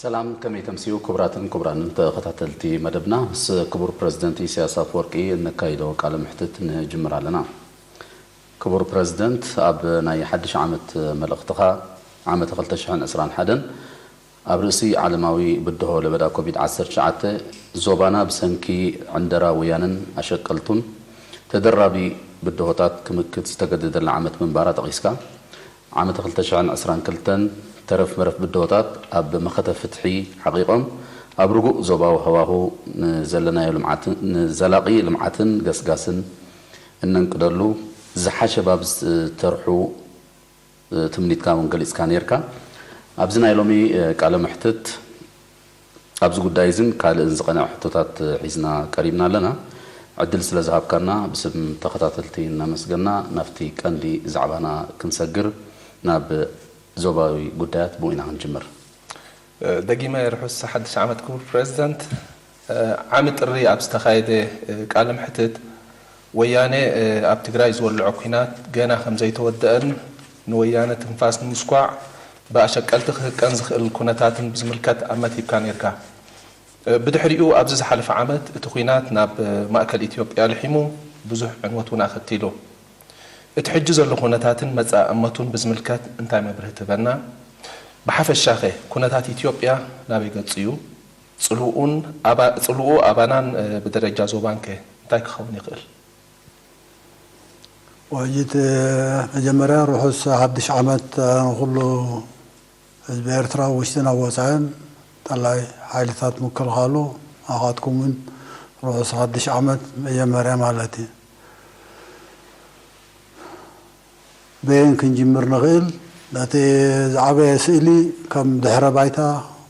ሰላም፣ ከመይ ተምስዩ ክቡራትን ክቡራንን ተኸታተልቲ መደብና? ምስ ክቡር ፕረዚደንት ኢሳያስ ኣፈወርቂ እነካይዶ ቃለ መሕትት ንጅምር ኣለና። ክቡር ፕረዚደንት፣ ኣብ ናይ ሓድሽ ዓመት መልእኽትኻ፣ ዓመተ ክልተ ሽሕን ዕስራን ሓደን ኣብ ርእሲ ዓለማዊ ብድሆ ለበዳ ኮቪድ ዓሰርተ ትሽዓተ፣ ዞባና ብሰንኪ ዕንደራ ወያነን ኣሸቀልቱን ተደራቢ ብድሆታት ክምክት ዝተገደደላ ዓመት ምንባራ ጠቒስካ፣ ዓመተ ክልተ ሽሕን ዕስራን ክልተን ተረፍ መረፍ ብድሆታት ኣብ መኸተ ፍትሒ ሓቒቖም፣ ኣብ ርጉእ ዞባዊ ሃዋሁ ንዘለናዮ ልምዓትን፣ ንዘላቒ ልምዓትን ገስጋስን እነንቅደሉ፣ ዝሓሸ ባብ ዝተርሑ ትምኒትካ እውን ገሊጽካ ነይርካ። ኣብዚ ናይ ሎሚ ቃለ መሕትት ኣብዚ ጉዳይ እዝን ካልእን ዝቐንዐ ሕቶታት ሒዝና ቀሪብና ኣለና። ዕድል ስለ ዝሃብካና ብስም ተኸታተልቲ እናመስገና ናብቲ ቀንዲ ዛዕባና ክንሰግር ናብ ዞባዊ ጉዳያት ብኡ ኢና ክንጅምር። ደጊመ ርሑስ ሓድሽ ዓመት ክቡር ፕረዚደንት። ዓሚ ጥሪ ኣብ ዝተኻየደ ቃለ መሕትት ወያነ ኣብ ትግራይ ዝወልዖ ኲናት ገና ከም ዘይተወደአን ንወያነ ትንፋስ ንምስኳዕ ብኣሸቀልቲ ክህቀን ዝኽእል ኩነታትን ብዝምልከት ኣመቲብካ ነይርካ። ብድሕሪኡ ኣብዚ ዝሓለፈ ዓመት እቲ ኲናት ናብ ማእከል ኢትዮጵያ ልሒሙ ብዙሕ ዕንወት እውን ኣኸቲሉ። እቲ ሕጂ ዘሎ ኩነታትን መጻኢ እመቱን ብዝምልከት እንታይ መብርሂ ትህበና? ብሓፈሻኸ ኩነታት ኢትዮጵያ ናበይ ገጹ እዩ? ጽልውኡን ኣባ-፣ ጽልውኡ ኣባናን ብደረጃ ዞባንከ እንታይ ክኸውን ይኽእል? ወይት መጀመርያ ርሑስ ሓድሽ ዓመት ንኹሉ ህዝቢ ኤርትራ ውሽጥን ኣብ ወጻእን፣ ጠላይ ሓይልታት ምክልኻሉ፣ ኣኻትኩምን ርሑስ ሓድሽ ዓመት መጀመርያ ማለት እዩ። በየን ክንጅምር ንኽእል? ነቲ ዝዓበየ ስእሊ ከም ድሕረ ባይታ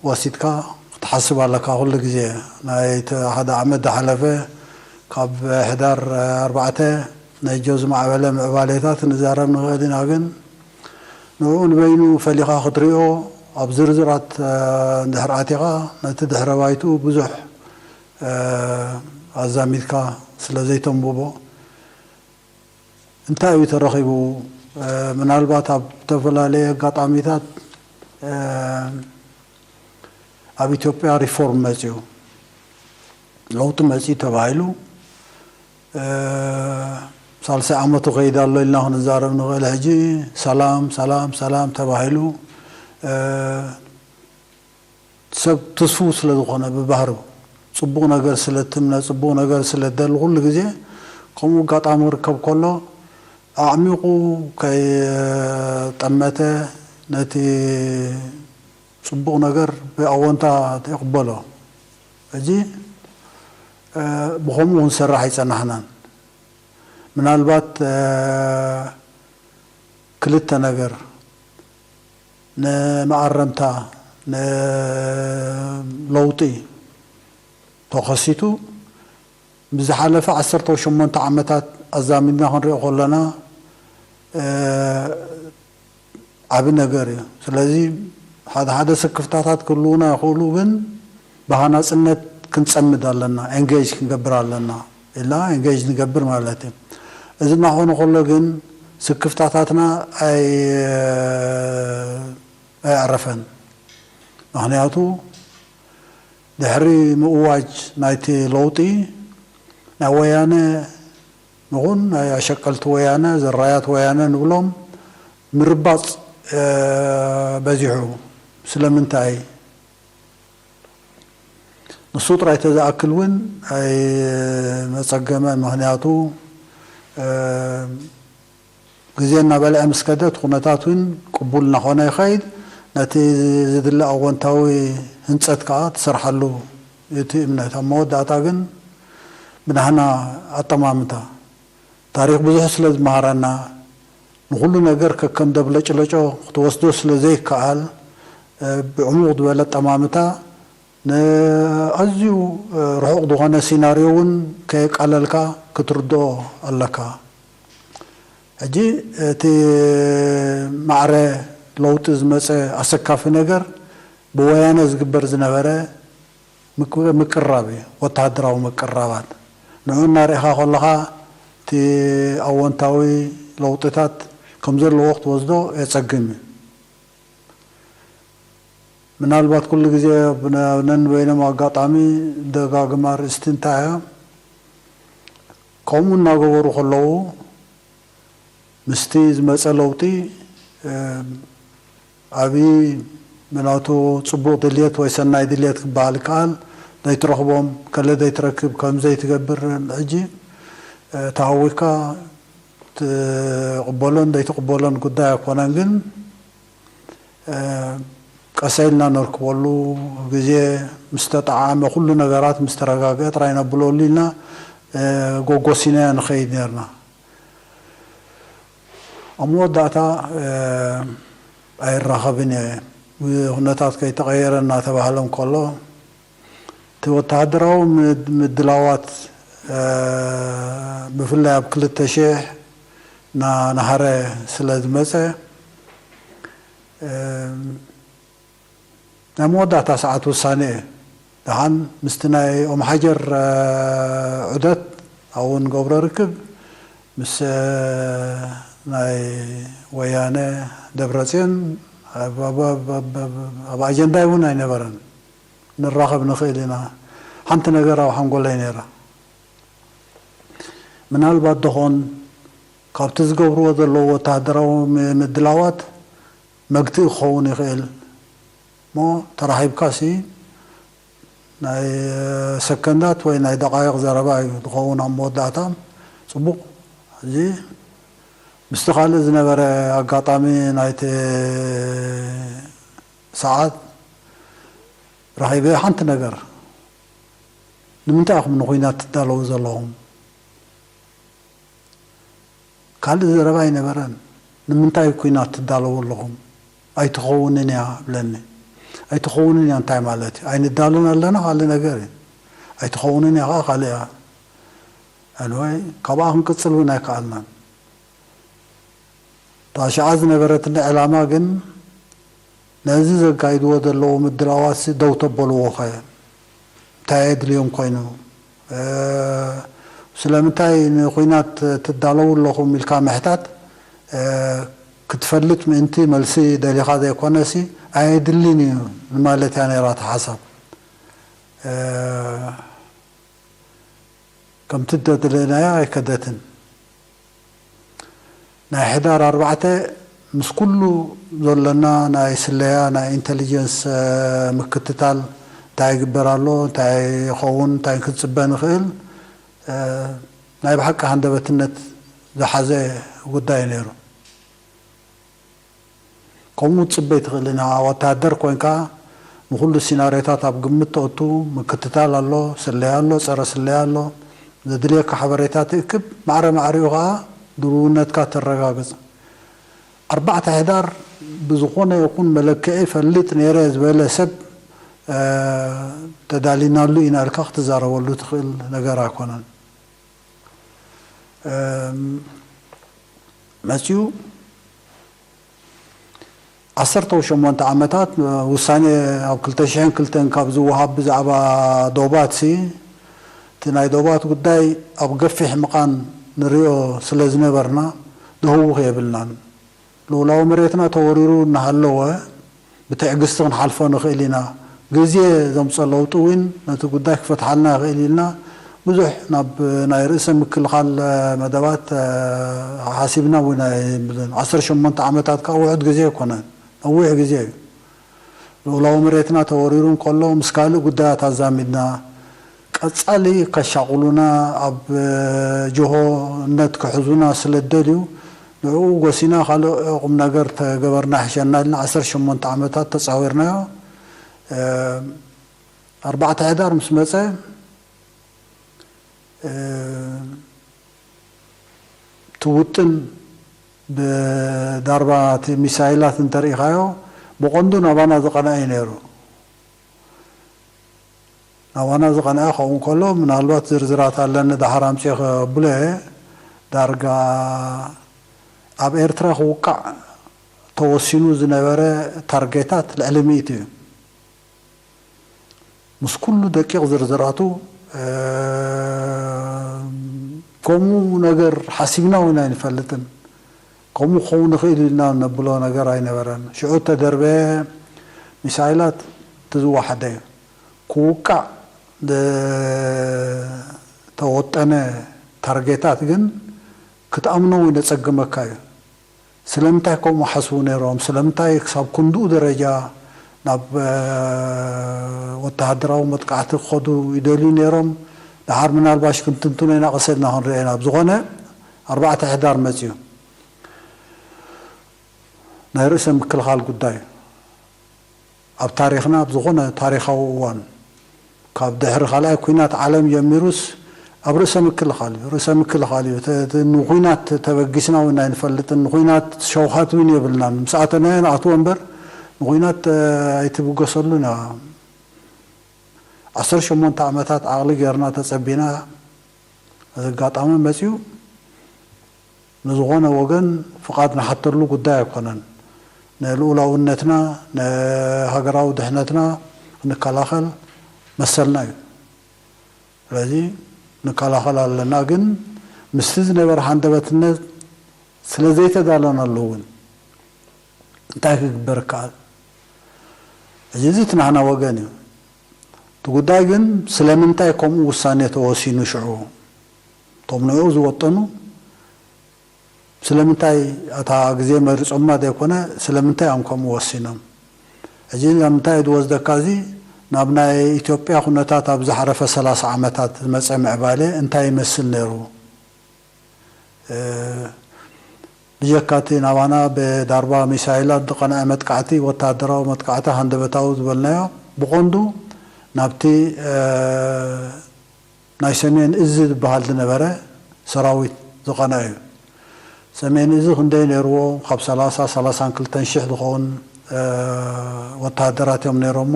ወሲድካ ክትሓስብ ኣለካ። ኩሉ ግዜ ናይ እቲ ሓደ ዓመት ዝሓለፈ ካብ ሕዳር ኣርባዕተ ናይ ጆ ዝማዕበለ ምዕባሌታት ንዛረብ ንኽእል ኢና፣ ግን ንዕኡ ንበይኑ ፈሊኻ ክትሪኦ ኣብ ዝርዝራት፣ እ፣ እንድሕር ኣቲኻ ነቲ ድሕረ ባይትኡ ብዙሕ፣ እ፣ ኣዛሚድካ ስለ ዘይተንብቦ እንታይ እዩ ተረኺቡ? እ፣ ምናልባት ኣብ ዝተፈላለየ ኣጋጣሚታት፣ እ፣ ኣብ ኢትዮጵያ ሪፎርም መጺኡ፣ ለውጢ መጺኡ ተባሂሉ፣ እ፣ ሳልሳይ ዓመቱ ከይድ ኣሎ ኢልና ክንዛረብ ንኽእል። ሕጂ ሰላም፣ ሰላም፣ ሰላም ተባሂሉ፣ እ፣ ሰብ ትስፉው ስለ ዝኾነ ብባህሩ፣ ጽቡቕ ነገር ስለ ትምነ፣ ጽቡቕ ነገር ስለ ደሊ፣ ኩሉ ግዜ ከምኡ ኣጋጣሚ ክርከብ ከሎ ኣዕሚቑ ከይጠመተ ነቲ ጽቡቕ ነገር ብኣወንታ ይቕበሎ። ሕጂ፣ እ፣ ብኸምኡ ክንሰርሕ ኣይጸናሕናን። ምናልባት፣ እ፣ ክልተ ነገር ንመኣረምታ፣ ንለውጢ ተኸሲቱ፣ ብዝሓለፈ ዓሰርተ ሸሞንተ ዓመታት ኣዛሚድና ክንሪኦ ከለና፣ እ፣ ዓቢ ነገር እዩ። ስለዚ ሓደ ሓደ ስክፍታታት ክህልዉና ይኽእሉ፣ ግን ብሃናጽነት ክንጸምድ ኣለና፣ ኤንጌጅ ክንገብር ኣለና ኢልና ኤንጌጅ ንገብር ማለት እዩ። እዚ እናኾነ ከሎ ግን ስክፍታታትና ኣይ-፣ ኣየዕረፈን። ምኽንያቱ ድሕሪ ምእዋጅ ናይቲ ለውጢ ናይ ወያነ ንኹን ናይ ኣሸቀልቲ ወያነ፣ ዘራያት ወያነ ንብሎም ምርባጽ፣ እ፣ በዚሑ። ስለምንታይ? ንሱ ጥራይ ተዝኣክል እውን ኣይመጸገመን። ምኽንያቱ፣ እ፣ ግዜ እናበልዐ ምስ ከደ፣ እቲ ኩነታት እውን ቅቡል እናኾነ ይኸይድ። ነቲ ዝድለ ኣወንታዊ ህንጸት ከኣ ትሰርሓሉ እቲ እምነት። ኣብ መወዳእታ ግን ብናህና ኣጠማምታ፣ ታሪኽ ብዙሕ ስለ ዝመሃረና፣ ንኹሉ ነገር ከከም ደብለጭለጮ ክትወስዶ ስለ ዘይከኣል፣ እ፣ ብዕሙቕ ዝበለ ኣጠማምታ ንኣዝዩ፣ እ፣ ርሑቕ ዝኾነ ሲናርዮ እውን ከየቃለልካ ክትርድኦ ኣለካ። ሕጂ እቲ ማዕረ ለውጢ ዝመጸ ኣሰካፊ ነገር ብወያነ ዝግበር ዝነበረ ምቅ-፣ ምቅራብ እዩ፣ ወተሃደራዊ ምቅራባት። ንዑ እናርኢኻ ከለኻ እቲ ኣወንታዊ ለውጥታት ከም ዘለዎ ክትወስዶ የጸግም እዩ። ምናልባት ኩሉ ግዜ ብነ-፣ ነንበይኖም ኣጋጣሚ ደጋግማ ኣርእስቲ እንታይ እያ? ከምኡ እናገበሩ ከለዉ ምስቲ ዝመጸ ለውጢ፣ እ፣ ኣብይ ብናቱ ጽቡቕ ድልየት ወይ ሰናይ ድልየት ክበሃል ይከኣል፣ ዘይትረኽቦም፣ ከለ ዘይትረክብ፣ ከም ዘይትገብር ሕጂ፣ እ፣ ተሃዊካ ትቕበሎን ዘይትቕበሎን ጉዳይ ኣይኮነን። ግን፣ እ፣ ቀሰ ኢልና ነርክበሉ ግዜ ምስ ተጠዓመ፣ ኩሉ ነገራት ምስ ተረጋግአ ጥራይ ነብለሉ ኢልና፣ እ፣ ጎጎሲናዮ ንኸይድ ነርና። ኣብ መወዳእታ፣ እ፣ ኣይራኸብን እየ። ኩነታት ከይተቐየረ እናተባህለ እንከሎ፣ እቲ ወተሃደራዊ ምድ-፣ ምድላዋት፣ እ፣ ብፍላይ ኣብ ክልተ ሽሕ እና-፣ ናሃረ ስለ ዝመጸ፣ እ፣ ናይ መወዳእታ ሰዓት ውሳነ እየ። ደሓን ምስቲ ናይ ኦም ሓጀር፣ እ፣ ዑደት ኣብኡ ንገብሮ ርክብ ምስ፣ እ፣ ናይ ወያነ ደብረጽዮን ኣብ፣ ኣብ፣ ኣብ፣ ኣብ፣ ኣብ፣ ኣብ ኣጀንዳይ እውን ኣይነበረን። ንራኸብ ንኽእል ኢና። ሓንቲ ነገር ኣብ ሓንጎለይ ነይራ። ምናልባት ደኾን ካብቲ ዝገብርዎ ዘለዉ ወተሃደራዊ ም-፣ ምድላዋት መግትኢ ክኸውን ይኽእል። እሞ ተራኺብካሲ ናይ ሰከንዳት ወይ ናይ ደቓይቕ ዘረባ እዩ ዝኸውን ኣብ መወዳእታ። ጽቡቕ። ሕጂ ምስቲ ካልእ ዝነበረ ኣጋጣሚ ናይቲ ሰዓት ረኺበ ሓንቲ ነገር፣ ንምንታይ ኢኹም ንኹናት ትዳለዉ ዘለኹም? ካልእ ዘረባ ኣይነበረን። ንምንታይ ኲናት ትዳለዉ ኣለኹም? ኣይትኸውንን እያ እብለኒ። ኣይትኸውንን እያ እንታይ ማለት እዩ? ኣይንዳሎን ኣለና ካልእ ነገር እዩ። ኣይትኸውንን እያ ኸዓ ካልእ እያ። ኣንወይ፣ ካብኣ ክንቅጽል እውን ኣይከኣልናን። እታ ሽዓ ዝነበረትኒ ዕላማ ግን ነዚ ዘካይድዎ ዘለዉ ምድላዋትሲ ደው ተበልዎ ኸ? እንታይ የድልዮም ኮይኑ? እ፣ ስለምንታይ ንኹናት ትዳለዉ ኣለኹም ኢልካ ምሕታት፣ እ፣ ክትፈልጥ ምእንቲ መልሲ ደሊኻ ዘይኮነሲ ኣየድልን እዩ ንማለት እያ ነይራ እታ ሓሳብ። እ፣ ከምቲ ደደለናያ ኣይከደትን። ናይ ሕዳር ኣርባዕተ ምስ ኩሉ ዘሎና ናይ ስለያ፣ ናይ ኢንተሊጀንስ፣ እ፣ ምክትታል፣ እንታይ ይግበር ኣሎ፣ እንታይ ይኸውን፣ እንታይ ክንጽበ ንኽእል፣ እ፣ ናይ ብሓቂ ሃንደበትነት ዝሓዘ ጉዳይ ነይሩ። ከምኡ ክትጽበ ኣይትኽእልን ኢኻ። ወተሃደር ኮይንካ ንኹሉ ሲናርዮታት ኣብ ግምት ተእቱ፣ ምክትታል ኣሎ፣ ስለያ ኣሎ፣ ጸረ ስለያ ኣሎ፣ ዘድልየካ ሓበሬታ ትእክብ፣ ማዕረ ማዕሪኡ ኸኣ ድልውነትካ ተረጋግጽ። ኣርባዕተ ሕዳር ብዝኾነ ይኹን መለክዒ እፈልጥ ነይረ ዝበለ ሰብ፣ እ፣ ተዳሊናሉ ኢና ኢልካ ክትዛረበሉ ትኽእል ነገር ኣይኮነን። እም፣ መጺኡ ዓሰርተ ሸሞንተ ዓመታት፣ ውሳኔ ኣብ ክልተ ሽሕን ክልተን ካብ ዝወሃብ ብዛዕባ ዶባትሲ፣ እቲ ናይ ዶባት ጉዳይ ኣብ ገፊሕ ምቓን ንሪኦ ስለ ዝነበርና፣ ንህውኽ የብልናን። ልኡላዊ መሬትና ተወሪሩ እናሃለወ፣ ብትዕግስቲ ክንሓልፎ ንኽእል ኢና። ግዜ ዘምጾ ለውጢ እውን ነቲ ጉዳይ ክፈትሓልና ይኽእል ኢልና ብዙሕ ናብ ናይ ርእሰ ምክልኻል መደባት ሓሲብና እውን ኣይብልን። ዓሰርተ ሸሞንተ ዓመታት ከኣ ውሑድ ግዜ ኣይኮነን፣ ነዊሕ ግዜ እዩ። ልኡላዊ መሬትና ተወሪሩ እንከሎ ምስ ካልእ ጉዳያት ኣዛሚድና ቀጻሊ ከሻቕሉና፣ ኣብ ጅሆነት ክሕዙና ስለ ዝደልዩ፣ ንዕኡ ጎሲና ካልእ ቁም ነገር ተገበርና ይሕሸና ኢልና ዓሰርተ ሸሞንተ ዓመታት ተጻዊርናዮ። እ፣ ኣርባዕተ ሕዳር ምስ መጸ፣ እ፣ እቲ ውጥን ብዳርባ እቲ ሚሳይላት እንተርኢኻዮ፣ ብቐንዱ ናባና ዝቐንዐ እዩ ነይሩ። ናባና ዝቐንዐ ክኸውን ከሎ፣ ምናልባት ዝርዝራት ኣለኒ፣ ደሓር ኣምጺኤ ከብሎ እየ። ዳርጋ ኣብ ኤርትራ ክውቃዕ ተወሲኑ ዝነበረ ታርጌታት ልዕሊ ሚእቲ እዩ። ምስ ኩሉ ደቂቕ ዝርዝራቱ፣ እ፣ ከምኡ ነገር ሓሲብና እውን ኣይንፈልጥን። ከምኡ ክኸውን ይኽእል ኢልና ነብሎ ነገር ኣይነበረን። ሽዑ እተደርበየ ሚሳይላት እቲ ዝወሓደ እዩ። ክውቃዕ ዝተወጠነ ታርጌታት ግን ክትኣምኖ እውን የጸግመካ እዩ። ስለምንታይ ከምኡ ሓስቡ ነይሮም? ስለምንታይ ክሳብ ክንድኡ ደረጃ ናብ ወተሃደራዊ መጥቃዕቲ ክኸዱ ይደልዩ ነይሮም? ደሓር ምናልባሽ ክንትንትኖ ኢና፣ ቀስ ኢልና ክንሪኦ ኢና። ብዝኾነ ኣርባዕተ ሕዳር መጺኡ ናይ ርእሰ ምክልኻል ጉዳይ ኣብ ታሪኽና፣ ኣብ ዝኾነ ታሪኻዊ እዋን ካብ ድሕሪ ካልኣይ ኩናት ዓለም ጀሚሩስ ኣብ ርእሰ ምክልኻል እዩ። ርእሰ ምክልኻል እዩ። ንኹናት ተበጊስና እውን ኣይንፈልጥን፣ ንኹናት ሸውሃት እውን የብልናን። ምስ ኣተናዮ ንኣትዎ እምበር ንኹናት ኣይትብገሰሉን። ዓሰርተ ሸሞንተ ዓመታት ዓቕሊ ጌርና ተጸቢና፣ እዚ ኣጋጣሚ መጺኡ ንዝኾነ ወገን ፍቓድ ንሓተሉ ጉዳይ ኣይኮነን። ንልኡላውነትና፣ ንሃገራዊ ድሕነትና ክንከላኸል መሰልና እዩ። ስለዚ ንከላኸል ኣለና። ግን ምስቲ ዝነበረ ሃንደበትነት ስለ ዘይተዳለናሉ እውን እንታይ ክግበር ይከኣል? እዚ፣ እዚ እቲ ናህና ወገን እዩ። እቲ ጉዳይ ግን ስለምንታይ ከምኡ ውሳኔ ተወሲኑ? ሽዑ እቶም ንኡ ዝወጠኑ ስለምንታይ፣ እታ ግዜ መሪጾማ ዘይኮነ፣ ስለምንታይ እዮም ከምኡ ወሲኖም? ሕጂ ናብ ምንታይ እዩ ዝወስደካ? እዚ ናብ ናይ ኢትዮጵያ ኩነታት ኣብ ዝሓለፈ ሰላሳ ዓመታት ዝመጸ ምዕባለ እንታይ ይመስል ነይሩ? ብጀካ እቲ ናባና ብዳርባ ሚሳይላት ዝቐንዐ መጥቃዕቲ፣ ወተሃደራዊ መጥቃዕቲ ሃንደበታዊ ዝበልናዮ፣ ብቐንዱ ናብቲ ናይ ሰሜን እዝ ዝበሃል ዝነበረ ሰራዊት ዝቐንዐ እዩ። ሰሜን እዝ ክንደይ ነይርዎ? ካብ ሰላሳ፣ ሰላሳን ክልተን ሽሕ ዝኸውን ወተሃደራት እዮም ነይሮሞ።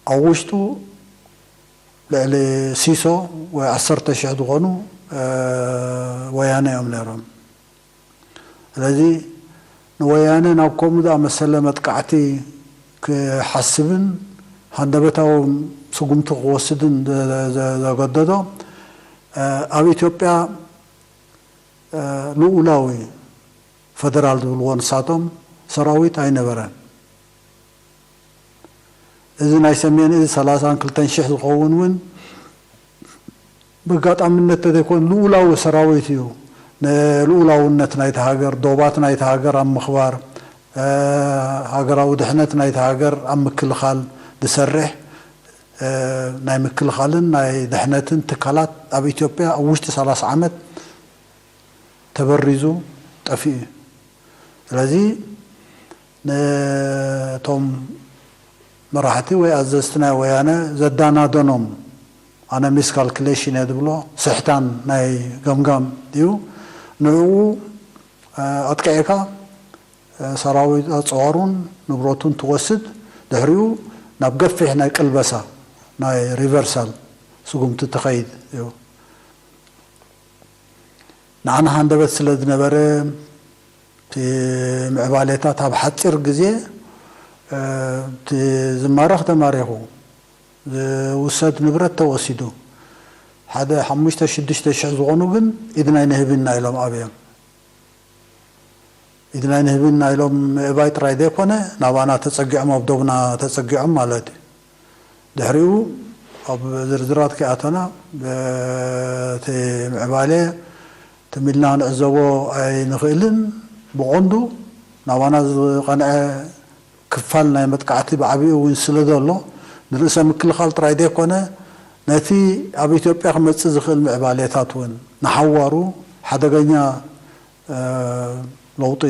ኣብ ውሽጡ ልዕሊ ሲሶ ወይ ዓሰርተ ሽሕ ዝኾኑ ወያነ እዮም ነይሮም። ስለዚ ንወያነ ናብ ከምኡ ዝኣመሰለ መጥቃዕቲ ክሓስብን ሃንደበታዊ ስጉምቲ ክወስድን ዘገደዶ፣ ኣብ ኢትዮጵያ ልኡላዊ ፈደራል ዝብልዎ ንሳቶም ሰራዊት ኣይነበረን። እዚ ናይ ሰሜን እዚ ሰላሳን ክልተን ሽሕ ዝኸውን እውን ብኣጋጣሚነት ተዘይኮን ልኡላዊ ሰራዊት እዩ። ንልኡላውነት ናይቲ ሃገር፣ ዶባት ናይቲ ሃገር ኣብ ምኽባር፣ ሃገራዊ ድሕነት ናይቲ ሃገር ኣብ ምክልኻል ዝሰርሕ፣ ናይ ምክልኻልን ናይ ድሕነትን ትካላት ኣብ ኢትዮጵያ ኣብ ውሽጢ ሰላሳ ዓመት ተበሪዙ ጠፊኡ እዩ። ስለዚ ነቶም መራሕቲ ወይ ኣዘዝቲ ናይ ወያነ ዘዳናደኖም፣ ኣነ ሚስካልኩሌሽን እየ ዝብሎ፣ ስሕታን ናይ ገምጋም እዩ። ንዕኡ ኣጥቂዕካ ሰራዊት ኣፅዋሩን ንብረቱን ትወስድ፣ ድሕሪኡ ናብ ገፊሕ ናይ ቅልበሳ፣ ናይ ሪቨርሳል ስጉምቲ ትኸይድ እዩ። ንዓና ሃንደበት ስለ ዝነበረ፣ እቲ ምዕባሌታት ኣብ ሓፂር ግዜ፣ እቲ ዝማረኽ ተማሪኹ፣ ዝውሰድ ንብረት ተወሲዱ፣ ሓደ ሓሙሽተ ሽዱሽተ ሽሕ ዝኾኑ ግን ኢድና ኣይንህብን ኢና ኢሎም ኣብዮም። ኢድና ኣይንህብን ኢና ኢሎም ምእባይ ጥራይ ዘይኮነ፣ ናባና ተፀጊዖም፣ ኣብ ዶብና ተፀጊዖም ማለት እዩ። ድሕሪኡ ኣብ ዝርዝራት ከይኣተና፣ እቲ ምዕባለ ትም ኢልና ክንዕዘቦ ኣይንኽእልን። ብቐንዱ ናባና ዝቐንዐ ክፋል ናይ መጥቃዕቲ ብዓቢኡ እውን ስለ ዘሎ፣ ንርእሰ ምክልኻል ጥራይ ዘይኮነ፣ ነቲ ኣብ ኢትዮጵያ ክመጽእ ዝኽእል ምዕባሌታት እውን ንሓዋሩ ሓደገኛ ለውጢ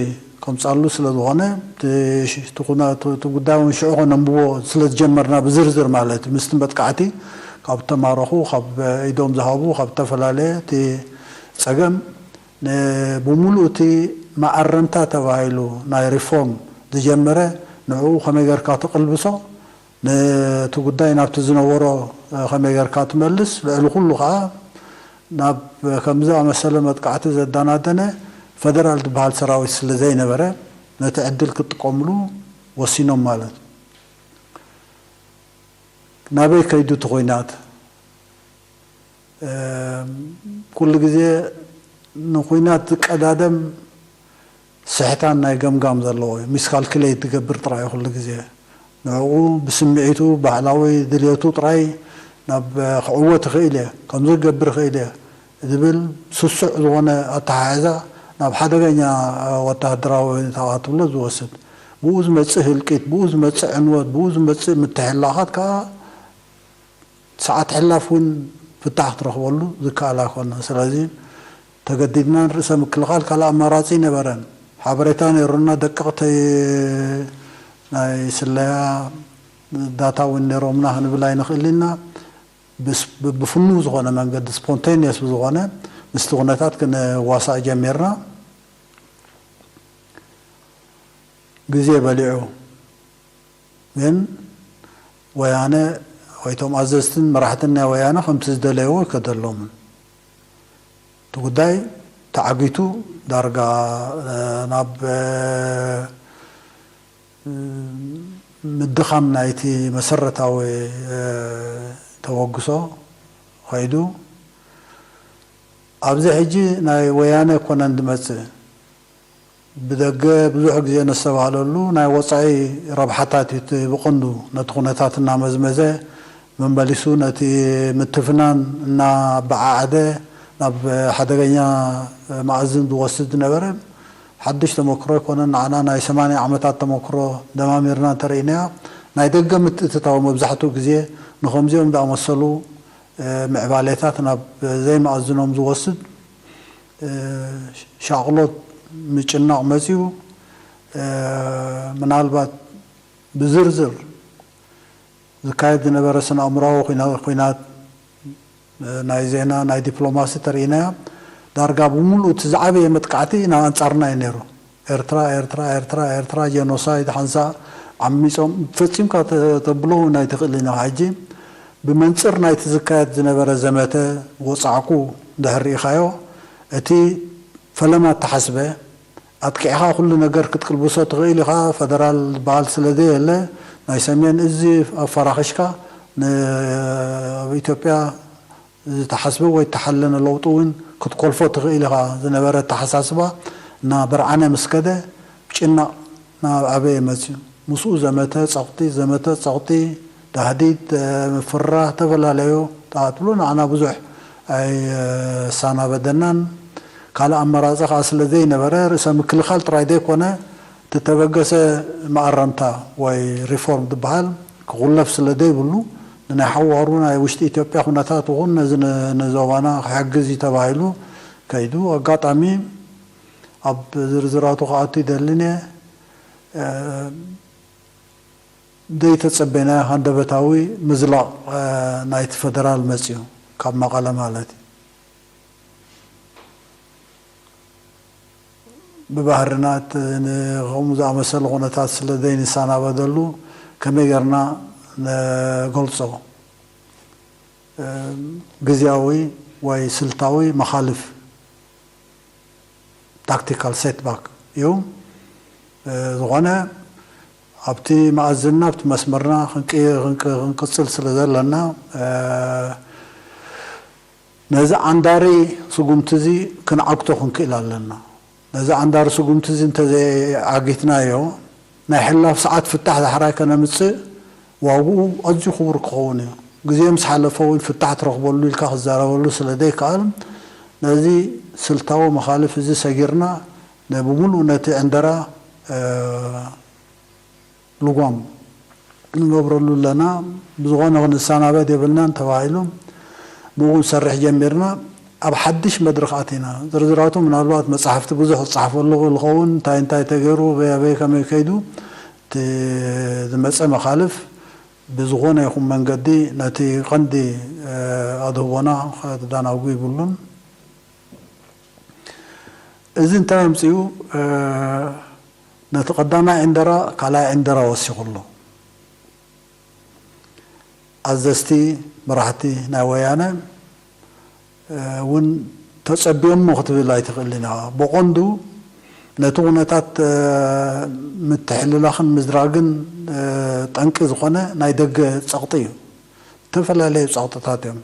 ከምጻሉ ስለ ዝኾነ፣ እቲ ጉዳይ እውን ሽዑ ከነንብቦ ስለ ዝጀመርና፣ ብዝርዝር ማለት ምስቲ መጥቃዕቲ ካብ ተማረኹ፣ ካብ ኢዶም ዝሃቡ፣ ካብ ዝተፈላለየ እቲ ጸገም ን-፣ ብምሉእ እቲ መኣረምታ ተባሂሉ ናይ ሪፎርም ዝጀመረ፣ ንዕኡ ከመይ ጌርካ ትቕልብሶ፣ ነቲ ጉዳይ ናብቲ ዝነበሮ ከመይ ጌርካ ትመልስ፣ ልዕሊ ኩሉ ኸኣ ናብ ከምዚ ኣመሰለ መጥቃዕቲ ዘዳናደነ ፈደራል ዝበሃል ሰራዊት ስለ ዘይነበረ፣ ነቲ ዕድል ክጥቀምሉ ወሲኖም ማለት እዩ። ናበይ ከይዱ እቲ ኹናት? ኩሉ ግዜ ንኹናት ዝቀዳደም ስሕታን ናይ ገምጋም ዘለዎ እዩ። ሚስካልኩሌት ዝገብር ጥራይ ኩሉ ግዜ ንዕኡ ብስምዒቱ ባዕላዊ ድልየቱ ጥራይ ናብ ክዕወት ይኽእል እየ፣ ከምዚ ክገብር ይኽእል እየ ዝብል ስሱዕ ዝኾነ ኣተሓሕዛ ናብ ሓደገኛ ወተሃደራዊ ተቓትሎ ዝወስድ፣ ብኡ ዝመጽእ ህልቂት፣ ብኡ ዝመጽእ ዕንወት፣ ብኡ ዝመጽእ ምትሕላኻት ከዓ ሰዓት ሕላፍ እውን ፍታሕ ክትረኽበሉ ዝከኣል ኣይኮነን። ስለዚ ተገዲድና ንርእሰ ምክልኻል ካልእ ኣማራጺ ነበረን። ሓበሬታ ነይሩና፣ ደቀቕቲ ናይ ስለያ ዳታ እውን ነይሮምና ክንብል ኣይንኽእል ኢና። ብስ- ብፍኑው ዝኾነ መንገዲ፣ ስፖንቴኒየስ ብዝኾነ ምስቲ ኩነታት ክንዋሳእ ጀሚርና። ግዜ በሊዑ ግን ወያነ ወይ እቶም ኣዘዝትን መራሕትን ናይ ወያነ ከምቲ ዝደለይዎ ኣይከደሎምን። እቲ ጉዳይ ተዓጊቱ ዳርጋ ናብ ምድኻም ናይቲ መሰረታዊ ተበግሶ ኸይዱ። ኣብዚ ሕጂ ናይ ወያነ ኣይኮነን ዝመጽእ፣ ብደገ ብዙሕ ግዜ ነስተባህለሉ ናይ ወጻኢ ረብሓታት እዩ እቲ ብቐንዱ ነቲ ኩነታት እናመዝመዘ መመሊሱ ነቲ ምትፍናን እናበዓዓደ ናብ ሓደገኛ መኣዝን ዝወስድ ዝነበረ። ሓድሽ ተመክሮ ኣይኮነን። ንዓና ናይ ሰማንያ ዓመታት ተመክሮ ደማሚርና እንተርኢናዮ፣ ናይ ደገ ምትእትታው መብዛሕትኡ ግዜ ንኸምዚኦም ዝኣመሰሉ ምዕባሌታት ናብ ዘይመኣዝኖም ዝወስድ ሻቕሎት፣ ምጭናቕ መጺኡ። ምናልባት ብዝርዝር ዝካየድ ዝነበረ ስነ ኣእምራዊ ኩና- ኩናት፣ ናይ ዜና፣ ናይ ዲፕሎማሲ ተርኢናያ። ዳርጋ ብምሉእ እቲ ዝዓበየ መጥቃዕቲ ናብ ኣንጻርና እዩ ነይሩ። ኤርትራ፣ ኤርትራ፣ ኤርትራ፣ ኤርትራ፣ ጀኖሳይድ፣ ሓንሳእ ዓሚጾም ፈጺምካ ተ- ተብሎ እውን ኣይትኽእልን ኢኻ። ሕጂ ብመንጽር ናይቲ ዝካየድ ዝነበረ ዘመተ ወጻዕኩ እንድሕር ርኢኻዮ፣ እቲ ፈለማ እተሓስበ፣ ኣጥቂዕኻ ኩሉ ነገር ክትቅልብሶ ትኽእል ኢኻ። ፈደራል ዝበሃል ስለ ዘየለ፣ ናይ ሰሜን እዚ ኣፈራኺሽካ ን- ኣብ ኢትዮጵያ ዝተሓስበ ወይ እተሓለነ ለውጢ እውን ክትኮልፎ ትኽእል ኢኻ ዝነበረ ኣተሓሳስባ እናበርዓነ ምስ ከደ፣ ጭናቕ ናብ ኣበየ መፅዩ? ምስኡ ዘመተ ጸቕጢ፣ ዘመተ ጸቕጢ፣ ታህዲድ፣ ምፍርራህ፣ ዝተፈላለዩ ተኣትሎ ንዓና ብዙሕ ኣይሳናበደናን። ካልእ ኣመራጺ ከኣ ስለ ዘይነበረ፣ ርእሰ ምክልኻል ጥራይ ዘይኮነ፣ እቲ ተበገሰ መኣረምታ ወይ ሪፎርም ዝበሃል ክቑለፍ ስለ ዘይብሉ፣ ንናይ ሓዋሩ ናይ ውሽጢ ኢትዮጵያ ኩነታት ይኹን ነዚ ን- ንዞባና ክሕግዝ እዩ ተባሂሉ ከይዱ። ኣጋጣሚ ኣብ ዝርዝራቱ ክኣቱ ይደልን እየ። እ፣ ዘይተጸበናዮ ሃንደበታዊ ምዝላቕ፣ እ፣ ናይቲ ፈደራል መጺኡ፣ ካብ መቐለ ማለት እዩ። ብባህርና እቲ ንኸምኡ ዝኣመሰለ ኩነታት ስለ ዘይንሰናበደሉ፣ ከመይ ጌርና ንገልጾ? እ፣ ግዝያዊ ወይ ስልታዊ መኻልፍ፣ ታክቲካል ሴትባክ እዩ። እ፣ ዝኾነ ኣብቲ መኣዝንና፣ ኣብቲ መስመርና ክንቅ- ክንቅ- ክንቅጽል ስለ ዘለና፣ እ፣ ነዚ ዓንዳሪ ስጉምቲ እዚ ክንዓግቶ ክንክእል ኣለና። ነዚ ዓንዳሪ ስጉምቲ እዚ እንተዘይዓጊትናዮ፣ ናይ ሕላፍ ሰዓት ፍታሕ ዳሕራይ ከነምጽእ ዋግኡ ኣዝዩ ክቡር ክኸውን እዩ። ግዜ ምስ ሓለፈ እውን ፍታሕ ትረኽበሉ ኢልካ ክዛረበሉ ስለ ዘይከኣል፣ ነዚ ስልታዊ መኻልፍ እዚ ሰጊርና፣ ነ- ብምሉእ ነቲ ዕንደራ፣ እ፣ ልጓም ንገብረሉ ኣለና። ብዝኾነ ክንሰናበድ የብልናን ተባሂሉ፣ ብኡ ክንሰርሕ ጀሚርና። ኣብ ሓድሽ መድረኽ ኣቲና። ዝርዝራቱ ምናልባት መጻሕፍቲ ብዙሕ ክጸሓፈሉ ይኽእል ይኸውን፣ እንታይ እንታይ ተገይሩ፣ በይ ኣበይ ከመይ ከይዱ፣ እቲ ዝመጸ መኻልፍ ብዝኾነ ይኹን መንገዲ ነቲ ቀንዲ፣ እ፣ ኣድህቦና ከደናጉ ይብሉን። እዚ እንታይ ኣምጺኡ? እ፣ ነቲ ቀዳማይ ዕንደራ ካልኣይ ዕንደራ ወሲኹ ኣሎ። ኣዘዝቲ መራሕቲ ናይ ወያነ፣ እ፣ እውን ተጸቢዮሞ ክትብል ኣይትኽእልን ኢኻ። ብቐንዱ ነቲ ኩነታት፣ እ፣ ምትሕልላኽን ምዝራግን፣ እ፣ ጠንቂ ዝኾነ ናይ ደገ ጸቕጢ እዩ። ዝተፈላለዩ ጸቕጥታት እዮም።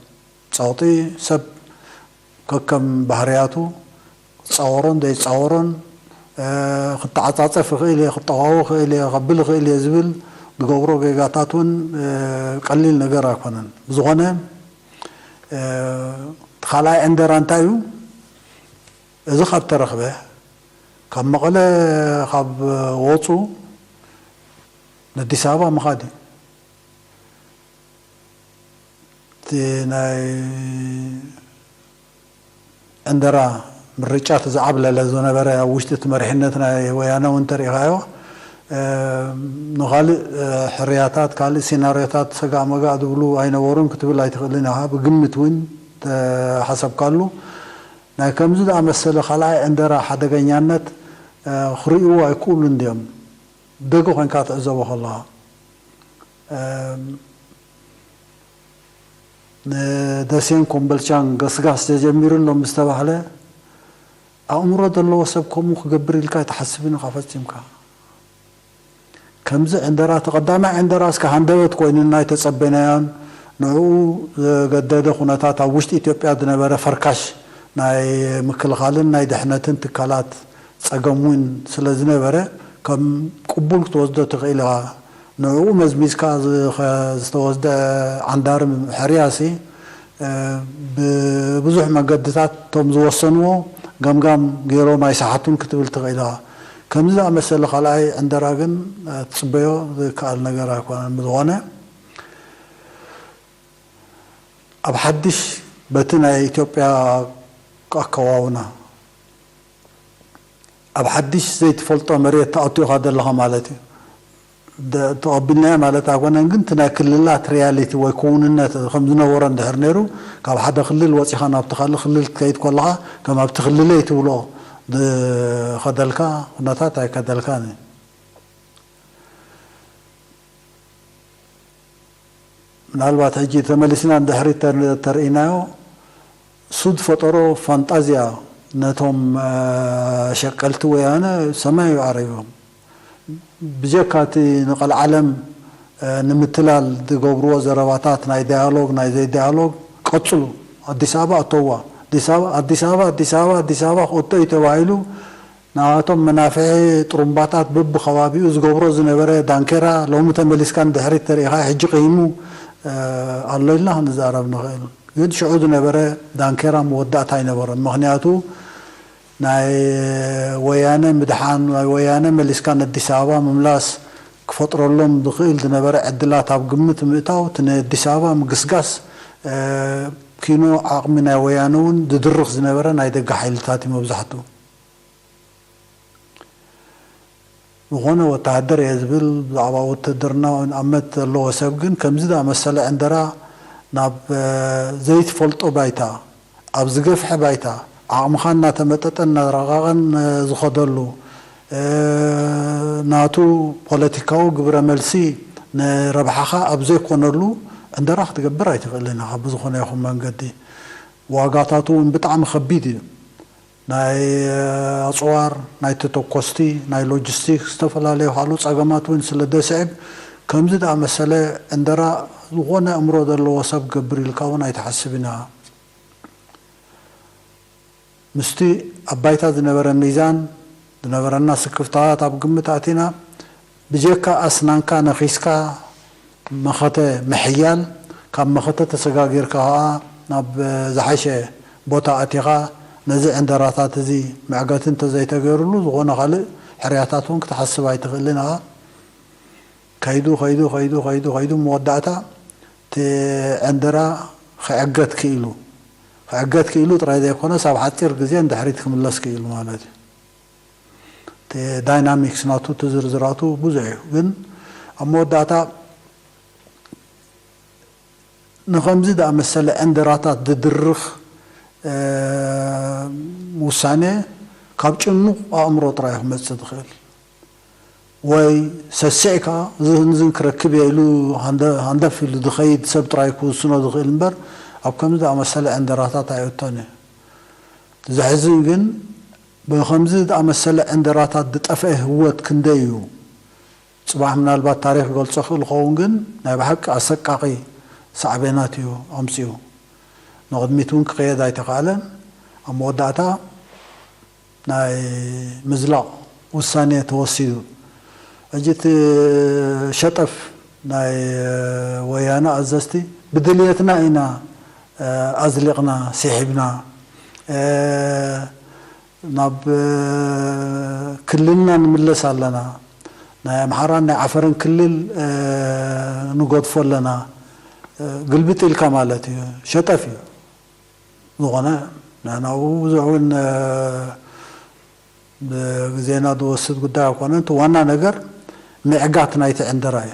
ጸቕጢ ሰብ ከከም ባህርያቱ ክጻወሮን ዘይጻወሮን፣ ክተዓጻጸፍ ይኽእል እየ፣ ክጠዋወ ይኽእል እየ፣ ከብል ይኽእል እየ ዝብል ዝገብሮ ጌጋታት እውን ቀሊል ነገር ኣይኮነን። ብዝኾነ እቲ ካልኣይ ዕንደራ እንታይ እዩ? እዚ ካብ ተረኽበ ካብ መቐለ ካብ ወፁ ንኣዲስ ኣበባ ምኻድ እዩ። እቲ ናይ ዕንደራ ምርጫ እቲ ዝዓብለለ ዝነበረ ኣብ ውሽጢ እቲ መሪሕነት ናይ ወያነ እውን እንተሪኢኻዮ ንካልእ ሕርያታት ካልእ ሲናርዮታት ሰጋእ መጋእ ዝብሉ ኣይነበሩን ክትብል ኣይትኽእልን ኢኻ። ብግምት እውን ተሓሰብካሉ ናይ ከምዚ ዝኣመሰለ ካልኣይ ዕንደራ ሓደገኛነት ክርእይዎ ኣይክእሉን ድዮም? ደገ ኮይንካ ትዕዘቦ ከለኻ ንደሴን ኮምበልቻን ገስጋስ ተጀሚሩ ኣሎ ምስ ተባህለ ኣእምሮ ዘለዎ ሰብ ከምኡ ክገብር ኢልካ ኣይትሓስብን ኢኻ ፈጺምካ። ከምዚ ዕንደራ እቲ ቀዳማይ ዕንደራ እስከ ሃንደበት ኮይኑ ናይ ተጸበናዮን ንዕኡ ዘገደደ ኩነታት ኣብ ውሽጢ ኢትዮጵያ ዝነበረ ፈርካሽ ናይ ምክልኻልን ናይ ድሕነትን ትካላት ጸገም እውን ስለ ዝነበረ ከም ቅቡል ክትወስዶ ትኽእል ኢኻ። ንዕኡ መዝሚዝካ ዝተወስደ ዓንዳሪ ሕርያሲ ብብዙሕ መገድታት እቶም ዝወሰንዎ ገምጋም ገይሮም ኣይሰሓቱን ክትብል ትኽእል ኢኻ። ከምዚ ዝኣመሰለ ካልኣይ ዕንደራ ግን ትፅበዮ ዝከኣል ነገር ኣይኮነን። ብዝኾነ ኣብ ሓድሽ በቲ ናይ ኢትዮጵያ ኣከዋውና ኣብ ሓድሽ ዘይትፈልጦ መሬት ተኣቱ ኢኻ ዘለኻ ማለት እዩ። ተቐቢልናዮ ማለት ኣይኮነን፣ ግን እቲ ናይ ክልላት ሪያሊቲ ወይ ክውንነት ከም ዝነበሮ እንድሕር ነይሩ ካብ ሓደ ክልል ወፂኻ ናብቲ ካልእ ክልል ክትከይድ ከለኻ ከም ኣብቲ ክልለይ ትብሎ ዝኸደልካ ኩነታት ኣይከደልካን እዩ። ምናልባት ሕጂ ተመሊስና ንድሕሪት ተር- ተርእይናዮ ሱድ ፈጠሮ ፋንጣዝያ ነቶም ሸቀልቲ ወያነ ሰማይ እዩ ዓሪቦም። ብጀካ እቲ ንቐልዓለም ንምትላል ዝገብርዎ ዘረባታት ናይ ዳያሎግ ናይ ዘይዳያሎግ ቀፅሉ። ኣዲስ ኣበባ ኣተዋ ኣዲስ ኣበባ ኣዲስ ኣበባ ኣዲስ ኣበባ ኣዲስ ኣበባ ክእቶ እዩ ተባሂሉ ናባቶም መናፍሒ ጥሩምባታት በብኸባቢኡ ዝገብሮ ዝነበረ ዳንኬራ ሎሚ ተመሊስካ ንድሕሪት ተሪኢኻ ሕጂ ቅይሙ ኣሎ ኢልና ክንዛረብ ንኽእል። ግን ሽዑ ዝነበረ ዳንኬራ መወዳእታ ኣይነበሮን። ምኽንያቱ ናይ ወያነ ምድሓን ናይ ወያነ መሊስካ ንኣዲስ ኣበባ ምምላስ ክፈጥረሎም ዝኽእል ዝነበረ ዕድላት ኣብ ግምት ምእታው እቲ ንኣዲስ ኣበባ ምግስጋስ ኪኖ ዓቕሚ ናይ ወያነ እውን ዝድርኽ ዝነበረ ናይ ደገ ሓይልታት እዩ መብዛሕትኡ። ዝኾነ ወተሃደር እየ ዝብል ብዛዕባ ውትድርና ኣመት ዘለዎ ሰብ ግን ከምዚ ዝኣመሰለ ዕንደራ ናብ ዘይትፈልጦ ባይታ ኣብ ዝገፍሐ ባይታ ዓቕምኻ እናተመጠጠ እናረቐቐን ዝኸደሉ ናቱ ፖለቲካዊ ግብረ መልሲ ንረብሓኻ ኣብ ዘይኮነሉ ዕንደራ ክትገብር ኣይትኽእልን ኢኻ። ብዝኾነ ይኹን መንገዲ ዋጋታቱ እውን ብጣዕሚ ከቢድ እዩ። ናይ ኣፅዋር ናይ ተተኮስቲ ናይ ሎጂስቲክስ ዝተፈላለዩ ካልኡ ፀገማት እውን ስለ ደስዕብ ከምዚ ዝኣመሰለ ዕንደራ ዝኾነ ኣእምሮ ዘለዎ ሰብ ገብር ኢልካ እውን ኣይትሓስብን ኢኻ። ምስቲ ኣብ ባይታ ዝነበረ ሚዛን ዝነበረና ስክፍታታት ኣብ ግምት ኣቲና ብጀካ ኣስናንካ ነኺስካ መኸተ ምሕያል ካብ መኸተ ተሰጋጊርካ ከዓ ናብ ዝሓሸ ቦታ ኣቲኻ ነዚ ዕንደራታት እዚ መዕገቲ እንተዘይተገይሩሉ ዝኾነ ካልእ ሕርያታት እውን ክትሓስብ ኣይትኽእልን ኢኻ። ከይዱ ከይዱ ከይዱ ከይዱ ከይዱ መወዳእታ እቲ ዕንደራ ክዕገት ክኢሉ ክዕገት ክኢሉ ጥራይ ዘይኮነስ ኣብ ሓፂር ግዜ ንድሕሪት ክምለስ ክኢሉ ማለት እዩ። እቲ ዳይናሚክስ ናቱ እቲ ዝርዝራቱ ብዙሕ እዩ። ግን ኣብ መወዳእታ ንኸምዚ ዝኣመሰለ ዕንደራታት ዝድርኽ ውሳነ ካብ ጭኑቕ ኣእምሮ ጥራይ ክመፅእ ዝኽእል ወይ ሰሲዕካ ዝህንዝን ክረክብ እየ ኢሉ ሃንደፍ ኢሉ ዝኸይድ ሰብ ጥራይ ክውስኖ ዝኽእል እምበር ኣብ ከምዚ ዝኣመሰለ ዕንደራታት ኣይእቶን እዩ። ዘሕዝን ግን ብኸምዚ ዝኣመሰለ ዕንደራታት ዝጠፍአ ህወት ክንደይ እዩ? ፅባሕ ምናልባት ታሪክ ይገልፆ ክእል ኸውን ግን ናይ ብሓቂ ኣሰቃቂ ሳዕቤናት እዩ ኣምፅኡ። ንቕድሚት እውን ክኸየድ ኣይተኻእለን። ኣብ መወዳእታ ናይ ምዝላቕ ውሳኔ ተወሲዱ። ሕጂ እቲ ሸጠፍ ናይ ወያነ ኣዘዝቲ ብድልየትና ኢና ኣዝሊቕና ስሒብና ናብ ክልልና ንምለስ ኣለና። ናይ ኣምሓራን ናይ ዓፈርን ክልል ንገድፎ ኣለና። ግልብጥ ኢልካ ማለት እዩ፣ ሸጠፍ እዩ። ዝኾነ ንሕና ኣብኡ ብዙሕ እውን ብግዜና ዝወስድ ጉዳይ ኣይኮነን። እቲ ዋና ነገር ምዕጋት ናይቲ ዕንደራ እዩ፣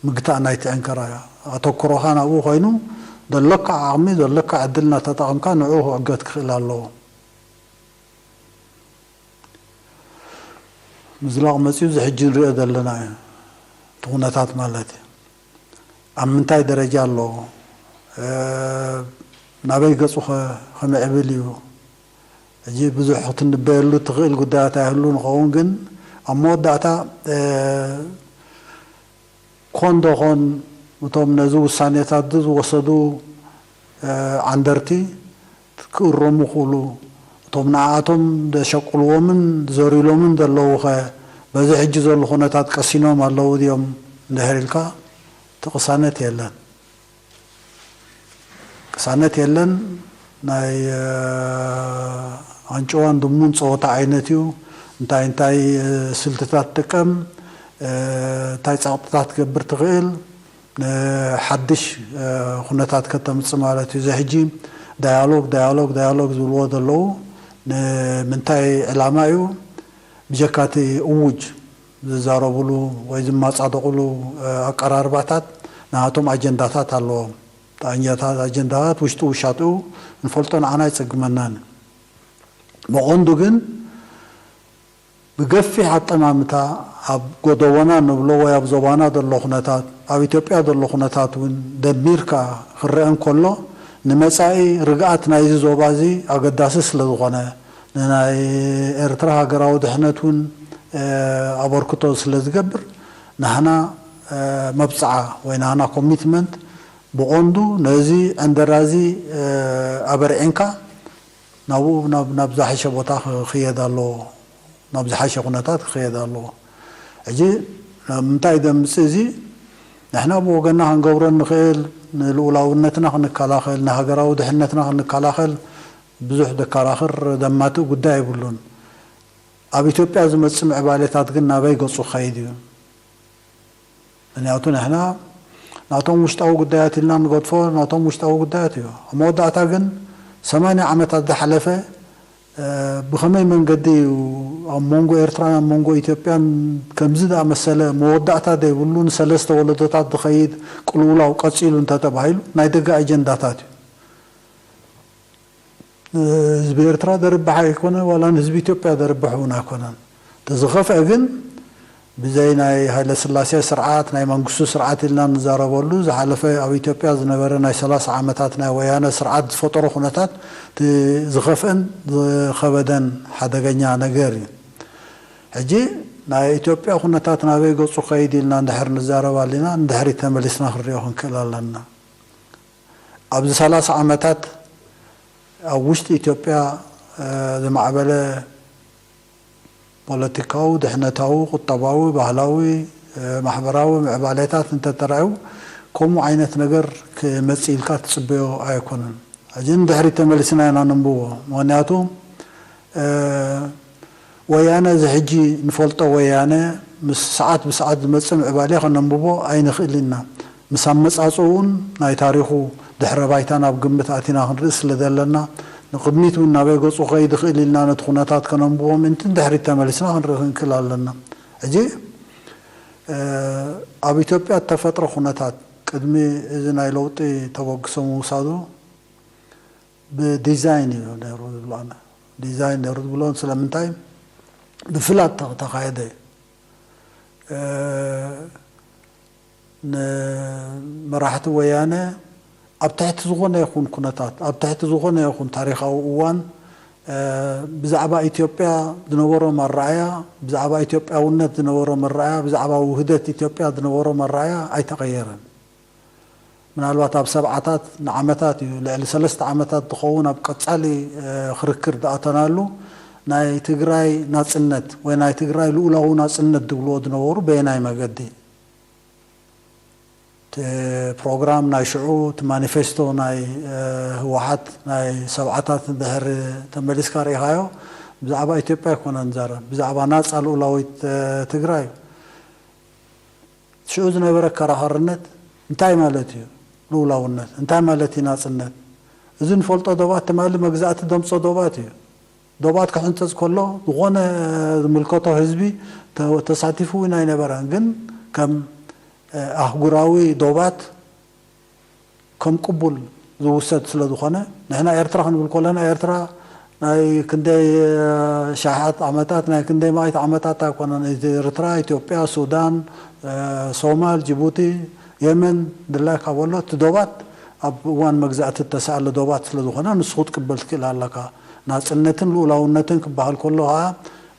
ምግታእ ናይቲ ዕንከራ እዩ። ኣተኩሮኻ ናብኡ ኮይኑ፣ ዘለካ ዓቕሚ ዘለካ ዕድል እናተጠቐምካ ንዕኡ ክዕገት ክኽእል ኣለዎ። ምዝላቕ መፂኡ እዚ ሕጂ ንሪኦ ዘለና እዩ፣ እቲ ኩነታት ማለት እዩ። ኣብ ምንታይ ደረጃ ኣሎ፣ ናበይ ገፁ ከ ክምዕብል እዩ? ሕጂ ብዙሕ ክትንበየሉ ትኽእል ጉዳያት ኣይህሉ ንኸውን፣ ግን ኣብ መወዳእታ ኮን ዶ ኾን እቶም ነዚ ውሳኔታት እዚ ዝወሰዱ ዓንደርቲ ክእረሙ ክእሉ፣ እቶም ንኣቶም ዘሸቅልዎምን ዘሪሎምን ዘለዉ ኸ በዚ ሕጂ ዘሎ ኩነታት ቀሲኖም ኣለዉ ድዮም እንድሕር ኢልካ እቲ ቅሳነት የለን። ቅሳነት የለን። ናይ ኣንጭዋን ድሙን ፀወታ ዓይነት እዩ። እንታይ እንታይ ስልትታት ጥቀም፣ እንታይ ፀቕጥታት ትገብር ትኽእል፣ ሓድሽ ኩነታት ከተምፅእ ማለት እዩ። እዚ ሕጂ ዳያሎግ ዳያሎግ ዳያሎግ ዝብልዎ ዘለዉ ንምንታይ ዕላማ እዩ? ብጀካ እቲ እውጅ ዝዛረብሉ ወይ ዝመፃደቕሉ ኣቀራርባታት ናቶም ኣጀንዳታት ኣለዎም። ኣጀንዳታት ውሽጡ ውሻጥኡ ንፈልጦ ንዓና ኣይፀግመናን። ብቐንዱ ግን ብገፊሕ ኣጠማምታ ኣብ ጎደቦና ንብሎ ወይ ኣብ ዞባና ዘሎ ኩነታት ኣብ ኢትዮጵያ ዘሎ ኩነታት እውን ደሚርካ ክረአ እንከሎ ንመፃኢ ርግኣት ናይዚ ዞባ እዚ ኣገዳሲ ስለ ዝኾነ ንናይ ኤርትራ ሃገራዊ ድሕነት እውን ኣበርክቶ ስለ ዝገብር ናህና መብፅዓ ወይ ናህና ኮሚትመንት ብቐንዱ ነዚ ዕንደራ እዚ ኣበርዒንካ ናብኡ ናብ ዝሓሸ ቦታ ክኽየድ ኣለዎ፣ ናብ ዝሓሸ ኩነታት ክኽየድ ኣለዎ። ሕጂ ምንታይ ደምፅእ እዚ ንሕና ብወገንና ክንገብሮ ንኽእል ንልኡላውነትና ክንከላኸል ንሃገራዊ ድሕነትና ክንከላኸል ብዙሕ ደከራኽር ደማትእ ጉዳይ የብሉን። ኣብ ኢትዮጵያ ዝመፅእ ምዕባሌታት ግን ናበይ ገፁ ክኸይድ እዩ? ምክንያቱ ንሕና ናቶም ውሽጣዊ ጉዳያት ኢልና ንገድፎ ናቶም ውሽጣዊ ጉዳያት እዩ። ኣብ መወዳእታ ግን ሰማንያ ዓመታት ዝሓለፈ ብኸመይ መንገዲ እዩ ኣብ መንጎ ኤርትራን ኣብ መንጎ ኢትዮጵያን ከምዚ ዝኣመሰለ መወዳእታ ዘይብሉ ንሰለስተ ወለዶታት ዝኸይድ ቅልውላው ቀፂሉ እንተተባሂሉ ናይ ደገ ኣጀንዳታት እዩ። ህዝቢ ኤርትራ ዘርብሕ ኣይኮነ ዋላ ንህዝቢ ኢትዮጵያ ዘርብሕ እውን ኣይኮነን። ተዝኸፍአ ግን ብዘይ ናይ ሃይለስላሴ ስርዓት ናይ መንግስቱ ስርዓት ኢልና ንዛረበሉ ዝሓለፈ ኣብ ኢትዮጵያ ዝነበረ ናይ ሰላሳ ዓመታት ናይ ወያነ ስርዓት ዝፈጠሮ ኩነታት ዝኸፍአን ዝኸበደን ሓደገኛ ነገር እዩ። ሕጂ ናይ ኢትዮጵያ ኩነታት ናበይ ገፁ ከይድ ኢልና እንድሕር ንዛረብ ኣሊና እንድሕሪ ተመሊስና ክንሪኦ ክንክእል ኣለና። ኣብዚ ሰላሳ ዓመታት ኣብ ውሽጢ ኢትዮጵያ ዝማዕበለ ፖለቲካዊ፣ ድሕነታዊ፣ ቁጠባዊ፣ ባህላዊ፣ ማሕበራዊ ምዕባሌታት እንተተራእዩ ከምኡ ዓይነት ነገር ክመፅእ ኢልካ ትፅበዮ ኣይኮነን። ሕጂ ንድሕሪት ተመሊስና ኢና ነንብቦ። ምክንያቱ ወያነ እዚ ሕጂ ንፈልጦ ወያነ ምስ ሰዓት ብሰዓት ዝመፅእ ምዕባሌ ከነንብቦ ኣይንኽእል ኢና። ምስ ኣመፃፅኡን ናይ ታሪኹ ድሕረ ባይታን ኣብ ግምት ኣቲና ክንርኢ ስለ ዘለና ንቕድሚት እውን ናበይ ገፁ ክኸይድ ይኽእል ኢልና ነቲ ኩነታት ከነንብቦ ምእንቲ ንድሕሪት ተመሊስና ክንርኢ ክንክእል ኣለና። ሕጂ ኣብ ኢትዮጵያ እተፈጥረ ኩነታት ቅድሚ እዚ ናይ ለውጢ ተበግሶ ምውሳዱ ብዲዛይን እዩ ነይሩ ዝብሎ ኣነ። ዲዛይን ነይሩ ዝብሎ ስለምንታይ ብፍላጥ ተኻየደ። ንመራሕቲ ወያነ ኣብ ትሕቲ ዝኾነ ይኹን ኩነታት ኣብ ትሕቲ ዝኾነ ይኹን ታሪኻዊ እዋን ብዛዕባ ኢትዮጵያ ዝነበሮም ኣረኣያ ብዛዕባ ኢትዮጵያውነት ዝነበሮም ኣረኣያ ብዛዕባ ውህደት ኢትዮጵያ ዝነበሮም ኣረኣያ ኣይተቐየረን። ምናልባት ኣብ ሰብዓታት ንዓመታት እዩ ልዕሊ ሰለስተ ዓመታት ዝኸውን ኣብ ቀጻሊ ክርክር ዝኣተናሉ ናይ ትግራይ ናጽነት ወይ ናይ ትግራይ ልኡላዊ ናጽነት ዝብልዎ ዝነበሩ በየናይ መገዲ? እቲ ፕሮግራም ናይ ሽዑ፣ እቲ ማኒፌስቶ ናይ ህወሓት ናይ ሰብዓታት ድሕሪ ተመሊስካ ርኢኻዮ፣ ብዛዕባ ኢትዮጵያ ኣይኮነን ዝዛረብ፣ ብዛዕባ ናጻ ልኡላዊት ትግራይ እዩ። ሽዑ ዝነበረ ኣከራኸርነት እንታይ ማለት እዩ? ልኡላውነት እንታይ ማለት እዩ? ናጽነት፣ እዚ ንፈልጦ ዶባት ትማሊ መግዛእቲ ደምጾ ዶባት እዩ። ዶባት ክሕንጸጽ ከሎ ዝኾነ ዝምልከቶ ህዝቢ ተሳቲፉ እውን ኣይነበረን። ግን ከም ኣህጉራዊ ዶባት ከም ቅቡል ዝውሰድ ስለ ዝኾነ፣ ንሕና ኤርትራ ክንብል ከለና፣ ኤርትራ ናይ ክንደይ ሻሓት ዓመታት፣ ናይ ክንደይ ማእት ዓመታት ኣይኮነን። ኤርትራ፣ ኢትዮጵያ፣ ሱዳን፣ ሶማል፣ ጅቡቲ፣ የመን፣ ድላይካ በሎ፣ እቲ ዶባት ኣብ እዋን መግዛእቲ እተሰኣለ ዶባት ስለ ዝኾነ፣ ንሱ ክትቅበል ትክእል ኣለካ። ናጽነትን ልኡላውነትን ክበሃል ከሎ ከዓ፣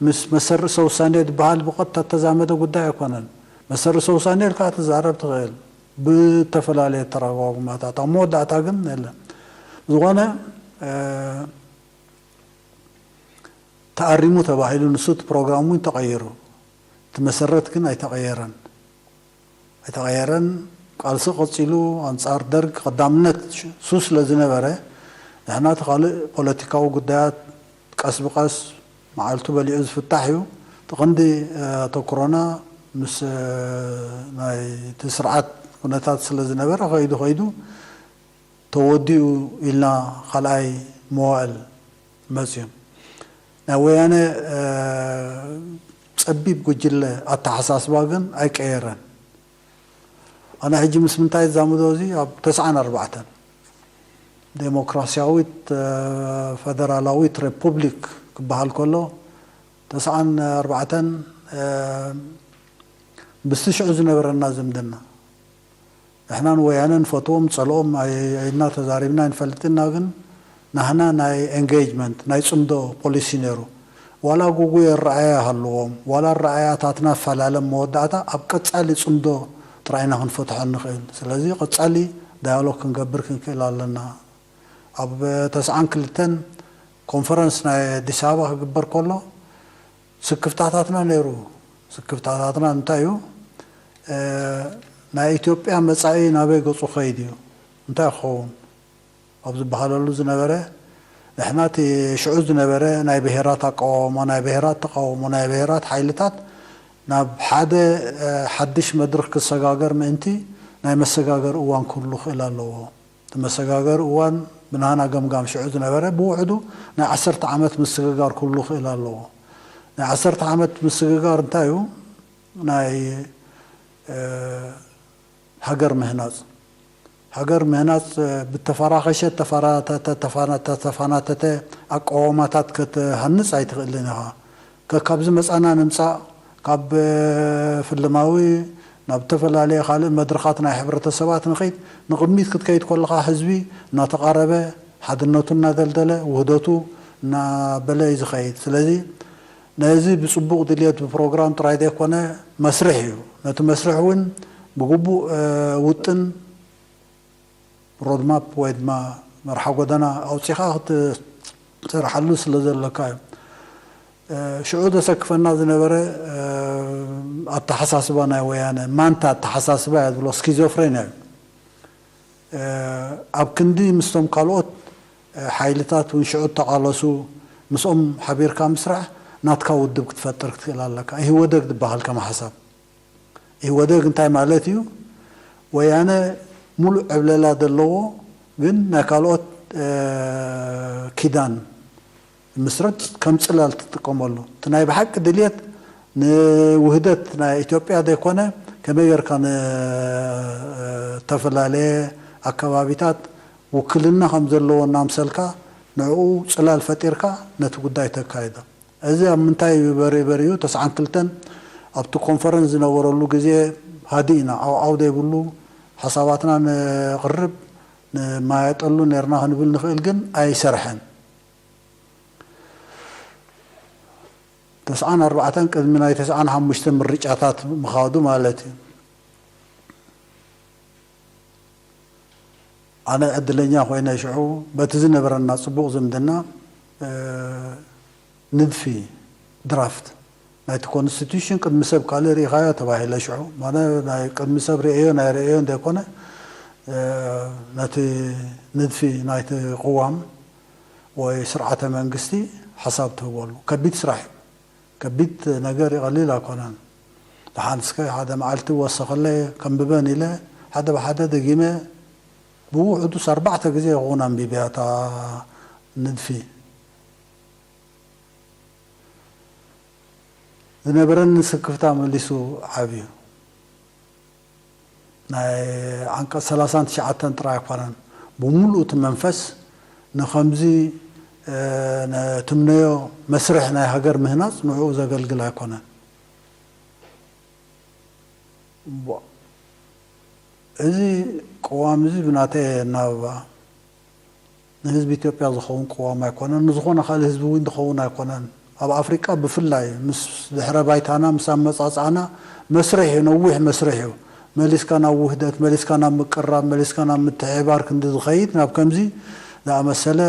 ምስ መሰል ርእሰ ውሳኔ ዝበሃል ብቐጥታ እተዛመደ ጉዳይ ኣይኮነን። መሰል ርእሰ ውሳኔ ኢልካ ክትዛረብ ትኽእል፣ ብተፈላለየ ተረጓጉማታት። ኣብ መወዳእታ ግን የለን። ዝኾነ ተኣሪሙ ተባሂሉ፣ ንሱ እቲ ፕሮግራም እውን ተቐይሩ፣ እቲ መሰረት ግን ኣይተቐየረን። ኣይተቐየረን። ቃልሲ ቀጺሉ፣ ኣንጻር ደርግ ቀዳምነት ሱ ስለ ዝነበረ፣ ንሕና እቲ ካልእ ፖለቲካዊ ጉዳያት ቀስ ብቐስ መዓልቱ በሊዑ ዝፍታሕ እዩ። እቲ ቀንዲ ኣተኩሮና ምስ ናይቲ ስርዓት ኩነታት ስለ ዝነበረ፣ ከይዱ ከይዱ ተወዲኡ ኢልና ካልኣይ መዋእል መጽዩ። ናይ ወያነ ጸቢብ ጉጅለ ኣተሓሳስባ ግን ኣይቀየረን። ኣነ ሕጂ ምስ ምንታይ ዛምዶ፣ እዚ ኣብ ተስዓን ኣርባዕተን ዴሞክራሲያዊት ፈደራላዊት ሬፑብሊክ ክበሃል ከሎ፣ ተስዓን ኣርባዕተን ምስቲ ሽዑ ዝነበረና ዝምድና፣ ንሕና ንወያነ ንፈትዎም ንጸልኦም ኣይና ተዛሪብና ኣይንፈልጥና። ግን ናህና ናይ ኤንጌጅመንት፣ ናይ ጽምዶ ፖሊሲ ነይሩ። ዋላ ጉጉይ ኣረኣያ ሃልዎም፣ ዋላ ኣረኣያታትና ፈላለም፣ መወዳእታ ኣብ ቀጻሊ ጽምዶ ጥራይና ክንፈትሖ ንኽእል። ስለዚ ቀጻሊ ዳያሎግ ክንገብር ክንክእል ኣለና። ኣብ ተስዓን ክልተን ኮንፈረንስ ናይ ኣዲስ ኣበባ ክግበር ከሎ ስክፍታታትና ነይሩ። ስክፍታታትና እንታይ እዩ? ናይ ኢትዮጵያ መጻኢ ናበይ ገጹ ከይድ እዩ? እንታይ ክኸውን? ኣብ ዝበሃለሉ ዝነበረ፣ ንሕና እቲ ሽዑ ዝነበረ ናይ ብሄራት ኣቃውሞ፣ ናይ ብሄራት ተቃውሞ፣ ናይ ብሄራት ሓይልታት ናብ ሓደ ሓድሽ መድረኽ ክሰጋገር ምእንቲ፣ ናይ መሰጋገር እዋን ክህሉ ክእል ኣለዎ። እቲ መሰጋገር እዋን ብናና ገምጋም ሽዑ ዝነበረ ብውሕዱ ናይ ዓሰርተ ዓመት ምስግጋር ክህሉ ክእል ኣለዎ። ናይ ዓሰርተ ዓመት ምስግጋር እንታይ እዩ? ናይ ሃገር ምህናጽ። ሃገር ምህናጽ ብተፈራኸሸ፣ ተፋናተተ ኣቃዋማታት ክትሃንጽ ኣይትኽእልን ኢኻ። ከካብ ዝመጻና ንምጻእ፣ ካብ ፍልማዊ ናብ ዝተፈላለየ ካልእ መድረኻት ናይ ሕብረተሰባት ንኸይድ፣ ንቕድሚት ክትከይድ ከለኻ ህዝቢ እናተቓረበ፣ ሓድነቱ እናደልደለ፣ ውህደቱ እናበለ እዩ ዝኸይድ። ስለዚ ነዚ ብጽቡቕ ድልየት ብፕሮግራም ጥራይ ዘይኮነ መስርሕ እዩ። ነቲ መስርሕ እውን ብግቡእ ውጥን፣ ሮድማፕ ወይ ድማ መርሓ ጎደና ኣውጺኻ ክትሰርሓሉ ስለ ዘለካ እዩ። ሽዑ ዘሰክፈና ዝነበረ ኣተሓሳስባ ናይ ወያነ ማንታ ኣተሓሳስባ እያ ዝብሎ፣ ስኪዞፍሬንያ እዩ። ኣብ ክንዲ ምስቶም ካልኦት ሓይልታት እውን ሽዑ እተቓለሱ ምስኦም ሓቢርካ ምስራሕ ናትካ ውድብ ክትፈጥር ክትክእል ኣለካ። ኢህወደግ ዝበሃል ከም ሓሳብ ኢህወደግ እንታይ ማለት እዩ? ወያነ ሙሉእ ዕብለላ ዘለዎ ግን ናይ ካልኦት ኪዳን ምስረት ከም ጽላል ትጥቀመሉ። እቲ ናይ ብሓቂ ድልየት ንውህደት ናይ ኢትዮጵያ ዘይኮነ፣ ከመይ ጌርካ ንተፈላለየ ኣከባቢታት ውክልና ከም ዘለዎ እናምሰልካ ንዕኡ ጽላል ፈጢርካ ነቲ ጉዳይ ተካይዶ። እዚ ኣብ ምንታይ እዩ በሪ-፣ በሪኡ? ተስዓን ክልተን ኣብቲ ኮንፈረንስ ዝነበረሉ ግዜ ሃዲ ኢና፣ ዓው ዓው ዘይብሉ ሓሳባትና ነቕርብ፣ ንማየጠሉ ነርና ክንብል ንኽእል፣ ግን ኣይሰርሐን። ተስዓን ኣርባዕተን ቅድሚ ናይ ተስዓን ሓሙሽተን ምርጫታት ምኻዱ ማለት እዩ። ኣነ ዕድለኛ ኮይነ ሽዑ በቲ ዝነበረና ጽቡቕ ዝምድና፣ እ፣ ንድፊ ድራፍት ናይቲ ኮንስቲቱሽን ቅድሚ ሰብ ካልእ ርኢኻዮ ተባሂለ ሽዑ። ማነ ናይ ቅድሚ ሰብ ርእዮ ናይ ርእዮ እንተይኮነ፣ እ፣ ነቲ ንድፊ ናይቲ ቅዋም ወይ ስርዓተ መንግስቲ ሓሳብ ትህበሉ። ከቢድ ስራሕ እዩ። ከቢድ ነገር እዩ፣ ቀሊል ኣይኮነን። ደሓን እስከ ሓደ መዓልቲ ወሰኸለይ ከንብበን ኢለ ሓደ ብሓደ ደጊመ ብውሕዱስ ኣርባዕተ ግዜ ይኸውን ኣንቢበያ እታ ንድፊ። ዝነበረኒ ስክፍታ መሊሱ ዓብዩ። ናይ ዓንቀጽ ሰላሳን ትሽዓተን ጥራይ ኣይኮነን፣ ብምሉእ እቲ መንፈስ ንኸምዚ፣ እ፣ ንትምነዮ መስርሕ ናይ ሃገር ምህናጽ ንዕኡ ዘገልግል ኣይኮነን። እምቧ፣ እዚ ቅዋም እዚ ብናተይ ኣናብባ ንህዝቢ ኢትዮጵያ ዝኸውን ቅዋም ኣይኮነን፣ ንዝኾነ ካልእ ህዝቢ እውን ዝኸውን ኣይኮነን። ኣብ ኣፍሪቃ ብፍላይ ምስ ድሕረ ባይታና፣ ምስ ኣመጻጽኣና መስርሕ እዩ፣ ነዊሕ መስርሕ እዩ። መሊስካ ናብ ውህደት፣ መሊስካ ናብ ምቅርራብ፣ መሊስካ ናብ ምትሕብባር ክንዲ ዝኸይድ ናብ ከምዚ ዝኣመሰለ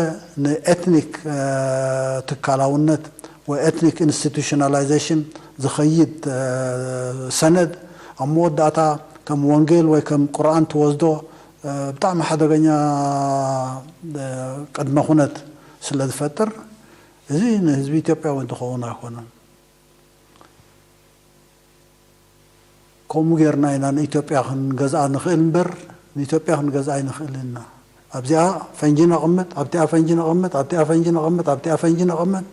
ንኤትኒክ፣ እ፣ ትካላውነት ወይ ኤትኒክ ኢንስቲቱሽናላይዜሽን ዝኸይድ፣ እ፣ ሰነድ ኣብ መወዳእታ ከም ወንጌል ወይ ከም ቁርኣን ትወስዶ፣ እ፣ ብጣዕሚ ሓደገኛ፣ እ፣ ቅድመ ኩነት ስለ ዝፈጥር፣ እዚ ንህዝቢ ኢትዮጵያ እውን ዝኸውን ኣይኮነን። ከምኡ ጌርና ኢና ንኢትዮጵያ ክንገዝኣ ንኽእል እምበር፣ ንኢትዮጵያ ክንገዝኣ ኣይንኽእልን ኢና። ኣብዚኣ ፈንጂ ነቐምጥ፣ ኣብቲኣ ፈንጂ ነቐምጥ፣ ኣብቲኣ ፈንጂ ነቐምጥ፣ ኣብቲኣ ፈንጂ ነቐምጥ፣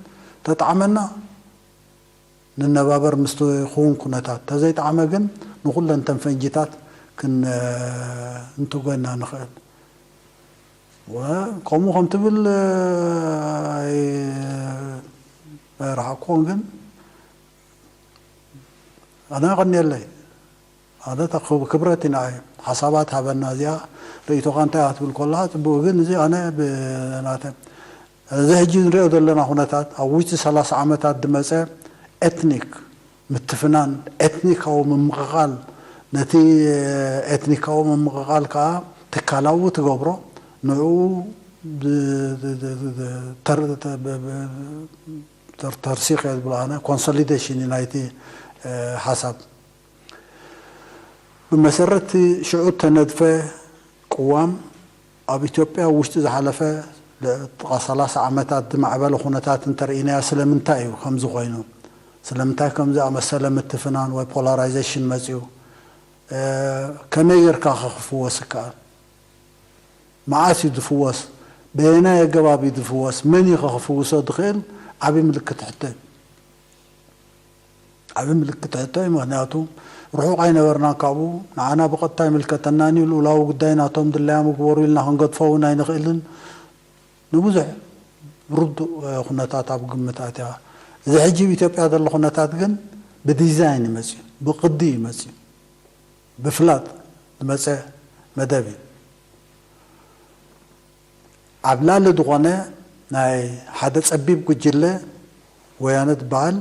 ተጣዕመና ንነባበር ምስቲ ክውን ኩነታት። ተዘይጣዕመ ግን ንኹለን ተን ፈንጂታት ክን-፣ እንትጎና ንኽእል። ወ-፣ ከምኡ ከም ትብል፣ ኣይ-፣ ኣይረሓቕኩዎን፣ ግን ኣነ ቀንየለይ። ኣነ እታ ክብ-፣ ክብረት ኢና እየ። ሓሳባት ሃበና፣ እዚኣ ርእይቶኻ እንታይ እያ ክትብል ከለኻ ጽቡቕ፣ ግን እዚ ኣነ ብናተ-፣ እዚ ሕጂ ንሪኦ ዘለና ኩነታት ኣብ ውሽጢ ሰላሳ ዓመታት ዝመጸ ኤትኒክ ምትፍናን፣ ኤትኒካዊ ምምቕቓል፣ ነቲ ኤትኒካዊ ምምቕቓል ከኣ ትካላዊ ትገብሮ፣ ንዕኡ ብ-፣ ብ-፣ ብ-፣ ብ-፣ ተር-፣ ተ-፣ ብ-፣ ብ-፣ ተር-፣ ተርሲኽ እየ ዝብሎ ኣነ፣ ኮንሶሊዴሽን እዩ ናይቲ፣ እ፣ ሓሳብ። ብመሰረት እቲ ሽዑ እተነድፈ ቅዋም፣ ኣብ ኢትዮጵያ ውሽጢ ዝሓለፈ ለ-፣ ጥቓ ሰላሳ ዓመታት ዝማዕበለ ኩነታት እንተርኢናዮ ስለምንታይ እዩ ከምዚ ኮይኑ? ስለምንታይ ከምዚ ኣመሰለ ምትፍናን ወይ ፖላራይዜሽን መጺኡ? እ፣ ከመይ ጌርካ ከ ክፍወስ ይከኣል? መዓስ እዩ ዝፍወስ? በየናይ ኣገባብ እዩ ዝፍወስ? መን እዩ ከ ክፍውሶ ዝኽእል? ዓቢ ምልክት ሕቶ እዩ። ዓቢ ምልክት ሕቶ እዩ። ምኽንያቱ ርሑቕ ኣይነበርናን ካብኡ። ንዓና ብቐጥታ ኣይምልከተናን እዩ። ልኡላዊ ጉዳይ ናቶም ድላዮም ይግበሩ ኢልና ክንገድፎ እውን ኣይንኽእልን። ንብዙሕ ርዱእ፣ እ፣ ኩነታት ኣብ ግምት ኣትያ። እዚ ሕጂ ኣብ ኢትዮጵያ ዘሎ ኩነታት ግን ብዲዛይን እዩ መጺኡ፣ ብቕዲ እዩ መጺኡ። ብፍላጥ ዝመጸ መደብ እዩ። ዓብላሊ ዝኾነ ናይ ሓደ ጸቢብ ጉጅለ ወያነ ዝበሃል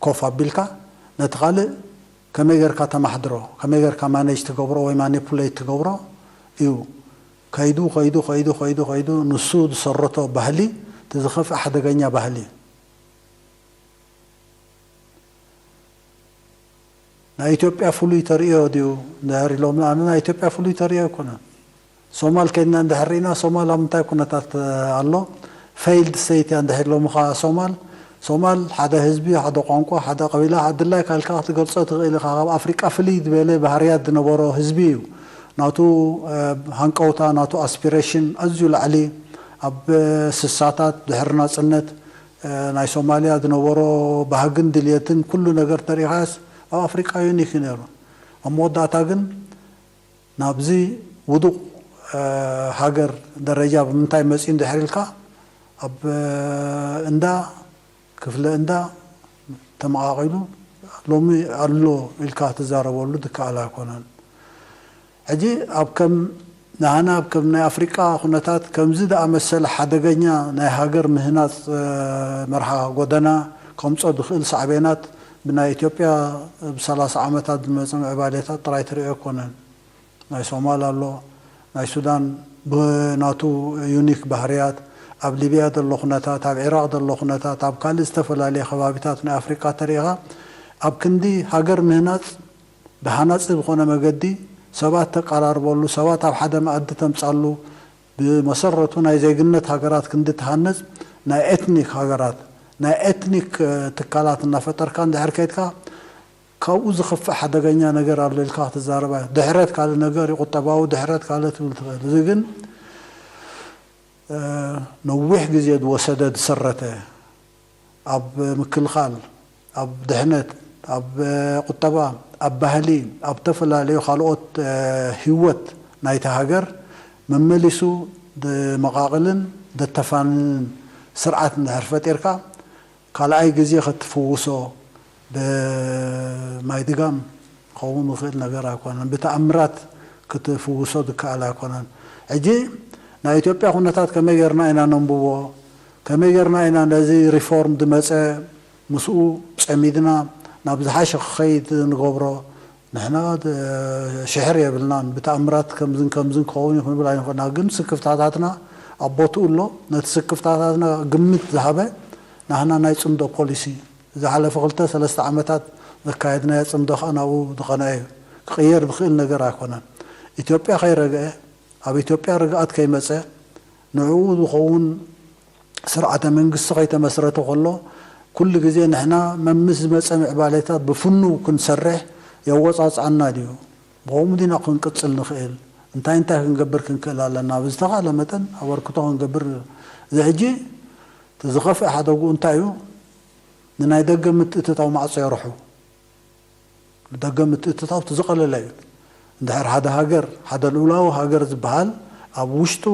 ኮፍ ኣቢልካ ነቲ ካልእ ከመይ ጌርካ ተማሕድሮ፣ ከመይ ጌርካ ማኔጅ ትገብሮ ወይ ማኒፑሌት ትገብሮ እዩ። ከይዱ፣ ከይዱ፣ ከይዱ፣ ከይዱ፣ ከይዱ ንሱ ዝሰረቶ ባህሊ፣ እቲ ዝኸፍእ ሓደገኛ ባህሊ እዩ። ናይ ኢትዮጵያ ፍሉይ ተርእዮ ድዩ እንድሕር ኢሎም፣ ኣነ ናይ ኢትዮጵያ ፍሉይ ተርእዮ ኣይኮነን። ሶማል ከይድና እንድሕር ርኢና፣ ሶማል ኣብ ምንታይ ኩነታት ኣሎ? ፌይልድ ስቴት እያ እንድሕር ኢሎምኻ ሶማል፣ ሶማል ሓደ ህዝቢ፣ ሓደ ቋንቋ፣ ሓደ ቀቢላ፣ ድላይካ ኢልካ ክትገልጾ ትኽእል ኢኻ። ካብ ኣፍሪቃ ፍልይ ዝበለ ባህርያት ዝነበሮ ህዝቢ እዩ። ናቱ፣ እ፣ ሃንቀውታ፣ ናቱ ኣስፒሬሽን ኣዝዩ ላዕሊ፣ ኣብ ስሳታት ድሕሪ ናጽነት፣ እ፣ ናይ ሶማልያ ዝነበሮ ባህግን ድልየትን ኩሉ ነገር ተሪኻስ ኣብ ኣፍሪቃ ዩኒክ እዩ ነይሩ። ኣብ መወዳእታ ግን ናብዚ ውዱቕ፣ እ፣ ሃገር ደረጃ ብምንታይ መጺኡ እንድሕር ኢልካ፣ ኣብ፣ እ፣ እንዳ ክፍለ እንዳ ተመቓቒሉ ሎሚ ኣሎ ኢልካ ትዛረበሉ ዝከኣል ኣይኮነን። ሕጂ ኣብ ከም ንሃና ኣብ ከም ናይ ኣፍሪቃ ኩነታት ከምዚ ዝኣመሰለ ሓደገኛ ናይ ሃገር ምህናጽ፣ እ፣ መርሓ ጎደና ከምጾ ዝኽእል ሳዕቤናት ብናይ ኢትዮጵያ ብ ሰላሳ ዓመታት ዝመጸ ምዕባሌታት ጥራይ ትርእዮ ኣይኮነን። ናይ ሶማል ኣሎ፣ ናይ ሱዳን ብናቱ ዩኒክ ባህርያት፣ ኣብ ሊብያ ዘሎ ኩነታት፣ ኣብ ዒራቕ ዘሎ ኩነታት፣ ኣብ ካልእ ዝተፈላለየ ከባቢታት ናይ ኣፍሪቃ ተሪኢኻ፣ ኣብ ክንዲ ሃገር ምህናጽ ብሃናጺ ዝኾነ መገዲ ሰባት ተቀራርበሉ፣ ሰባት ኣብ ሓደ መኣዲ ተምጻሉ፣ ብመሰረቱ ናይ ዜግነት ሃገራት ክንዲ ትሃንጽ ናይ ኤትኒክ ሃገራት፣ ናይ ኤትኒክ ትካላት እናፈጠርካ እንድሕር ከይድካ፣ ካብኡ ዝኸፍእ ሓደገኛ ነገር ኣሎ ኢልካ ክትዛረባ። ድሕረት ካልእ ነገር እዩ፣ ቁጠባዊ ድሕረት ካልእ ትብል ትኽእል። እዚ ግን ነዊሕ ግዜ ዝወሰደ ዝሰረተ፣ ኣብ ምክልኻል፣ ኣብ ድሕነት፣ ኣብ ቁጠባ፣ ኣብ ባህሊ፣ ኣብ ተፈላለዩ ካልኦት ህይወት ናይቲ ሃገር መመሊሱ ዝመቓቕልን ዘተፋንንን ስርዓት እንድሕር ፈጢርካ፣ ካልኣይ ግዜ ክትፍውሶ ብማይ ድጋም ክኸውን ዝኽእል ነገር ኣይኮነን። ብተኣምራት ክትፍውሶ ዝከኣል ኣይኮነን። ሕጂ ናይ ኢትዮጵያ ኩነታት ከመይ ጌርና ኢና ነንብቦ? ከመይ ጌርና ኢና ነዚ ሪፎርም ዝመጸ ምስኡ ጸሚድና ናብ ዝሓሸ ክኸይድ ንገብሮ? ንሕና ሽሕር የብልናን። ብተኣምራት ከምዝን ከምዝን ክኸውን እዩ ክንብል ኣይንኽእልና። ግን ስክፍታታትና ኣብ ቦትኡ ኣሎ። ነቲ ስክፍታታትና ግምት ዝሃበ ናህና ናይ ጽምዶ ፖሊሲ ዝሓለፈ ክልተ ሰለስተ ዓመታት ዘካየድናዮ ጽምዶ ከኣ ናብኡ ዝቐንዐ እዩ። ክቕየር ዝኽእል ነገር ኣይኮነን። ኢትዮጵያ ከይረግአ፣ ኣብ ኢትዮጵያ ርግኣት ከይመጸ፣ ንዕኡ ዝኸውን ስርዓተ መንግስቲ ከይተመስረተ ከሎ፣ ኩሉ ግዜ ንሕና መምስ ዝመጸ ምዕባሌታት ብፍኑው ክንሰርሕ የወጻጽኣና ድዩ? ብኸምኡ ዲና ክንቅጽል ንኽእል? እንታይ እንታይ ክንገብር ክንክእል ኣለና? ብዝተኻእለ መጠን ኣበርክቶ ክንገብር። እዚ ሕጂ እቲ ዝኸፍአ ሓደግኡ እንታይ እዩ? ንናይ ደገ ምትእትታው ማዕጾ የርሑ። ንደገ ምትእትታው እቲ ዝቐለለ እዩ። እንድሕር ሓደ ሃገር፣ ሓደ ልኡላዊ ሃገር ዝበሃል ኣብ ውሽጡ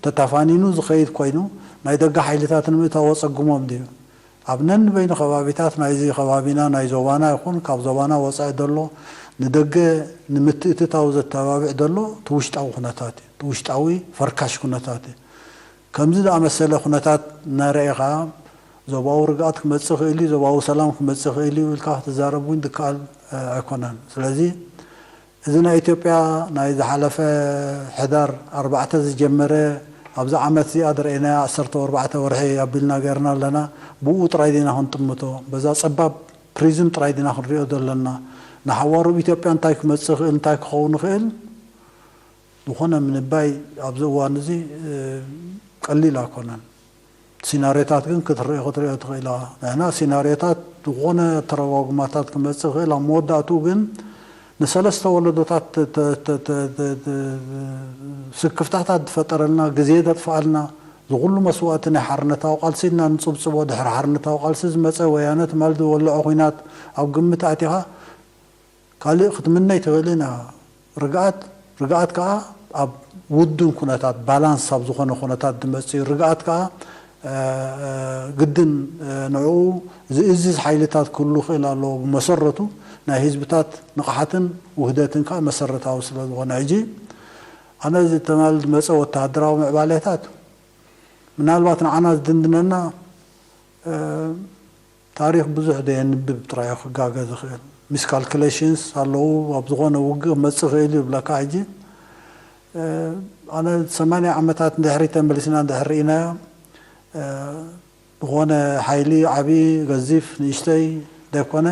ተታፋኒኑ ዝኸይድ ኮይኑ፣ ናይ ደገ ሓይልታት ንምእታው ኣጸግሞም ድዩ? ኣብ ነንበይኑ ከባቢታት ናይዚ ከባቢና፣ ናይ ዞባና ይኹን ካብ ዞባና ወጻኢ ዘሎ ንደገ ንምትእትታው ዘተባብዕ ዘሎ እቲ ውሽጣዊ ኩነታት እዩ። እቲ ውሽጣዊ ፈርካሽ ኩነታት እዩ። ከምዚ ዝኣመሰለ ኩነታት እናረኤኻ ዞባዊ ርግኣት ክመጽእ ይኽእል እዩ፣ ዞባዊ ሰላም ክመጽእ ይኽእል እዩ ኢልካ ክትዛረብ እውን ዝከኣል ኣይኮነን። ስለዚ እዚ ናይ ኢትዮጵያ ናይ ዝሓለፈ ሕዳር ኣርባዕተ ዝጀመረ ኣብዚ ዓመት እዚኣ ዝረኣናዮ ዓሰርተ ኣርባዕተ ወርሒ ኣቢልና ገይርና ኣለና። ብኡ ጥራይ ዲና ክንጥምቶ? በዛ ጸባብ ፕሪዝም ጥራይ ዲና ክንሪኦ ዘለና? ንሓዋሩ ኣብ ኢትዮጵያ እንታይ ክመጽእ ይኽእል፣ እንታይ ክኸውን ይኽእል? ዝኾነ ምንባይ ኣብዚ እዋን እዚ ቀሊል ኣይኮነን። ሲናርዮታት ግን ክትሪኦ ክትሪኦ ትኽእል ኢኻ። ንሕና ሲናርዮታት ዝኾነ ተረጓጉማታት ክመጽእ ይኽእል። ኣብ መወዳእትኡ ግን ንሰለስተ ወለዶታት ስክፍታታት ዝፈጠረልና፣ ግዜ ዘጥፍኣልና፣ ዝኹሉ መስዋእቲ ናይ ሓርነታዊ ቃልሲ ኢልና ንጽብጽቦ፣ ድሕሪ ሓርነታዊ ቃልሲ ዝመጸ ወያነ ትማል ዝወለዖ ኲናት ኣብ ግምት ኣቲኻ ካልእ ክትምነይ ትኽእልን ኢኻ። ርግኣት፣ ርግኣት ከኣ ኣብ ውዱን ኩነታት፣ ባላንስ ኣብ ዝኾነ ኩነታት ዝመጽእ እዩ። ርግኣት ከኣ ግድን ንዕኡ ዝእዝዝ ሓይልታት ክህሉ ክእል ኣለዎ። ብመሰረቱ ናይ ህዝብታት ንቕሓትን ውህደትን ከኣ መሰረታዊ ስለ ዝኾነ፣ ሕጂ ኣነ እዚ ትማል ዝመጸ ወተሃደራዊ ምዕባሌታት ምናልባት ንዓና ዝድንድነና ታሪኽ ብዙሕ ዘየንብብ ጥራይ እዩ ክጋገ ዝኽእል። ሚስካልኩሌሽንስ ኣለዉ። ኣብ ዝኾነ ውግእ ክመጽእ ይኽእል እዩ ይብለካ። ሕጂ ኣነ ሰማንያ ዓመታት ንድሕሪት ተመሊስና እንድሕር ርኢናዮ፣ ዝኾነ ሓይሊ ዓቢ፣ ገዚፍ፣ ንእሽተይ ዘይኮነ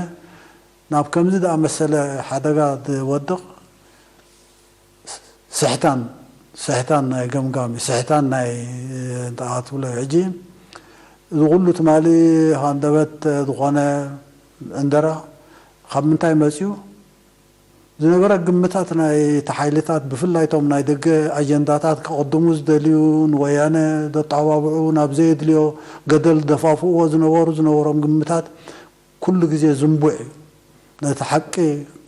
ናብ ከምዚ ዝኣመሰለ ሓደጋ ዝወድቕ ስሕታን፣ ስሕታን ናይ ገምጋሚ፣ ስሕታን ናይ፣ እንታይ ትብሎ ሕጂ፣ እዚ ኩሉ ትማሊ ሃንደበት ዝኾነ ዕንደራ ካብ ምንታይ መጽዩ? ዝነበረ ግምታት ናይቲ ሓይልታት፣ ብፍላይ እቶም ናይ ደገ ኣጀንዳታት ከቐድሙ ዝደልዩ፣ ንወያነ ዘጠባብዑ፣ ናብ ዘየድልዮ ገደል ዝደፋፍእዎ ዝነበሩ፣ ዝነበሮም ግምታት ኩሉ ግዜ ዝንቡዕ እዩ። ነቲ ሓቂ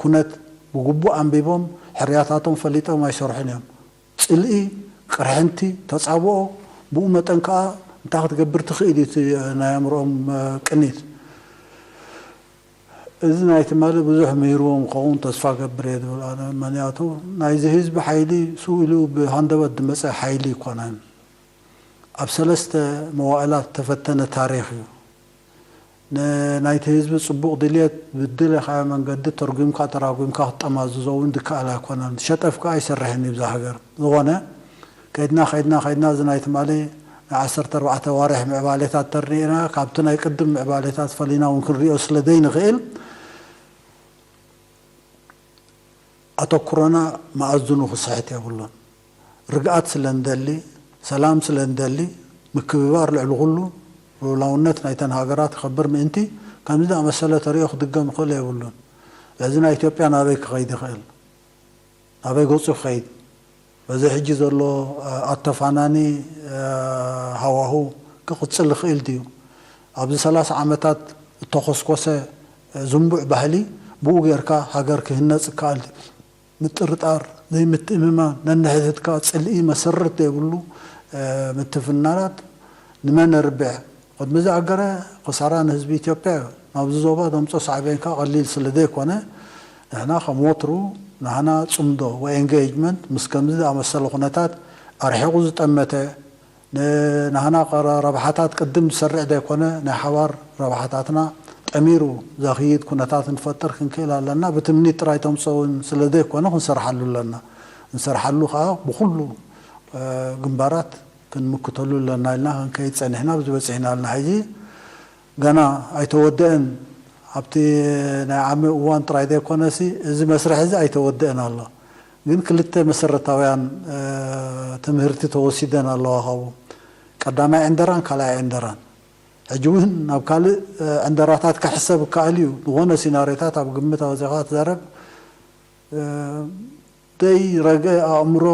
ኩነት ብግቡእ ኣንቢቦም ሕርያታቶም ፈሊጦም ኣይሰርሑን እዮም። ጽልኢ፣ ቅርሕንቲ፣ ተጻብኦ፣ ብኡ መጠን ከኣ እንታይ ክትገብር ትኽእል እዩ እቲ ናይ ኣእምሮኦም ቅኒት። እዚ ናይ ትማሊ ብዙሕ ምሂርዎም ክኸውን ተስፋ ገብር እየ ዝብል ኣነ። ምኽንያቱ ናይዚ ህዝቢ ሓይሊ ስው ኢሉ ብሃንደበት ዝመጸ ሓይሊ ኣይኮነን። ኣብ ሰለስተ መዋእላት ዝተፈተነ ታሪኽ እዩ። ንናይቲ ህዝቢ ጽቡቕ ድልየት ብድለኻዮ መንገዲ ተርጒምካ ተራጒምካ ክትጠማዝዞ እውን ዝከኣል ኣይኮነን። ሸጠፍ ከኣ ኣይሰርሕን እዩ ብዛ ሃገር። ዝኾነ ከይድና ከይድና ከይድና እዚ ናይ ትማሊ ዓሰርተ ኣርባዕተ ኣዋርሕ ምዕባሌታት ተርኢና ካብቲ ናይ ቅድም ምዕባሌታት ፈሊና እውን ክንሪኦ ስለ ዘይንኽእል ኣተኩሮና መኣዝኑ ክስሕት የብሉን። ርግኣት ስለ እንደሊ፣ ሰላም ስለ እንደሊ፣ ምክብባር ልዕሊ ኩሉ፣ ልኡላውነት ናይተን ሃገራት ክኸብር ምእንቲ ከምዚ ዝኣመሰለ ተሪኦ ክድገም ይኽእል የብሉን። ስለዚ ናይ ኢትዮጵያ ናበይ ክኸይድ ይኽእል? ናበይ ገጹ ክኸይድ? በዚ ሕጂ ዘሎ ኣተፋናኒ ሃዋሁ ክቕጽል ይኽእል ድዩ? ኣብዚ ሰላሳ ዓመታት እተኾስኮሰ ዝንቡዕ ባህሊ ብኡ ጌርካ ሃገር ክህነጽ ይከኣል ድዩ? ምጥርጣር፣ ዘይምትእምማን፣ ነንሕድሕድካ ጽልኢ መሰረት ዘይብሉ ምትፍናናት ንመን ነርብሕ? ቅድሚ ዝኣገረ ክሳራ ንህዝቢ ኢትዮጵያ እዩ። ናብዚ ዞባ ዘምጾ ሳዕቤን ከኣ ቀሊል ስለ ዘይኮነ ንሕና ከም ወትሩ ናህና ጽምዶ ወይ engagement ምስ ከምዚ ዝኣመሰለ ኩነታት ኣርሒቑ ዝጠመተ ንናህና ረብሓታት ቅድም ዝሰርዕ ዘይኮነ ናይ ሓባር ረብሓታትና ጠሚሩ ዘኽይድ ኩነታት ንፈጥር ክንክእል ኣለና። ብትምኒት ጥራይ ተምፅኦ እውን ስለ ዘይኮነ ክንሰርሓሉ ኣለና። ንሰርሓሉ ከዓ ብኩሉ ግንባራት ክንምክተሉ ኣለና ኢልና ክንከይድ ፀኒሕና ኣብዚ በፂሕና ኣለና። ሕጂ ገና ኣይተወደአን። ኣብቲ ናይ ዓሚ እዋን ጥራይ ዘይኮነሲ እዚ መስርሕ እዚ ኣይተወደአን ኣሎ። ግን ክልተ መሰረታውያን ትምህርቲ ተወሲደን ኣለዋ ካብኡ። ቀዳማይ ዕንደራን ካልኣይ ዕንደራን። ሕጂ እውን ናብ ካልእ ዕንደራታት ክሕሰብ ይከኣል እዩ። ዝኾነ ሲናሪዮታት ኣብ ግምት ኣውፂእኻ ትዛረብ ዘይረግአ ኣእምሮ፣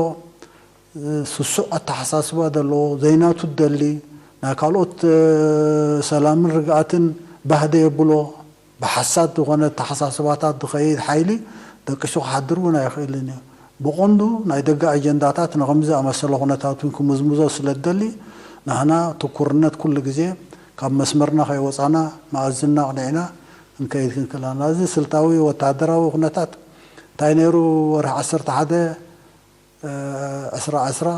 ስሱዕ ኣተሓሳስባ ዘለዎ፣ ዘይናቱ ደሊ፣ ናይ ካልኦት ሰላምን ርግኣትን ባህ ዘየብሎ፣ ብሓሳት ዝኾነ ኣተሓሳስባታት ዝኸይድ ሓይሊ ደቂሱ ክሓድር እውን ኣይኽእልን እዩ። ብቐንዱ ናይ ደገ ኣጀንዳታት ንኸምዚ ዝኣመሰለ ኩነታት እውን ክምዝምዞ ስለ ዝደሊ፣ ንሕና ትኩርነት ኩሉ ግዜ ካብ መስመርና ከይወፃና መኣዝንና ኣቕኒዕና ክንከይድ ክንክእል ኣለና። እዚ ስልታዊ ወተሃደራዊ ኩነታት እንታይ ነይሩ? ወርሒ ዓሰርተ ሓደ ዕስራ ዕስራ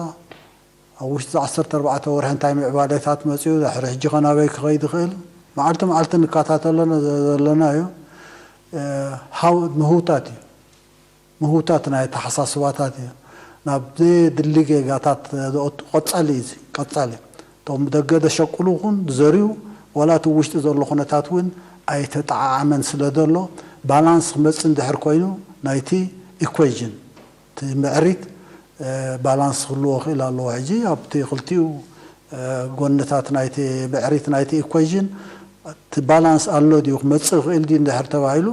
ኣብ ውሽጢ ዓሰርተ ኣርባዕተ ወርሒ እንታይ ምዕባለታት መፂኡ፣ ድሕሪ ሕጂ ከ ናበይ ክኸይድ ይኽእል? መዓልቲ መዓልቲ ንከታተሎ ዘለና እዩ። ሃው ምህውታት እዩ። ምህውታት ናይ ኣተሓሳስባታት እዩ። ናብ ዘየድሊ ጌጋታት ዘእቱ ቀፃሊ እዩ። ቀፃሊ እቶም ብደገ ዘሸቅሉ ይኹን ዝዘርዩ ዋላ እቲ ውሽጢ ዘሎ ኩነታት እውን ኣይተጠዓዓመን ስለ ዘሎ ባላንስ ክመፅእ እንድሕር ኮይኑ ናይቲ ኢኩዌዥን እቲ ምዕሪት ባላንስ ክህልዎ ክእል ኣለዎ። ሕጂ ኣብቲ ክልቲኡ ጎንታት ናይቲ ምዕሪት ናይቲ ኢኩዌዥን እቲ ባላንስ ኣሎ ድዩ ክመፅእ ክእል ድዩ እንድሕር ተባሂሉ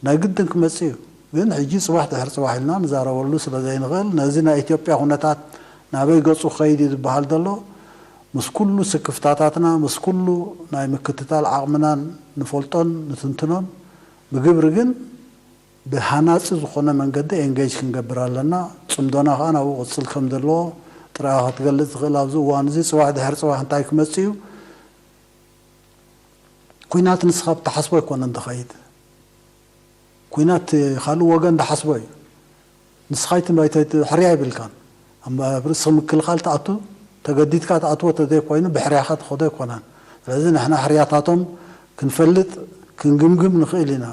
ናይ ግድን ክመፅእ እዩ። ግን ሕጂ ፅባሕ ድሕሪ ፅባሕ ኢልና ንዛረበሉ ስለ ዘይንኽእል ነዚ ናይ ኢትዮጵያ ኩነታት ናበይ ገፁ ክኸይድ እዩ ዝበሃል ዘሎ ምስ ኩሉ ስክፍታታትና ምስ ኩሉ ናይ ምክትታል ዓቕምናን ንፈልጦን ንትንትኖን ብግብሪ ግን ብሃናፂ ዝኾነ መንገዲ ኤንጌጅ ክንገብር ኣለና። ፅምዶና ከዓ ናብኡ ቅፅል ከም ዘለዎ ጥራይ ክትገልፅ ትኽእል ኣብዚ እዋን እዚ። ፅባሕ ድሕሪ ፅባሕ እንታይ ክመፅእ እዩ? ኩናት ንስኻ ብትሓስቦ ኣይኮነን ዝኸይድ። ኩናት ካልእ ወገን ዝሓስቦ እዩ። ንስኻ ኣይትም- ኣይተ- ሕርያ ኣይብልካን። ኣብ ርእሲ ምክልኻል ትኣቱ ተገዲድካ ትኣትዎ ተዘይኮይኑ ብሕርያኻ ትኸዶ ኣይኮነን። ስለዚ ንሕና ሕርያታቶም ክንፈልጥ ክንግምግም ንኽእል ኢና።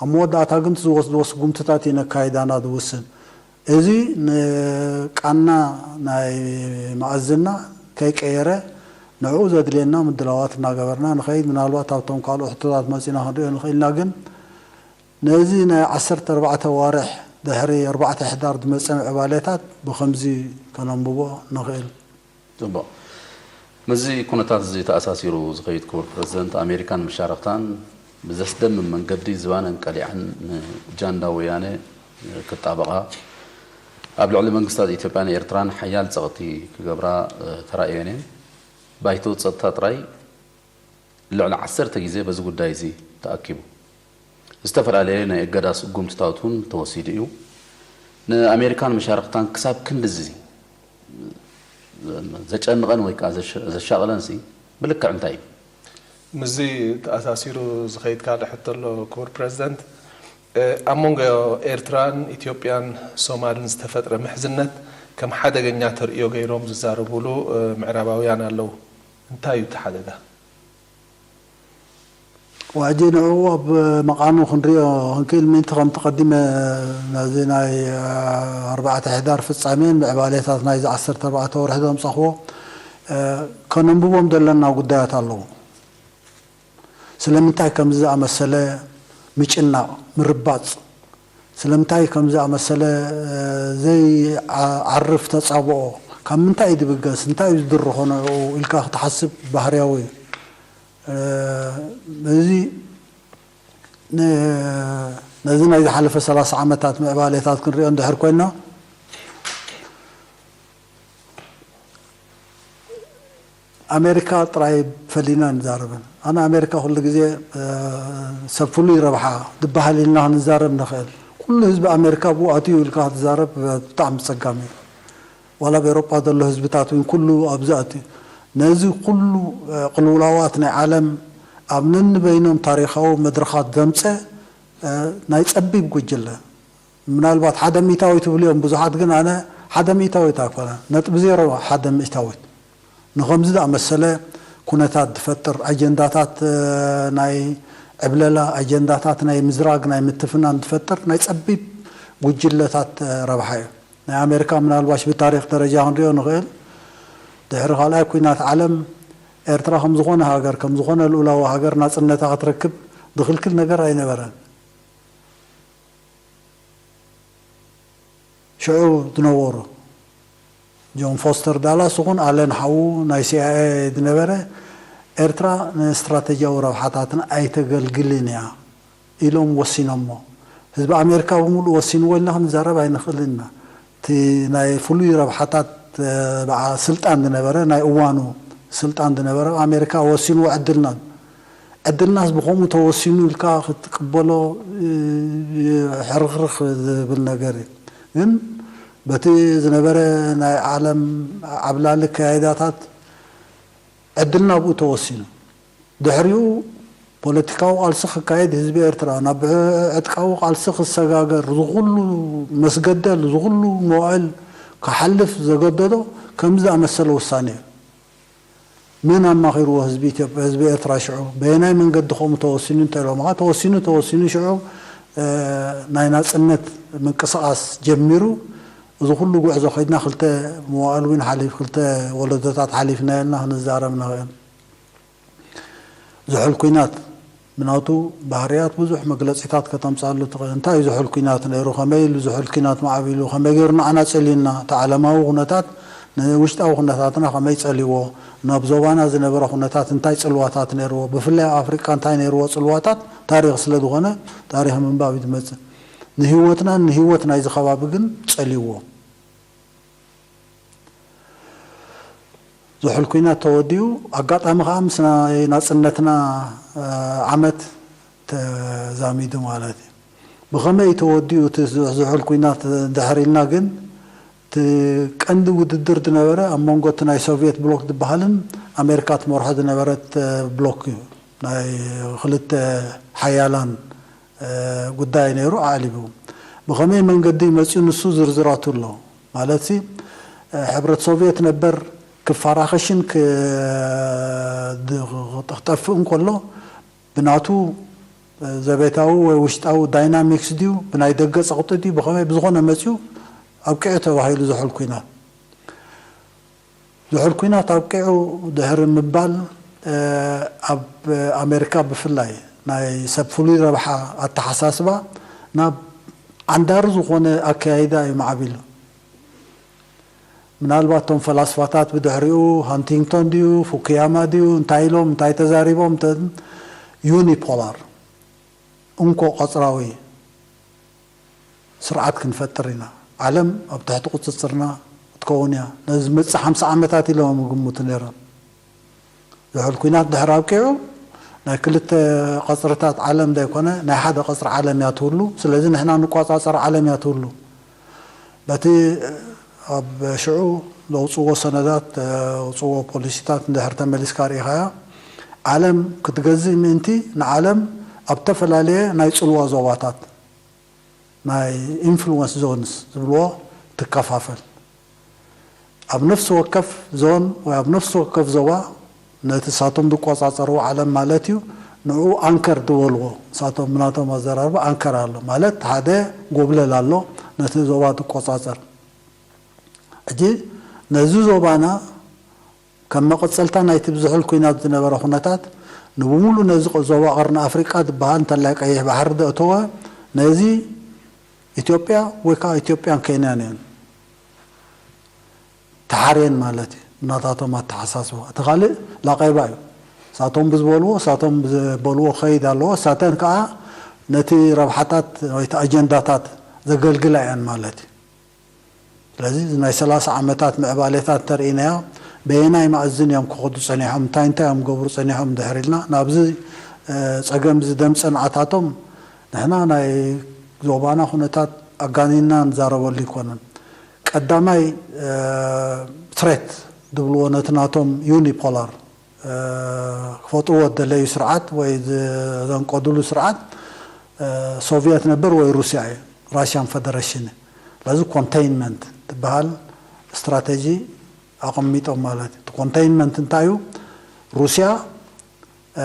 ኣብ መወዳእታ ግን እቲ ዝወስድዎ ስጉምትታት እዩ ነካይዳና ዝውስን። እዚ ንቃና ናይ መኣዝና ከይቀየረ ንዕኡ ዘድልየና ምድላዋት እናገበርና ንኸይድ። ምናልባት ኣብቶም ካልኦ ሕቶታት መፂና ክንሪኦ ንኽእልና ግን ነዚ ናይ ዓሰርተ ኣርባዕተ ዋርሕ ድሕሪ ኣርባዕተ ሕዳር ዝመፀ ምዕባሌታት ብኸምዚ ከነንብቦ ንኽእል። ፅቡቕ። ምስዚ ኩነታት እዚ ተኣሳሲሩ ዝኸይድ ክቡር ፕረዚደንት ኣሜሪካን መሻርኽታን ብዘስደምም መንገዲ ዝባነን ቀሊዐን ንጃንዳ ወያነ ክጣበቓ ኣብ ልዕሊ መንግስታት ኢትዮጵያን ኤርትራን ሓያል ጸቕጢ ክገብራ ተራእየን እየን። ባይቶ ጸጥታ ጥራይ ልዕሊ ዓሰርተ ግዜ በዚ ጉዳይ እዚ ተኣኪቡ። ዝተፈላለየ ናይ እገዳ ስጉምትታት እውን ተወሲዱ እዩ። ንኣሜሪካን መሻርኽታን ክሳብ ክንድዚ ዘጨንቐን ወይ ከዓ ዘሻቕለን ሲ ብልክዕ እንታይ እዩ? ምስዚ ተኣሳሲሩ ዝኸይድ ካልእ ሕቶ ኣሎ ክቡር ፕረዚደንት። ኣብ መንጎ ኤርትራን ኢትዮጵያን ሶማልን ዝተፈጥረ ምሕዝነት ከም ሓደገኛ ተርእዮ ገይሮም ዝዛረብሉ ምዕራባውያን ኣለዉ። እንታይ እዩ እቲ ሓደጋ? ዋጂ ንዕኡ ኣብ መቓኑ ክንሪኦ ክንክእል ምእንቲ ከምቲ ቀዲመ ነዚ ናይ ኣርባዕተ ሕዳር ፍጻሜን ምዕባሌታት ናይዚ ዓሰርተ ኣርባዕተ ወርሒ ዘምጻኽዎ ከነንብቦም ዘለና ጉዳያት ኣለዉ። ስለምንታይ ከምዚ ዝኣመሰለ ምጭናቕ፣ ምርባጽ፣ ስለምንታይ ከምዚ ዝኣመሰለ ዘይዓርፍ ተጻብኦ፣ ካብ ምንታይ እዩ ዝብገስ፣ እንታይ እዩ ዝድርኾ ንዕኡ ኢልካ ክትሓስብ ባህርያዊ እዩ። እዚ ነዚ ናይ ዝሓለፈ ሰላሳ ዓመታት ምዕባሌታት ክንሪኦ እንድሕር ኮይና፣ ኣሜሪካ ጥራይ ፈሊና ንዛረብን። ኣነ ኣሜሪካ ኩሉ ግዜ ሰብ ፍሉይ ረብሓ ዝበሃል ኢልና ክንዛረብ ንኽእል። ኩሉ ህዝቢ ኣሜሪካ ብኡ ኣትዩ ኢልካ ክትዛረብ ብጣዕሚ ጸጋሚ እዩ። ዋላ ኣብ ኤሮጳ ዘሎ ህዝብታት እውን ኩሉ ኣብዚ ኣትዩ። ነዚ ኩሉ ቅልውላዋት ናይ ዓለም ኣብ ነንበይኖም ታሪኻዊ መድረኻት ዘምጸ ናይ ጸቢብ ጉጅለ፣ ምናልባት ሓደ ሚእታዊት ይብሉ እዮም ብዙሓት፣ ግን ኣነ ሓደ ሚእታዊት ኣይኮነን፣ ነጥቢ ዜሮ ሓደ ሚእታዊት ንኸምዚ ዝኣመሰለ ኩነታት ዝፈጥር ኣጀንዳታት ናይ ዕብለላ፣ ኣጀንዳታት ናይ ምዝራግ፣ ናይ ምትፍናን ዝፈጥር ናይ ጸቢብ ጉጅለታት ረብሓ እዩ። ናይ ኣሜሪካ ምናልባሽ ብታሪኽ ደረጃ ክንሪኦ ንኽእል። ድሕሪ ካልኣይ ኩናት ዓለም ኤርትራ ከም ዝኾነ ሃገር፣ ከም ዝኾነ ልኡላዊ ሃገር ናጽነታ ክትረክብ ዝኽልክል ነገር ኣይነበረን። ሽዑ ዝነበሩ ጆን ፎስተር ዳላስ ይኹን ኣለን ሓዉ ናይ ሲኣይኤ ዝነበረ፣ ኤርትራ ንስትራተጂያዊ ረብሓታትና ኣይተገልግልን እያ ኢሎም ወሲኖሞ። ህዝቢ ኣሜሪካ ብምሉእ ወሲንዎ ኢልና ክንዛረብ ኣይንኽእልን ኢና። እቲ ናይ ፍሉይ ረብሓታት በዓ ስልጣን ዝነበረ፣ ናይ እዋኑ ስልጣን ዝነበረ ኣሜሪካ ወሲንዎ ዕድልና። ዕድልናስ ብኸምኡ ተወሲኑ ኢልካ ክትቅበሎ ሕርኽርኽ ዝብል ነገር እዩ። ግን በቲ ዝነበረ ናይ ዓለም ዓብላሊ ኣካይዳታት ዕድልና ብኡ ተወሲኑ። ድሕሪኡ ፖለቲካዊ ቃልሲ ክካየድ ህዝቢ ኤርትራ ናብ ዕጥቃዊ ቃልሲ ክሰጋገር ዝኹሉ መስገደል ዝኹሉ መዋእል ክሓልፍ ዘገደዶ ከምዚ ዝኣመሰለ ውሳኔ እዩ። መን ኣማኺርዎ ህዝቢ ኢትዮጵያ፣ ህዝቢ ኤርትራ ሽዑ በየናይ መንገዲ ከምኡ ተወሲኑ እንተ ኢሎምኻ፣ ተወሲኑ ተወሲኑ ሽዑ ናይ ናጽነት ምንቅስቓስ ጀሚሩ። እዚ ኩሉ ጉዕዞ ከይድና ክልተ መዋእል እውን ሓሊፍ፣ ክልተ ወለዶታት ሓሊፍና ኢልና ክንዛረብ ንኽእል። ዝሑል ኲናት ብናቱ ባህርያት ብዙሕ መግለጺታት ከተምጽኣሉ ትኽእል። እንታይ እዩ ዝሑል ኲናት ነይሩ? ከመይ ኢሉ ዝሑል ኲናት ማዕቢሉ? ከመይ ገይሩ ንዓና ጸልዩና? እቲ ዓለማዊ ኩነታት ንውሽጣዊ ኩነታትና ከመይ ጸልይዎ? ናብ ዞባና ዝነበረ ኩነታት እንታይ ጽልዋታት ነይርዎ? ብፍላይ ኣብ ኣፍሪቃ እንታይ ነይርዎ ጽልዋታት? ታሪኽ ስለ ዝኾነ ታሪኽ ምንባብ እዩ ዝመጽእ። ንህይወትናን ንህይወት ናይዚ ከባቢ ግን ጸልይዎ። ዝሑል ኲናት ተወዲኡ፣ ኣጋጣሚ ከኣ ምስ ናይ ናጽነትና ዓመት ተዛሚዱ ማለት እዩ። ብኸመይ ተወዲኡ እቲ ዝሑል ኲናት እንድሕር ኢልና ግን፣ እቲ ቀንዲ ውድድር ዝነበረ ኣብ መንጎ እቲ ናይ ሶቭየት ብሎክ ዝበሃልን ኣሜሪካ ትመርሖ ዝነበረት ብሎክ እዩ። ናይ ክልተ ሓያላን ጉዳይ ነይሩ ኣዕሊቡ። ብኸመይ መንገዲ መጺኡ ንሱ ዝርዝራቱ ኣሎ። ማለትሲ፣ ሕብረት ሶቭየት ነበር ክፈራኸሽን ክ-፣ ድ-፣ ክጠፍእ እንከሎ ብናቱ ዘቤታዊ ወይ ውሽጣዊ ዳይናሚክስ ድዩ፣ ብናይ ደገ ጸቕጢ ድዩ፣ ብኸመይ ብዝኾነ መጺኡ ኣብቂዑ ተባሂሉ ዝሑል ኲናት። ዝሑል ኲናት ኣብቂዑ ድሕሪ ምባል፣ ኣብ ኣሜሪካ ብፍላይ ናይ ሰብ ፍሉይ ረብሓ ኣተሓሳስባ ናብ ዓንዳሪ ዝኾነ ኣከያይዳ እዩ ማዕቢሉ። ምናልባት እቶም ፈላስፋታት ብድሕሪኡ ሃንቲንግቶን ድዩ፣ ፉኩያማ ድዩ፣ እንታይ ኢሎም፣ እንታይ ተዛሪቦም፣ እተን ዩኒፖላር፣ እንኮ ቀጽራዊ ስርዓት ክንፈጥር ኢና። ዓለም ኣብ ትሕቲ ቁጽጽርና ክትከውን እያ። ነዚ ዝመጽእ ሓምሳ ዓመታት ኢሎም ይግምቱ ነይሮም። ዝሑል ኲናት ድሕሪ ኣብቂዑ፣ ናይ ክልተ ቀጽርታት ዓለም ዘይኮነ፣ ናይ ሓደ ቀጽሪ ዓለም እያ ትህሉ። ስለዚ ንሕና ንቆጻጸር ዓለም እያ ትህሉ። በቲ ኣብ ሽዑ ዘውጽዎ ሰነዳት፣ ዘውጽዎ ፖሊሲታት እንድሕር ተመሊስካ ርኢኻያ፣ ዓለም ክትገዝእ ምእንቲ ንዓለም ኣብ ዝተፈላለየ ናይ ጽልዋ ዞባታት፣ ናይ ኢንፍሉወንስ ዞንስ ዝብልዎ ትከፋፈል። ኣብ ነፍሲ ወከፍ ዞን ወይ ኣብ ነፍሲ ወከፍ ዞባ ነቲ ሳቶም ዝቆጻጸርዎ ዓለም ማለት እዩ፣ ንዕኡ ኣንከር ዝበልዎ፣ ሳቶም ብናቶም ኣዘራርባ ኣንከር ኣሎ ማለት ሓደ ጎብለል ኣሎ ነቲ ዞባ ትቆጻጸር። ሕጂ ነዚ ዞባና ከም መቐጸልታ ናይቲ ብዝሑል ኲናት ዝነበረ ኩነታት፣ ንብሙሉ ነዚ ዞባ ቀርኒ ኣፍሪቃ ዝበሃል እንተላይ ቀይሕ ባሕሪ ዘእተወ፣ ነዚ ኢትዮጵያ ወይ ከዓ ኢትዮጵያን ኬንያን እየን ተሓርየን ማለት እዩ። እናታቶም ኣተሓሳስባ። እቲ ካልእ ላቐይባ እዩ። እሳቶም ብዝበልዎ፣ እሳቶም ብዝበልዎ ክኸይድ ኣለዎ። እሳተን ከዓ ነቲ ረብሓታት ወይ እቲ ኣጀንዳታት ዘገልግላ እየን ማለት እዩ። ስለዚ እዚ ናይ ሰላሳ ዓመታት ምዕባሌታት እንተርኢናዮ፣ በየናይ መኣዝን እዮም ክኸዱ ጸኒሖም፣ እንታይ እንታይ እዮም ገብሩ ጸኒሖም ድሕር ኢልና፣ ናብዚ፣ እ፣ ጸገም እዚ ደም ጽንዓታቶም ንሕና ናይ ዞባና ኩነታት ኣጋኒና ንዛረበሉ ኣይኮነን። ቀዳማይ፣ እ፣ ትሬት ዝብልዎ ነቲ ናቶም ዩኒፖላር፣ እ፣ ክፈጥርዎ ዝደለዩ ስርዓት ወይ ዝ-፣ ዘንቀድሉ ስርዓት፣ እ፣ ሶቪየት ነበር ወይ ሩስያ እዩ፣ ራሽያን ፈደረሽን እዩ። ስለዚ ኮንቴይንመንት ትበሃል ስትራቴጂ ኣቐሚጦም ማለት እዩ። እቲ ኮንቴይንመንት እንታይ እዩ? ሩስያ፣ እ፣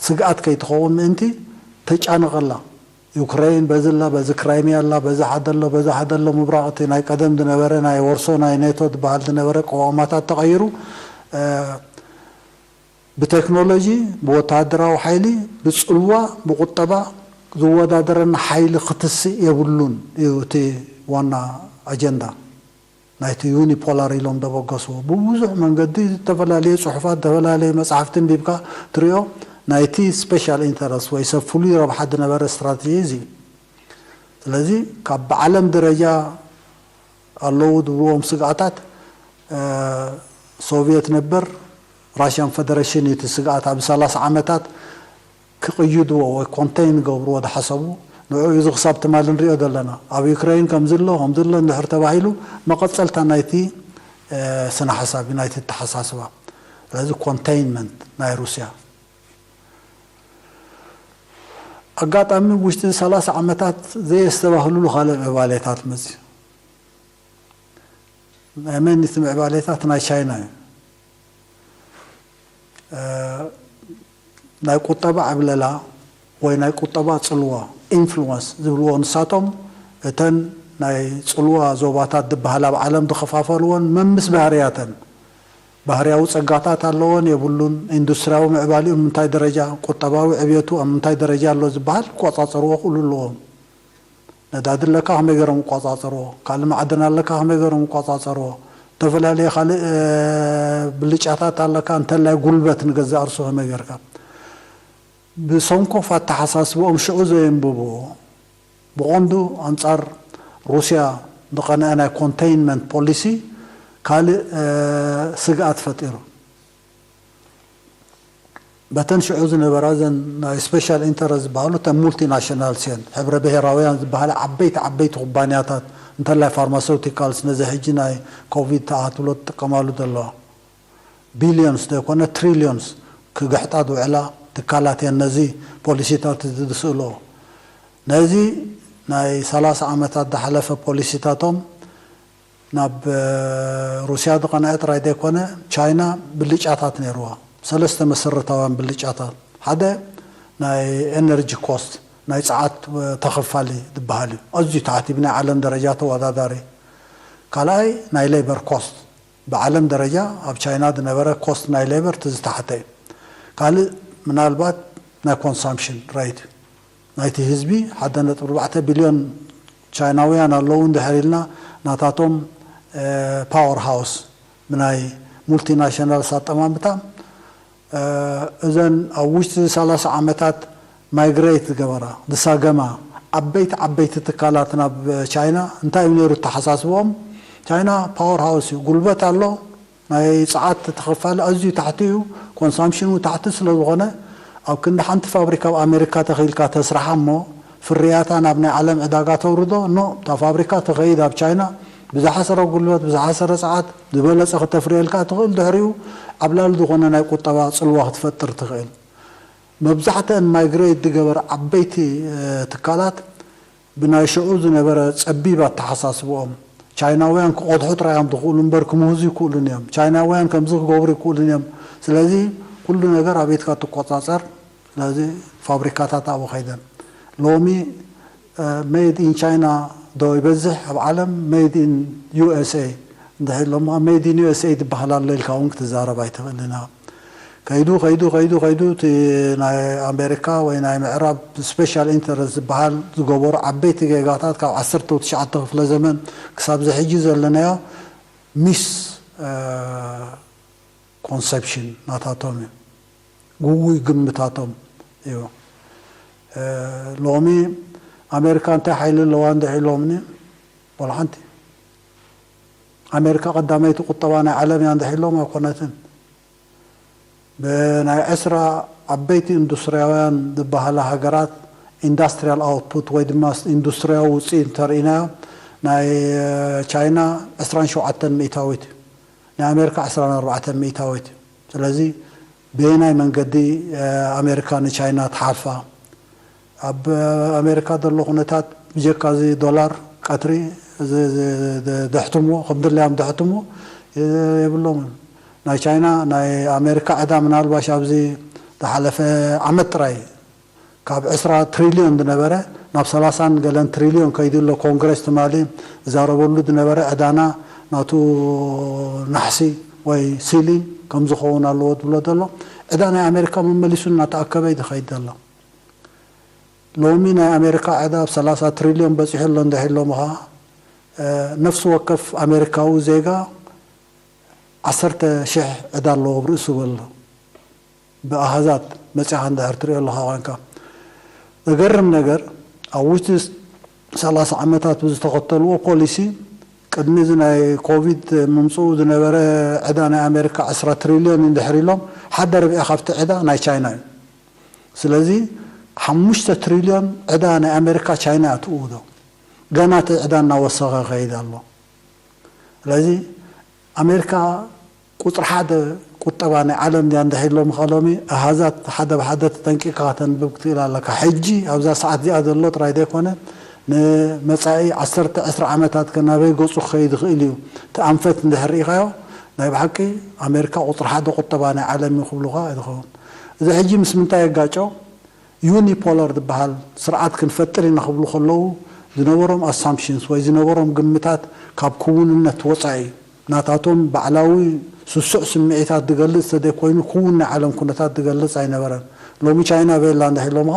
ስግኣት ከይትኸውን ምእንቲ ተጫንቐላ። ዩክሬን በዚ ኣላ፣ በዚ ክራይሚያ ኣላ፣ በዚ ሓደ ኣሎ፣ በዚ ሓደ ኣሎ ምብራቕ እቲ ናይ ቀደም ዝነበረ ናይ ወርሶ ናይ ኔቶ ዝበሃል ዝነበረ ቅዋማታት ተቐይሩ፣ እ፣ ብቴክኖሎጂ፣ ብወተሃደራዊ ሓይሊ፣ ብጽልዋ፣ ብቁጠባ ዝወዳደረና ሓይሊ ክትስእ የብሉን እዩ እቲ ዋና ኣጀንዳ ናይቲ ዩኒፖላር ኢሎም ዘበገስዎ። ብብዙሕ መንገዲ ዝተፈላለየ ጽሑፋት፣ ዝተፈላለየ መጻሕፍቲ ኣንቢብካ ትሪኦ፣ ናይቲ ስፔሻል ኢንተረስት ወይ ሰብ ፍሉይ ረብሓ ዝነበረ ስትራቴጂ እዚ እዩ። ስለዚ ካብ ብዓለም ደረጃ ኣለዉ ዝብልዎም ስግኣታት፣ እ፣ ሶቪየት ነበር ራሽያን ፈደረሽን እዩ እቲ ስግኣት። ኣብ ሰላሳ ዓመታት ክቕይድዎ ወይ ኮንቴይን ገብርዎ ዝሓሰቡ ንዕኡ እዚ ክሳብ ትማሊ ንሪኦ ዘለና። ኣብ ዩክሬን ከምዚ ኣሎ፣ ከምዚ ኣሎ እንድሕር ተባሂሉ መቐጸልታ ናይቲ፣ እ፣ ስነ ሓሳብ እዩ፣ ናይቲ ኣተሓሳስባ። ስለዚ ኮንቴይንመንት ናይ ሩስያ። ኣጋጣሚ ውሽጢ ሰላሳ ዓመታት ዘየስተባህልሉ ካልእ ምዕባሌታት መፅዩ። ናይ መን እቲ ምዕባሌታት? ናይ ቻይና እዩ። እ፣ ናይ ቁጠባ ዕብለላ ወይ ናይ ቁጠባ ጽልዋ፣ ኢንፍሉወንስ ዝብልዎ ንሳቶም፣ እተን ናይ ጽልዋ ዞባታት ዝበሃላ ኣብ ዓለም ዝኸፋፈልዎን መምስ ባህርያተን፣ ባህርያዊ ጸጋታት ኣለዎን የብሉን፣ ኢንዱስትርያዊ ምዕባሊኡ ኣብ ምንታይ ደረጃ፣ ቁጠባዊ ዕብየቱ ኣብ ምንታይ ደረጃ ኣሎ ዝበሃል ክቆጻጸርዎ ክእሉ ኣለዎም። ነዳዲ ኣለካ ከመይ ገይሮም ይቆጻጸርዎ፣ ካልእ ማዕድን ኣለካ ከመይ ገይሮም ይቆጻጸርዎ፣ ዝተፈላለየ ካልእ፣ እ፣ ብልጫታት ኣለካ፣ እንተላይ ጉልበት ንገዛእ ርእሱ ከመይ ገይርካ። ብሰንኮፍ ኣተሓሳስብኦም ሽዑ ዘየንብብዎ፣ ብቐንዱ ኣንጻር ሩስያ ዝቐንዐ ናይ ኮንቴይንመንት ፖሊሲ ካልእ፣ እ፣ ስግኣት ፈጢሩ። በተን ሽዑ ዝነበራ እዘን ናይ ስፔሻል ኢንተረስት ዝበሃሉ እተን ሙልቲናሽናልስ እየን፣ ሕብረ ብሄራውያን ዝበሃላ ዓበይቲ ዓበይቲ ኩባንያታት፣ እንተላይ ፋርማሴውቲካልስ፣ ነዚ ሕጂ ናይ ኮቪድ ተኣትሎ ትጥቀማሉ ዘለዋ ቢልዮንስ ዘይኮነ ትሪልዮንስ ክግሕጣ ዝውዕላ ትካላት እየን ነዚ ፖሊሲታት እዚ ዝስእልኦ። ነዚ ናይ ሰላሳ ዓመታት ዝሓለፈ ፖሊሲታቶም ናብ፣ እ፣ ሩስያ ዝቐንዐ ጥራይ ዘይኮነ፣ ቻይና ብልጫታት ነይርዋ። ሰለስተ መሰረታውያን ብልጫታት። ሓደ ናይ ኤነርጂ ኮስት፣ ናይ ጸዓት፣ እ፣ ተኸፋሊ ዝበሃል እዩ። ኣዝዩ ታሕቲ ብናይ ዓለም ደረጃ ተወዳዳሪ። ካልኣይ ናይ ሌበር ኮስት። ብዓለም ደረጃ ኣብ ቻይና ዝነበረ ኮስት ናይ ሌበር እቲ ዝተሓተ እዩ። ካልእ ምናልባት ናይ ኮንሳምፕሽን ሬት እዩ። ናይቲ ህዝቢ ሓደ ነጥቢ ኣርባዕተ ቢልዮን ቻይናውያን ኣለዉ እንድሕር ኢልና፣ ናታቶም፣ እ፣ ፓወር ሃውስ ብናይ ሙልቲናሽናልስ ኣጠማምታ፣ እ፣ እዘን ኣብ ውሽጢ ሰላሳ ዓመታት ማይግሬት ዝገበራ፣ ዝሳገማ ዓበይቲ ዓበይቲ ትካላት ናብ ቻይና እንታይ እዩ ነይሩ ኣተሓሳስብኦም? ቻይና ፓወር ሃውስ እዩ፣ ጉልበት ኣሎ፣ ናይ ጸዓት ተኸፋሊ ኣዝዩ ታሕቲ እዩ፣ ኮንሳምፕሽኑ ታሕቲ ስለ ዝኾነ፣ ኣብ ክንዲ ሓንቲ ፋብሪካ ኣብ ኣሜሪካ ተኺልካ ተስርሓ እሞ፣ ፍርያታ ናብ ናይ ዓለም ዕዳጋ ተውርዶ፣ ኖ፣ እታ ፋብሪካ ትኸይድ ኣብ ቻይና፣ ብዝሓሰረ ጉልበት፣ ብዝሓሰረ ጸዓት፣ ዝበለጸ ክተፍርየልካ ትኽእል፣ ድሕሪኡ ዓብላሊ ዝኾነ ናይ ቁጠባ ጽልዋ ክትፈጥር ትኽእል። መብዛሕትአን ማይግሬት ዝገበረ ዓበይቲ፣ እ፣ ትካላት ብናይ ሽዑ ዝነበረ ጸቢብ ኣተሓሳስብኦም፣ ቻይናውያን ክቐድሑ ጥራይ እዮም ዝኽእሉ እምበር ክምህዙ ይክእሉን እዮም። ቻይናውያን ከምዚ ክገብሩ ይክእሉን እዮም። ስለዚ ኩሉ ነገር ኣብ ኢድካ ትቆጻጸር። ስለዚ ፋብሪካታት ኣብኡ ከይደን። ሎሚ፣ እ፣ ሜድ ኢን ቻይና ዶ ይበዝሕ ኣብ ዓለም፣ ሜድ ኢን ዩ ኤስ ኤ እንድሕር ኢሎሞ፣ ሜድ ኢን ዩ ኤስ ኤ ዝበሃል ኣሎ ኢልካ እውን ክትዛረብ ኣይትኽእልን ኢኻ። ከይዱ ከይዱ ከይዱ ከይዱ እቲ ናይ ኣሜሪካ ወይ ናይ ምዕራብ ስፔሻል ኢንተረስት ዝበሃል ዝገበሩ ዓበይቲ ጌጋታት ካብ ዓሰርተ ትሽዓተ ክፍለ ዘመን ክሳብ እዚ ሕጂ ዘለናዮ ሚስ ኮንሰፕሽን ናታቶም እዩ። ግጉይ ግምታቶም እዩ። ሎሚ ኣሜሪካ እንታይ ሓይሊ ኣለዋ እንድሕር ኢሎምኒ፣ ዋላ ሓንቲ። ኣሜሪካ ቀዳመይቲ ቁጠባ ናይ ዓለም እያ እንድሕር ኢሎም ኣይኮነትን። ብናይ ዕስራ ዓበይቲ ኢንዱስትሪያውያን ዝበሃላ ሃገራት ኢንዳስትሪያል ኣውትፑት ወይ ድማ ኢንዱስትሪያዊ ውፅኢት እንተርኢናዮ፣ ናይ ቻይና ዕስራን ሸውዓተን ሚእታዊት እዩ። ናይ ኣሜሪካ ዕስራን ኣርባዕተን ሚእታዊት እዩ። ስለዚ በየናይ መንገዲ ኣሜሪካ ንቻይና ትሓልፋ? ኣብ ኣሜሪካ ዘሎ ኩነታት ብጀካ እዚ ዶላር ቀትሪ እዚ፣ እዚ፣ እዚ ደሕትምዎ፣ ከም ድላዮም ደሕትምዎ የብሎምን። ናይ ቻይና ናይ ኣሜሪካ ዕዳ ምናልባሽ ኣብዚ ዝሓለፈ ዓመት ጥራይ ካብ ዕስራ ትሪልዮን ዝነበረ ናብ ሰላሳን ገለን ትሪልዮን ከይዱ ኣሎ። ኮንግረስ ትማሊ ዝዛረበሉ ዝነበረ ዕዳና ናቱ ናሕሲ ወይ ሲሊንግ ከም ዝኸውን ኣለዎ ዝብሎ ዘሎ። ዕዳ ናይ ኣሜሪካ መመሊሱ እናተኣከበ እዩ ዝኸይድ ዘሎ። ሎሚ ናይ ኣሜሪካ ዕዳ ኣብ ሰላሳ ትሪልዮን በፂሑ ኣሎ እንድሕር ኢሎምኻ፣ ነፍሲ ወከፍ ኣሜሪካዊ ዜጋ ዓሰርተ ሽሕ ዕዳ ኣለዎ ኣብ ርእሱ በሎ። ብኣሃዛት መፂኻ እንድሕር ትሪኦ ኣለኻ ኮይንካ፣ ዘገርም ነገር፣ ኣብ ውሽጢ ሰላሳ ዓመታት ብዝተኸተልዎ ፖሊሲ፣ ቅድሚ እዚ ናይ ኮቪድ ምምፅኡ ዝነበረ ዕዳ ናይ ኣሜሪካ ዕስራ ትሪልዮን እንድሕር ኢሎም፣ ሓደ ርብዒ ካብቲ ዕዳ ናይ ቻይና እዩ። ስለዚ ሓሙሽተ ትሪልዮን ዕዳ ናይ ኣሜሪካ ቻይና እያ ትእውዶ። ገና እቲ ዕዳ እናወሰኸ ይኸይድ ኣሎ። ስለዚ ኣሜሪካ ቁፅሪ ሓደ ቁጠባ ናይ ዓለም ድያ እንድሕር ኢሎምኻ፣ ሎሚ ኣሃዛት ሓደ ብሓደ ተጠንቂቕካ ከተንብብ ክትክእል ኣለካ። ሕጂ ኣብዛ ሰዓት እዚኣ ዘሎ ጥራይ ዘይኮነ፣ ንመፃኢ ዓሰርተ ዕስራ ዓመታት ከ ናበይ ገፁ ክኸይድ ይኽእል እዩ፣ እቲ ኣንፈት እንድሕር ርኢኻዮ፣ ናይ ብሓቂ ኣሜሪካ ቁፅሪ ሓደ ቁጠባ ናይ ዓለም እዩ ክብሉኻ ይኸውን። እዚ ሕጂ ምስ ምንታይ የጋጮ? ዩኒፖላር ዝበሃል ስርዓት ክንፈጥር ኢና ክብሉ ከለዉ ዝነበሮም ኣሳምፕሽንስ ወይ ዝነበሮም ግምታት ካብ ክውንነት ወፃኢ፣ ናታቶም ባዕላዊ ስሱዕ ስምዒታት ዝገልፅ ተዘይኮይኑ ክውን ናይ ዓለም ኩነታት ዝገልፅ ኣይነበረን። ሎሚ ቻይና በየላ እንድሕር ኢሎምኻ፣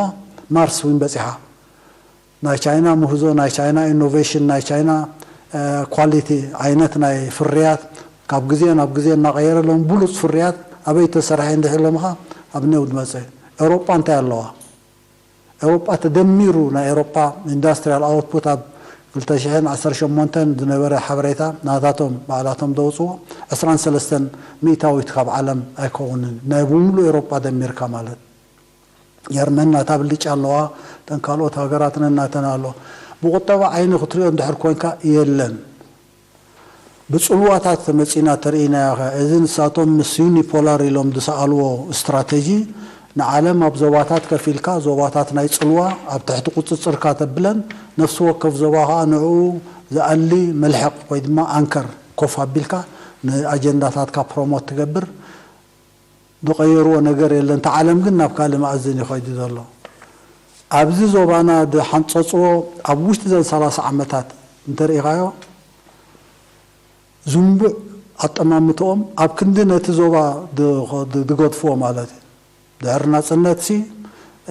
ማርስ እውን በፂሓ። ናይ ቻይና ምህዞ፣ ናይ ቻይና ኢኖቬሽን፣ ናይ ቻይና ኳሊቲ፣ ዓይነት ናይ ፍርያት ካብ ግዜ ናብ ግዜ እናቐየረ፣ ሎም ብሉፅ ፍርያት ኣበይ ተሰርሐ እንድሕር ኢሎምኻ፣ ኣብ ኒው ዝመፀ። ኤውሮጳ እንታይ ኣለዋ? ኤውሮጳ ተደሚሩ፣ ናይ ኤውሮጳ ኢንዳስትሪያል ኣውትፑት ኣብ ክልተ ሽሕን ዓሰርተ ሸሞንተን ዝነበረ ሓበሬታ ናታቶም ባዕላቶም ዘውፅዎ ዕስራን ሰለስተን ሚእታዊት ካብ ዓለም ኣይከውንን፣ ናይ ብምሉእ ኤውሮጳ ደሚርካ ማለት። ጀርመን ናታ ብልጫ ኣለዋ፣ እተን ካልኦት ሃገራት ነናተን ኣሎ። ብቁጠባ ዓይኒ ክትሪኦ እንድሕር ኮንካ የለን። ብፅልዋታት ተመፂና ተርኢናዮ ኸ፣ እዚ ንሳቶም ምስ ዩኒፖላር ኢሎም ዝሰኣልዎ ስትራተጂ፣ ንዓለም ኣብ ዞባታት ከፊልካ፣ ዞባታት ናይ ፅልዋ ኣብ ትሕቲ ቁፅፅርካ ተብለን፣ ነፍሲ ወከፍ ዞባ ኸዓ ንዕኡ ዝኣሊ መልሕቕ ወይ ድማ ኣንከር ኮፍ ኣቢልካ ንኣጀንዳታትካ ፕሮሞት ትገብር። ዝቐየርዎ ነገር የለን። እቲ ዓለም ግን ናብ ካልእ መኣዝን እዩ ከይዱ ዘሎ። ኣብዚ ዞባና ዝሓንፀፅዎ ኣብ ውሽጢ ዘን ሰላሳ ዓመታት እንተርኢኻዮ፣ ዝንቡዕ ኣጠማምትኦም ኣብ ክንዲ ነቲ ዞባ ድ-፣ ድ-፣ ድገድፍዎ ማለት እዩ። ድሕሪ ናፅነትሲ፣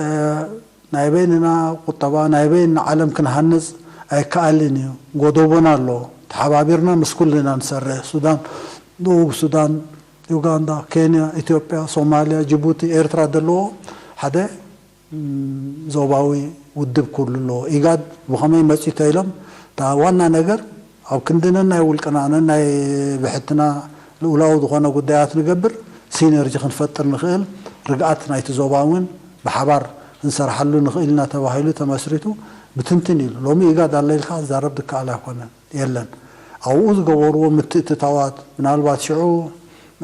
እ፣ ናይ በይንና ቁጠባ፣ ናይ በይንና ዓለም ክንሃንፅ ኣይከኣልን እዩ። ጎደቦና ኣሎ። ተሓባቢርና ምስ ኩልና ንሰርሕ። ሱዳን፣ ደቡብ ሱዳን፣ ዩጋንዳ፣ ኬንያ፣ ኢትዮጵያ፣ ሶማልያ፣ ጅቡቲ፣ ኤርትራ ዘለዎ ሓደ፣ ም፣ ዞባዊ ውድብ ክህሉ ኣለዎ። ኢጋድ ብኸመይ መፂኡ ተኢሎም፣ እታ ዋና ነገር ኣብ ክንዲ ነናይ ውልቅና፣ ነናይ ብሕትና ልኡላዊ ዝኾነ ጉዳያት ንገብር፣ ሲነርጂ ክንፈጥር ንኽእል፣ ርግኣት ናይቲ ዞባ እውን ብሓባር ክንሰርሓሉ ንኽእል ኢና ተባሂሉ ተመስሪቱ ብትንትን ኢሉ። ሎሚ ኢጋድ ኣሎ ኢልካ ክዛረብ ዝከኣል ኣይኮነን፣ የለን። ኣብኡ ዝገበርዎ ምትእትታዋት፣ ምናልባት ሽዑ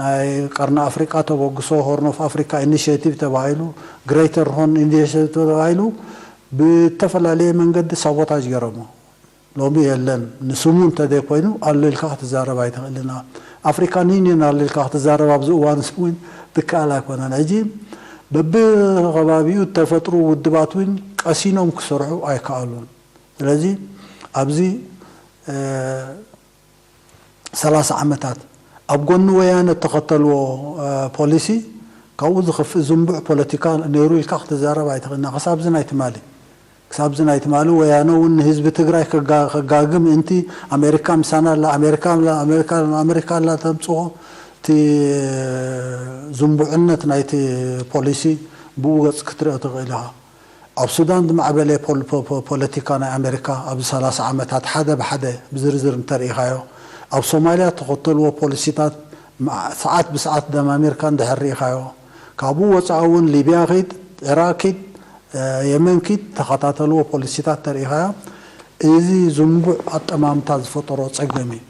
ናይ ቀርኒ ኣፍሪቃ ተበግሶ፣ ሆርን ኦፍ ኣፍሪካ ኢኒሽቲቭ ተባሂሉ፣ ግሬተር ሆርን ኢኒሽቲቭ ተባሂሉ፣ ብተፈላለየ መንገዲ ሳቦታጅ ገይሮሞ። ሎሚ የለን። ንስሙ እንተዘይኮይኑ ኣሎ ኢልካ ክትዛረብ ኣይትኽእልን። ኣፍሪካን ዩኒየን ኣሎ ኢልካ ክትዛረብ ኣብዚ እዋን ስሙ እውን ዝከኣል ኣይኮነን። ሕጂ በብከባቢኡ ተፈጥሩ ውድባት እውን ቀሲኖም ክሰርሑ ኣይከኣሉን። ስለዚ ኣብዚ፣ እ፣ ሰላሳ ዓመታት ኣብ ጎኒ ወያነ እተኸተልዎ ፖሊሲ ካብኡ ዝኸፍእ ዝንቡዕ ፖለቲካ ነይሩ ኢልካ ክትዛረብ ኣይትኽእልና። ክሳብ እዚ ናይ ትማሊ ክሳብ እዚ ናይ ትማሊ ወያነ እውን ንህዝቢ ትግራይ ከጋግም እንቲ ኣሜሪካ ምሳና ኣላ ኣሜሪካ ኣላ ኣሜሪካ ኣላ ተምፅኦ እቲ ዝንቡዕነት ናይቲ ፖሊሲ ብኡ ገፅ ክትሪኦ ትኽእል ኢኻ። ኣብ ሱዳን ዝማዕበለ ፖለቲካ ናይ ኣሜሪካ ኣብዚ ሰላሳ ዓመታት ሓደ ብሓደ ብዝርዝር እንተርኢኻዮ ኣብ ሶማልያ ተኸተልዎ ፖሊሲታት ሰዓት ብሰዓት ደማሚርካ እንድሕር ርኢኻዮ ካብኡ ወፃኢ እውን ሊብያ ኪድ፣ ዒራቅ ኪድ፣ የመን ኪድ ተኸታተልዎ ፖሊሲታት ተርኢኻዮ እዚ ዝንቡዕ ኣጠማምታ ዝፈጠሮ ፀገም እዩ።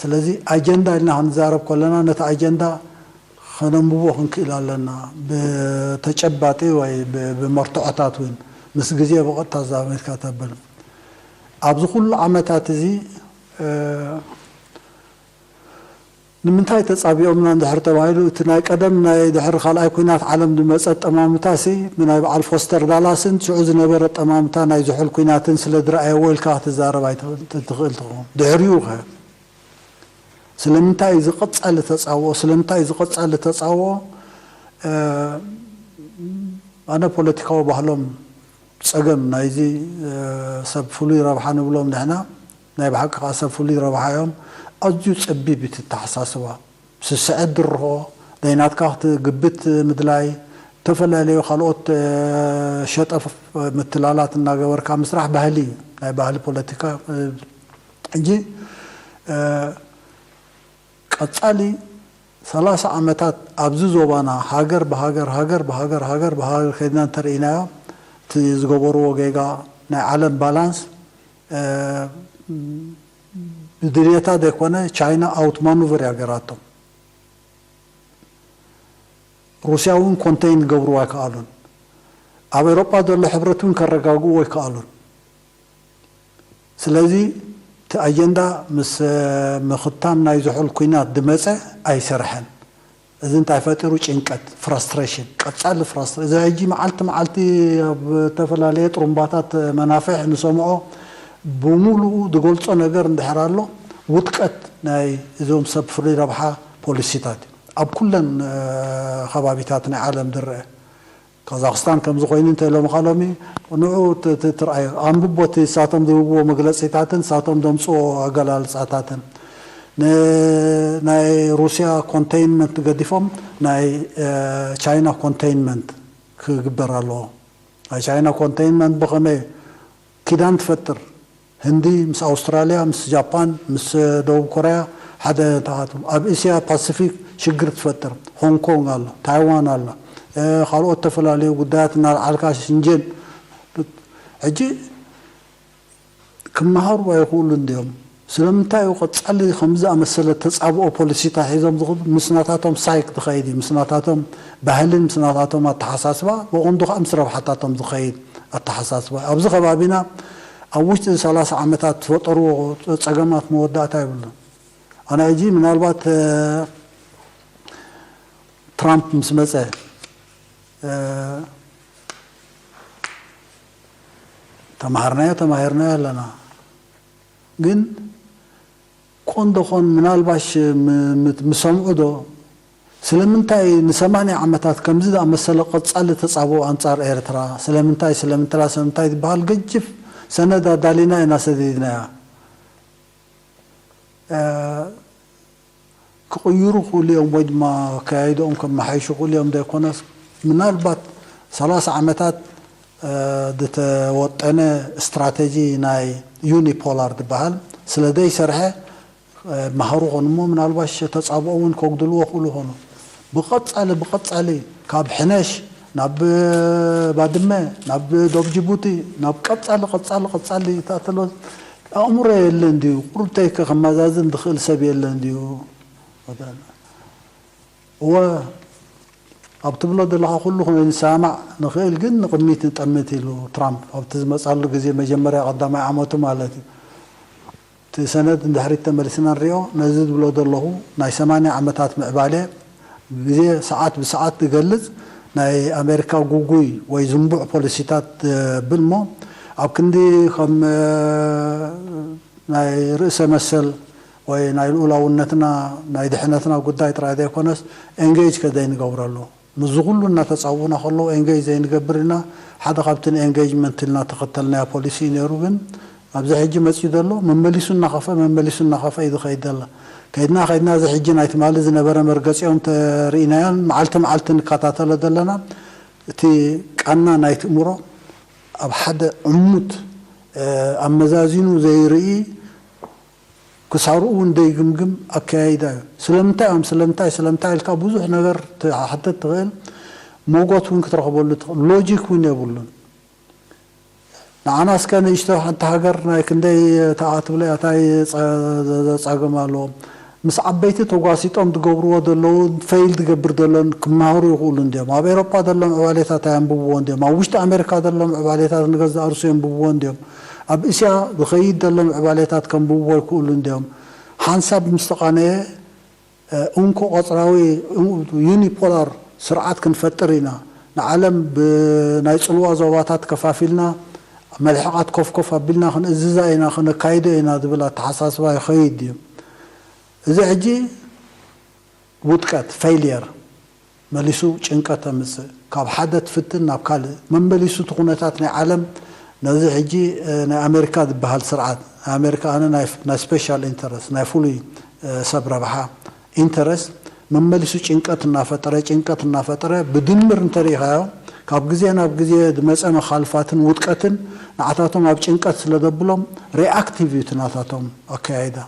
ስለዚ ኣጀንዳ ኢልና ክንዛረብ ከለና ነቲ ኣጀንዳ ከነንብቦ ክንክእል ኣለና። ብተጨባጢ ወይ ብመርትዖታት እውን ምስ ግዜ ብቐጥታ ዛመድካ ተብል ኣብዚ ኩሉ ዓመታት እዚ ንምንታይ ተጻቢኦምና እንድሕር ተባሂሉ እቲ ናይ ቀደም ናይ ድሕሪ ካልኣይ ኩናት ዓለም ዝመጸ ኣጠማምታ ሲ ብናይ በዓል ፎስተር ዳላስን ሽዑ ዝነበረ ኣጠማምታ ናይ ዝሑል ኩናትን ስለ ዝረኣየዎ ኢልካ ክትዛረብ ኣይትኽእል ትኸውን ድሕሪኡ ከ ስለምንታይ እዩ ዝቐጻሊ ተጻብኦ ስለምንታይ እዩ ዝቐጻሊ ተጻብኦ ኣነ ፖለቲካዊ ባህሎም ጸገም ናይዚ ሰብ ፍሉይ ረብሓ ንብሎም ንሕና ናይ ብሓቂ ከዓ ሰብ ፍሉይ ረብሓ እዮም ኣዝዩ ጸቢብ እቲ ተሓሳስባ ስስዐት ድርኾ ናይ ናትካ ክትግብት ምድላይ ዝተፈላለዩ ካልኦት ሸጠፍ ምትላላት እናገበርካ ምስራሕ ባህሊ እዩ ናይ ባህሊ ፖለቲካ ሕጂ ቀጻሊ ሰላሳ ዓመታት ኣብዚ ዞባና ሃገር ብሃገር ሃገር ብሃገር ሃገር ብሃገር ከድና እንተርኢናዮ እቲ ዝገበርዎ ጌጋ ናይ ዓለም ባላንስ ብድልየታ ዘይኮነ ቻይና ኣውት ማኑቨር ያገራቶም ሩስያ እውን ኮንቴይን ገብርዎ ኣይከኣሉን ኣብ ኤሮጳ ዘሎ ሕብረት እውን ከረጋግኡ ኣይከኣሉን ስለዚ እቲ ኣጀንዳ ምስ ምኽታም ናይ ዝሑል ኩናት ድመፀ ኣይሰርሐን። እዚ እንታይ ፈጢሩ ጭንቀት፣ ፍራስትሬሽን፣ ቀፃሊ ፍራስትሬሽን። እዚ ሕጂ መዓልቲ መዓልቲ ኣብ ዝተፈላለየ ጥሩምባታት መናፍሕ ንሰምዖ ብሙሉኡ ዝገልፆ ነገር እንድሕር ኣሎ ውድቀት ናይ እዞም ሰብ ፍሉይ ረብሓ ፖሊሲታት እዩ። ኣብ ኩለን ከባቢታት ናይ ዓለም ዝረአ። ካዛክስታን ከምዚ ኮይኑ እንተ ኢሎም ካሎሚ ንዑ ትርኣዩ ኣንብቦ እቲ ንሳቶም ዝህብዎ መግለፂታትን ንሳቶም ዘምፅዎ ኣገላልፃታትን ናይ ሩስያ ኮንቴይንመንት ገዲፎም ናይ ቻይና ኮንቴይንመንት ክግበር ኣለዎ ናይ ቻይና ኮንቴይንመንት ብኸመይ ኪዳን ትፈጥር ህንዲ ምስ ኣውስትራልያ ምስ ጃፓን ምስ ደቡብ ኮርያ ሓደ ተኣቱ ኣብ እስያ ፓሲፊክ ሽግር ትፈጥር ሆንግ ኮንግ ኣሎ ታይዋን ኣሎ ካልኦት ዝተፈላለዩ ጉዳያት እናልዓልካ ሽንጀን ሕጂ ክመሃሩ ኣይኽእሉ እንዲዮም ስለምንታይ እዩ ቀፃሊ ከምዚ ኣመሰለ ተፃብኦ ፖሊሲታ ሒዞም ዝኽዱ ምስ ናታቶም ሳይክ ዝኸይድ እዩ ምስ ናታቶም ባህልን ምስ ናታቶም ኣተሓሳስባ ብቐንዱ ከዓ ምስ ረብሓታቶም ዝኸይድ ኣተሓሳስባ ኣብዚ ከባቢና ኣብ ውሽጢ ሰላሳ ዓመታት ዝፈጠርዎ ፀገማት መወዳእታ የብሉን ኣነ ሕጂ ምናልባት ትራምፕ ምስ መፀ ተማሃርናዮ ተማሂርናዮ ኣለና ግን ቆንዶ ኾን ምናልባሽ ምሰምዑ ዶ ስለምንታይ ንሰማንያ ዓመታት ከምዚ ዝኣመሰለ ቀጻሊ ተጻብኦ ኣንጻር ኤርትራ ስለምንታይ ስለምንትላ ስለምንታይ ዝበሃል ገጅፍ ሰነድ ኣዳሊና ኢና ሰዲድናያ ክቕይሩ ክእሉ እዮም ወይ ድማ ኣከያይድኦም ከመሓይሹ ክእሉ እዮም ዘይኮነስ ምናልባት ሰላሳ ዓመታት ዝተወጠነ ስትራተጂ ናይ ዩኒፖላር ዝበሃል ስለ ዘይሰርሐ መሃሩ ኾኑ እሞ ምናልባሽ ተፃብኦ እውን ከጉድልዎ ክእሉ ኾኑ ብቐፃሊ ብቐፃሊ ካብ ሕነሽ ናብ ባድመ ናብ ዶብ ጅቡቲ ናብ ቀፃሊ ቀፃሊ ቀፃሊ ተኣተሎ ኣእምሮ የለን ድዩ ቁርብተይ ከ ከመዛዝን ዝኽእል ሰብ የለን ድዩ እወ ኣብ ትብሎ ዘለኻ ኩሉ ክንሰማማዕ ንኽእል ግን ንቕድሚት ንጠምት ኢሉ ትራምፕ ኣብቲ ዝመፃሉ ግዜ መጀመርያ ቀዳማይ ዓመቱ ማለት እዩ እቲ ሰነድ ንድሕሪት ተመሊስና ንሪኦ ነዚ ዝብሎ ዘለኹ ናይ ሰማንያ ዓመታት ምዕባለ ግዜ ሰዓት ብሰዓት ዝገልፅ ናይ ኣሜሪካ ጉጉይ ወይ ዝንቡዕ ፖሊሲታት ብል እሞ ኣብ ክንዲ ከም ናይ ርእሰ መሰል ወይ ናይ ልኡላውነትና ናይ ድሕነትና ጉዳይ ጥራይ ዘይኮነስ ኤንጌጅ ከዘይንገብረሉ፣ ምስዚ ኩሉ እናተጻውኡና ከለዉ ኤንጌጅ ዘይንገብር ኢልና ሓደ ካብቲ ንኤንጌጅመንት ኢልና ተኸተልናዮ ፖሊሲ እዩ ነይሩ። ግን ኣብዚ ሕጂ መጺኡ ዘሎ መመሊሱ እናኸፍአ መመሊሱ እናኸፍአ እዩ ዝኸይድ ዘሎ። ከይድና ከይድና እዚ ሕጂ ናይ ትማሊ ዝነበረ መርገጺኦም ተርኢናዮን መዓልቲ መዓልቲ ንከታተሎ ዘለና እቲ ቃና ናይ ትእምሮ ኣብ ሓደ ዕሙት ኣመዛዚኑ ዘይርኢ ክሳርኡ እውን ደይግምግም ኣከያይዳ እዩ። ስለምንታይ እዮም ስለምንታይ ስለምንታይ ኢልካ ብዙሕ ነገር ክትሓተት ትኽእል፣ ሞጎት እውን ክትረኽበሉ ትኽእል፣ ሎጂክ እውን የብሉን። ንዓና እስከ ንእሽቶ ሓንቲ ሃገር ናይ ክንደይ ተኣትብለ ኣታይ ዘጻገም ኣለዎም። ምስ ዓበይቲ ተጓሲጦም ዝገብርዎ ዘለዉ ፌይል ዝገብር ዘሎን ክመሃሩ ይኽእሉ እንዲዮም። ኣብ ኤሮጳ ዘሎ ምዕባሌታት ኣየንብብዎ እንዲዮም። ኣብ ውሽጢ ኣሜሪካ ዘሎ ምዕባሌታት ንገዛእ ርሱ የንብብዎ እንዲዮም። ኣብ እስያ ዝኸይድ ዘሎ ምዕባሌታት ከንብብዎ ይኽእሉ እንዲዮም። ሓንሳብ ምስ ተቓነየ እንኮ ቀጽራዊ ዩኒፖላር ስርዓት ክንፈጥር ኢና፣ ንዓለም ብናይ ጽልዋ ዞባታት ከፋፊልና መልሕቓት ኮፍኮፍ ኣቢልና ክንእዝዛ ኢና፣ ክነካይዶ ኢና ዝብል ኣተሓሳስባ ይኸይድ እዩ። እዚ ሕጂ ውድቀት ፌይልየር መሊሱ ጭንቀት ተምጽእ፣ ካብ ሓደ ትፍትን ናብ ካልእ መመሊሱ እቲ ኩነታት ናይ ዓለም ነዚ ሕጂ ናይ ኣሜሪካ ዝበሃል ስርዓት ናይ ኣሜሪካ ኣነ ናይ ስፔሻል ኢንተረስት ናይ ፍሉይ ሰብ ረብሓ ኢንተረስት መመሊሱ ጭንቀት እናፈጠረ ጭንቀት እናፈጠረ ብድምር እንተሪኢኻዮ ካብ ግዜ ናብ ግዜ ዝመፀ መኻልፋትን ውድቀትን ንዓታቶም ኣብ ጭንቀት ስለ ዘብሎም ሪኣክቲቭ እዩ እቲ ናታቶም ኣከያይዳ።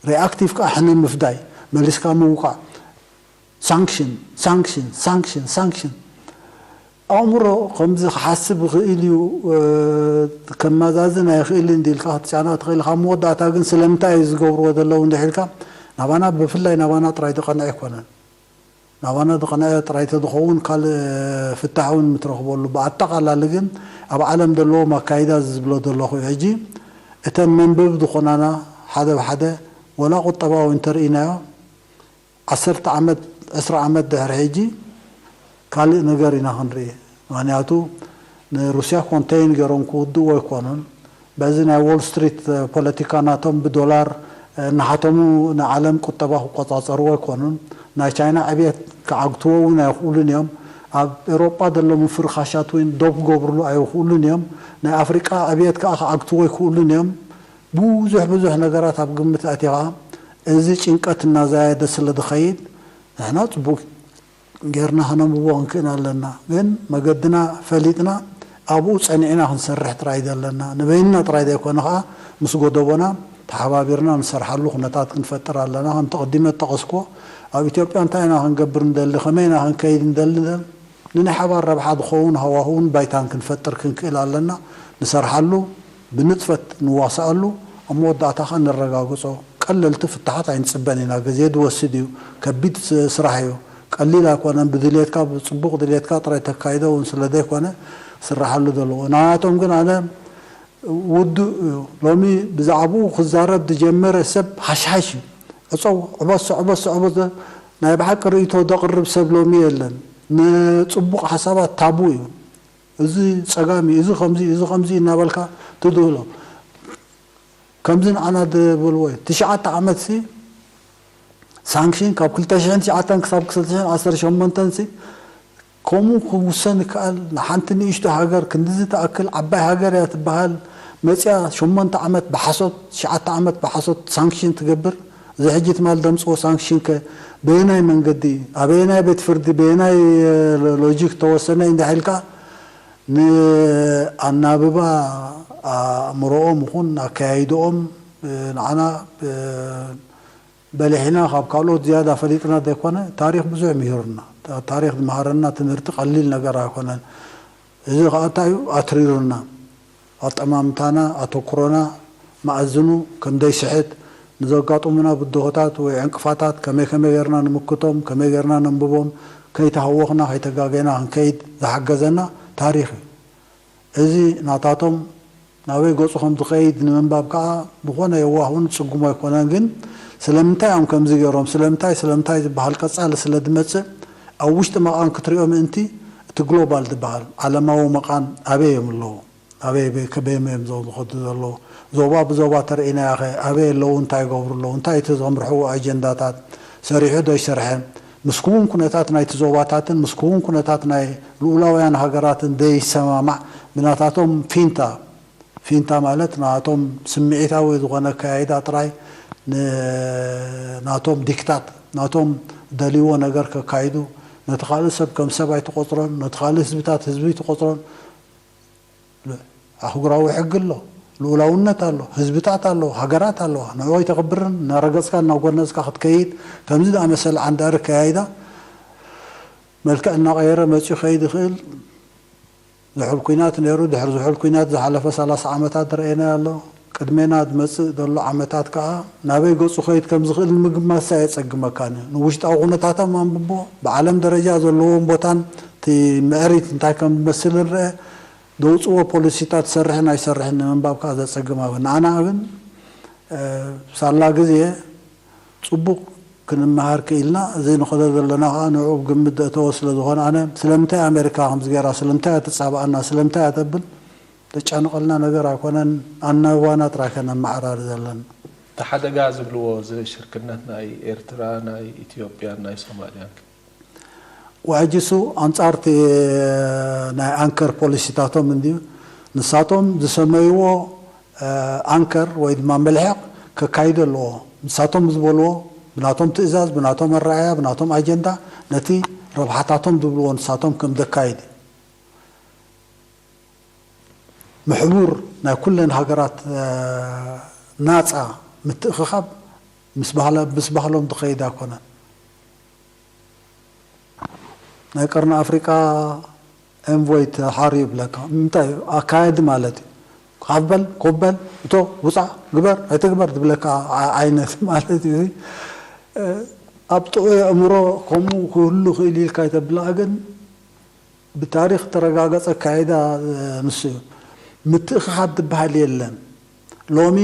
ሪኣክቲቭ ከዓ ሕነ ምፍዳይ መሊስካ ምውቃዕ ሳንክሽን ሳንክሽን ሳንክሽን ሳንክሽን ኣእምሮ ከምዚ ክሓስብ ይኽእል እዩ ከመዛዝን ኣይኽእልን ኢልካ ክትጫና ትኽእል ኢኻ። መወዳእታ ግን ስለምንታይ እዩ ዝገብርዎ ዘለዉ እንድሕ ኢልካ ናባና ብፍላይ ናባና ጥራይ ዝቐንዐ ኣይኮነን። ናባና ዝቐንዐ ጥራይ ተዝኸውን ካልእ ፍታሕ እውን ምትረኽበሉ። ብኣጠቓላሊ ግን ኣብ ዓለም ዘለዎ ማካይዳ ዝብሎ ዘለኹ ሕጂ እተን መንበቢ ዝኾናና ሓደ ብሓደ ወላ ቁጠባዊ እንተርኢናዮ ዓሰርተ ዓመት ዕስራ ዓመት ድሕሪ ሕጂ ካልእ ነገር ኢና ክንርኢ። ምክንያቱ ንሩስያ ኮንቴይን ገይሮም ክውድእዎ ኣይኮኑን። በዚ ናይ ዎል ስትሪት ፖለቲካ ናቶም ብዶላር እናሓተሙ ንዓለም ቁጠባ ክቆፃፀርዎ ኣይኮኑን። ናይ ቻይና ዕብየት ክዓግትዎ እውን ኣይኽእሉን እዮም። ኣብ ኤሮጳ ዘሎ ምፍርኻሻት እውን ዶብ ክገብርሉ ኣይኽእሉን እዮም። ናይ ኣፍሪቃ ዕብየት ከዓ ክዓግትዎ ኣይክእሉን እዮም። ብዙሕ ብዙሕ ነገራት ኣብ ግምት ኣእቲኻ እዚ ጭንቀት እናዘያየደ ስለ ዝኸይድ ንሕና ፅቡቅ ጌርና ከነንብቦ ክንክእል ኣለና። ግን መገድና ፈሊጥና ኣብኡ ጸኒዕና ክንሰርሕ ጥራይ ዘለና ንበይንና ጥራይ ዘይኮነ ከኣ ምስ ጎደቦና ተሓባቢርና ንሰርሓሉ ኩነታት ክንፈጥር ኣለና። ከምቲ ቅዲመ ዝጠቐስክዎ ኣብ ኢትዮጵያ እንታይ ኢና ክንገብር ንደሊ፣ ከመይ ኢና ክንከይድ ንደሊ ንናይ ሓባር ረብሓ ዝኸውን ሃዋህውን ባይታን ክንፈጥር ክንክእል ኣለና። ንሰርሓሉ፣ ብንጥፈት ንዋስኣሉ፣ ኣብ መወዳእታ ከኣ ነረጋግጾ። ቀለልቲ ፍታሓት ኣይንጽበን ኢና። ግዜ ዝወስድ እዩ። ከቢድ ስራሕ እዩ። ቀሊል ኣይኮነን። ብድልየትካ ብጽቡቕ ድልየትካ ጥራይ ተካይዶ እውን ስለ ዘይኮነ ክስርሓሉ ዘለዎ። ናቶም ግን ኣነ ውዱእ እዩ። ሎሚ ብዛዕባኡ ክዛረብ ዝጀመረ ሰብ ሃሽሃሽ እዩ። ዕጸው ዕበሶ ዕበሶ ዕበሶ ናይ ብሓቂ ርእይቶ ዘቕርብ ሰብ ሎሚ የለን። ንጽቡቕ ሓሳባት ታቡ እዩ። እዚ ጸጋም እዩ፣ እዚ ከምዚ እዩ፣ እዚ ከምዚ እዩ እናበልካ ትድህሎ። ከምዚ ንዓና ዝበልዎ እዩ። ትሽዓተ ዓመት ሲ ሳንክሽን ካብ ክልተ ሽሕን ትሽዓተን ክሳብ ክልተ ሽሕን ዓሰርተ ሸሞንተን ሲ ከምኡ ክውሰን ይከኣል። ንሓንቲ ንእሽቶ ሃገር ክንድዚ ትኣክል ዓባይ ሃገር እያ ትበሃል መጽያ ሸሞንተ ዓመት ብሓሶት ትሽዓተ ዓመት ብሓሶት ሳንክሽን ትገብር። እዚ ሕጂ ትማል ደምፅዎ ሳንክሽን ከ በየናይ መንገዲ ኣበየናይ ቤት ፍርዲ በየናይ ሎጂክ ተወሰነ እንድሕልካ ንኣናብባ ኣእምሮኦም ይኹን ኣከያይድኦም ንዓና በሊሕና ካብ ካልኦት ዝያዳ ፈሊጥና ዘይኮነ ታሪክ ብዙሕ ምሂሩና። ታሪክ ዝመሃረና ትምህርቲ ቀሊል ነገር ኣይኮነን። እዚ ከዓ እንታይ እዩ ኣትሪሩና። ኣጠማምታና ኣተኩሮና መኣዝኑ ከምደይስሕት ንዘጋጥሙና ብድሆታት ወይ ዕንቅፋታት ከመይ ከመይ ጌርና ንምክቶም ከመይ ጌርና ነንብቦም ከይተሃወኽና ከይተጋገና ክንከይድ ዝሓገዘና ታሪክ እዩ። እዚ ናታቶም ናበይ ገፁ ከም ዝኸይድ ንምንባብ ከዓ ዝኾነ የዋህ እውን ዝፅግሞ ኣይኮነን። ግን ስለምንታይ እዮም ከምዚ ገይሮም ስለምንታይ ስለምንታይ ዝበሃል ቀፃሊ ስለ ዝመፅእ ኣብ ውሽጢ መቓን ክትሪኦ ምእንቲ እቲ ግሎባል ዝበሃል ዓለማዊ መቓን ኣበይ እዮም ኣለዉ? ኣበይ በ- ከበይ እዮም እዞም ዝኸዱ ዘለዉ? ዞባ ብዞባ ተርእናዮ ኸ ኣበይ ኣለዉ? እንታይ ይገብሩ ኣለዉ? እንታይ እቲ ዘምርሕዎ ኣጀንዳታት? ሰሪሑ ዶ ይሰርሐ? ምስ ክውን ኩነታት ናይቲ ዞባታትን ምስ ክውን ኩነታት ናይ ልኡላውያን ሃገራትን ዘይሰማማዕ፣ ብናታቶም ፊንታ፣ ፊንታ ማለት ናቶም ስምዒታዊ ዝኾነ ኣከያይዳ ጥራይ ን- ናቶም ዲክታት፣ ናቶም ደልይዎ ነገር ከካይዱ፣ ነቲ ካልእ ሰብ ከም ሰብ ኣይትቆጽሮን፣ ነቲ ካልእ ህዝብታት ህዝቢ ኣይትቆጽሮን። ኣህጉራዊ ሕጊ ኣሎ፣ ልኡላውነት ኣሎ፣ ህዝብታት ኣለዉ፣ ሃገራት ኣለዋ። ንዕኡ ኣይተኽብርን፣ እናረገጽካ እናጎነጽካ ክትከይድ፣ ከምዚ ዝኣመሰለ ዓንዳሪ ኣከያይዳ መልክዕ እናቐየረ መጺኡ ክኸይድ ይኽእል። ዝሑል ኲናት ነይሩ፣ ድሕሪ ዝሑል ኲናት ዝሓለፈ ሰላሳ ዓመታት ረኣይናዮ ኣሎ። ቅድሜና ዝመጽእ ዘሎ ዓመታት ከኣ ናበይ ገጹ ክኸይድ ከም ዝኽእል ንምግማትስ ኣየጸግመካን እዩ። ንውሽጣዊ ኩነታቶም ኣንብቦ፣ ብዓለም ደረጃ ዘለዎም ቦታን እቲ ምዕሪት እንታይ ከም ዝመስል ንርአ፣ ዘውጽእዎ ፖሊሲታት ዝሰርሕን ኣይሰርሕን ንምንባብ ከኣ ዘጸግም ኣብ ንዓና ግን፣ እ፣ ሳላ ግዜ ጽቡቕ ክንመሃር ክኢልና፣ እዚ ንኸዶ ዘለና ከኣ ንዕኡ ብግምት ዘእተወ ስለ ዝኾነ፣ ኣነ ስለምንታይ ኣሜሪካ ከምዚ ገይራ፣ ስለምንታይ እያ ትጻብኣና፣ ስለምንታይ እያ ተብል፣ ዘጨንቐልና ነገር ኣይኮነን። ኣናብባና ጥራይ ከነመዓራሪ ዘለና። እቲ ሓደጋ ዝብልዎ እዚ ሽርክነት ናይ ኤርትራ፣ ናይ ኢትዮጵያን ናይ ሶማልያን ከ? ውዕጅሱ ኣንጻርቲ ናይ ኣንከር ፖሊሲታቶም እንድዩ። ንሳቶም ዝሰመይዎ፣ እ፣ ኣንከር ወይ ድማ መልሕቕ ከካይዱ ኣለዎ። ንሳቶም ዝበልዎ ብናቶም ትእዛዝ፣ ብናቶም ኣረኣያ፣ ብናቶም ኣጀንዳ ነቲ ረብሓታቶም ዝብልዎ ንሳቶም ከም ዘካይድ እዩ። ምሕቡር ናይ ኩለን ሃገራት፣ እ፣ ናጻ ምትእኽኻብ ምስ ባህላ-፣ ምስ ባህሎም ዝኸይድ ኣይኮነን። ናይ ቀርኒ ኣፍሪቃ ኤንቮይ ተሓርዩ ይብለካ። እንታይ እዩ? ኣካያዲ ማለት እዩ። ካብ በል፣ ኮፍ በል፣ እቶ፣ ውጻእ፣ ግበር፣ ኣይትግበር ዝብለካ ዓ-፣ ዓይነት ማለት እዩ። እ፣ ኣብ ጥዑይ ኣእምሮ ከምኡ ክህሉ ክእል ኢልካ ኣይተብልኣ፣ ግን ብታሪኽ ተረጋገጸ ኣካይዳ፣ እ፣ ንሱ እዩ። ምትእኽኻብ ዝበሃል የለን። ሎሚ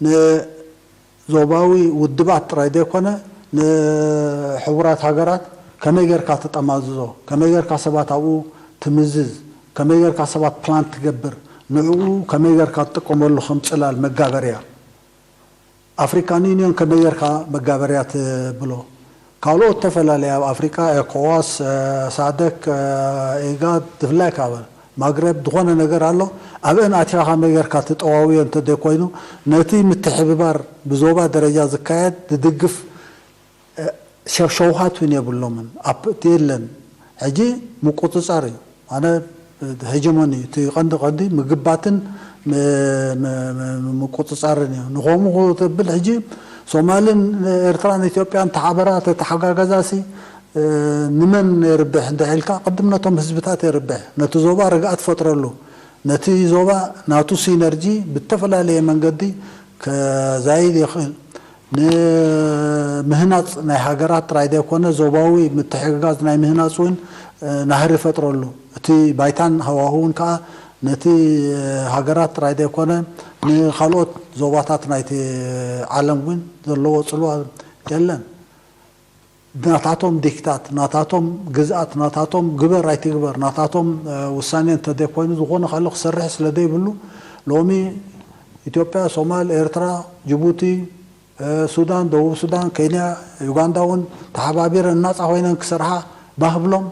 ንዞባዊ ውድባት ጥራይ ዘይኮነ፣ ንሕቡራት ሃገራት ከመይ ጌርካ ትጠማዝዞ፣ ከመይ ጌርካ ሰባት ኣብኡ ትምዝዝ፣ ከመይ ጌርካ ሰባት ፕላን ትገብር፣ ንዕኡ ከመይ ጌርካ ትጥቀመሉ ከም ጽላል መጋበርያ። ኣፍሪካን ዩኒዮን ከመይ ጌርካ መጋበርያ ትብሎ? ካልኦት ተፈላለየ ኣብ ኣፍሪካ ኤኮዋስ፣ እ፣ ሳደክ፣ እ፣ ኢጋድ፣ ብፍላይ ካብ ማግረብ ዝኾነ ነገር ኣሎ። ኣብአን ኣቲኻ ከመይ ጌርካ ትጠዋውዮ እንተዘይኮይኑ፣ ነቲ ምትሕብባር ብዞባ ደረጃ ዝካየድ ዝድግፍ፣ እ፣ ሸ-፣ ሸውሃት እውን የብሎምን። ኣብ እቲ የለን። ሕጂ ምቁጽጻር እዩ። ኣነ ሄጀሞኒ፣ እቲ ቀንዲ ቀንዲ ምግባትን ም-፣ ም-፣ ም-፣ ምቁጽጻርን እዩ። ንኸምኡ ተብል ሕጂ ሶማልን ኤርትራን ኢትዮጵያን ተሓበራ ተተሓጋገዛሲ፣ እ፣ ንመን የርብሕ እንድዒ ኢልካ፣ ቅድም ነቶም ህዝብታት የርብሕ። ነቲ ዞባ ርግኣት ፈጥረሉ። ነቲ ዞባ ናቱ ሲነርጂ ብተፈላለየ መንገዲ ከዛይድ ይኽእል። ንምህናጽ ናይ ሃገራት ጥራይ ዘይኮነ፣ ዞባዊ ምትሕግጋዝ ናይ ምህናጽ እውን፣ እ፣ ናህሪ ይፈጥረሉ። እቲ ባይታን ሃዋህውን ከኣ ነቲ፣ እ፣ ሃገራት ጥራይ ዘይኮነ፣ ንኻልኦት ዞባታት ናይቲ ዓለም እውን ዘለዎ ጽልዋ የለን። ናታቶም ዲክታት፣ ናታቶም ግዝኣት፣ ናታቶም ግበር ኣይትግበር፣ ናታቶም፣ እ፣ ውሳኔ እንተዘይኮይኑ፣ ዝኾነ ካልእ ክሰርሕ ስለ ዘይብሉ፣ ሎሚ ኢትዮጵያ፣ ሶማል፣ ኤርትራ፣ ጅቡቲ፣ እ፣ ሱዳን፣ ደቡብ ሱዳን፣ ኬንያ፣ ዩጋንዳ እውን ተሓባቢረን ናጻ ኮይነን ክሰርሓ ባህብሎም።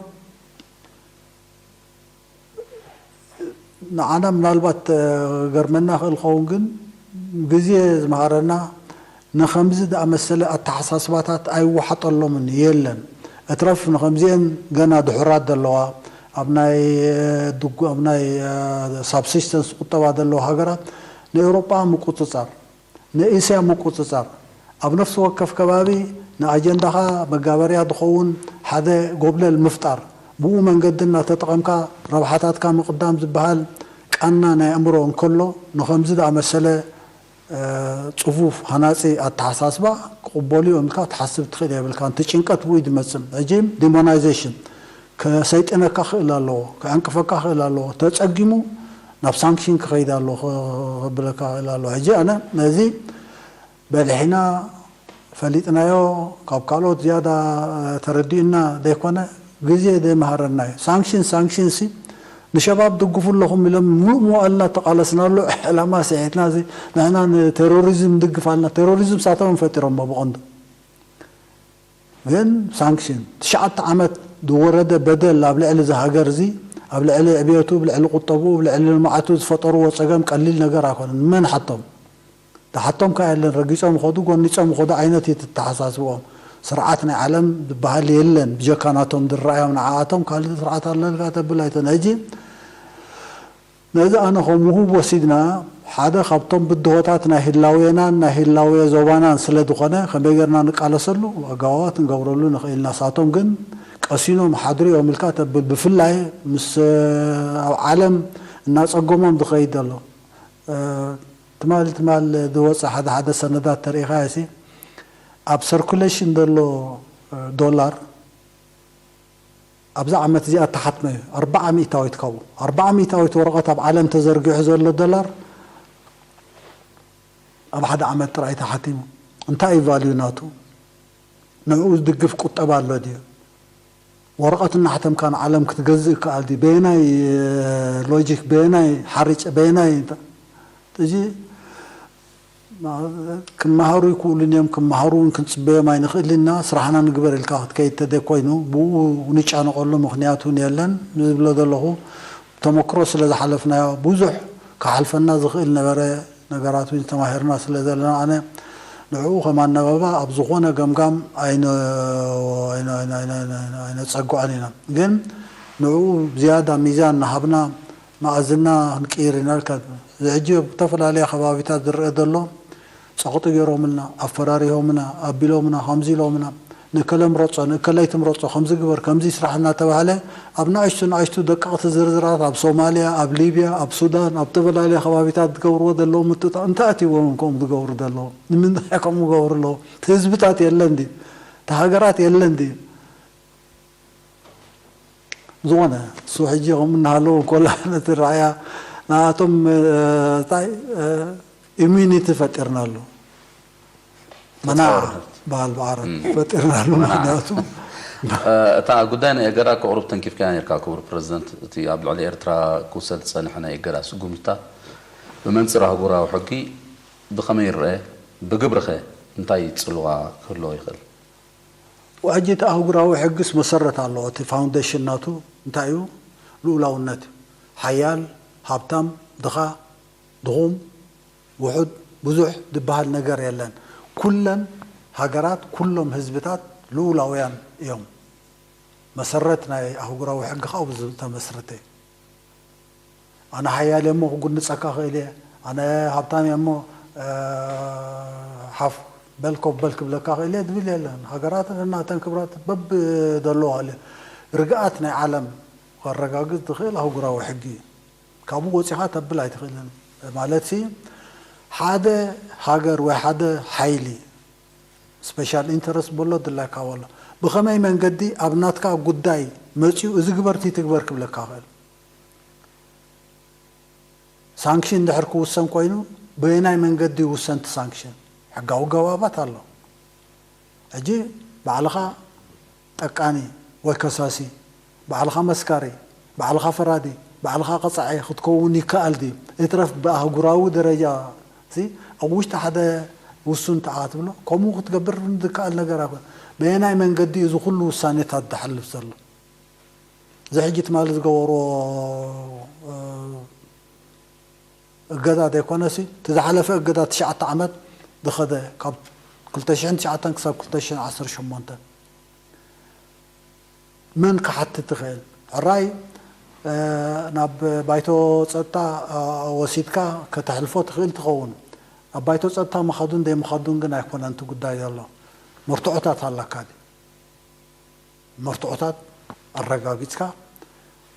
ንዓና ምናልባት፣ እ፣ ገርመና ክእል ኸውን፣ ግን ግዜ ዝመሃረና ንኸምዚ ዝኣመሰለ ኣተሓሳስባታት ኣይወሓጠሎምን፣ የለን። እትረፍ ንኸምዚአን ገና ድሑራት ዘለዋ፣ ኣብ ናይ፣ እ፣ ድጉ-፣ ኣብ ናይ፣ እ፣ ሳብሲስተንስ ቁጠባ ዘለዋ ሃገራት ንኤውሮጳ ምቁጽጻር፣ ንእስያ ምቁጽጻር፣ ኣብ ነፍሲ ወከፍ ከባቢ ንኣጀንዳኻ መጋበርያ ዝኸውን ሓደ ጎብለል ምፍጣር፣ ብኡ መንገዲ እናተጠቐምካ ረብሓታትካ ምቕዳም ዝበሃል ቃና ናይ ኣእምሮ እንከሎ፣ ንኸምዚ ዝኣመሰለ፣ እ፣ ጽፉፍ ሃናጺ ኣተሓሳስባ ክቕበሉ እዮም ኢልካ ትሓስብ ትኽእል የብልካን። እቲ ጭንቀት ብኡ እዩ ዝመጽእ። ሕጂ ዲሞናይዜሽን ከሰይጥነካ ክእል ኣለዎ፣ ከዕንቅፈካ ክእል ኣለዎ። ተጸጊሙ ናብ ሳንክሽን ክኸይድ ኣለዎ፣ ከ-፣ ከብለካ ክእል ኣለዎ። ሕጂ ኣነ ነዚ በሊሕና ፈሊጥናዮ፣ ካብ ካልኦት ዝያዳ ተረዲኡና ዘይኮነ፣ ግዜ ዘይመሃረና እዩ። ሳንክሽን፣ ሳንክሽን ሲ ንሸባብ ድግፉ ኣለኹም ኢሎም ሙሉእ መዋእልና ተቓለስናሉ ዕላማ ስሒትና፣ እዚ ንሕና ንቴሮሪዝም ንድግፍ ኣልና። ቴሮሪዝም ሳቶም ፈጢሮሞ ብቐንዱ። ግን ሳንክሽን ትሽዓተ ዓመት ዝወረደ በደል ኣብ ልዕሊ እዚ ሃገር እዚ፣ ኣብ ልዕሊ ዕብየቱ፣ ኣብ ልዕሊ ቁጠብኡ፣ ኣብ ልዕሊ ልምዓቱ ዝፈጠርዎ ጸገም ቀሊል ነገር ኣይኮነን። መን ሓቶም? ዝሓቶም ከኣ የለን። ረጊጾም ይኸዱ፣ ጎኒጾም ይኸዱ ዓይነት እዩ ተተሓሳስብኦም። ስርዓት ናይ ዓለም ዝበሃል የለን፣ ብጀካ ናቶም ዝረኣዮም። ንዓኣቶም ካልእ ስርዓት ኣሎ ኢልካ ተብል ኣይትኽእልን። ሕጂ ነዚ ኣነ ከም ውሁብ ወሲድና፣ ሓደ ካብቶም ብድሆታት ናይ ህላዌናን ናይ ህላዌ ዞባናን ስለ ዝኾነ፣ ከመይ ጌርና ንቃለሰሉ ኣገባባት ንገብረሉ ንኽእል ኢና። ንሳቶም ግን ቀሲኖም ሓድሩ እዮም ኢልካ ተብል፣ ብፍላይ ምስ ኣብ ዓለም እናጸገሞም ዝኸይድ ዘሎ። እ፣ ትማል ትማል ዝወፀ ሓደ ሓደ ሰነዳት ተሪኢኻዮ ሲ፣ ኣብ ሰርኩሌሽን ዘሎ፣ እ፣ ዶላር ኣብዛ ዓመት እዚኣ እተሓትመ እዩ ኣርብዓ ሚእታዊት ካብኡ። ኣርብዓ ሚእታዊት ወረቐት ኣብ ዓለም ተዘርጊሑ ዘሎ ዶላር ኣብ ሓደ ዓመት ጥራይ ተሓቲሙ። እንታይ እዩ ቫልዩ ናቱ? ንዕኡ ዝድግፍ ቁጠባ ኣሎ ድዩ? ወረቐት እናሕተምካ ንዓለም ክትገዝእ ይከኣል ድዩ? በየናይ፣ እ፣ ሎጂክ፣ በየናይ ሓርጭ፣ በየናይ እንተ-፣ እዚ ማ-፣ ክመሃሩ ይክእሉን እዮም፣ ክመሃሩ እውን ክንጽበዮም ኣይንኽእልን ኢና። ስራሕና ንግበር ኢልካ ክትከይድ ተደይኮይኑ፣ ብኡ ንጫነቐሉ ምኽንያት እውን የለን። ዝብሎ ዘለኹ፣ ተመክሮ ስለ ዝሓለፍናዮ፣ ብዙሕ ክሓልፈና ዝኽእል ነበረ። ነገራት እውን ተማሂርና ስለ ዘለና፣ ኣነ ንዕኡ ከም ኣነበባ ኣብ ዝኾነ ገምጋም ኣይነ-፣ ኣይነ-፣ ኣይነ-፣ ኣይነ-፣ ኣይነ-፣ ኣይነጸግዖን ኢና። ግን ንዕኡ ዝያዳ ሚዛን እናሃብና፣ መኣዝና ክንቅይር ኢና ኢልካ። እዚ ሕጂ ኣብ ዝተፈላለያ ከባቢታት ዝረአ ዘሎ፣ ጸቕጢ ገይሮምልና፣ ኣፈራሪሆምና፣ ኣቢሎምና፣ ከምዚ ኢሎምና፣ ንእከለ ምረጾ፣ ንእከለይቲ ምረጾ፣ ከምዚ ግበር፣ ከምዚ ስራሕ እናተባህለ፣ ኣብ ንኣሽቱ ንኣሽቱ ደቀቕቲ ዝርዝራት፣ ኣብ ሶማልያ፣ ኣብ ሊብያ፣ ኣብ ሱዳን፣ ኣብ ዝተፈላለያ ከባቢታት ዝገብርዎ ዘለዉ ምጥጣ-፣ እንታይ ኣትይዎም ከምኡ ዝገብሩ ዘለዉ? ንምንታይ ከምኡ ዝገብሩ ኣለዉ? እቲ ህዝብታት የለን ድዩ? እቲ ሃገራት የለን ድዩ? ዝኾነ፣ እሱ ሕጂ ከምኡ እናሃለዉ እንኮላ ነቲ ረኣያ፣ ንኣቶም፣ እ፣ እንታይ፣ እ፣ ኢሚዩኒቲ ፈጢርናሉ። መናዓ ተጻዋርነት። በሃል ብዓረብ እም። ፈጢርናሉ። መናዓ። ምኽንያቱ እ፣ እታ ጉዳይ ናይ ኤገዳ ክቕሩብ ተንኪፍካያ ነርካ፣ ክቡር ፕረዚደንት። እቲ ኣብ ልዕሊ ኤርትራ ክውሰድ ዝጸንሐ ናይ እገዳ ስጉምትታት ብመንጽር ኣህጉራዊ ሕጊ ብኸመይ ይረአ? ብግብሪኸ እንታይ ጽልዋ ክህልዎ ይኽእል? ሕጂ እቲ ኣህጉራዊ ሕግስ መሰረት ኣለዎ። እቲ ፋውንዴሽን ናቱ እንታይ እዩ? ልኡላውነት እዩ። ሓያል፣ ሃብታም፣ ድኻ፣ ድኹም፣ ውሑድ፣ ብዙሕ ዝበሃል ነገር የለን። ኩለን ሃገራት፣ ኩሎም ህዝብታት ልኡላውያን እዮም። መሰረት ናይ ኣህጉራዊ ሕጊ ከዓ ብዚ ዝተመስረተ እዩ። ኣነ ሓያል እየ እሞ ክጉንፀካ ክእል እየ፣ ኣነ ሃብታም እየ እሞ፣ እ፣ ሓፍ በል ኮፍ በል ክብለካ ክእል እየ ዝብል የለን። ሃገራት ነናተን ክብራት በብዘለዎ ክእል እየ። ርግኣት ናይ ዓለም ከረጋግፅ ዝኽእል ኣህጉራዊ ሕጊ እዩ። ካብኡ ወፂኻ ተብል ኣይትኽእልን። ማለት ሲ፣ ሓደ ሃገር ወይ ሓደ ሓይሊ ስፔሻል ኢንተረስት በሎ ድላይካ በሎ፣ ብኸመይ መንገዲ ኣብ ናትካ ጉዳይ መፂኡ እዚ ግበር እቲ ትግበር ክብለካ ክእል? ሳንክሽን እንድሕር ክውሰን ኮይኑ፣ በየናይ መንገዲ ይውሰን እቲ ሳንክሽን? ሕጋዊ ገባባት ኣሎ። ሕጂ ባዕልኻ ጠቃኒ ወይ ከሳሲ፣ ባዕልኻ መስካሪ፣ ባዕልኻ ፈራዲ፣ ባዕልኻ ቀጻዒ ክትከውን ይከኣል ድዩ? ይትረፍ ብኣህጉራዊ ደረጃ ሲ፣ ኣብ ውሽጢ ሓደ ውሱን ተኣ ትብሎ፣ ከምኡ ክትገብር ዝከኣል ነገር ኣይኮነ። በየናይ መንገዲ እዩ እዚ ኩሉ ውሳኔታት ዝሓልፍ ዘሎ? እዚ ሕጂ ትማሊ ዝገበርዎ፣ እ፣ እገዳ ዘይኮነሲ፣ እቲ ዝሓለፈ እገዳ ትሽዓተ ዓመት ዝኸደ፣ ካብ ክልተ ሽሕን ትሽዓተን ክሳብ ክልተ ሽሕን ዓሰርተ ሸሞንተ፣ መን ክሓትት ይኽእል? ሕራይ፣ እ፣ ናብ ባይቶ ጸጥታ፣ እ፣ ወሲድካ ከተሕልፎ ትኽእል ትኸውን። ኣብ ባይቶ ጸጥታ ምኻዱን ዘይምኻዱን ግን ኣይኮነን እቲ ጉዳይ ዘሎ። መርትዖታት ኣለካ ድዩ? መርትዖታት ኣረጋጊጽካ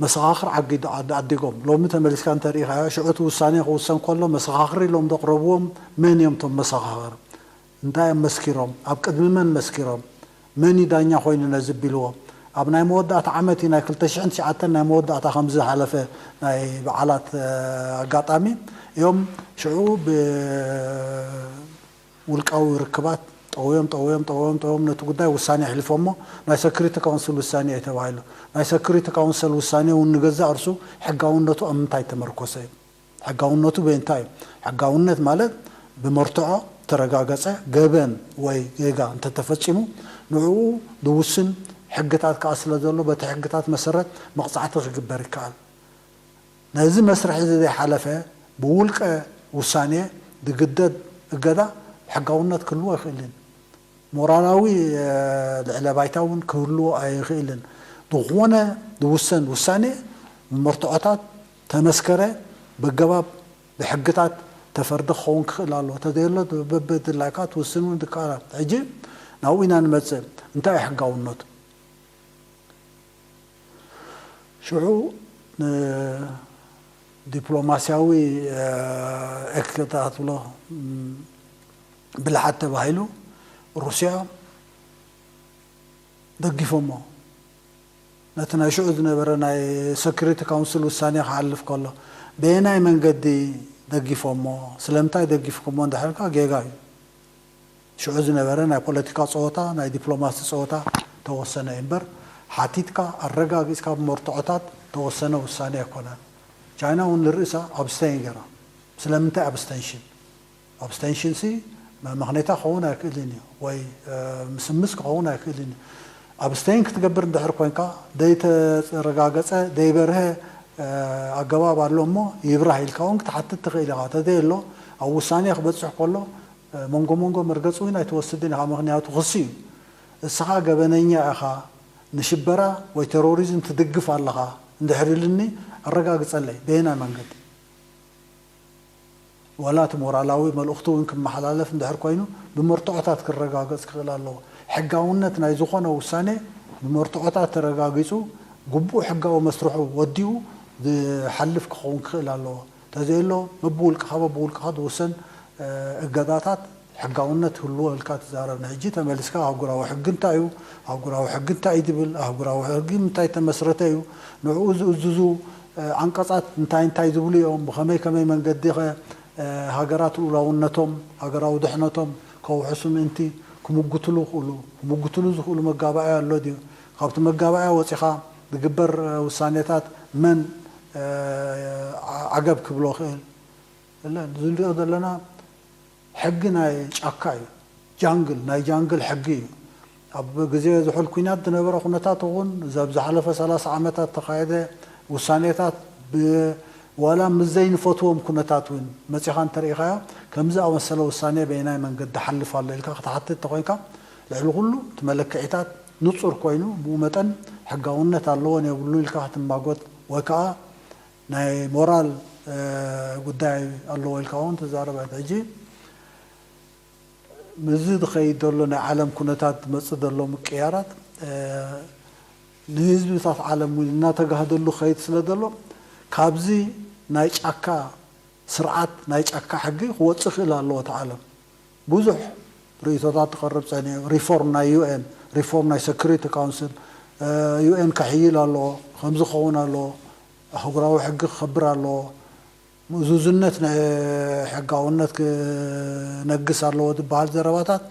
መሰኻኽር ዓጊ-፣ ዓድ-፣ ዓዲጎም። ሎሚ ተመሊስካ እንተሪኢኻዮ፣ ሽዑ እቲ ውሳኔ ክውሰን ከሎ መሰኻኽር ኢሎም ዘቕረብዎም መን እዮም እቶም መሰኻኽር? እንታይ እዮም መስኪሮም? ኣብ ቅድሚ መን መስኪሮም? መን እዩ ዳኛ ኮይኑ ነዚ ቢልዎ? ኣብ ናይ መወዳእታ ዓመት እዩ፣ ናይ ክልተ ሽሕን ትሽዓተን ናይ መወዳእታ ከምዚ ዝሓለፈ ናይ በዓላት፣ እ፣ ኣጋጣሚ እዮም ሽዑ ብ-፣ ውልቃዊ ርክባት ጠውዮም ጠውዮም ጠውዮም ጠውዮም ነቲ ጉዳይ ውሳኔ ኣሕሊፎሞ። ናይ ሰክሪቲ ካውንስል ውሳኔ እዩ ተባሂሉ። ናይ ሰክሪቲ ካውንስል ውሳኔ እውን ንገዛእ እርሱ ሕጋውነቱ ኣብ ምንታይ ተመርኮሰ እዩ? ሕጋውነቱ በእንታይ እዩ? ሕጋውነት ማለት ብመርትዖ ተረጋገጸ ገበን ወይ ጌጋ እንተተፈጺሙ ንዕኡ ዝውስን ሕግታት ከኣ ስለ ዘሎ በቲ ሕግታት መሰረት መቕጻዕቲ ክግበር ይከኣል። ነዚ መስርሕ እዚ ዘይሓለፈ ብውልቀ ውሳኔ ዝግደድ እገዳ ሕጋውነት ክህልዎ ኣይኽእልን። ሞራላዊ ልዕለ ባይታ እውን ክህልዎ ኣይኽእልን። ዝኾነ ዝውሰን ውሳኔ ብመርትዖታት ተመስከረ ብገባብ ብሕግታት ተፈርደ ክኸውን ክኽእል ኣለዎ። ተዘየሎ በብድላይካ ትውስን እውን ትከኣል። ሕጂ ናብኡ ኢና ንመጽእ። እንታይ እዩ ሕጋውነቱ? ሽዑ ንዲፕሎማስያዊ ኤክታ ትብሎ ብልሓት ተባሂሉ ሩስያ ደጊፎሞ። ነቲ ናይ ሽዑ ዝነበረ ናይ ሰኪሪቲ ካውንስል ውሳኔ ክሓልፍ ከሎ በየናይ መንገዲ ደጊፎሞ? ስለምንታይ ደጊፍኩሞ እንድሕርካ ጌጋ እዩ። ሽዑ ዝነበረ ናይ ፖለቲካ ጸወታ ናይ ዲፕሎማሲ ጸወታ ተወሰነ እምበር ሓቲትካ ኣረጋጊጽካ ብመርትዖታት ተወሰነ ውሳኔ ኣይኮነን። ቻይና እውን ንርእሳ ኣብስተይን ገይራ። ስለምንታይ ኣብስተንሽን? ኣብስተንሽን ሲ መመኽነይታ ክኸውን ኣይክእልን እዩ ወይ ምስምስ ክኸውን ኣይክእልን እዩ። ኣብስተይን ክትገብር እንድሕር ኮንካ ዘይተረጋገጸ ዘይበርሀ ኣገባብ ኣሎ እሞ ይብራህ ኢልካ እውን ክትሓትት ትኽእል ኢኻ። ተዘየሎ ኣብ ውሳኔ ክበጽሕ ከሎ መንጎ መንጎ መርገጺ እውን ኣይትወስድን ኢኻ። ምኽንያቱ ክሲ እዩ። እስኻ ገበነኛ ኢኻ፣ ንሽበራ ወይ ቴሮሪዝም ትድግፍ ኣለኻ እንድሕር ኢልኒ ኣረጋግጸለይ በየናይ መንገዲ? ዋላ እቲ ሞራላዊ መልእኽቱ እውን ክመሓላለፍ እንድሕር ኮይኑ ብመርትዖታት ክረጋገጽ ክኽእል ኣለዎ። ሕጋውነት ናይ ዝኾነ ውሳኔ ብመርትዖታት ተረጋጊጹ ግቡእ ሕጋዊ መስርሑ ወዲኡ ዝሓልፍ ክኸውን ክኽእል ኣለዎ። ተዘየሎ በብውልቅኻ በብውልቅኻ ዝውሰን እገዳታት ሕጋውነት ህልዎ ኢልካ ትዛረብ። ንሕጂ ተመሊስካ ኣህጉራዊ ሕጊ እንታይ እዩ? ኣህጉራዊ ሕጊ እንታይ እዩ ዝብል? ኣህጉራዊ ሕጊ ምንታይ ተመስረተ እዩ? ንዕኡ ዝእዝዙ ዓንቀጻት እንታይ እንታይ ዝብሉ እዮም? ብኸመይ ከመይ መንገዲ ኸ ሃገራት ልኡላውነቶም ሃገራዊ ድሕነቶም ከውሕሱ ምእንቲ ክምጉትሉ ይኽእሉ? ክምጉትሉ ዝኽእሉ መጋባእያ ኣሎ ድዩ? ካብቲ መጋባእያ ወጺኻ ዝግበር ውሳኔታት መን ዓገብ ክብሎ ይኽእል? እዚ ንሪኦ ዘለና ሕጊ ናይ ጫካ እዩ። ጃንግል ናይ ጃንግል ሕጊ እዩ። ኣብ ግዜ ዝሑል ኲናት ዝነበረ ኩነታት እውን እዛ ኣብ ዝሓለፈ ሰላሳ ዓመታት ተኻየደ ውሳኔታት ዋላ ምስ ዘይንፈትዎም ኩነታት እውን መጺኻ እንተርኢኻዮ ከምዚ ኣመሰለ ውሳኔ በየናይ መንገዲ ሓልፍ ኣሎ ኢልካ ክትሓትት እንተኾይንካ ልዕሊ ኩሉ እቲ መለክዒታት ንጹር ኮይኑ ብኡ መጠን ሕጋውነት ኣለዎን የብሉን ኢልካ ክትማጎት ወይ ከዓ ናይ ሞራል ጉዳይ ኣለዎ ኢልካ እውን ትዛረብ። ሕጂ ምስዚ ዝኸይድ ዘሎ ናይ ዓለም ኩነታት ዝመፅእ ዘሎ ምቅያራት ንህዝብታት ዓለም እውን እናተጋህደሉ ክኸይድ ስለ ዘሎ ካብዚ ናይ ጫካ ስርዓት ናይ ጫካ ሕጊ ክወፅእ ክእል ኣለዎ እቲ ዓለም። ብዙሕ ርእቶታት ክቐርብ ጸኒሑ። ሪፎርም ናይ ዩ ኤን፣ ሪፎርም ናይ ሰኩሪቲ ካውንስል፣ ዩ ኤን ከሕይል ኣለዎ፣ ከምዚ ክኸውን ኣለዎ፣ ኣህጉራዊ ሕጊ ክኸብር ኣለዎ፣ ምእዙዝነት ናይ ሕጋውነት ክነግስ ኣለዎ ዝበሃል ዘረባታት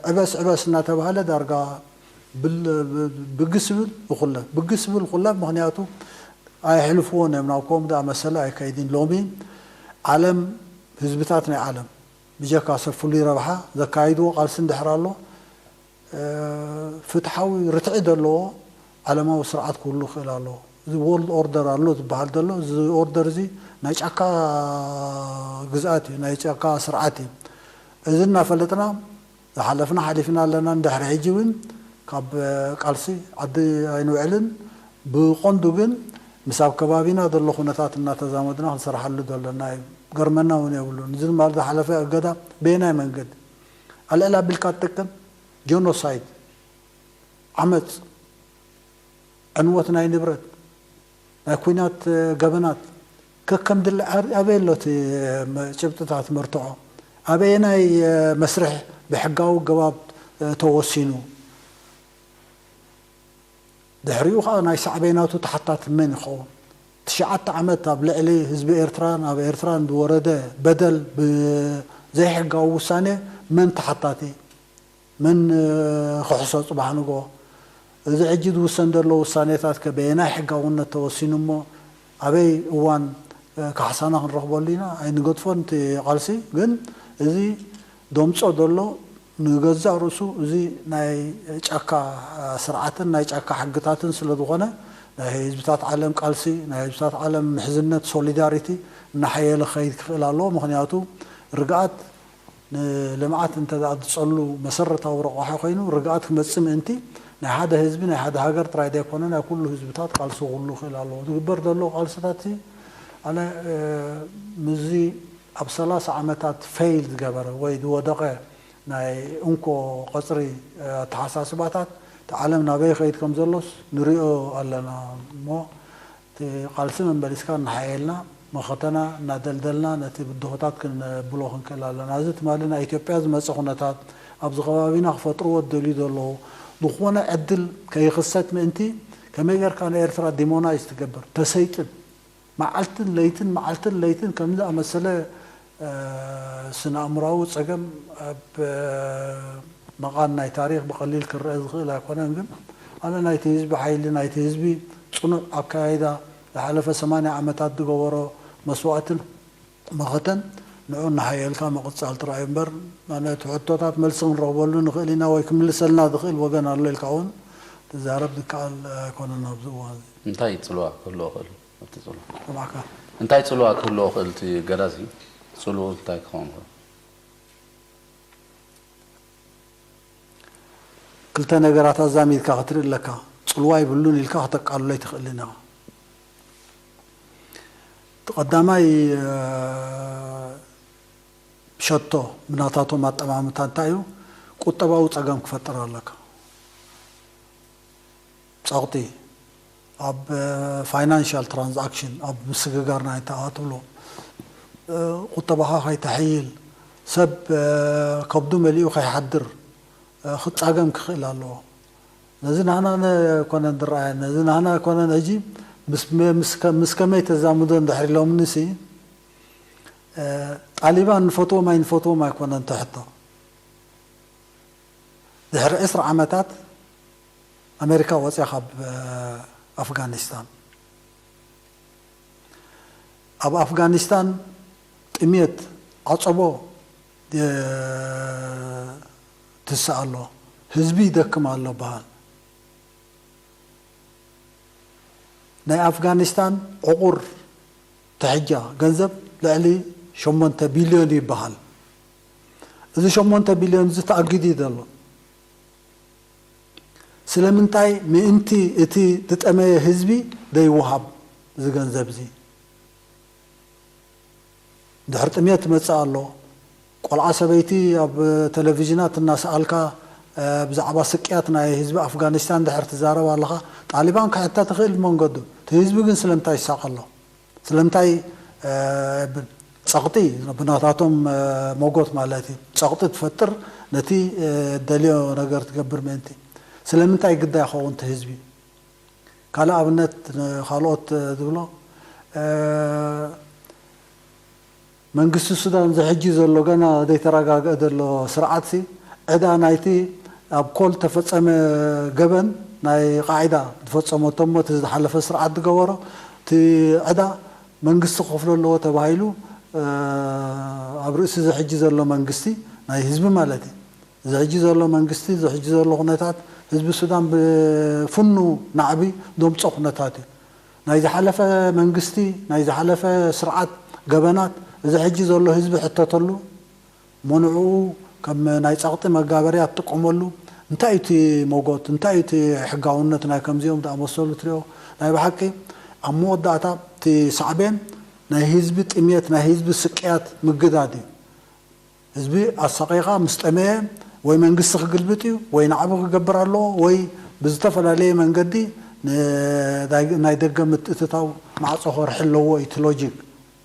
ዕበስ ዕበስ እናተባህለ ዳርጋ ብግስ ብል ይኹለፍ ብግስ ብል ይኹለፍ ምክንያቱ ኣይሕልፍዎን እዮም ናብ ከምኡ ዝኣመሰለ ኣይከይድን ሎሚ ዓለም ህዝብታት ናይ ዓለም ብጀካ ሰብ ፍሉይ ረብሓ ዘካይድዎ ቃልሲ እንድሕር ኣሎ ፍትሓዊ ርትዒ ዘለዎ ዓለማዊ ስርዓት ክህሉ ይኽእል ኣለዎ። እዚ ወርልድ ኦርደር ኣሎ ዝበሃል ዘሎ እዚ ኦርደር እዚ ናይ ጫካ ግዝኣት እዩ፣ ናይ ጫካ ስርዓት እዩ። እዚ እናፈለጥና ዝሓለፍና ሓሊፍና ኣለና። እንድሕሪ ሕጂ እውን ካብ ቃልሲ ዓዲ ኣይንውዕልን። ብቐንዱ ግን ምስ ኣብ ከባቢና ዘሎ ኩነታት እናተዛመድና ክንሰርሓሉ ዘለና እዩ። ገርመና እውን የብሉን። እዚ ድማ ዝሓለፈ እገዳ በየናይ መንገዲ ኣልዕል ኣቢልካ ትጥቅም ጀኖሳይድ፣ ዓመፅ፣ ዕንወት ናይ ንብረት፣ ናይ ኲናት ገበናት ከከም ድለ ኣበይ ኣሎ እቲ ጭብጥታት መርትዖ? ኣበየናይ መስርሕ ብሕጋዊ ኣገባብ ተወሲኑ? ድሕሪኡ ኸዓ ናይ ሳዕቤናቱ ተሓታቲ መን ይኸውን? ትሽዓተ ዓመት ኣብ ልዕሊ ህዝቢ ኤርትራን ኣብ ኤርትራን ዝወረደ በደል ብዘይሕጋዊ ውሳኔ መን ተሓታቲ፣ መን ክሕሶ ጽባሕ ንግሆ፣ እዚ ሕጂ ዝውሰን ዘሎ ውሳኔታት ከ በየናይ ሕጋውነት ተወሲኑ እሞ ኣበይ እዋን ካሕሳና ክንረኽበሉ ኢና? ኣይንገድፎን እቲ ቃልሲ። ግን እዚ ደምጾ ዘሎ ንገዛእ ርእሱ እዚ ናይ ጫካ ስርዓትን ናይ ጫካ ሕግታትን ስለ ዝኾነ ናይ ህዝብታት ዓለም ቃልሲ፣ ናይ ህዝብታት ዓለም ምሕዝነት፣ ሶሊዳሪቲ እናሓየለ ክኸይድ ክኽእል ኣለዎ። ምኽንያቱ ርግኣት ንልምዓት እንተ ደኣ ዝጸሉ መሰረታዊ ረቋሒ ኮይኑ ርግኣት ክመጽእ ምእንቲ ናይ ሓደ ህዝቢ ናይ ሓደ ሃገር ጥራይ ዘይኮነ ናይ ኩሉ ህዝብታት ቃልሲ ክህሉ ይኽእል ኣለዎ። ዝግበር ዘሎ ቃልስታት ኣነ ምስዚ ኣብ ሰላሳ ዓመታት ፌይል ዝገበረ ወይ ዝወደቐ ናይ እንኮ ቀጽሪ ኣተሓሳስባታት እቲ ዓለም ናበይ ይኸይድ ከም ዘሎስ ንሪኦ ኣለና እሞ እቲ ቃልሲ መመሊስካ እናሓየልና መኸተና እናደልደልና ነቲ ብድሆታት ክንብሎ ክንክእል ኣለና። እዚ ትማሊ ናይ ኢትዮጵያ ዝመፀ ኩነታት ኣብዚ ከባቢና ክፈጥርዎ ዝደልዩ ዘለዉ ዝኾነ ዕድል ከይኽሰት ምእንቲ ከመይ ጌርካ ንኤርትራ ዲሞናይዝ ትገብር ተሰይጥን መዓልትን ለይትን መዓልትን ለይትን ከምዚ ዝኣመሰለ ስነ ኣእምራዊ ጸገም ኣብ መቓን ናይ ታሪኽ ብቐሊል ክረአ ዝኽእል ኣይኮነን። ግን ኣነ ናይቲ ህዝቢ ሓይሊ ናይቲ ህዝቢ ጽኑዕ ኣካያይዳ ዝሓለፈ ሰማንያ ዓመታት ዝገበሮ መስዋእትን መኸተን ንዑ እናሓየልካ ምቕጻል ጥራይ እምበር ኣነ እቲ ሕቶታት መልሲ ክንረኽበሉ ንኽእል ኢና ወይ ክምልሰልና ዝኽእል ወገን ኣሎ ኢልካ እውን ትዛረብ ዝከኣል ኣይኮነን ኣብዚ እዋን እዚ። እንታይ ጽልዋ ክህልዎ ክእል ኣብቲ ጽልዋ? ሰማዕካ። እንታይ ጽልዋ ክህልዎ ክእል እቲ እገዳ እዚ? ጽልኡ እንታይ ክኸውን ክእል? ክልተ ነገራት ኣዛሚድካ ክትርኢ ኣለካ። ጽልዋ ይብሉን ኢልካ ክተቃልሎ ኣይትኽእልን ኢኻ። እቲ ቀዳማይ ሸቶ ብናታቶም ኣጠማምታ እንታይ እዩ? ቁጠባዊ ጸገም ክፈጥር ኣለካ። ጸቕጢ ኣብ ፋይናንሻል ትራንዛክሽን ኣብ ምስግጋር ናይ ተኣትብሎ ቁጠባኻ ከይተሐይል ሰብ ከብዱ መሊኡ ከይሓድር ክጻገም ክኽእል ኣለዎ። ነዚ ናህና ኮነን ዝረኣየ ነዚ ናህና ኮነን ሕጂ ምስ ከመይ ተዛምዶ እንድሕር ኢሎምኒ ሲ ጣሊባን ንፈትዎም ኣይንፈትዎም ኣይኮነን ተሕቶ ድሕሪ ዕስራ ዓመታት ኣሜሪካ ወፅያ ካብ ኣፍጋኒስታን ኣብ ኣፍጋኒስታን ጥሜት ዓፀቦ ትስእ ኣሎ ህዝቢ ይደክም ኣሎ በሃል ናይ ኣፍጋኒስታን ዕቑር ትሕጃ ገንዘብ ልዕሊ ሸሞንተ ቢልዮን እዩ ይበሃል። እዚ ሸሞንተ ቢልዮን እዚ ተኣጊዱ እዩ ዘሎ። ስለምንታይ ምእንቲ እቲ ዝጠመየ ህዝቢ ዘይወሃብ እዚ ገንዘብ እዚ? ድሕሪ ጥሜት ይመጽእ ኣሎ። ቆልዓ ሰበይቲ ኣብ ቴሌቪዥናት እናሰኣልካ ብዛዕባ ስቅያት ናይ ህዝቢ ኣፍጋኒስታን ድሕር ትዛረብ ኣለኻ ጣሊባን ክሕተት ይኽእል ብመንገዱ እቲ ህዝቢ ግን ስለምንታይ ይሳቕ ኣሎ ስለምንታይ ጸቕጢ ብናታቶም ሞጎት ማለት እዩ ጸቕጢ ትፈጥር ነቲ ደልዮ ነገር ትገብር ምእንቲ ስለምንታይ ግዳ ይኸውን እቲ ህዝቢ ካልእ ኣብነት ንኻልኦት ዝብሎ መንግስቲ ሱዳን ዝሕጂ ዘሎ ገና ዘይተረጋግአ ዘሎ ስርዓትሲ ዕዳ ናይቲ ኣብ ኮል ተፈጸመ ገበን ናይ ቃዒዳ ዝፈጸመቶ እሞ እቲ ዝሓለፈ ስርዓት ዝገበሮ እቲ ዕዳ መንግስቲ ክኸፍሎ ኣለዎ ተባሂሉ ኣብ ርእሲ ዝሕጂ ዘሎ መንግስቲ ናይ ህዝቢ ማለት እዩ እዚ ሕጂ ዘሎ መንግስቲ እዚ ሕጂ ዘሎ ኩነታት ህዝቢ ሱዳን ብፍኑ ናዕቢ ደምፆ ኩነታት እዩ ናይ ዝሓለፈ መንግስቲ ናይ ዝሓለፈ ስርዓት ገበናት እዚ ሕጂ ዘሎ ህዝቢ ሕተተሉ እሞ ንዕኡ ከም ናይ ጸቕጢ መጋበርያ ትጥቀመሉ እንታይ እዩ እቲ ሞጎት እንታይ እዩ እቲ ሕጋውነት ናይ ከምዚኦም ዝኣመሰሉ ትሪኦ ናይ ብሓቂ ኣብ መወዳእታ እቲ ሳዕቤን ናይ ህዝቢ ጥሜት ናይ ህዝቢ ስቅያት ምግዳድ እዩ ህዝቢ ኣሳቒኻ ምስ ጠመየ ወይ መንግስቲ ክግልብጥ እዩ ወይ ናዕቢ ክገብር ኣለዎ ወይ ብዝተፈላለየ መንገዲ ናይ ደገ ምትእትታው ማዕጾ ክርሒ ኣለዎ እዩ እቲ ሎጂክ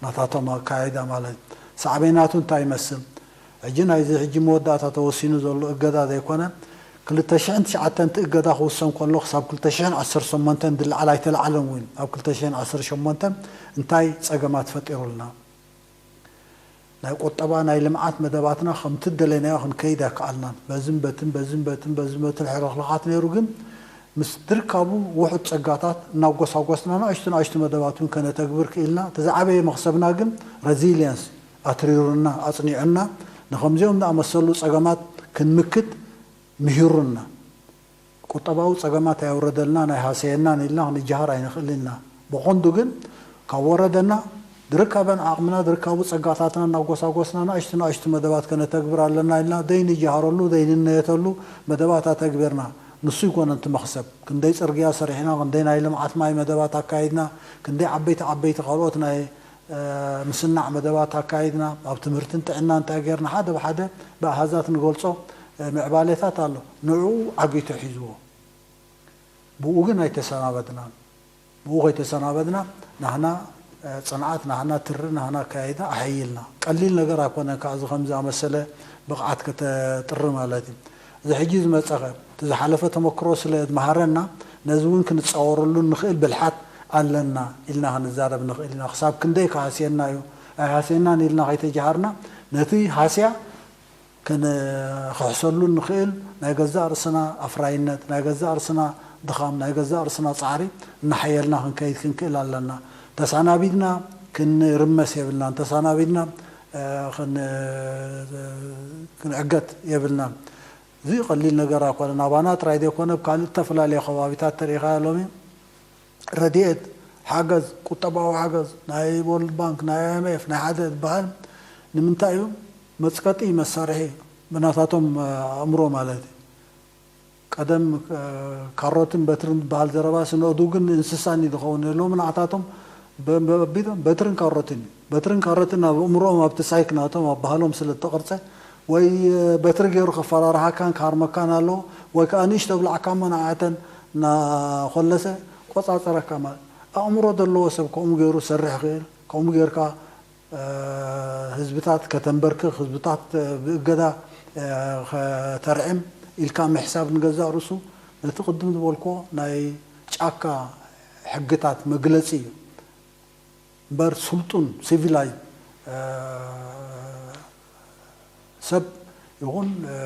ናታቶም ኣካያይዳ ማለት ሳዕቤናቱ እንታይ ይመስል ሕጂ ናይዚ ሕጂ መወዳእታ ተወሲኑ ዘሎ እገዳ ዘይኮነ ክልተ ሽሕን ትሽዓተን እቲ እገዳ ክውሰን ከሎ ክሳብ ክልተ ሽሕን ዓሰርተ ሸሞንተን ዝለዓል ኣይተለዓለን እውን ኣብ ክልተ ሽሕን ዓሰርተ ሸሞንተን እንታይ ጸገማት ፈጢሩልና ናይ ቁጠባ ናይ ልምዓት መደባትና ከምቲ ደለናዮ ክንከይድ ኣይከኣልናን። በዝን በትን በዝን በትን በዝን በትን ሕልኽላኻት ነይሩ፣ ግን ምስ ድርካቡ ውሑድ ጸጋታት እናጎሳጎስና ንኣሽቱ ንኣሽቱ መደባት እውን ከነተግብር ክኢልና። እቲ ዝዓበየ መኽሰብና ግን ረዚሊየንስ ኣትሪሩና ኣጽኒዑና ንኸምዚኦም ዝኣመሰሉ ጸገማት ክንምክት ምሂሩና። ቁጠባዊ ጸገማት ኣየውረደልና ናይ ሃሰየናን ኢልና ክንጀሃር ኣይንኽእል ኢና። ብቐንዱ ግን ካብ ወረደና ድርካበን ዓቕምና ድርካቡ ጸጋታትና እናጎሳጎስና ንኣሽቱ ንኣሽቱ መደባት ከነተግብር ኣለና ኢልና ዘይንጀሃረሉ ዘይንነየተሉ መደባት ኣተግቢርና። ንሱ ይኮነ እቲ መኽሰብ። ክንደይ ጽርግያ ሰሪሕና፣ ክንደይ ናይ ልምዓት ማይ መደባት ኣካይድና፣ ክንደይ ዓበይቲ ዓበይቲ ካልኦት ናይ ምስናዕ መደባት ኣካይድና፣ ኣብ ትምህርትን ጥዕናን እንታይ ጌርና ሓደ ብሓደ ብኣሃዛት ንገልጾ ምዕባሌታት ኣሎ። ንዕኡ ዓጊቱ ሒዝዎ። ብኡ ግን ኣይተሰናበድናን። ብኡ ከይተሰናበድና ናህና ጽንዓት፣ ናህና ትሪ፣ ናህና ኣካያይዳ ኣሐይልና። ቀሊል ነገር ኣይኮነን ከዓ እዚ ከምዚ ኣመሰለ ብቕዓት ከተጥሪ ማለት እዩ። እዚ ሕጂ ዝመጸኸ እቲ ዝሓለፈ ተመክሮ ስለ ዝመሃረና ነዚ እውን ክንጻወረሉ ንኽእል ብልሓት ኣለና ኢልና ክንዛረብ ንኽእል ኢና። ክሳብ ክንደይ ክሃስየና እዩ ኣይሃስየናን ኢልና ከይተጀሃርና ነቲ ሃስያ ክንክሕሰሉ ንኽእል ናይ ገዛእ ርእስና ኣፍራይነት፣ ናይ ገዛእ ርእስና ድኻም፣ ናይ ገዛእ ርእስና ጻዕሪ እናሓየልና ክንከይድ ክንክእል ኣለና። ተሳናቢድና ክንርመስ የብልናን። ተሳናቢድና እ፣ ክን-፣ ክንዕገት የብልናን። እዚ ቀሊል ነገር ኣይኮነን። ኣባና ጥራይ ዘይኮነ፣ ኣብ ካልእ ዝተፈላለዩ ከባቢታት ተሪኢኻዮ ሎሚ ረድኤት፣ ሓገዝ፣ ቁጠባዊ ሓገዝ፣ ናይ ወርልድ ባንክ፣ ናይ ኣይ ኤም ኤፍ፣ ናይ ሓደ ዝበሃል ንምንታይ እዩ? መጽቀጢ መሳርሒ ብናታቶም ኣእምሮ ማለት እዩ። ቀደም እ፣ ካሮትን በትርን ዝበሃል ዘረባ ስነእዱ ግን እንስሳን እዩ ዝኸውን። ሎሚ ንዓታቶም በ-፣ በ-፣ በትርን ካሮትን እዩ። በትርን ካሮትን ኣብ ኣእምሮኦም ኣብቲ ሳይክ ናቶም ኣብ ባህሎም ስለ ዝተቐርጸ ወይ እ፣ በትሪ ገይሩ ከፈራርሃካን ክሃርመካን ኣለዎ ወይ ከዓ ንእሽቶ ብላዕካ እሞ ንዓተን እናኾለሰ ቆጻጸረካ ማለት። ኣእምሮ ዘለዎ ሰብ ከምኡ ገይሩ ሰርሕ ይኽእል። ከምኡ ጌርካ እ፣ ህዝብታት ከተንበርክኽ፣ ህዝብታት እ፣ ብእገዳ እ፣ ከተርዕም ኢልካ ምሕሳብ ንገዛእ ርእሱ ነቲ ቅድም ዝበልኮ ናይ ጫካ ሕግታት መግለጺ እዩ። እምበር ስልጡን ሲቪላይዝ እ፣ ሰብ ይኹን እ፣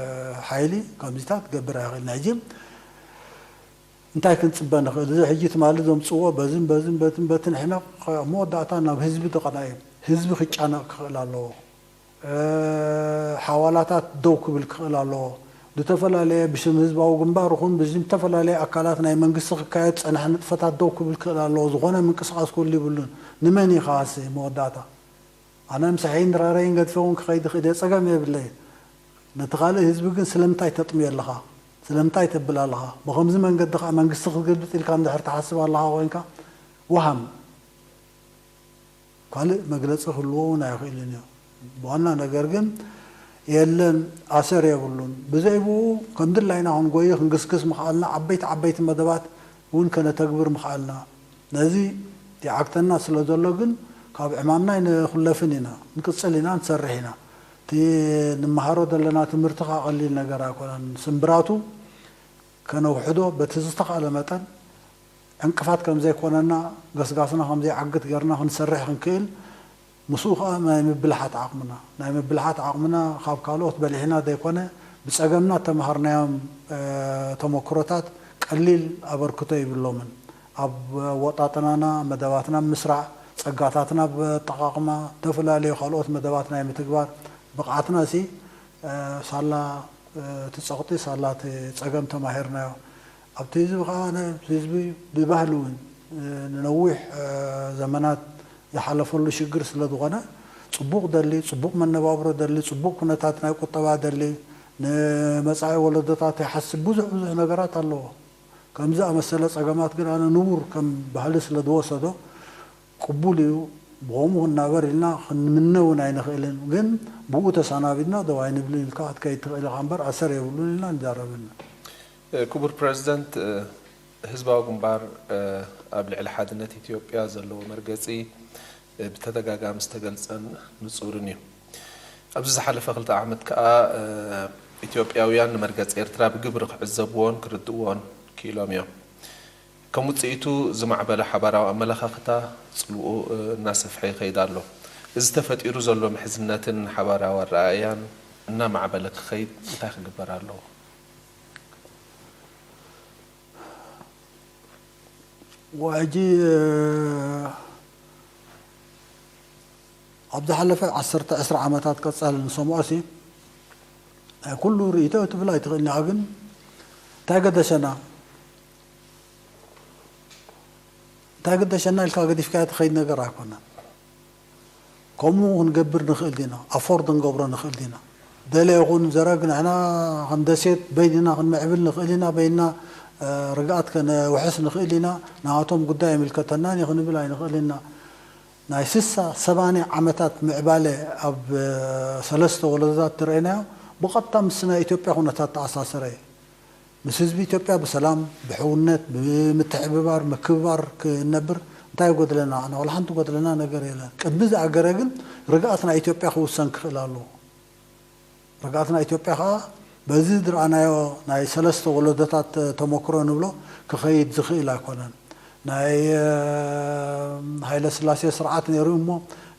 ሓይሊ ከምዚታት ክገብር ኣይኽእልን። ሕጂ እንታይ ክንጽበ ንኽእል? እዚ ሕጂ ትማሊ ዘምጽዎ በዝን በዝን በትን በትን ሕነቕ ኣብ መወዳእታ ናብ ህዝቢ ደቐና እዩ። ህዝቢ ክጫነቕ ክኽእል ኣለዎ። እ፣ ሓዋላታት ደው ክብል ክኽእል ኣለዎ። ዝተፈላለየ ብሽም ህዝባዊ ግንባር ይኹን ብሽም ዝተፈላለየ ኣካላት ናይ መንግስቲ ክካየድ ዝጸንሐ ንጥፈታት ደው ክብል ክኽእል ኣለዎ። ዝኾነ ምንቅስቓስ ክህሉ ይብሉን። ንመን እዩ ከኣሲ መወዳእታ? ኣነ ምሳሐይን ድራረይን ገድፈ እውን ክኸይድ ይኽእል እየ፣ ጸገም የብለይን። ነቲ ካልእ ህዝቢ ግን ስለምንታይ ተጥምዮ ኣለኻ? ስለምንታይ ተብል ኣለኻ? ብኸምዚ መንገዲ ኸዓ መንግስቲ ክትገልብጥ ኢልካ እንድሕር ትሓስብ ኣለኻ ኮይንካ፣ ወሃም ካልእ መግለጺ ክህልዎ እውን ኣይኽእልን እዩ። ብዋና ነገር ግን የለን፣ ኣሰር የብሉን። ብዘይ ብኡ ከም ድላይና ክንጎይ ክንግስግስ ምኽኣልና፣ ዓበይቲ ዓበይቲ መደባት እውን ከነተግብር ምኽኣልና። ነዚ ይዓግተና ስለ ዘሎ ግን ካብ ዕማምና ኣይንኹለፍን ኢና፣ ንቅጽል ኢና፣ ንሰርሕ ኢና። እቲ ንመሃሮ ዘለና ትምህርቲ ከዓ ቀሊል ነገር ኣይኮነን። ስምብራቱ ከነውሕዶ በቲ ዝተኻእለ መጠን ዕንቅፋት ከም ዘይኮነና፣ ገስጋስና ከም ዘይዓግት ጌርና ክንሰርሕ ክንክእል፣ ምስኡ ከዓ ናይ ምብልሓት ዓቕምና፣ ናይ ምብልሓት ዓቕምና ካብ ካልኦት በሊሕና ዘይኮነ፣ ብጸገምና እተምሃርናዮም፣ እ፣ ተመክሮታት ቀሊል ኣበርክቶ ይብሎምን። ኣብ ኣወጣጥናና፣ መደባትና ምስራዕ፣ ጸጋታትና ብኣጠቓቕማ፣ ዝተፈላለዩ ካልኦት መደባት ናይ ምትግባር ብቕዓትና ሲ፣ እ፣ ሳላ፣ እ፣ እቲ ጸቕጢ ሳላ እቲ ጸገም ተማሂርናዮ። ኣብቲ ህዝቢ ከዓ ነ-፣ ህዝቢ ብባህሊ እውን፣ እ፣ ንነዊሕ፣ እ፣ ዘመናት ዝሓለፈሉ ሽግር ስለ ዝኾነ፣ ጽቡቕ ደሊ፣ ጽቡቕ መነባብሮ ደሊ፣ ጽቡቕ ኩነታት ናይ ቁጠባ ደሊ፣ ንመጻኢ ወለዶታት ይሓስብ፣ ብዙሕ ብዙሕ ነገራት ኣለዎ። ከምዚ ኣመሰለ ጸገማት ግን ኣነ ንቡር ከም ባህሊ ስለ ዝወሰዶ፣ ቅቡል እዩ፣ ብኸምኡ ክናበር ኢልና ክንምነ እውን ኣይንኽእልን። ግን ብኡ ተሰናቢድና ደው ኣይንብልን ኢልካ ክትከይድ ትኽእል ኢኻ እምበር ኣሰር የብሉን ኢልና ንዛረብን። ክቡር ፕረዚደንት፣ ህዝባዊ ግንባር ኣብ ልዕሊ ሓድነት ኢትዮጵያ ዘለዎ መርገጺ ብተደጋጋሚ ዝተገልጸን ንጹርን እዩ። ኣብዚ ዝሓለፈ ክልተ ዓመት ከኣ ኢትዮጵያውያን ንመርገጺ ኤርትራ ብግብሪ ክዕዘብዎን ክርድእዎን ክኢሎም እዮም። ከም ውጽኢቱ ዝማዕበለ ሓባራዊ ኣመለኻኽታ ጽልውኡ እናሰፍሐ ይኸይድ ኣሎ። እዚ ተፈጢሩ ዘሎ ምሕዝነትን ሓባራዊ ኣረኣእያን እናማዕበለ ክኸይድ እንታይ ክግበር ኣለዎ? ሕጂ ኣብ ዝሓለፈ ዓሰርተ ዕስራ ዓመታት ቀፃሊ ንሰምዖ ሲ ናይ ኩሉ ርእይቶ ትብል ኣይትኽእል ኢኻ። ግን እንታይ ገደሸና እንታይ ገደሸና ኢልካ ገዲፍካዮ ትኸይድ ነገር ኣይኮነን። ከምኡ ክንገብር ንኽእል ዲና? ኣፎርድ ክንገብሮ ንኽእል ዲና? ደለ ይኹን ዘረግ ንሕና ከም ደሴት በይንና ክንምዕብል ንኽእል ኢና፣ በይንና ርግኣት ከነውሕስ ንኽእል ኢና፣ ንኣቶም ጉዳይ ኣይምልከተናን እዩ ክንብል ኣይንኽእል ኢና። ናይ ስሳ ሰማንያ ዓመታት ምዕባለ ኣብ ሰለስተ ወለዶታት ዝረእናዮ ብቐጥታ ምስ ናይ ኢትዮጵያ ኩነታት ተኣሳሰረ እዩ። ምስ ህዝቢ ኢትዮጵያ ብሰላም፣ ብሕውነት፣ ብምትሕብባር፣ ምክብባር ክንነብር እንታይ ይጎድለና? ኣነ ዋላ ሓንቲ ጎድለና ነገር የለን። ቅድሚ ዝኣገረ ግን ርግኣት ናይ ኢትዮጵያ ክውሰን ክኽእል ኣለዎ። ርግኣት ናይ ኢትዮጵያ ከዓ በዚ ዝረኣናዮ ናይ ሰለስተ ወለዶታት ተመክሮ ንብሎ ክኸይድ ዝኽእል ኣይኮነን። ናይ ሃይለ ስላሴ ስርዓት ነይሩ እሞ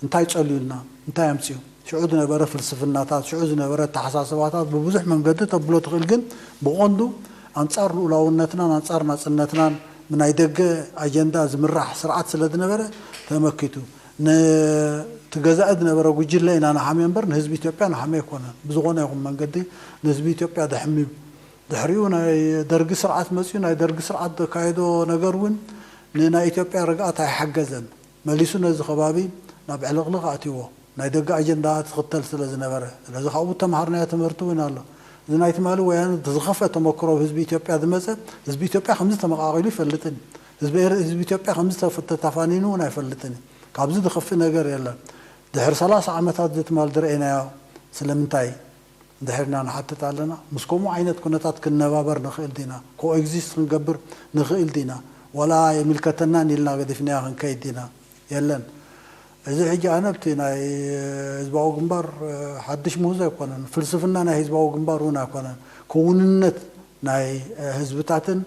እንታይ ፀልዩልና? እንታይ ኣምፅኡ? ሽዑ ዝነበረ ፍልስፍናታት፣ ሽዑ ዝነበረ ኣተሓሳስባታት ብብዙሕ መንገዲ ተብሎ ትኽእል፣ ግን ብቐንዱ ኣንፃር ልኡላውነትናን ኣንፃር ናፅነትናን ብናይ ደገ ኣጀንዳ ዝምራሕ ስርዓት ስለ ዝነበረ ተመኪቱ። ነቲ ገዛኢ ዝነበረ ጉጅለ ኢና ንሓምዮ እምበር ንህዝቢ ኢትዮጵያ ንሓምዮ ኣይኮነን። ብዝኾነ ይኹን መንገዲ ንህዝቢ ኢትዮጵያ ደሕምዩ። ድሕሪኡ ናይ ደርጊ ስርዓት መፅዩ፣ ናይ ደርጊ ስርዓት ዘካየዶ ነገር እውን ንናይ ኢትዮጵያ ርግኣት ኣይሓገዘን። መሊሱ ነዚ ከባቢ ናብ ዕልቕልቕ ኣእትይዎ፣ ናይ ደገ ኣጀንዳ ትኽተል ስለ ዝነበረ። ስለዚ ካብኡ እተምሃርናዮ ትምህርቲ እውን ኣሎ። እዚ ናይ ትማሊ ወያነ ዝኸፍአ ተመክሮ ኣብ ህዝቢ ኢትዮጵያ ዝመፀ፣ ህዝቢ ኢትዮጵያ ከምዚ ተመቓቒሉ ይፈልጥን ህዝቢ ኢትዮጵያ ከምዚ ተፋኒኑ እውን ኣይፈልጥን። ካብዚ ዝኸፍእ ነገር የለን። ድሕሪ ሰላሳ ዓመታት እዚ ትማል ዝረእናዮ ስለምንታይ እንድሕር ኢና ንሓትት ኣለና? ምስ ከምኡ ዓይነት ኩነታት ክንነባበር ንኽእል ዲና? ኮኤግዚስት ክንገብር ንኽእል ዲና? ዋላ ኣይምልከተናን ኢልና ገዲፍናዮ ክንከይድ ዲና? የለን። እዚ ሕጂ ኣነ ኣብቲ ናይ ህዝባዊ ግንባር ሓድሽ ምህዞ ኣይኮነን፣ ፍልስፍና ናይ ህዝባዊ ግንባር እውን ኣይኮነን። ክውንነት ናይ ህዝብታትን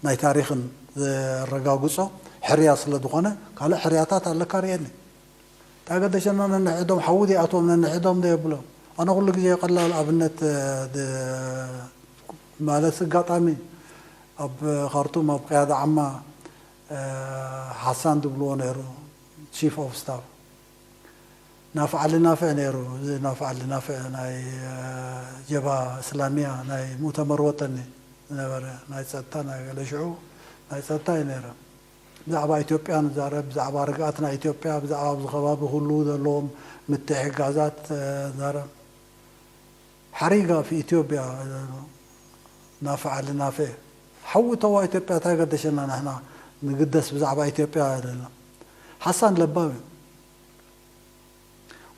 ናይ ታሪኽን ዘረጋግጾ ሕርያ ስለ ዝኾነ ካልእ ሕርያታት ኣለካ ርእየኒ። እንታይ ገደሸና ነንሕዶም ሓዊ ዘይኣትዎም ነንሕዶም ዶ የብሎም። ኣነ ኩሉ ግዜ ቀላል ኣብነት ማለት ኣጋጣሚ ኣብ ካርቱም ኣብ ቅያዳ ዓማ ሓሳን ዝብልዎ ነይሩ ቺፍ ኦፍ ስታፍ ናፍዕ ዓሊ ናፍዕ ነይሩ። እዚ ናፍዕ ዓሊ ናፍዕ ናይ ጀብሃ እስላሚያ ናይ ሙእተመር ወጠኒ ዝነበረ ናይ ፀጥታ ናይ ገለ ሽዑ ናይ ፀጥታ እዩ ነይረ። ብዛዕባ ኢትዮጵያ ንዛረብ፣ ብዛዕባ ርግኣት ናይ ኢትዮጵያ፣ ብዛዕባ ኣብዚ ከባቢ ኩሉ ዘለዎም ምትሕግጋዛት ንዛረብ። ሓሪጋ ፊ ኢትዮጵያ ናፍዕ ዓሊ ናፍዕ ሓዊ ተዋ ኢትዮጵያ እንታይ ገደሸና ንሕና ንግደስ ብዛዕባ ኢትዮጵያ ኣይደለም። ሓሳን ለባም እዩ።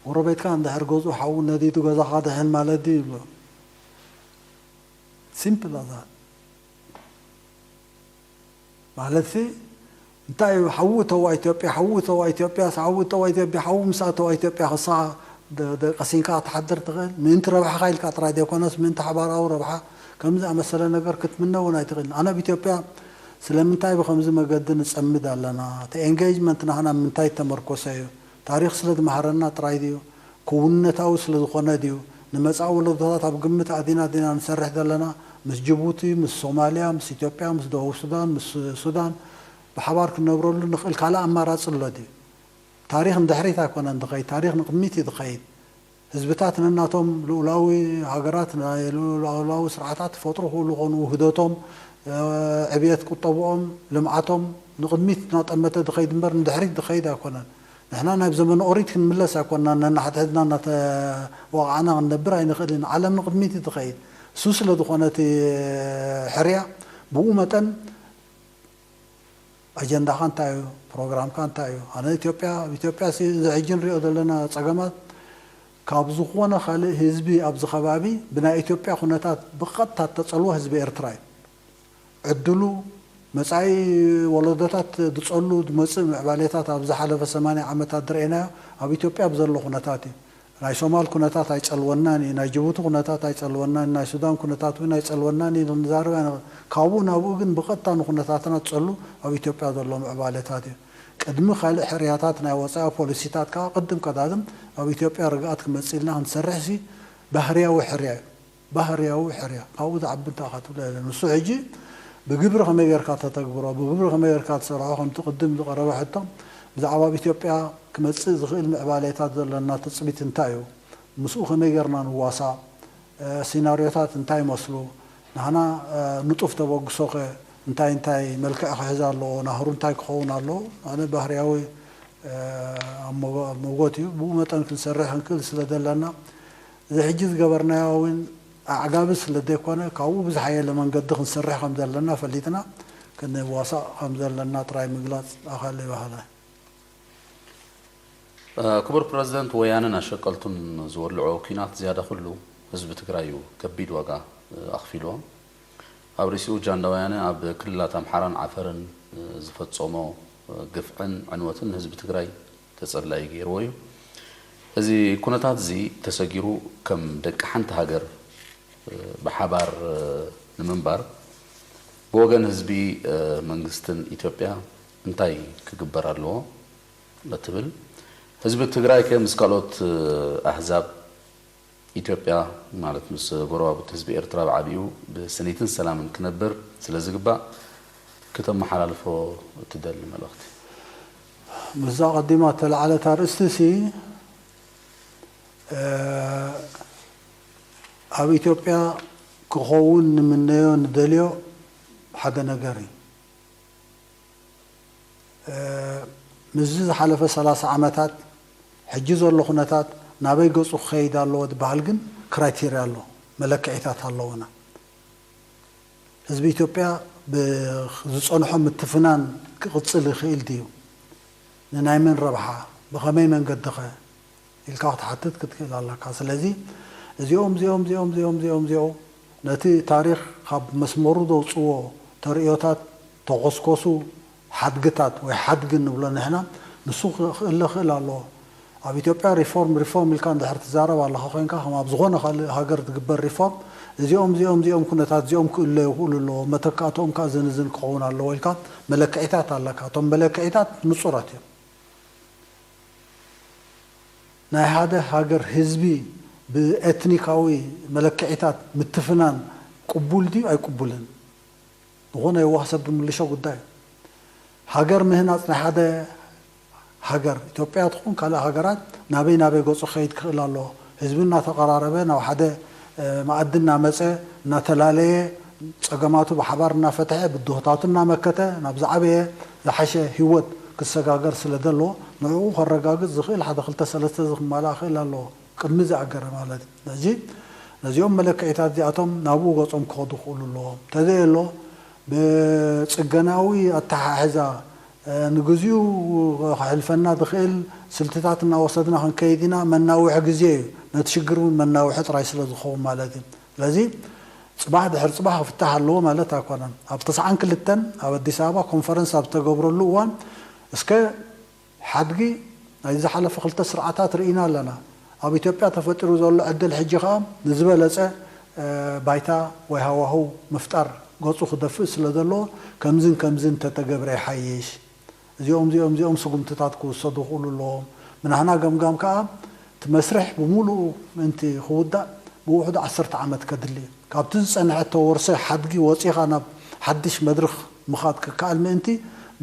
ጎረቤትካ እንድሕር ገዝኡ ሓዊ ነዲዱ ገዛኻ ድሕን ማለት ድዩ ይብሎ። ሲምፕል ኣዛ ማለት ሲ እንታይ እዩ ሓዊ እተዋ ኢትዮጵያ ሓዊ እተዋ ኢትዮጵያ ሓዊ እተዋ ኢትዮጵያ ሓዊ ምስ ኣተዋ ኢትዮጵያ ክሳ ቀሲንካ ክትሓድር ትኽእል ምእንቲ ረብሓኻ ኢልካ ጥራይ ዘይኮነስ ምእንቲ ሓባራዊ ረብሓ ከም ዝኣመሰለ ነገር ክትምነ እውን ኣይትኽእልን። ኣነ ኣብ ኢትዮጵያ ስለምንታይ ብከምዚ መገዲ ንፀምድ ኣለና? እቲ ኤንጌጅመንት ናህና ምንታይ ተመርኮሰ እዩ? ታሪኽ ስለ ዝመሃረና ጥራይ ድዩ? ክውንነታዊ ስለ ዝኾነ ድዩ? ንመጻኢ ወለዶታት ኣብ ግምት ኣእቲና ዲና ንሰርሕ ዘለና? ምስ ጅቡቲ፣ ምስ ሶማልያ፣ ምስ ኢትዮጵያ፣ ምስ ደቡብ ሱዳን፣ ምስ ሱዳን ብሓባር ክንነብረሉ ንኽእል ካልእ ኣማራጺ ኣሎ ድዩ? ታሪኽ ንድሕሪት ኣይኮነን ዝኸይድ፣ ታሪኽ ንቕድሚት እዩ ዝኸይድ። ህዝብታት ነናቶም ልኡላዊ ሃገራት ናይ ልኡላዊ ስርዓታት ክፈጥሩ ክኽእሉ ይኾኑ፣ ውህደቶም፣ ዕብየት ቁጠብኦም፣ ልምዓቶም ንቕድሚት እናጠመተ ዝኸይድ እምበር ንድሕሪት ዝኸይድ ኣይኮነን። ንሕና ናብ ዘመነ ኦሪት ክንምለስ ኣይኮንናን፣ ነንሓድሕድና እናተዋቓዕና ክንነብር ኣይንኽእልን። ዓለም ንቕድሚት እዩ ትኸይድ። እሱ ስለ ዝኾነ እቲ ሕርያ ብኡ መጠን ኣጀንዳኻ እንታይ እዩ? ፕሮግራምካ እንታይ እዩ? ኣነ ኢትዮጵያ ኣብ ኢትዮጵያ እዚ ሕጂ ንሪኦ ዘለና ፀገማት ካብ ዝኾነ ካልእ ህዝቢ ኣብዚ ከባቢ ብናይ ኢትዮጵያ ኩነታት ብቐጥታ እተፀልዎ ህዝቢ ኤርትራ እዩ። ዕድሉ መጻኢ ወለዶታት ዝጸሉ ዝመጽእ ምዕባሌታት ኣብ ዝሓለፈ ሰማንያ ዓመታት ዝረኣናዮ ኣብ ኢትዮጵያ ብዘሎ ኩነታት እዩ። ናይ ሶማል ኩነታት ኣይጸልወናን እዩ፣ ናይ ጅቡቲ ኩነታት ኣይጸልወናን፣ ናይ ሱዳን ኩነታት እውን ኣይጸልወናን እዩ ንዛረብ ኣይንኽእል። ካብኡ ናብኡ ግን ብቐጥታ ንኩነታትና ዝጸሉ ኣብ ኢትዮጵያ ዘሎ ምዕባሌታት እዩ። ቅድሚ ካልእ ሕርያታት ናይ ወጻኢ ፖሊሲታት ከኣ ቅድም ቀዳድም ኣብ ኢትዮጵያ ርግኣት ክመጽእ ኢልና ክንሰርሕሲ ባህርያዊ ሕርያ እዩ። ባህርያዊ ሕርያ። ካብኡ ዝዓቢ እንታይ ኢኻ ትብሎ የለን። ንሱ ሕጂ ብግብሪ ከመይ ጌርካ ተተግብሮ፣ ብግብሪ ከመይ ጌርካ ትሰርሖ፣ ከምቲ ቅድም ዝቐረበ ሕቶ ብዛዕባ ኣብ ኢትዮጵያ ክመጽእ ዝኽእል ምዕባሌታት ዘለና ትጽቢት እንታይ እዩ? ምስኡ ከመይ ጌርና ንዋሳእ? ሲናርዮታት እንታይ ይመስሉ? ንሕና ንጡፍ ተበግሶኸ እንታይ እንታይ መልክዕ ክሕዝ ኣለዎ? ናህሩ እንታይ ክኸውን ኣለዎ? ኣነ ባህርያዊ ኣብ ሞጎት እዩ። ብኡ መጠን ክንሰርሕ ክንክእል ስለ ዘለና እዚ ሕጂ ዝገበርናዮ እውን ኣዕጋቢ ስለ ዘይኮነ ካብኡ ብዝሓየለ መንገዲ ክንሰርሕ ከም ዘለና ፈሊጥና ክንዋሳእ ከም ዘለና ጥራይ ምግላጽ ኣኻሊ ባህላይ። ክቡር ፕረዚደንት፣ ወያነን ኣሸቀልቱን ዝወልዖ ኲናት ዝያዳ ኩሉ ህዝቢ ትግራይ እዩ ከቢድ ዋጋ ኣኽፊልዎ። ኣብ ርእሲኡ ጃንዳ ወያነ ኣብ ክልላት ኣምሓራን ዓፈርን ዝፈጸሞ ግፍዕን ዕንወትን ንህዝቢ ትግራይ ተጸላኢ ገይርዎ እዩ። እዚ ኩነታት እዚ ተሰጊሩ ከም ደቂ ሓንቲ ሃገር ብሓባር ንምንባር ብወገን ህዝቢ መንግስትን ኢትዮጵያ እንታይ ክግበር ኣለዎ? እትብል ህዝቢ ትግራይ ከ ምስ ካልኦት ኣህዛብ ኢትዮጵያ ማለት ምስ ጎረባብቲ ህዝቢ ኤርትራ ብዓቢኡ ብስኒትን ሰላምን ክነብር ስለ ዝግባእ ክተመሓላልፎ እትደሊ መልእኽቲ? ምስዛ ቀዲማ እተለዓለት ኣርእስቲ ሲ ኣብ ኢትዮጵያ ክኸውን ንምነዮ ንደልዮ ሓደ ነገር እዩ። ምስዚ ዝሓለፈ ሰላሳ ዓመታት ሕጂ ዘሎ ኩነታት ናበይ ገፁ ክኸይድ ኣለዎ ዝበሃል ግን ክራይቴርያ ኣሎ፣ መለክዒታት ኣለውና። ህዝቢ ኢትዮጵያ ብዝፀንሖ ምትፍናን ክቕፅል ይኽእል ድዩ? ንናይ መን ረብሓ? ብኸመይ መንገዲ ኸ? ኢልካ ክትሓትት ክትክእል ኣለካ። ስለዚ እዚኦም እዚኦም እዚኦም እዚኦም እዚኦም እዚኦም ነቲ ታሪኽ ካብ መስመሩ ዘውፅዎ ተርእዮታት ተኾስኮሱ ሓድግታት ወይ ሓድጊ ንብሎ ንሕና ንሱ ክእለ ክእል ኣለዎ። ኣብ ኢትዮጵያ ሪፎርም ሪፎርም ኢልካ እንድሕር ትዛረብ ኣለኻ ኮይንካ ከም ኣብ ዝኾነ ካልእ ሃገር ዝግበር ሪፎርም እዚኦም እዚኦም እዚኦም ኩነታት እዚኦም ክእለዩ ክእሉ ኣለዎ መተካእትኦም ከዓ ዝንዝን ክኸውን ኣለዎ ኢልካ መለክዒታት ኣለካ። እቶም መለክዒታት ንፁራት እዮም። ናይ ሓደ ሃገር ህዝቢ ብኤትኒካዊ መለክዒታት ምትፍናን ቅቡል ድዩ ኣይቅቡልን? ዝኾነ የዋህ ሰብ ዝምልሾ ጉዳይ እዩ። ሃገር ምህናፅ ናይ ሓደ ሃገር ኢትዮጵያ ትኹን ካልእ ሃገራት ናበይ ናበይ ገፁ ክኸይድ ክኽእል ኣለዎ? ህዝቢ እናተቐራረበ ናብ ሓደ መኣዲ እናመፀ እናተላለየ ፀገማቱ ብሓባር እናፈትሐ ብድሆታቱ እናመከተ ናብ ዝዓበየ ዝሓሸ ህይወት ክሰጋገር ስለ ዘለዎ ንዕኡ ከረጋግፅ ዝኽእል ሓደ ክልተ ሰለስተ እዚ ክማላእ ክእል ኣለዎ። ቅድሚ ዝኣገረ ማለት እዩ። ነዚ ነዚኦም መለክዒታት እዚኣቶም ናብኡ ገፆም ክኸዱ ክኽእሉ ኣለዎም። ተዘየሎ ብፅገናዊ ኣተሓሕዛ ንግዚኡ ክሕልፈና ዝኽእል ስልትታት እናወሰድና ክንከይድ ኢና። መናውሒ ግዜ እዩ። ነቲ ሽግር እውን መናውሒ ጥራይ ስለ ዝኸውን ማለት እዩ። ስለዚ ፅባሕ ድሕሪ ፅባሕ ክፍታሕ ኣለዎ ማለት ኣይኮነን። ኣብ ተስዓን ክልተን ኣብ ኣዲስ ኣበባ ኮንፈረንስ ኣብ ዝተገብረሉ እዋን እስከ ሓድጊ ናይ ዝሓለፈ ክልተ ስርዓታት ርኢና ኣለና። ኣብ ኢትዮጵያ ተፈጢሩ ዘሎ ዕድል ሕጂ ከኣ ንዝበለፀ ባይታ ወይ ሃዋህው ምፍጣር ገፁ ክደፍእ ስለ ዘለዎ ከምዝን ከምዝን እንተተገብረ ይሓይሽ። እዚኦም እዚኦም እዚኦም ስጉምትታት ክውሰዱ ክእሉ ኣለዎም። ብናህና ገምጋም ከኣ እቲ መስርሕ ብምሉኡ ምእንቲ ክውዳእ ብውሑድ ዓሰርተ ዓመት ከድሊ እዩ። ካብቲ ዝጸንሐ እተወርሰ ሓድጊ ወጺኻ ናብ ሓድሽ መድርኽ ምኻድ ክከኣል ምእንቲ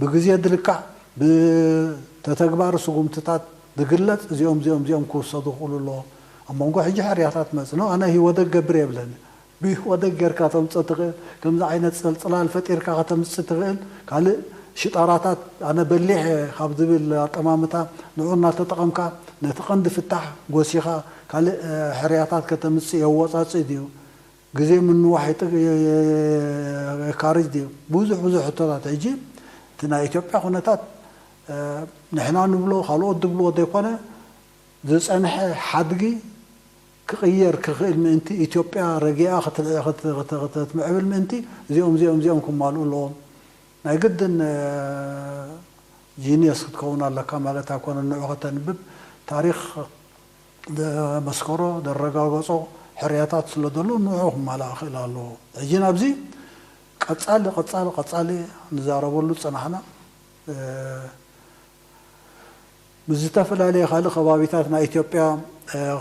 ብግዜ ድልካዕ ብተተግባሪ ስጉምትታት ዝግለጽ እዚኦም እዚኦም እዚኦም ክውሰዱ ክእሉ ኣለዎም። ኣብ መንጎ ሕጂ ሕርያታት መጽእ ነው ኣነ ህወደግ ገብር የብለኒ። ብወደግ ጌርካ ተምጽእ ትኽእል፣ ከምዚ ዓይነት ጽልጽላል ፈጢርካ ከተምጽእ ትኽእል፣ ካልእ ሽጣራታት ኣነ በሊሕ እየ ካብ ዝብል ኣጠማምታ ንዑ እናተጠቐምካ ነቲ ቀንዲ ፍታሕ ጎሲኻ ካልእ ሕርያታት ከተምጽእ የወጻጽእ ድዩ? ግዜ ምንዋሕ የካርጅ ድዩ? ብዙሕ ብዙሕ ሕቶታት። ሕጂ እቲ ናይ ኢትዮጵያ ኩነታት ንሕና ንብሎ ካልኦት ዝብልዎ ዘይኮነ ዝጸንሐ ሓድጊ ክቕየር ክኽእል ምእንቲ፣ ኢትዮጵያ ረጊኣ ክትምዕብል ምእንቲ እዚኦም እዚኦም እዚኦም ክማልኡ ኣለዎም። ናይ ግድን ጂኒየስ ክትከውን ኣለካ ማለት ኣይኮነን። ንዑ ከተንብብ ታሪኽ ዘመስከሮ ዘረጋገጾ ሕርያታት ስለ ዘሎ ንዑ ክማላእ ክእል ኣለዎ። ሕጂ ናብዚ ቀጻሊ ቀጻሊ ቀጻሊ ንዛረበሉ ዝጸናሕና ምስ ዝተፈላለየ ካልእ ከባቢታት ናይ ኢትዮጵያ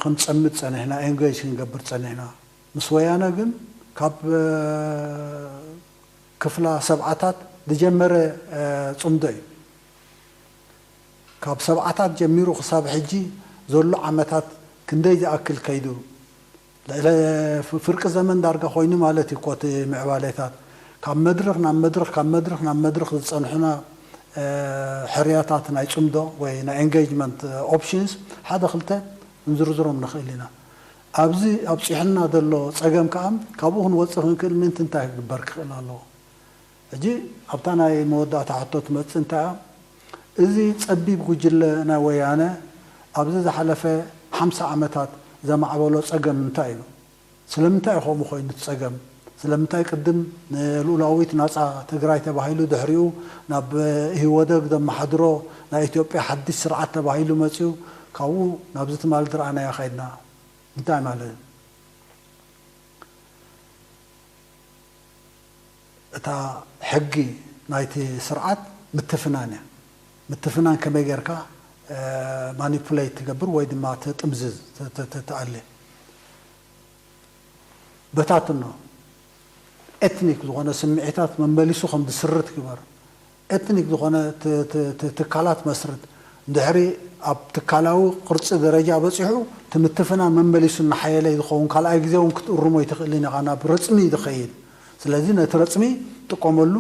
ክንጸምድ ጸኒሕና፣ ኤንጌጅ ክንገብር ጸኒሕና። ምስ ወያነ ግን ካብ ክፍላ ሰብዓታት ዝጀመረ ጽምዶ እዩ። ካብ ሰብዓታት ጀሚሩ ክሳብ ሕጂ ዘሎ ዓመታት ክንደይ ዝኣክል ከይዱ? ልዕሊ ፍርቂ ዘመን ዳርጋ ኮይኑ ማለት እዩ እኮ እቲ ምዕባሌታት። ካብ መድረኽ ናብ መድረኽ፣ ካብ መድረኽ ናብ መድረኽ ዝጸንሑና ሕርያታት ናይ ጽምዶ ወይ ናይ ኤንጌጅመንት ኦፕሽንስ ሓደ ክልተ ክንዝርዝሮም ንኽእል ኢና። ኣብዚ ኣብጺሑና ዘሎ ጸገም ከኣ ካብኡ ክንወጽእ ክንክእል ምእንቲ እንታይ ክግበር ክኽእል ኣለዎ? ሕጂ ኣብታ ናይ መወዳእታ ሕቶ ትመጽእ እንታይ እያ? እዚ ጸቢብ ጉጅለ ናይ ወያነ ኣብዚ ዝሓለፈ ሓምሳ ዓመታት ዘማዕበሎ ጸገም እንታይ እዩ? ስለምንታይ እዩ ከምኡ ኮይኑ እቲ ጸገም? ስለምንታይ ቅድም ንልኡላዊት ናጻ ትግራይ ተባሂሉ ድሕሪኡ ናብ ኢህወደግ ዘመሓድሮ ናይ ኢትዮጵያ ሓድሽ ስርዓት ተባሂሉ መጺኡ ካብኡ ናብዚ ትማሊ ዝረኣናዮ ከይድና? እንታይ ማለት እዩ? እታ ሕጊ ናይቲ ስርዓት ምትፍናን እያ። ምትፍናን ከመይ ጌርካ ማኒፑሌት ትገብር ወይ ድማ ትጥምዝዝ ትኣሊ። በታትኖ ኤትኒክ ዝኾነ ስምዒታት መመሊሱ ከም ዝስርት ግበር። ኤትኒክ ዝኾነ ትካላት መስርት። እንድሕሪ ኣብ ትካላዊ ቅርፂ ደረጃ በፂሑ ትምትፍና መመሊሱ እናሓየለ ዝኸውን ካልኣይ ግዜ እውን ክትእርሞ ይትኽእልን ኢኻ ናብ ረፅሚ ዝኸይድ። ስለዚ ነቲ ረፅሚ ጥቀመሉ፣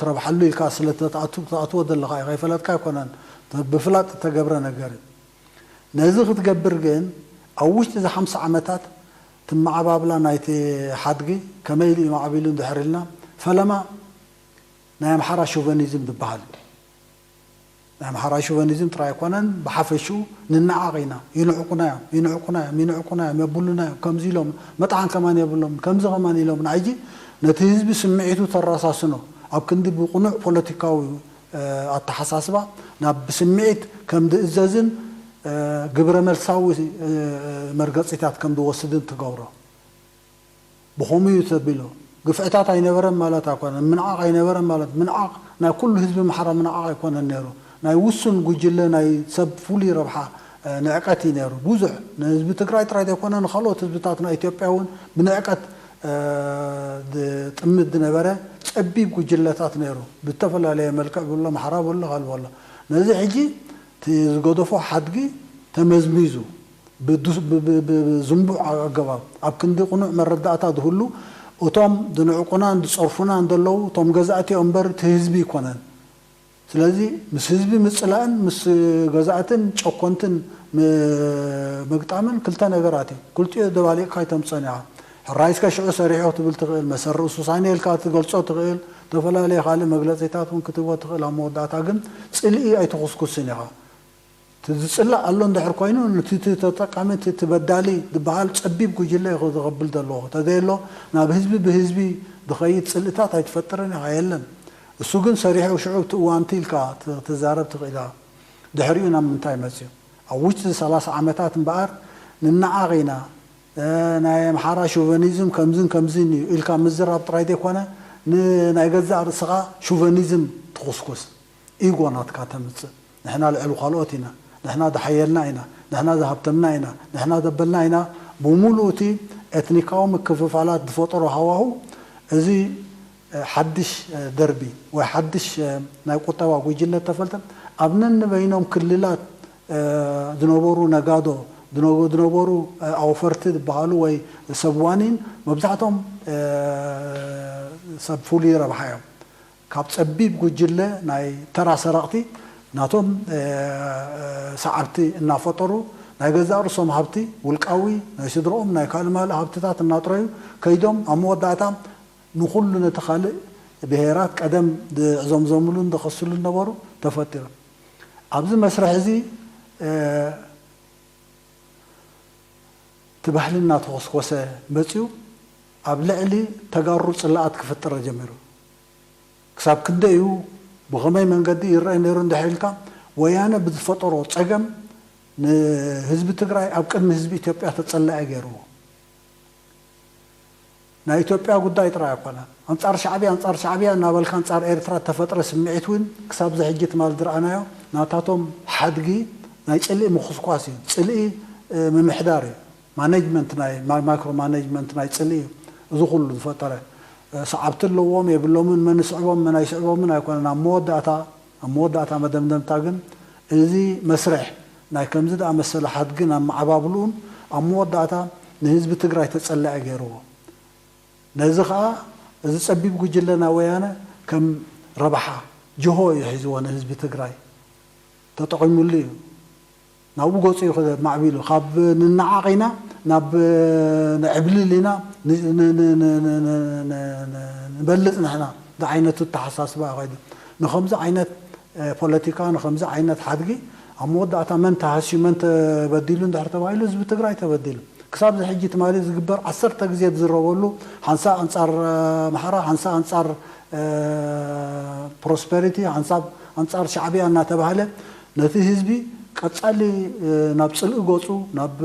ትረብሓሉ ኢልካ ስለ ተኣትዎ ዘለኻ ኢኻ፣ ይፈለጥካ ኣይኮነን፣ ብፍላጥ እተገብረ ነገር እዩ። ነዚ ክትገብር ግን ኣብ ውሽጢ እዚ ሓምሳ ዓመታት ትመዓባብላ ናይቲ ሓድጊ ከመይ ኢሉ እዩ ማዕቢሉ እንድሕር ኢልና ፈለማ ናይ ኣምሓራ ሾቨኒዝም ዝበሃል ናይ ኣምሓራ ሾቨኒዝም ጥራይ ኣይኮነን፣ ብሓፈሽኡ ንነዓቕ ኢና፣ ይንዕቁና እዮም፣ ይንዕቁና እዮም፣ ይንዕቁና እዮም፣ የብሉና እዮም፣ ከምዚ ኢሎም፣ መጥዓን ከማን የብሎም፣ ከምዚ ከማን ኢሎም፣ ንዓይጂ ነቲ ህዝቢ ስምዒቱ ተረሳስኖ፣ ኣብ ክንዲ ብቕኑዕ ፖለቲካዊ ኣተሓሳስባ ናብ ብስምዒት ከም ዝእዘዝን ግብረ መልሳዊ መርገፂታት ከም ዝወስድን ትገብሮ። ብኸምኡ እዩ ተቢሉ። ግፍዕታት ኣይነበረን ማለት ኣይኮነን። ምንዓቕ ኣይነበረን ማለት፣ ምንዓቕ ናይ ኩሉ ህዝቢ ኣምሓራ ምንዓቕ ኣይኮነን ነይሩ። ናይ ውሱን ጉጅለ ናይ ሰብ ፍሉይ ረብሓ ንዕቀት እዩ ነይሩ። ብዙሕ ንህዝቢ ትግራይ ጥራይ ዘይኮነ ንኻልኦት ህዝብታት ናይ ኢትዮጵያ እውን ብንዕቀት ዝጥምት ዝነበረ ጸቢብ ጉጅለታት ነይሩ። ብዝተፈላለየ መልክዕ ብሎ ኣምሓራ በሎ ካልእ በሎ። ነዚ ሕጂ እቲ ዝገደፎ ሓድጊ ተመዝሚዙ ብዝንቡዕ ኣገባብ ኣብ ክንዲ ቅኑዕ መረዳእታ ዝህሉ እቶም ዝንዕቁናን ዝጸርፉናን ዘለዉ እቶም ገዛእቲ እዮም እምበር እቲ ህዝቢ ኣይኮነን። ስለዚ ምስ ህዝቢ ምጽላእን ምስ ገዛእትን ጨኮንትን ምግጣምን ክልተ ነገራት እዩ። ክልቲኡ ደባሊቕካ ኣይተምጽኦን ኢኻ። ሕራይ እስከ ሽዑ ሰሪሑ ክትብል ትኽእል፣ መሰሪ ሱሳነ ኢልካ ክትገልጾ ትኽእል፣ ዝተፈላለየ ካልእ መግለጺታት እውን ክትህቦ ትኽእል። ኣብ መወዳእታ ግን ጽልኢ ኣይትኹስኩስን ኢኻ። እቲ ዝጽላእ ኣሎ እንድሕር ኮይኑ፣ ነቲ እቲ ተጠቃሚ፣ እቲ እቲ በዳሊ ዝበሃል ጸቢብ ጉጅለ እዩ ዘቐብል ዘለዎ። ተዘየሎ፣ ናብ ህዝቢ ብህዝቢ ዝኸይድ ጽልእታት ኣይትፈጥርን ኢኻ፣ የለን። እሱ ግን ሰሪሑ ሽዑ እቲ እዋንቲ ኢልካ ት-፣ ትዛረብ ትኽእል ኢኻ። ድሕሪኡ ናብ ምንታይ መጽዩ? ኣብ ውሽጢ ሰላሳ ዓመታት እምበኣር ንነዓቕ ኢና፣ እ፣ ናይ ኣምሓራ ሾቨኒዝም ከምዝን ከምዝን እዩ ኢልካ ምዝራብ ጥራይ ዘይኮነ፣ ን-፣ ናይ ገዛእ ርእስኻ ሾቨኒዝም ትኹስኩስ፣ ኢጎ ናትካ ተምጽእ። ንሕና ልዕሊ ካልኦት ኢና፣ ንሕና ዝሓየልና ኢና፣ ንሕና ዝሃብተምና ኢና፣ ንሕና ዘበልና ኢና፣ ብምሉኡ እቲ ኤትኒካዊ ምክፍፋላት ዝፈጠሮ ሃዋሁ፣ እዚ፣ እ፣ ሓድሽ፣ እ፣ ደርቢ ወይ ሓድሽ፣ እ፣ ናይ ቁጠባ ጉጅለ ተፈልጠ፣ ኣብ ነንበይኖም ክልላት፣ እ፣ ዝነበሩ ነጋዶ፣ ዝነ-፣ ዝነበሩ፣ እ፣ ኣውፈርቲ ዝበሃሉ ወይ ሰብ ዋኒን መብዛሕትኦም፣ እ፣ ሰብ ፍሉይ ረብሓ እዮም። ካብ ጸቢብ ጉጅለ ናይ ተራ ሰረቕቲ ናቶም፣ እ፣ ሰዓብቲ እናፈጠሩ ናይ ገዛእ ርእሶም ሃብቲ፣ ውልቃዊ፣ ናይ ስድርኦም፣ ናይ ካልእ ማልእ ሃብትታት እናጥረዩ ከይዶም ኣብ መወዳእታ ንኹሉ ነቲ ካልእ ብሄራት ቀደም ዝዕዘምዘምሉን ዝኸስሉን ነበሩ ተፈጢሩ። ኣብዚ መስርሕ እዚ፣ እ፣ እቲ ባህሊ እናተኾስኮሰ መፂኡ ኣብ ልዕሊ ተጋሩ ፅላኣት ክፍጥር ጀሚሩ። ክሳብ ክንደይ እዩ፣ ብኸመይ መንገዲ ይረአ ነይሩ እንድሕር ኢልካ፣ ወያነ ብዝፈጠሮ ፀገም ንህዝቢ ትግራይ ኣብ ቅድሚ ህዝቢ ኢትዮጵያ ተፀላኢ ገይርዎ። ናይ ኢትዮጵያ ጉዳይ ጥራይ ኣይኮነን። ኣንጻር ሻዕብያ፣ ኣንጻር ሻዕብያ እናበልካ ኣንጻር ኤርትራ እተፈጥረ ስምዒት እውን ክሳብ እዚ ሕጂ ትማል ዝረኣናዮ ናታቶም ሓድጊ ናይ ጽልኢ ምኹስኳስ እዩ። ጽልኢ ምምሕዳር እዩ። ማኔጅመንት ናይ ማይክሮ ማኔጅመንት ናይ ጽልኢ እዩ። እዚ ኩሉ ዝፈጠረ ሰዓብቲ ኣለዎም የብሎምን፣ መን ስዕቦም መን ኣይስዕቦምን ኣይኮነን። ኣብ መወዳእታ ኣብ መወዳእታ መደምደምታ ግን እዚ መስርሕ ናይ ከምዚ ዝኣመሰለ ሓድግን ኣመዓባብልኡን ኣብ መወዳእታ ንህዝቢ ትግራይ ተጸላኢ ገይርዎ። ነዚ ኸኣ እዚ ጸቢብ ጉጅለ ናይ ወያነ ከም ረብሓ ጅሆ እዩ ሒዝዎ ንህዝቢ ትግራይ ተጠቒሙሉ እዩ። ናብኡ ገጹ እዩ ማዕቢሉ። ካብ ንነዓቕ ኢና ናብ ንዕብልል ኢና ንበልጽ ንሕና ዝዓይነቱ ኣተሓሳስባ እዩ ከይዱ። ንኸምዚ ዓይነት ፖለቲካ ንኸምዚ ዓይነት ሓድጊ ኣብ መወዳእታ መን ተሃስዩ መን ተበዲሉ እንድሕር ተባሂሉ ህዝቢ ትግራይ ተበዲሉ። ክሳብ እዚ ሕጂ ትማሊ ዝግበር ዓሰርተ ግዜ ዝዝረበሉ ሓንሳእ ኣንጻር ኣምሓራ ሓንሳእ ኣንጻር ፕሮስፐሪቲ ሓንሳብ ኣንጻር ሻዕብያ እናተባህለ ነቲ ህዝቢ ቀጻሊ ናብ ጽልኢ ገጹ ናብ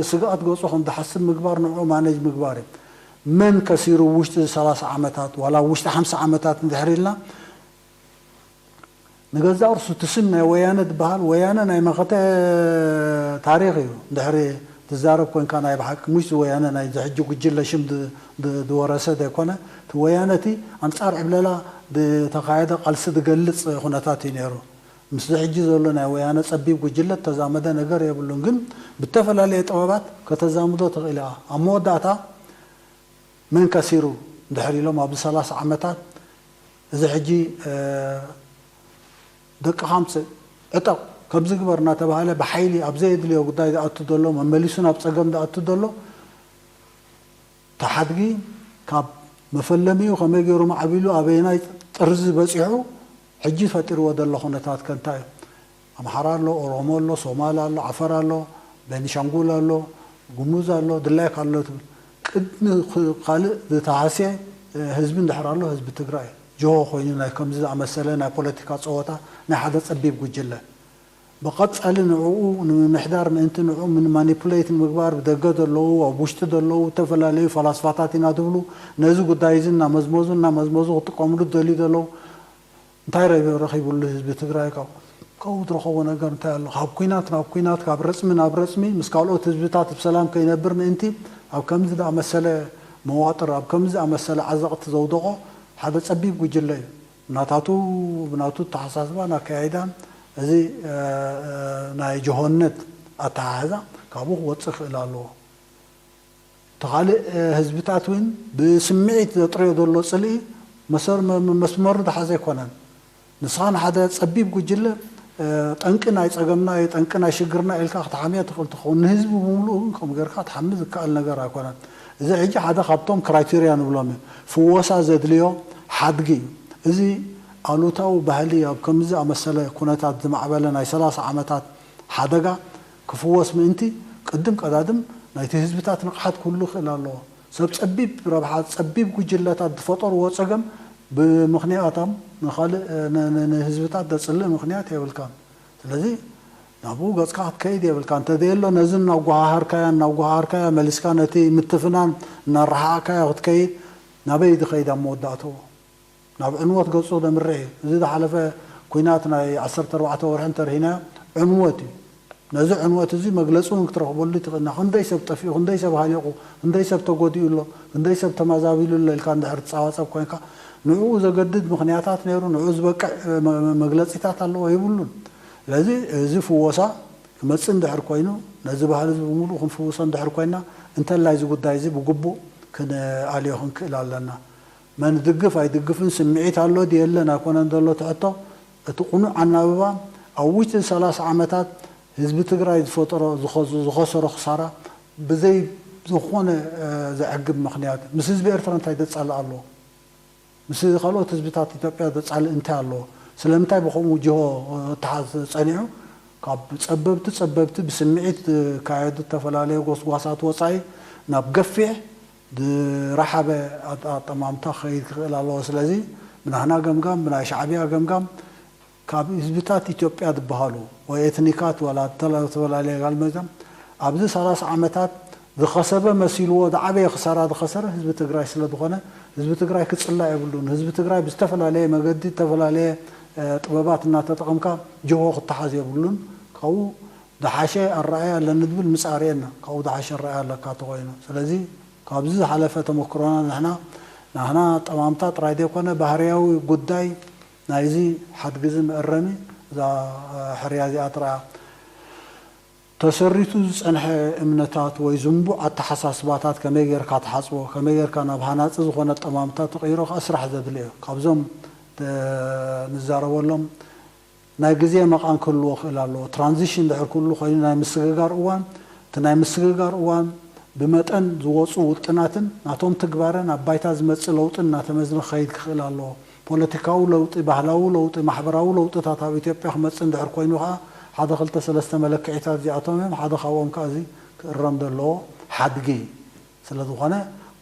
ስግኣት ገጹ ከም ዝሓስብ ምግባር ንዕኡ ማነጅ ምግባር እዩ። መን ከሲሩ ውሽጢ ሰላሳ ዓመታት ዋላ ውሽጢ ሓምሳ ዓመታት እንድሕር ኢልና ንገዛእ ርእሱ እቲ ስም ናይ ወያነ ዝበሃል ወያነ ናይ መኸተ ታሪኽ እዩ። እንድሕሪ ትዛረብ ኮንካ ናይ ብሓቂ ሙሽ ወያነ ናይ ዝሕጂ ጉጅለ ሽም ዝወረሰ ዘይኮነ እቲ ወያነ እቲ ኣንጻር ዕብለላ ዝተኻየደ ቃልሲ ዝገልጽ ኩነታት እዩ ነይሩ። ምስዚ ሕጂ ዘሎ ናይ ወያነ ጸቢብ ጉጅለ ተዛመደ ነገር የብሉን። ግን ብተፈላለየ ጥበባት ከተዛምዶ ትኽእል ኢኻ። ኣብ መወዳእታ መን ከሲሩ እንድሕር ኢሎም ኣብዚ ሰላሳ ዓመታት እዚ ሕጂ ደቅኻ ኣምፅእ ዕጠቕ ከምዚ ግበር እናተባሃለ ብሓይሊ ኣብ ዘየድልዮ ጉዳይ ዝኣቱ ዘሎ መመሊሱ ናብ ፀገም ዝኣቱ ዘሎ ተሓድጊ ካብ መፈለሚኡ ከመይ ገይሩ ማዕቢሉ ኣበየናይ ጥርዚ በፂሑ ሕጂ ፈጢርዎ ዘሎ ኩነታት ከ እንታይ እዩ? ኣምሓራ ኣሎ፣ ኦሮሞ ኣሎ፣ ሶማል ኣሎ፣ ዓፈር ኣሎ፣ ቤኒሻንጉል ኣሎ፣ ጉሙዝ ኣሎ፣ ድላይካ ኣሎ ትብል። ቅድሚ ካልእ ዝተሃስየ ህዝቢ እንድሕር ኣሎ ህዝቢ ትግራይ ጅሆ ኮይኑ ናይ ከምዚ ዝኣመሰለ ናይ ፖለቲካ ፀወታ ናይ ሓደ ፀቢብ ጉጅለ ብቐፃሊ ንዕኡ ንምምሕዳር ምእንቲ ንዕኡ ማኒፑሌት ንምግባር ብደገ ዘለዉ ኣብ ውሽጢ ዘለዉ ዝተፈላለዩ ፈላስፋታት ኢና ዝብሉ ነዚ ጉዳይ እዚ እናመዝመዙ እናመዝመዙ ክጥቀምሉ ዝደልዩ ዘለዉ እንታይ ረኺብሉ ህዝቢ ትግራይ ካብ ካብኡ ዝረኸቦ ነገር እንታይ ኣሎ? ካብ ኲናት ናብ ኲናት ካብ ረፅሚ ናብ ረፅሚ ምስ ካልኦት ህዝብታት ብሰላም ከይነብር ምእንቲ ኣብ ከምዚ ዝኣመሰለ መዋጥር ኣብ ከምዚ ዝኣመሰለ ዓዘቕቲ ዘውደቖ ሓደ ፀቢብ ጉጅለ እዩ። ብናታቱ ብናቱ ኣተሓሳስባን ኣካያይዳን እዚ ናይ ጅሆነት ኣተሓሕዛ ካብኡ ክወፅእ ይኽእል ኣለዎ። እቲ ካልእ ህዝብታት እውን ብስምዒት ዘጥርዮ ዘሎ ፅልኢ መስመሩ ዝሓዘ ኣይኮነን። ንስኻ ንሓደ ፀቢብ ጉጅለ ጠንቂ ናይ ፀገምና እዩ ጠንቂ ናይ ሽግርና ኢልካ ክትሓምዮ ትኽእል ትኸውን ንህዝቢ ብምሉኡ ግን ከምኡ ጌርካ ክትሓሚ ዝከኣል ነገር ኣይኮነን። እዚ ሕጂ ሓደ ካብቶም ክራይቴርያ ንብሎም እዩ ፍወሳ ዘድልዮ ሓድጊ እዩ። እዚ ኣሉታዊ ባህሊ ኣብ ከምዚ ዝኣመሰለ ኩነታት ዝማዕበለ ናይ ሰላሳ ዓመታት ሓደጋ ክፍወስ ምእንቲ ቅድም ቀዳድም ናይቲ ህዝብታት ንቕሓት ክህሉ ይኽእል ኣለዎ። ሰብ ጸቢብ ረብሓ ጸቢብ ጉጅለታት ዝፈጠርዎ ጸገም ብምኽንያቶም ንኻልእ ንህዝብታት ዘጽልእ ምኽንያት የብልካን። ስለዚ ናብኡ ገጽካ ክትከይድ የብልካ። እንተዘየሎ ነዚ እናጓሃሃርካያ እናጓሃሃርካያ መሊስካ ነቲ ምትፍናን እናረሓቕካዮ ክትከይድ ናበይ ዝኸይድ ኣብ መወዳእትኡ? ናብ ዕንወት ገጹ ዘምርሕ እዩ። እዚ ዝሓለፈ ኲናት ናይ ዓሰርተ ኣርባዕተ ወርሒ እንተርኢናዮ ዕንወት እዩ። ነዚ ዕንወት እዚ መግለጺ እውን ክትረኽበሉ ኣይትኽእልን ኢኻ። ክንደይ ሰብ ጠፊኡ፣ ክንደይ ሰብ ሃሊቑ፣ ክንደይ ሰብ ተጎዲኡ ኣሎ፣ ክንደይ ሰብ ተመዛቢሉ ኣሎ ኢልካ እንድሕር ትጻባጸብ ኮይንካ ንዕኡ ዘገድድ ምኽንያታት ነይሩ፣ ንዕኡ ዝበቅዕ መግለጺታት ኣለዎ የብሉን። ስለዚ እዚ ፍወሳ ክመጽእ እንድሕር ኮይኑ ነዚ ባህሊ እዚ ብምሉኡ ክንፍውሶ እንድሕር ኮይና እንተላይ እዚ ጉዳይ እዚ ብግቡእ ክንኣልዮ ክንክእል ኣለና። መን ዝድግፍ ኣይድግፍን ስምዒት ኣሎ ድዩ የለን ኣይኮነን ዘሎ እቲ ሕቶ። እቲ ቅኑዕ ኣናብባ ኣብ ውሽጢ ሰላሳ ዓመታት ህዝቢ ትግራይ ዝፈጠሮ ዝኸሰሮ ክሳራ ብዘይ ዝኾነ ዘዕግብ ምኽንያት ምስ ህዝቢ ኤርትራ እንታይ ዘጻልእ ኣለዎ? ምስ ካልኦት ህዝብታት ኢትዮጵያ ዘጻልእ እንታይ ኣለዎ? ስለምንታይ ብኸምኡ ጅሆ ክተሓዝ ጸኒሑ? ካብ ጸበብቲ ጸበብቲ ብስምዒት ዝካየዱ ዝተፈላለዩ ጎስጓሳት ወጻኢ ናብ ገፊሕ ዝረሓበ ኣጠማምታ ክኸይድ ክኽእል ኣለዎ። ስለዚ ብናህና ገምጋም ብናይ ሻዕብያ ገምጋም ካብ ህዝብታት ኢትዮጵያ ዝበሃሉ ወይ ኤትኒካት ዋላ ዝተፈላለየ ጋልመዛም ኣብዚ ሰላሳ ዓመታት ዝኸሰበ መሲልዎ ዝዓበየ ክሳራ ዝኸሰረ ህዝቢ ትግራይ ስለ ዝኾነ ህዝቢ ትግራይ ክፅላእ የብሉን። ህዝቢ ትግራይ ብዝተፈላለየ መገዲ ዝተፈላለየ ጥበባት እናተጠቐምካ ጅሆ ክተሓዝ የብሉን። ካብኡ ዝሓሸ ኣረኣእያ ኣለኒ ዝብል ምጻእ ርእየና፣ ካብኡ ዝሓሸ ኣረኣእያ ኣለካ ተኾይኑ። ስለዚ ካብዚ ዝሓለፈ ተመክሮና ንሕና፣ ንሕና ጠማምታ ጥራይ ዘይኮነ ባህርያዊ ጉዳይ ናይዚ ሓድጊ እዚ መእረሚ እዛ ሕርያ እዚኣ ጥራያ። ተሰሪቱ ዝጸንሐ እምነታት ወይ ዝንቡዕ ኣተሓሳስባታት ከመይ ጌርካ ትሓጽቦ፣ ከመይ ጌርካ ናብ ሃናጺ ዝኾነ ጠማምታ ትቕይሮ ከኣ ስራሕ ዘድልዮ። ካብዞም ንዛረበሎም ናይ ግዜ መቓን ክህልዎ ክእል ኣለዎ። ትራንዚሽን ድሕር ክህሉ ኮይኑ ናይ ምስግጋር እዋን፣ እቲ ናይ ምስግጋር እዋን ብመጠን ዝወፁ ውጥናትን ናቶም ትግባረ ናብ ባይታ ዝመፅእ ለውጥን እናተመዝነ ክኸይድ ክኽእል ኣለዎ። ፖለቲካዊ ለውጢ፣ ባህላዊ ለውጢ፣ ማሕበራዊ ለውጥታት ኣብ ኢትዮጵያ ክመፅእ እንድሕር ኮይኑ ከዓ ሓደ ክልተ ሰለስተ መለክዒታት እዚኣቶም እዮም። ሓደ ካብኦም ከዓ እዚ ክእረም ዘለዎ ሓድጊ እዩ። ስለ ዝኾነ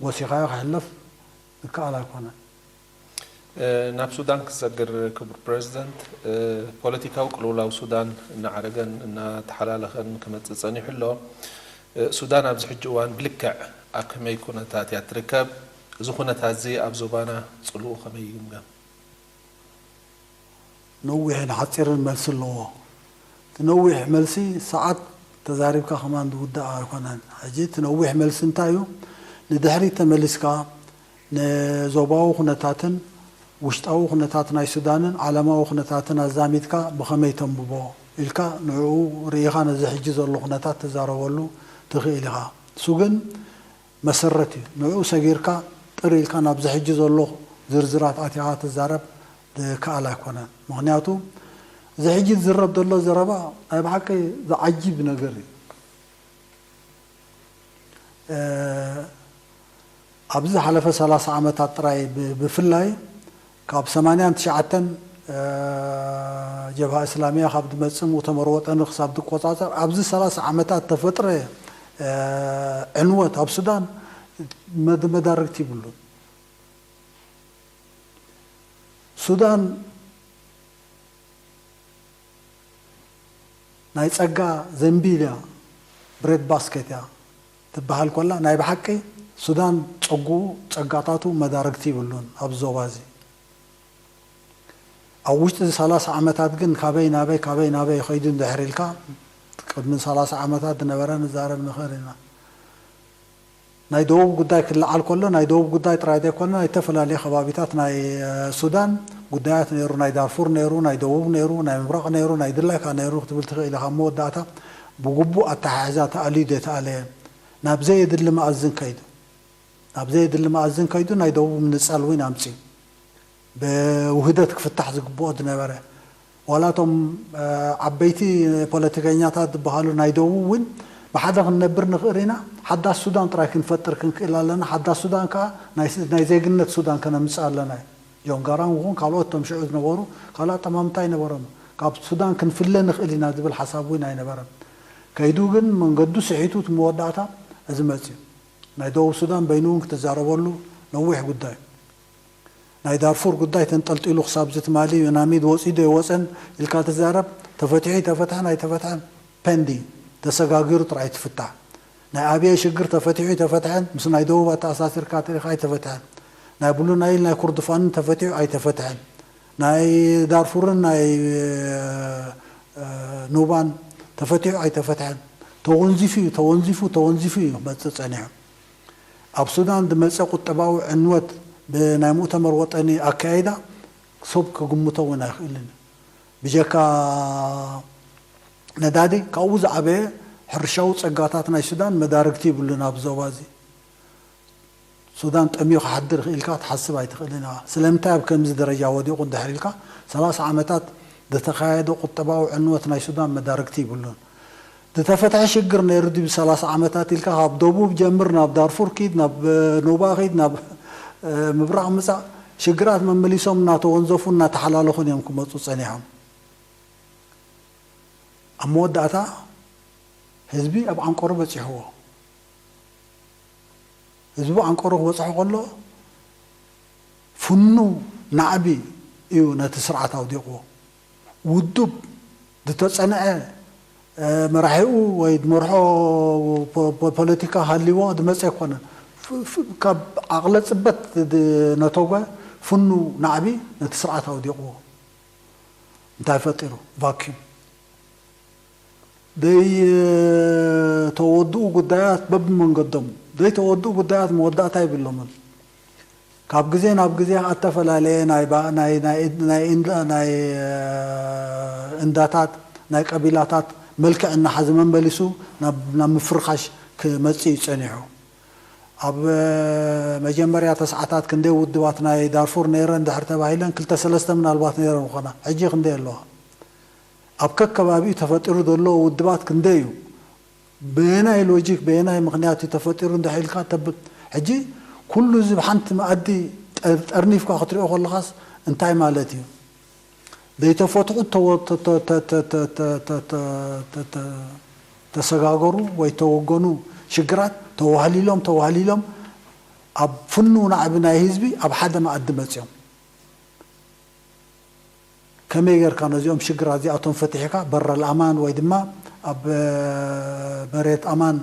ጎሲኻዮ ክሕለፍ ዝከኣል ኣይኮነን። ናብ ሱዳን ክሰግር ክቡር ፕረዚደንት፣ ፖለቲካዊ ቅልውላው ሱዳን እናዓረገን እናተሓላለኸን ክመፅእ ፀኒሑ ኣሎ። ሱዳን ኣብዚ ሕጂ እዋን ብልክዕ ኣብ ከመይ ኩነታት እያ ትርከብ? እዚ ኩነታት እዚ ኣብ ዞባና ፅልኡ ከመይ ይግምገም? ነዊሕን ሓፂርን መልሲ ኣለዎ። እቲ ነዊሕ መልሲ ሰዓት ተዛሪብካ ከማን ዝውዳእ ኣይኮነን። ሕጂ እቲ ነዊሕ መልሲ እንታይ እዩ? ንድሕሪት ተመሊስካ ንዞባዊ ኩነታትን ውሽጣዊ ኩነታት ናይ ሱዳንን ዓለማዊ ኩነታትን ኣዛሚድካ ብኸመይ ተንብቦ ኢልካ ንዕኡ ርኢኻ ነዚ ሕጂ ዘሎ ኩነታት ትዛረበሉ ትኽእል ኢኻ። እሱ ግን መሰረት እዩ። ንዕኡ ሰጊርካ ጥር ኢልካ ናብዚ ሕጂ ዘሎ ዝርዝራት ኣቲኻ ትዛረብ ዝከኣል ኣይኮነን። ምኽንያቱ እዚ ሕጂ ዝዝረብ ዘሎ ዘረባ ናይ ብሓቂ ዝዓጅብ ነገር እዩ። ኣብዚ ዝሓለፈ ሰላሳ ዓመታት ጥራይ ብፍላይ ካብ ሰማንያን ትሽዓተን ጀብሃ እስላሚያ ካብ ዝመፅእ ሙእተመር ወጠኒ ክሳብ ዝቆፃፀር ኣብዚ ሰላሳ ዓመታት ተፈጥረ ዕንወት ኣብ ሱዳን መዳርግቲ ይብሉን። ሱዳን ናይ ጸጋ ዘንቢል እያ፣ ብሬድ ባስኬት እያ ትበሃል ኮላ ናይ ብሓቂ ሱዳን ጸጉኡ ጸጋታቱ መዳርግቲ ይብሉን ኣብ ዞባ እዚ። ኣብ ውሽጢ እዚ ሰላሳ ዓመታት ግን ካበይ ናበይ ካበይ ናበይ ከይዱ እንድሕር ኢልካ ቅድሚ ሰላሳ ዓመታት ዝነበረ ንዛረብ ንኽእል ኢና። ናይ ደቡብ ጉዳይ ክለዓል ከሎ ናይ ደቡብ ጉዳይ ጥራይ ዘይኮነ ናይ ዝተፈላለዩ ከባቢታት ናይ ሱዳን ጉዳያት ነይሩ፣ ናይ ዳርፉር ነይሩ፣ ናይ ደቡብ ነይሩ፣ ናይ ምብራቕ ነይሩ፣ ናይ ድላይካ ነይሩ ክትብል ትኽእል ኢኻ። ኣብ መወዳእታ ብግቡእ ኣተሓሕዛ ተኣልዩ ዘይተኣለየ ናብ ዘየድሊ መኣዝን ከይዱ ናብ ዘየድሊ መኣዝን ከይዱ ናይ ደቡብ ምንጻል እውን ኣምፅዩ። ብውህደት ክፍታሕ ዝግብኦ ዝነበረ ዋላ እቶም ዓበይቲ ፖለቲከኛታት ዝበሃሉ ናይ ደቡብ እውን ብሓደ ክንነብር ንኽእል ኢና፣ ሓዳስ ሱዳን ጥራይ ክንፈጥር ክንክእል ኣለና፣ ሓዳስ ሱዳን ከዓ ናይ ዜግነት ሱዳን ከነምፅእ ኣለና እዩ። ጆን ጋራንግ ይኹን ካልኦት እቶም ሽዑ ዝነበሩ ካልእ ኣጠማምታ ኣይነበሮም። ካብ ሱዳን ክንፍለ ንኽእል ኢና ዝብል ሓሳብ እውን ኣይነበረን። ከይዱ ግን መንገዱ ስሒቱ እቲ መወዳእታ እዚ መፅዩ። ናይ ደቡብ ሱዳን በይኑ እውን ክትዛረበሉ ነዊሕ ጉዳይ። ናይ ዳርፉር ጉዳይ ተንጠልጢሉ ክሳብ እዚ ትማሊ ዩናሚድ ወፂኡ ዶ ይወፀን ኢልካ ትዛረብ። ተፈቲሑ ይተፈትሐን ኣይተፈትሐን ፔንዲንግ ተሰጋጊሩ ጥራይ ትፍታሕ። ናይ ኣብየ ሽግር ተፈቲሑ ይተፈትሐን ምስ ናይ ደቡብ ኣተኣሳሲርካ ትሪኻ ኣይተፈትሐን። ናይ ብሉ ናይል ናይ ኩርድፋንን ተፈቲሑ ኣይተፈትሐን። ናይ ዳርፉርን ናይ ኑባን ተፈቲሑ ኣይተፈትሐን። ተወንዚፉ እዩ ተወንዚፉ ተወንዚፉ እዩ ክመፅእ ፀኒሑ። ኣብ ሱዳን ዝመፀ ቁጠባዊ ዕንወት ብናይ ሙእተመር ወጠኒ ኣካያይዳ ሰብ ክግምቶ እውን ኣይኽእልን። ብጀካ ነዳዲ ካብኡ ዝዓበየ ሕርሻዊ ፀጋታት ናይ ሱዳን መዳርግቲ ይብሉን ኣብ ዞባ እዚ። ሱዳን ጠምዩ ክሓድር ኢልካ ክትሓስብ ኣይትኽእልን ኢኻ። ስለምንታይ ኣብ ከምዚ ደረጃ ወዲቑ እንድሕር ኢልካ ሰላሳ ዓመታት ዝተኻየደ ቁጠባዊ ዕንወት ናይ ሱዳን መዳርግቲ ይብሉን። ዝተፈትሐ ሽግር ነይሩ ድዩ ሰላሳ ዓመታት ኢልካ ካብ ደቡብ ጀምር ናብ ዳርፉር ኪድ ናብ ኑባ ኪድ ናብ ምብራቕ ምፃእ ሽግራት መመሊሶም እናተወንዘፉ እናተሓላለኹን እዮም ክመፁ ፀኒሖም። ኣብ መወዳእታ ህዝቢ ኣብ ዓንቀሩ በፂሕዎ። ህዝቢ ዓንቀሩ ክበፅሖ ከሎ ፍኑ ናዕቢ እዩ ነቲ ስርዓት ኣውዲቕዎ። ውዱብ ዝተፀንዐ መራሒኡ ወይ ዝመርሖ ፖለቲካ ሃልይዎ ዝመፀ ኣይኮነን። ካብ ዓቕለ ፅበት ዝነተጎ ፍኑ ናዕቢ ነቲ ስርዓት ኣውዲቕዎ። እንታይ ፈጢሩ? ቫኪዩም። ዘይተወድኡ ጉዳያት በብመንገዶም፣ ዘይተወድኡ ጉዳያት መወዳእታ የብሎምን። ካብ ግዜ ናብ ግዜ ኣተፈላለየ ናይ ባ- ናይ ናይ ናይ እንዳ- ናይ እንዳታት ናይ ቀቢላታት መልክዕ እናሓዘ መመሊሱ ናብ ናብ ምፍርኻሽ ክመጽእ እዩ ጸኒሑ። ኣብ መጀመርያ ተስዓታት ክንደይ ውድባት ናይ ዳርፉር ነይረን ድሕር ተባሂለን ክልተ ሰለስተ ምናልባት ነይረን ምኾና። ሕጂ ክንደይ ኣለዋ? ኣብ ከከባቢኡ ተፈጢሩ ዘሎ ውድባት ክንደይ እዩ? በየናይ ሎጂክ በየናይ ምኽንያት እዩ ተፈጢሩ እንድሕር ኢልካ ተብል። ሕጂ ኩሉ እዚ ብሓንቲ መኣዲ ጠር- ጠርኒፍካ ክትሪኦ ከለኻስ እንታይ ማለት እዩ? ዘይተፈትሑ ተወ- ተ- ተ- ተ- ተ- ተ- ተ- ተ- ተ- ተ- ተሰጋገሩ ወይ ተወገኑ ሽግራት ተዋህሊሎም ተዋህሊሎም ኣብ ፍኑ ናዕቢ ናይ ህዝቢ ኣብ ሓደ መኣዲ መፅዮም። ከመይ ጌርካ ነዚኦም ሽግራት እዚኣቶም ፈቲሕካ በረል ኣማን ወይ ድማ ኣብ መሬት ኣማን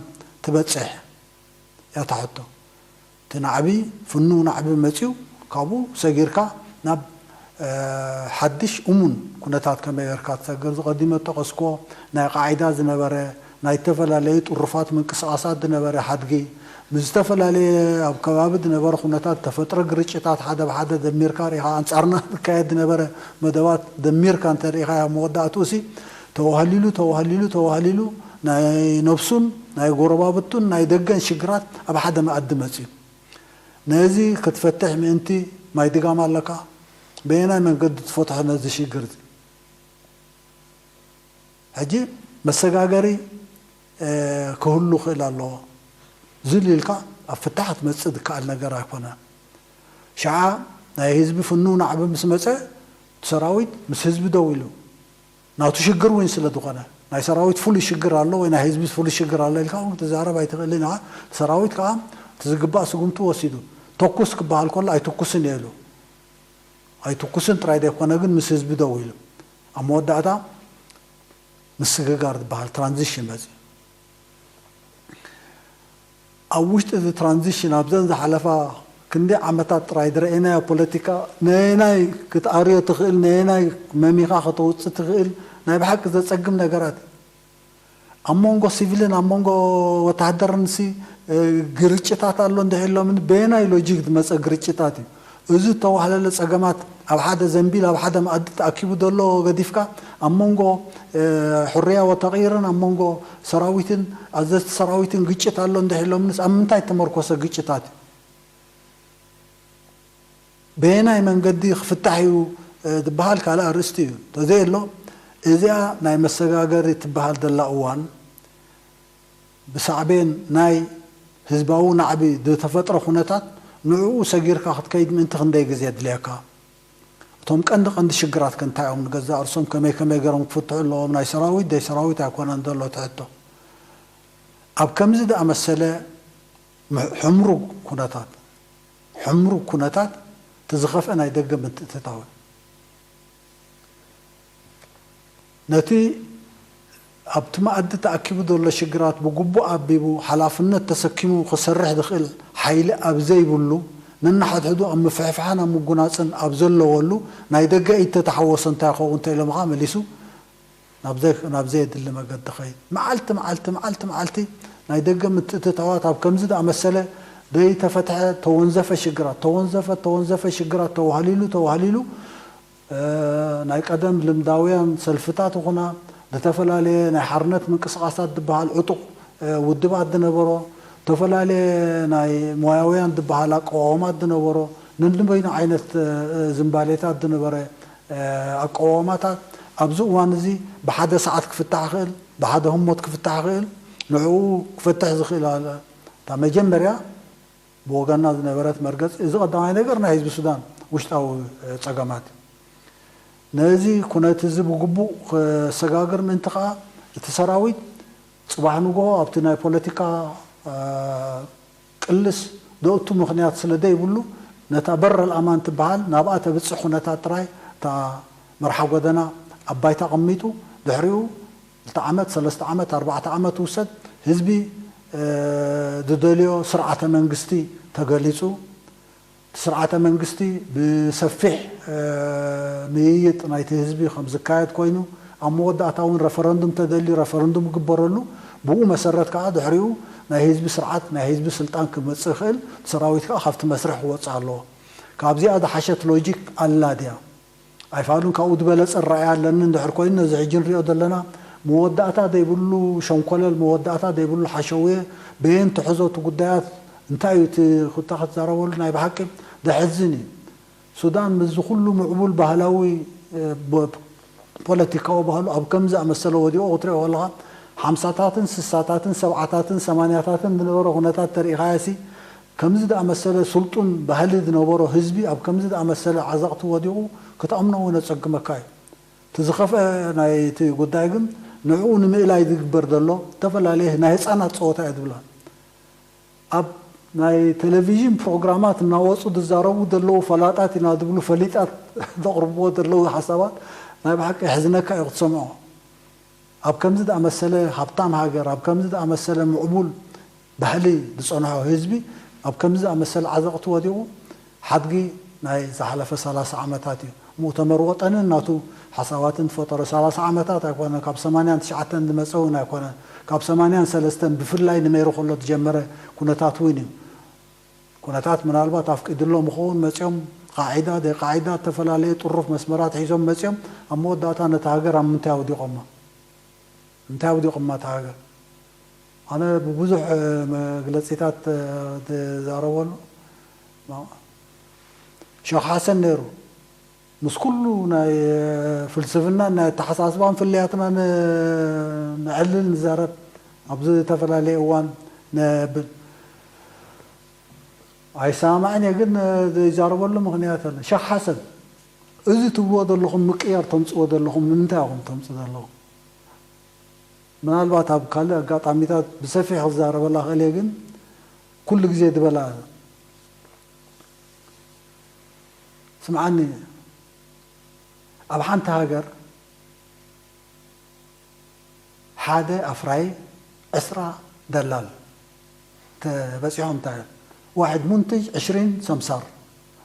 ትበፅሕ እያ እታ ሕቶ። እቲ ናዕቢ ፍኑ ናዕቢ መፅዩ ካብኡ ሰጊርካ ናብ ሓድሽ እሙን ኩነታት ከመይ ጌርካ ትሰግር ዝቐዲመ ጠቐስኮ ናይ ቃዒዳ ዝነበረ ናይ ዝተፈላለዩ ጥሩፋት ምንቅስቃሳት ዝነበረ ሓድጊ ምስ ዝተፈላለየ ኣብ ከባቢ ዝነበረ ኩነታት ተፈጥሮ ግርጭታት ሓደ ብሓደ ደሚርካ ርኢኻ ኣንጻርና ዝካየድ ዝነበረ መደባት ደሚርካ እንተ ርኢኻ ኣብ መወዳእትኡ ሲ ተዋህሊሉ ተዋህሊሉ ተዋህሊሉ ናይ ነብሱን ናይ ጎረባብቱን ናይ ደገን ሽግራት ኣብ ሓደ መኣዲ መፅዩ። ነዚ ክትፈትሕ ምእንቲ ማይ ድጋም ኣለካ። በየናይ መንገዲ ትፈትሖ ነዚ ሽግር እዚ? ሕጂ መሰጋገሪ ክህሉ ክእል ኣለዎ። ዝል ኢልካ ኣብ ፍታሕ ክትመፅእ ዝከኣል ነገር ኣይኮነ። ሽዓ ናይ ህዝቢ ፍኑ ናዕቢ ምስ መፀ ሰራዊት ምስ ህዝቢ ደው ኢሉ ናቱ ሽግር እውን ስለ ዝኾነ ናይ ሰራዊት ፍሉይ ሽግር ኣሎ ወይ ናይ ህዝቢ ፍሉይ ሽግር ኣሎ ኢልካ እውን ክትዛረብ ኣይትኽእልን ኢኻ። ሰራዊት ከዓ እቲ ዝግባእ ስጉምቲ ወሲዱ ተኩስ ክበሃል ከሎ ኣይትኩስን እየ ኢሉ። ኣይትኩስን ጥራይ ዘይኮነ ግን ምስ ህዝቢ ደው ኢሉ ኣብ መወዳእታ ምስግጋር ዝበሃል ትራንዚሽን መፅዩ። ኣብ ውሽጢ እዚ ትራንዚሽን ኣብዘን ዝሓለፋ ክንደይ ዓመታት ጥራይ ዝረኣናዮ ፖለቲካ ነየናይ ክትኣርዮ ትኽእል ነየናይ መሚኻ ከተውፅእ ትኽእል ናይ ብሓቂ ዘፀግም ነገራት እዩ። ኣብ መንጎ ሲቪልን ኣብ መንጎ ወተሃደርን ሲ ግርጭታት ኣሎ እንድሕር ኢሎምን በየናይ ሎጂክ ዝመፀ ግርጭታት እዩ? እዚ ዝተዋህለለ ፀገማት ኣብ ሓደ ዘንቢል ኣብ ሓደ መኣዲ ተኣኪቡ ዘሎ ገዲፍካ ኣብ መንጎ ሕሩያ ወተቒርን ኣብ መንጎ ሰራዊትን ኣዘዝቲ ሰራዊትን ግጭት ኣሎ እንድሕር ኢሎምንስ ኣብ ምንታይ ተመርኮሰ ግጭታት እዩ? በየናይ መንገዲ ክፍታሕ እዩ ዝበሃል ካልእ ኣርእስቲ እዩ። እንተዘየሎ እዚኣ ናይ መሰጋገሪ ትበሃል ዘላ እዋን ብሳዕቤን ናይ ህዝባዊ ናዕቢ ዝተፈጥረ ኩነታት ንዕኡ ሰጊርካ ክትከይድ ምእንቲ ክንደይ ግዜ የድልየካ? እቶም ቀንዲ ቀንዲ ሽግራት ከ እንታይ እዮም? ንገዛእ ርእሶም ከመይ ከመይ ገይሮም ክፍትሑ ኣለዎም? ናይ ሰራዊት ደይ ሰራዊት ኣይኮነን ዘሎ እቲ ሕቶ። ኣብ ከምዚ ዝኣመሰለ ሕምሩግ ኩነታት ሕምሩግ ኩነታት እቲ ዝኸፍአ ናይ ደገ ምትእትታው ነቲ ኣብቲ መኣዲ ተኣኪቡ ዘሎ ሽግራት ብግቡእ ኣቢቡ ሓላፍነት ተሰኪሙ ክሰርሕ ዝኽእል ሓይሊ ኣብ ዘይብሉ ነንሓድሕዱ ኣብ ምፍሕፋሕን ኣብ ምጉናፅን ኣብ ዘለወሉ ናይ ደገ ኢድ ተተሓወሶ እንታይ ይኸውን እንተኢሎም ከዓ መሊሱ ናብ ዘይ ናብ ዘየድሊ መገዲ ኸይድ መዓልቲ መዓልቲ መዓልቲ መዓልቲ ናይ ደገ ምትእትታዋት ኣብ ከምዚ ዝኣመሰለ ዘይተፈትሐ ተወንዘፈ ሽግራት ተወንዘፈ ተወንዘፈ ሽግራት ተዋህሊሉ ተዋህሊሉ ናይ ቀደም ልምዳውያን ሰልፍታት ይኹና ዝተፈላለየ ናይ ሓርነት ምንቅስቃሳት ዝበሃል ዕጡቕ ውድባት ዝነበሮ ዝተፈላለየ ናይ ሞያውያን ዝበሃል ኣቀዋውማት ዝነበሮ ነንበይኑ ዓይነት ዝንባሌታት ዝነበረ ኣቀዋውማታት ኣብዚ እዋን እዚ ብሓደ ሰዓት ክፍታሕ ይኽእል ብሓደ ህሞት ክፍታሕ ይኽእል ንዕኡ ክፈትሕ ዝኽእል እታ መጀመርያ ብወገንና ዝነበረት መርገፂ እዚ ቀዳማይ ነገር ናይ ህዝቢ ሱዳን ውሽጣዊ ፀገማት ነዚ ኩነት እዚ ብግቡእ ክሰጋግር ምእንቲ ከዓ እቲ ሰራዊት ፅባሕ ንግሆ ኣብቲ ናይ ፖለቲካ ቅልስ ዘእቱ ምኽንያት ስለ ዘይብሉ ነታ በረል ኣማን ትበሃል ናብኣ ተብፅሕ ኩነታት ጥራይ እታ መርሓ ጎደና ኣብ ባይታ ኣቐሚጡ ድሕሪኡ ክልተ ዓመት ሰለስተ ዓመት ኣርባዕተ ዓመት ውሰድ ህዝቢ ዝደልዮ ስርዓተ መንግስቲ ተገሊፁ ስርዓተ መንግስቲ ብሰፊሕ ምይይጥ ናይቲ ህዝቢ ከም ዝካየድ ኮይኑ ኣብ መወዳእታ እውን ረፈረንዱም ተደልዩ ረፈረንዱም ክግበረሉ፣ ብኡ መሰረት ከዓ ድሕሪኡ ናይ ህዝቢ ስርዓት፣ ናይ ህዝቢ ስልጣን ክመፅእ ይኽእል። ሰራዊት ከዓ ካብቲ መስርሕ ክወፅእ ኣለዎ። ካብዚኣ ዝሓሸት ሎጂክ ኣላ ድያ? ኣይፋሉን። ካብኡ ዝበለፀ ራእይ ኣለኒ እንድሕር ኮይኑ፣ ነዚ ሕጂ ንሪኦ ዘለና መወዳእታ ዘይብሉ ሸንኮለል፣ መወዳእታ ዘይብሉ ሓሸውየ፣ በየን ትሕዞ እቲ ጉዳያት እንታይ እዩ እቲ ኩታ ክትዛረበሉ ናይ ብሓቂ ዘሕዝን እዩ። ሱዳን ምስዚ ኩሉ ምዕቡል ባህላዊ፣ እ፣ ብ-፣ ፖለቲካዊ ባህሉ ኣብ ከምዚ ዝኣመሰለ ወዲቑ ክትሪኦ ከለኻ፣ ሓምሳታትን ስሳታትን ሰብዓታትን ሰማንያታትን ዝነበረ ኩነታት ተሪኢኻዮ ሲ፣ ከምዚ ዝኣመሰለ ስልጡን ባህሊ ዝነበሮ ህዝቢ ኣብ ከምዚ ዝኣመሰለ ዓዘቕቲ ወዲቑ ክትኣምኖ እውን የጸግመካ እዩ። እቲ ዝኸፍአ ናይቲ ጉዳይ ግን ንዕኡ ንምእላይ ዝግበር ዘሎ ዝተፈላለየ ናይ ህጻናት ጸወታ እየ ዝብላ። ኣብ ናይ ቴሌቪዥን ፕሮግራማት እናወፁ ዝዛረቡ ዘለዉ ፈላጣት ኢና ዝብሉ ፈሊጣት ዘቕርብዎ ዘለዉ ሓሳባት ናይ ብሓቂ የሕዝነካ እዩ ክትሰምዖ። ኣብ ከምዚ ዝኣመሰለ ሃብታም ሃገር፣ ኣብ ከምዚ ዝኣመሰለ ምዕቡል ባህሊ ዝጸንሖ ህዝቢ ኣብ ከምዚ ዝኣመሰለ ዓዘቕቲ ወዲቑ ሓድጊ ናይ ዝሓለፈ ሰላሳ ዓመታት እዩ። ሙእተመር ወጠንን ናቱ ሓሳባትን ዝፈጠሮ ሰላሳ ዓመታት ኣይኮነን፣ ካብ ሰማንያን ትሽዓተን ዝመጸ እውን ኣይኮነን። ካብ ሰማንያን ሰለስተን ብፍላይ ንሜሩ ከሎ ዝጀመረ ኩነታት እውን እዩ። ኩነታት ምናልባት ኣፍቂድሎም ይኸውን መጺኦም ቃዒዳ፣ ዘይቃዒዳ፣ ዝተፈላለየ ጥሩፍ መስመራት ሒዞም መጺኦም ኣብ መወዳእታ ነታ ሃገር ኣብ ምንታይ ኣውዲቖማ? እንታይ ኣውዲቖማ እታ ሃገር? ኣነ ብብዙሕ፣ እ፣ መግለጺታት፣ እ፣ ዝዛረበሉ፣ ማ-፣ ሸኽ ሓሰን ነይሩ። ምስ ኩሉ ናይ፣ እ፣ ፍልስፍናን ናይ ኣተሓሳስባን ፍልያትና ን-፣ ነዕልል ንዛረብ፣ ኣብ ዝተፈላለየ እዋን ነብል። ኣይሰማማዕን እየ፣ ግን፣ እ፣ ዘይዛረበሉ ምኽንያት ኣለ። ሸኽ ሓሰን፣ እዚ ትብልዎ ዘለኹም ምቅያር ተምጽእዎ ዘለኹም ንምንታይ ኢኹም ተምጽእ ዘለኹም? ምናልባት ኣብ ካልእ ኣጋጣሚታት ብሰፊሕ ክዛረበላ ክእል እየ፣ ግን ኩሉ ግዜ ዝበላ፣ ስምዓኒ፣ ኣብ ሓንቲ ሃገር ሓደ ኣፍራይ ዕስራ ደላል ተበጺሖም፣ እንታይ ዋሕድ ሙንትጅ ዕሽሪን ሰምሳር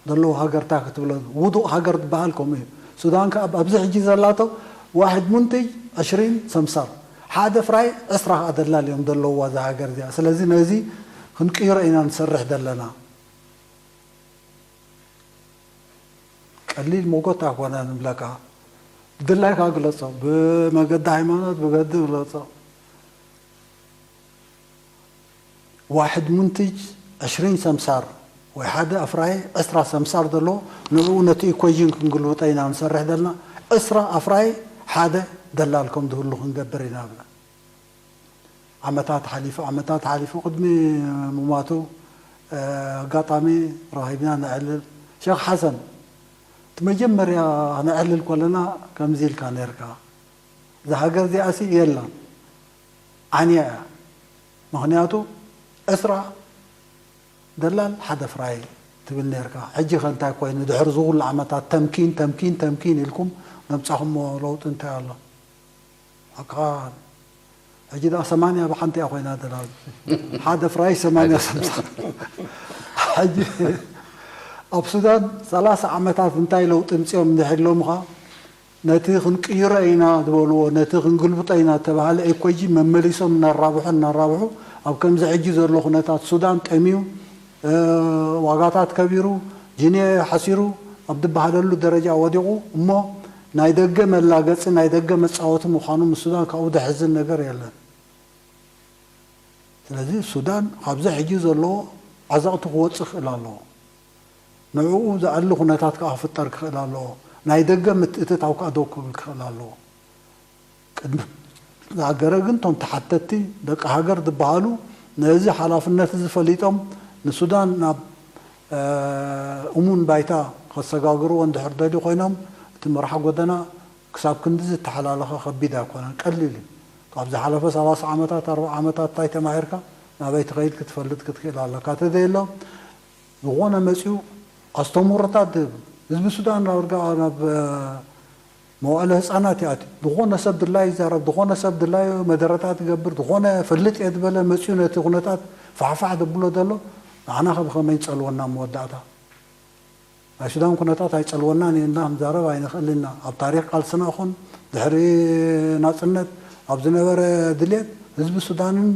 ዘለዉ ሃገር እንታይ ክትብሎ፣ ውዱቕ ሃገር ዝበሃል ከምኡ እዩ። ሱዳን ከኣ ኣብዚ ሕጂ ዘላቶ ዋሕድ ሙንትጅ ዕሽሪን ሰምሳር፣ ሓደ ፍራይ ዕስራ ከኣ ደላል እዮም ዘለዉዋ እዛ ሃገር እዚኣ። ስለዚ ነዚ ክንቅይሮ ኢና ንሰርሕ ዘለና። ቀሊል ሞጎት ኣይኮነን ንብለካ። ብድላይካ ግለጾ፣ ብመገዲ ሃይማኖት፣ ብመገዲ ግለጾ። ዋሕድ ሙንትጅ ዕሽሪን ሰምሳር ወይ ሓደ ኣፍራይ ዕስራ ሰምሳር ዘሎ፣ ንዕኡ ነቲ ኢኩዌዥን ክንግልብጦ ኢና ንሰርሕ ዘለና። ዕስራ ኣፍራይ ሓደ ደላል ከም ዝህሉ ክንገብር ኢና ብለ። ዓመታት ሓሊፉ፣ ዓመታት ሓሊፉ፣ ቅድሚ ምሟቱ፣ እ፣ ኣጋጣሚ ረኺብና ነዕልል። ሸኽ ሓሰን፣ እቲ መጀመርያ ክነዕልል ከለና ከምዚ ኢልካ ነርካ፣ "እዛ ሃገር እዚኣሲ የላን፣ ዓንያ እያ። ምኽንያቱ ዕስራ ደላል ሓደ ፍራይ" ትብል ነርካ። ሕጂ ከ እንታይ ኮይኑ? ድሕሪ እዚ ኩሉ ዓመታት ተምኪን፣ ተምኪን፣ ተምኪን ኢልኩም ዘምጻኹሞ ለውጢ እንታይ ኣሎ? ኣካ ሕጂ ደኣ ሰማንያ ብሓንቲ እያ ኮይና ደላል። ሓደ ፍራይ ሰማንያ ሰምሳ። ሕጂ ኣብ ሱዳን ሰላሳ ዓመታት እንታይ ለውጢ ምጽኦም እንድሕር ኢሎምኻ፣ ነቲ ክንቅይሮ ኢና ዝበልዎ፣ ነቲ ክንግልብጦ ኢና እተባሃለ ኢኮጂ መመሊሶም እናራብሑ፣ እናራብሑ፣ ኣብ ከምዚ ሕጂ ዘሎ ኩነታት ሱዳን ጠምዩ፣ እ፣ ዋጋታት ከቢሩ፣ ጅንየ ሓሲሩ ኣብ ዝበሃለሉ ደረጃ ወዲቑ እሞ፣ ናይ ደገ መላገጺ፣ ናይ ደገ መጻወቲ ምዃኑ ምስ ሱዳን ካብኡ ዘሕዝን ነገር የለን። ስለዚ ሱዳን ካብዚ ሕጂ ዘለዎ ዓዘቕቲ ክወጽእ ክኽእል ኣለዎ። ንዕኡ ዘዕሊ ኩነታት ከኣ ክፍጠር ክኽእል ኣለዎ። ናይ ደገ ምትእትታው ከኣ ደው ክብል ክኽእል ኣለዎ። ቅድሚ ዝኣገረ ግን እቶም ተሓተትቲ ደቂ ሃገር ዝበሃሉ ነዚ ሓላፍነት እዚ ፈሊጦም ንሱዳን ናብ፣ እ፣ እሙን ባይታ ከሰጋግርዎ እንድሕር ደልዩ ኮይኖም፣ እቲ መርሓ ጎደና ክሳብ ክንዲ ዝተሓላለኸ ከቢድ ኣይኮነን፣ ቀሊል እዩ። ካብ ዝሓለፈ ሰላሳ ዓመታት፣ ኣርብዓ ዓመታት እንታይ ተማሂርካ ናበይ ትኸይድ ክትፈልጥ ክትክእል ኣለካ። ተዘየሎ ዝኾነ መጺኡ ኣስተምህሮታት ዝህብ፣ ህዝቢ ሱዳን ናብ ርጋ-፣ ናብ፣ እ፣ መዋእለ ህጻናት ይኣትዩ። ዝኾነ ሰብ ድላዩ ይዛረብ፣ ዝኾነ ሰብ ድላዩ መደረታት ይገብር፣ ዝኾነ ፈልጥ እየ ዝበለ መጺኡ ነቲ ኩነታት ፋሕፋሕ ዘብሎ ዘሎ፣ ንዓና ከ ብኸመይ ይጸልወና መወዳእታ? ናይ ሱዳን ኩነታት ኣይጸልወናን እዩ እና ክንዛረብ ኣይንኽእልን ኢና። ኣብ ታሪኽ ቃልስና ይኹን ድሕሪ ናጽነት ኣብ ዝነበረ ድልየት ህዝቢ ሱዳንን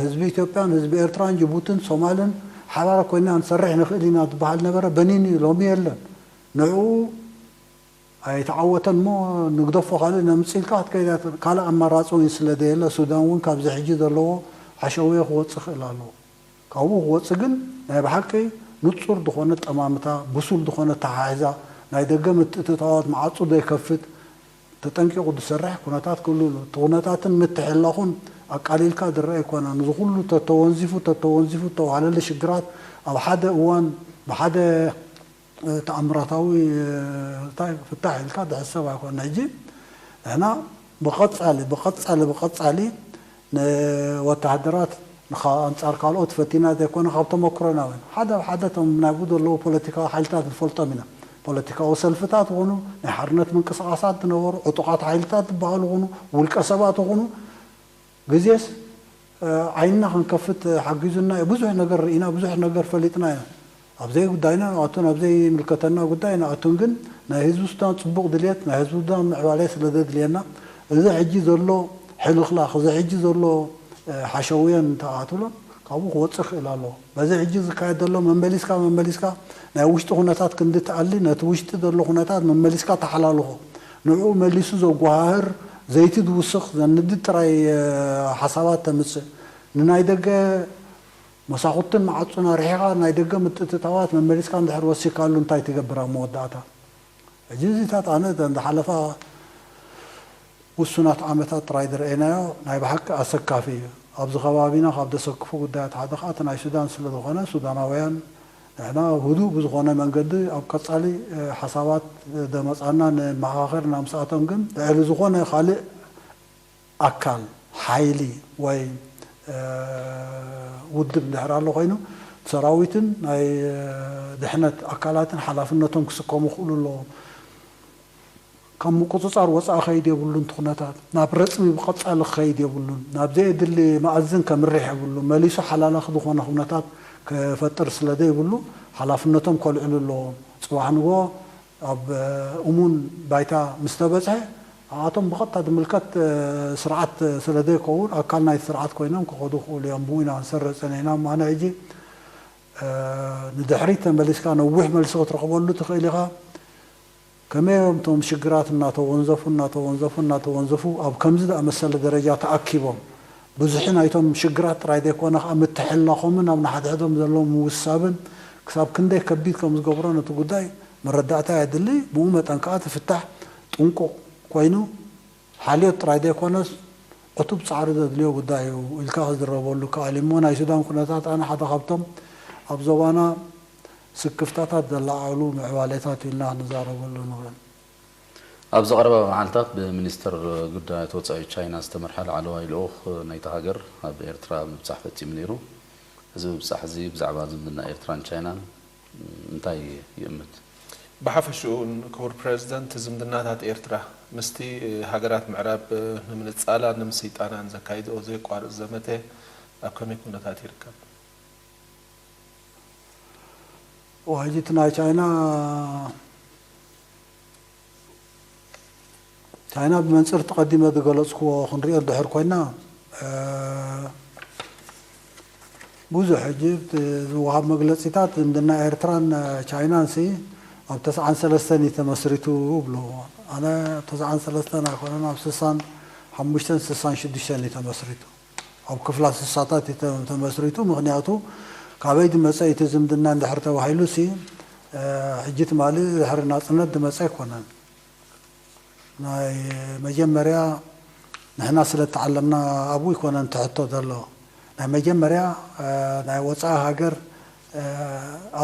ህዝቢ ኢትዮጵያን ህዝቢ ኤርትራን ጅቡትን ሶማልን ሓባር ኮይና ንሰርሕ ንኽእል ኢና ዝበሃል ነበረ። በኒን እዩ፣ ሎሚ የለን። ንዕኡ ኣይተዓወተን እሞ ንግደፎ ካልእ ነምጽእ ኢልካ ክትከይድ እያ። ካልእ ኣማራጺ እውን ስለ ዘየለ ሱዳን እውን ካብዚ ሕጂ ዘለዎ ሓሸውየ ክወጽእ ይኽእል ኣለዎ። ካብኡ ክወጽእ ግን ናይ ብሓቂ ንጹር ዝኾነ ጠማምታ፣ ብሱል ዝኾነ ኣተሓሕዛ፣ ናይ ደገ ምትእትታዋት መዓጹ ዘይከፍት፣ ተጠንቂቑ ዝሰርሕ ኩነታት ክህሉ ኣሎ። እቲ ኩነታትን ምትሕልላኹን ኣቃሊልካ ዝረአ ኣይኮነን። እዚ ኩሉ ተተወንዚፉ ተተወንዚፉ ዝተዋህለለ ሽግራት ኣብ ሓደ እዋን ብሓደ ተኣምራታዊ እንታይ ፍታሕ ኢልካ ዝሕሰብ ኣይኮነን። ሕጂ ንሕና ብቐጻሊ ብቐጻሊ ብቐጻሊ ንወተሃደራት ንኻ ኣንጻር ካልኦት ፈቲና ዘይኮነ ካብ ተመክሮና እውን ሓደ ኣብ ሓደ እቶም ናብኡ ዘለዉ ፖለቲካዊ ሓይልታት ንፈልጦም ኢና። ፖለቲካዊ ሰልፍታት ይኹኑ ናይ ሓርነት ምንቅስቓሳት ዝነበሩ ዕጡቓት ሓይልታት ዝበሃሉ ይኹኑ ውልቀ ሰባት ይኹኑ ግዜስ ዓይንና ክንከፍት ሓጊዙና እዩ። ብዙሕ ነገር ርኢና፣ ብዙሕ ነገር ፈሊጥና ኢና። ኣብ ዘይጉዳይና ንኣቱን ኣብ ዘይምልከተና ጉዳይ ንኣቱን ግን ናይ ህዝቢ ሱዳን ጽቡቕ ድልየት ናይ ህዝቢ ሱዳን ምዕባለ ስለ ዘድልየና እዚ ሕጂ ዘሎ ሕልኽላኽ እዚ ሕጂ ዘሎ ሓሸውየን እንተኣትሎ ካብኡ ክወጽእ ክእል ኣለዎ። በዚ ሕጂ ዝካየድ ዘሎ መመሊስካ መመሊስካ ናይ ውሽጢ ኩነታት ክንዲ ትኣሊ ነቲ ውሽጢ ዘሎ ኩነታት መመሊስካ ተሓላልኾ። ንዕኡ መሊሱ ዘጓሃህር ዘይቲ ዝውስኽ ዘንድድ ጥራይ ሓሳባት ተምጽእ። ንናይ ደገ መሳኹትን መዓጹን ኣርሒኻ ናይ ደገ ምትእትታዋት መመሊስካ እንድሕር ወሲካሉ እንታይ ትገብር ኣብ መወዳእታ? ሕጂ እዚታት ኣነ እተን ዝሓለፋ ውሱናት ዓመታት ጥራይ ዝረኣይናዮ ናይ ብሓቂ ኣሰካፊ እዩ። ኣብዚ ከባቢና ካብ ዘሰክፉ ጉዳያት ሓደ ከኣ እቲ ናይ ሱዳን ስለ ዝኾነ ሱዳናውያን ንሕና ህዱእ ብዝኾነ መንገዲ ኣብ ቀጻሊ ሓሳባት ደመጻና ንመኻኸር ኢና ምስኣቶም ግን ልዕሊ ዝኾነ ካልእ ኣካል ሓይሊ ወይ ውድብ እንድሕር ኣሎ ኮይኑ ሰራዊትን ናይ ድሕነት ኣካላትን ሓላፍነቶም ክስከሙ ክእሉ ኣለዎም። ካብ ምቁፅፃር ወፃኢ ከይድ የብሉን እቲ ኩነታት ናብ ረፅሚ ብቐፃሊ ክኸይድ የብሉን ናብ ዘየድሊ መኣዝን ከምርሕ የብሉ መሊሱ ሓላላኺ ዝኾነ ኩነታት ክፈጥር ስለ ዘይብሉ ሓላፍነቶም ከልዕሉ ኣለዎም። ፅባሕ ንግሆ ኣብ እሙን ባይታ ምስ ተበፅሐ ኣቶም ብቐጥታ ዝምልከት ስርዓት ስለ ዘይከውን ኣካል ናይቲ ስርዓት ኮይኖም ክኸዱ ክእሉ እዮም። ብኡ ኢና ክንሰርዕ ፀኒሕና። እሞ ኣነ ሕጂ ንድሕሪት ተመሊስካ ነዊሕ መልሲ ክትረኽበሉ ትኽእል ኢኻ። ከመይ እዮም እቶም ሽግራት እናተወንዘፉ እናተወንዘፉ እናተወንዘፉ ኣብ ከምዚ ዝኣመሰለ ደረጃ ተኣኪቦም ብዙሒ ናይቶም ሽግራት ጥራይ ዘይኮነ ከዓ ምትሕልላኾምን ኣብ ንሓድሕዶም ዘለዎም ምውሳብን ክሳብ ክንደይ ከቢድ ከም ዝገብሮ ነቲ ጉዳይ መረዳእታ የድሊ። ብኡ መጠን ከዓ እቲ ፍታሕ ጥንቁቕ ኮይኑ ሓልዮት ጥራይ ዘይኮነስ ዕቱብ ጻዕሪ ዘድልዮ ጉዳይ እዩ ኢልካ ክዝረበሉ ይከኣል እዩ። እሞ ናይ ሱዳን ኩነታት ኣነ ሓደ ካብቶም ኣብ ዞባና ስክፍታታት ዘለዓዕሉ ምዕባሌታት እዩ ኢልና ክንዛረበሉ ንኽእል። ኣብዚ ቀረባ መዓልታት ብሚኒስተር ጉዳያት ወጻኢ ቻይና ዝተመርሐ ላዕለዋይ ልኡኽ ናይታ ሃገር ኣብ ኤርትራ ምብጻሕ ፈጺሙ ነይሩ። እዚ ምብጻሕ እዚ ብዛዕባ ዝምድና ኤርትራን ቻይናን እንታይ ይእምት? ብሓፈሽኡ ክቡር ፕረዚደንት፣ ዝምድናታት ኤርትራ ምስቲ ሃገራት ምዕራብ ንምንጻላን ንምስይጣናን ዘካይድኦ ዘየቋርጽ ዘመተ ኣብ ከመይ ኩነታት ይርከብ? ሕጂ እቲ ናይ ቻይና ቻይና ብመንፅር እቲ ቀዲመ ዝገለፅክዎ ክንሪኦ እንድሕር ኮይና ብዙሕ ሕጂ ዝወሃብ መግለፂታት ዝምድና ኤርትራን ቻይናን ሲ ኣብ ተስዓን ሰለስተን እዩ ተመስሪቱ ይብሉ። ኣነ ተስዓን ሰለስተን ኣይኮነን ኣብ ስሳን ሓሙሽተን ስሳን ሽዱሽተን እዩ ተመስሪቱ። ኣብ ክፍላ ስሳታት እዩ ተመስሪቱ። ምኽንያቱ ካበይ ዝመፀ እቲ ዝምድና እንድሕር ተባሂሉ ሲ ሕጂ ትማሊ ድሕሪ ናፅነት ዝመፀ ኣይኮነን። ናይ መጀመርያ ንሕና ስለ እተዓለምና ኣብኡ ኣይኮነን እቲ ሕቶ ዘሎ። ናይ መጀመርያ ናይ ወፃኢ ሃገር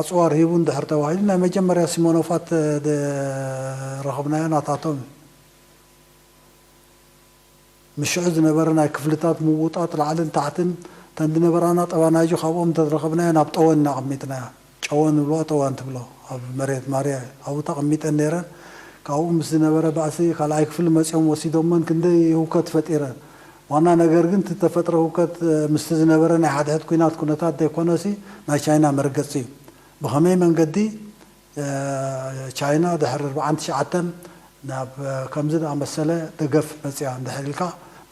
ኣፅዋር ሂቡ እንድሕር ተባሂሉ ናይ መጀመርያ ሲሞኖፋት ዝረኸብናዮ ናታቶም እዩ። ምስ ሽዑ ዝነበረ ናይ ክፍልታት ምውጣጥ ላዕልን ታሕትን እተን ዝነበራና ጠባናይጆ ካብኦም እንተዝረኸብናዮ ናብ ጠወን ኢና ኣቐሚጥናዮ። ጨወን ንብሎ ጠወን ትብሎ ኣብ መሬት ማርያ ኣብኡ ተቐሚጠን ነይረን። ካብኡ ምስ ዝነበረ ባእሲ ካልኣይ ክፍሊ መፂኦም ወሲዶመን ክንደይ ህውከት ፈጢረን። ዋና ነገር ግን እቲ ተፈጥረ ህውከት ምስቲ ዝነበረ ናይ ሓድሕድ ኲናት ኩነታት ዘይኮነሲ ናይ ቻይና መርገፂ እዩ። ብኸመይ መንገዲ ቻይና ድሕሪ ኣርባዓን ትሽዓተን ናብ ከምዚ ዝኣመሰለ ደገፍ መፅያ እንድሕር ኢልካ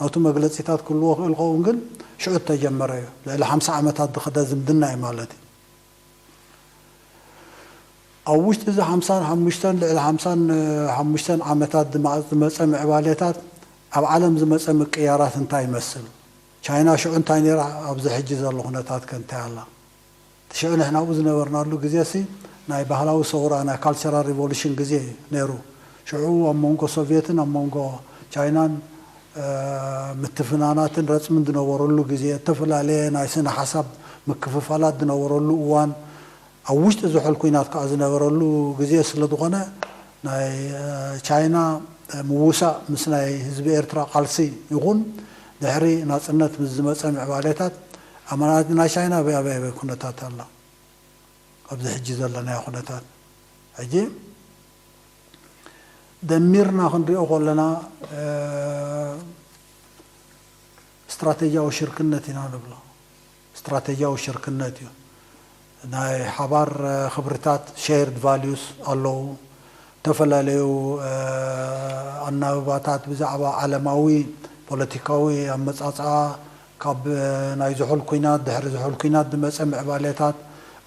ናቱ መግለፂታት ክህልዎ ክእል ኸውን፣ ግን ሽዑ እተጀመረ እዩ። ልዕሊ ሓምሳ ዓመታት ዝኸደ ዝምድና እዩ ማለት እዩ። ኣብ ውሽጢ እዚ ሓምሳን ሓሙሽተን፣ ልዕሊ ሓምሳን ሓሙሽተን ዓመታት ዝመፀ ምዕባሌታት ኣብ ዓለም ዝመፀ ምቅያራት እንታይ ይመስል? ቻይና ሽዑ እንታይ ነይራ? ኣብዚ ሕጂ ዘሎ ኩነታት ከ እንታይ ኣላ? እቲ ሽዑ ንሕና ኣብኡ ዝነበርናሉ ግዜሲ ናይ ባህላዊ ሰውራ፣ ናይ ካልቸራል ሪቮሉሽን ግዜ እዩ ነይሩ። ሽዑ ኣብ መንጎ ሶቭየትን ኣብ መንጎ ቻይናን ምትፍናናትን ረፅምን ዝነበረሉ ግዜ፣ እተፈላለየ ናይ ስነ ሓሳብ ምክፍፋላት ዝነበረሉ እዋን፣ ኣብ ውሽጢ ዝሑል ኲናት ከዓ ዝነበረሉ ግዜ ስለ ዝኾነ፣ ናይ ቻይና ምውሳእ ምስ ናይ ህዝቢ ኤርትራ ቃልሲ ይኹን ድሕሪ ናፅነት ምስ ዝመፀ ምዕባሌታት፣ ኣመና ናይ ቻይና ኣበይ ኣበይ ኣበይ ኩነታት ኣላ ኣብዚ ሕጂ ዘለናዮ ኩነታት? ሕጂ ደሚርና ክንሪኦ ከለና ስትራቴጂያዊ ሽርክነት ኢና ንብሎ። ስትራቴጂያዊ ሽርክነት እዩ። ናይ ሓባር ክብርታት፣ ሼርድ ቫልዩስ ኣለዉ። ዝተፈላለዩ ኣናብባታት ብዛዕባ ዓለማዊ ፖለቲካዊ ኣመፃፅኣ፣ ካብ ናይ ዝሑል ኲናት፣ ድሕሪ ዝሑል ኲናት ዝመፀ ምዕባሌታት፣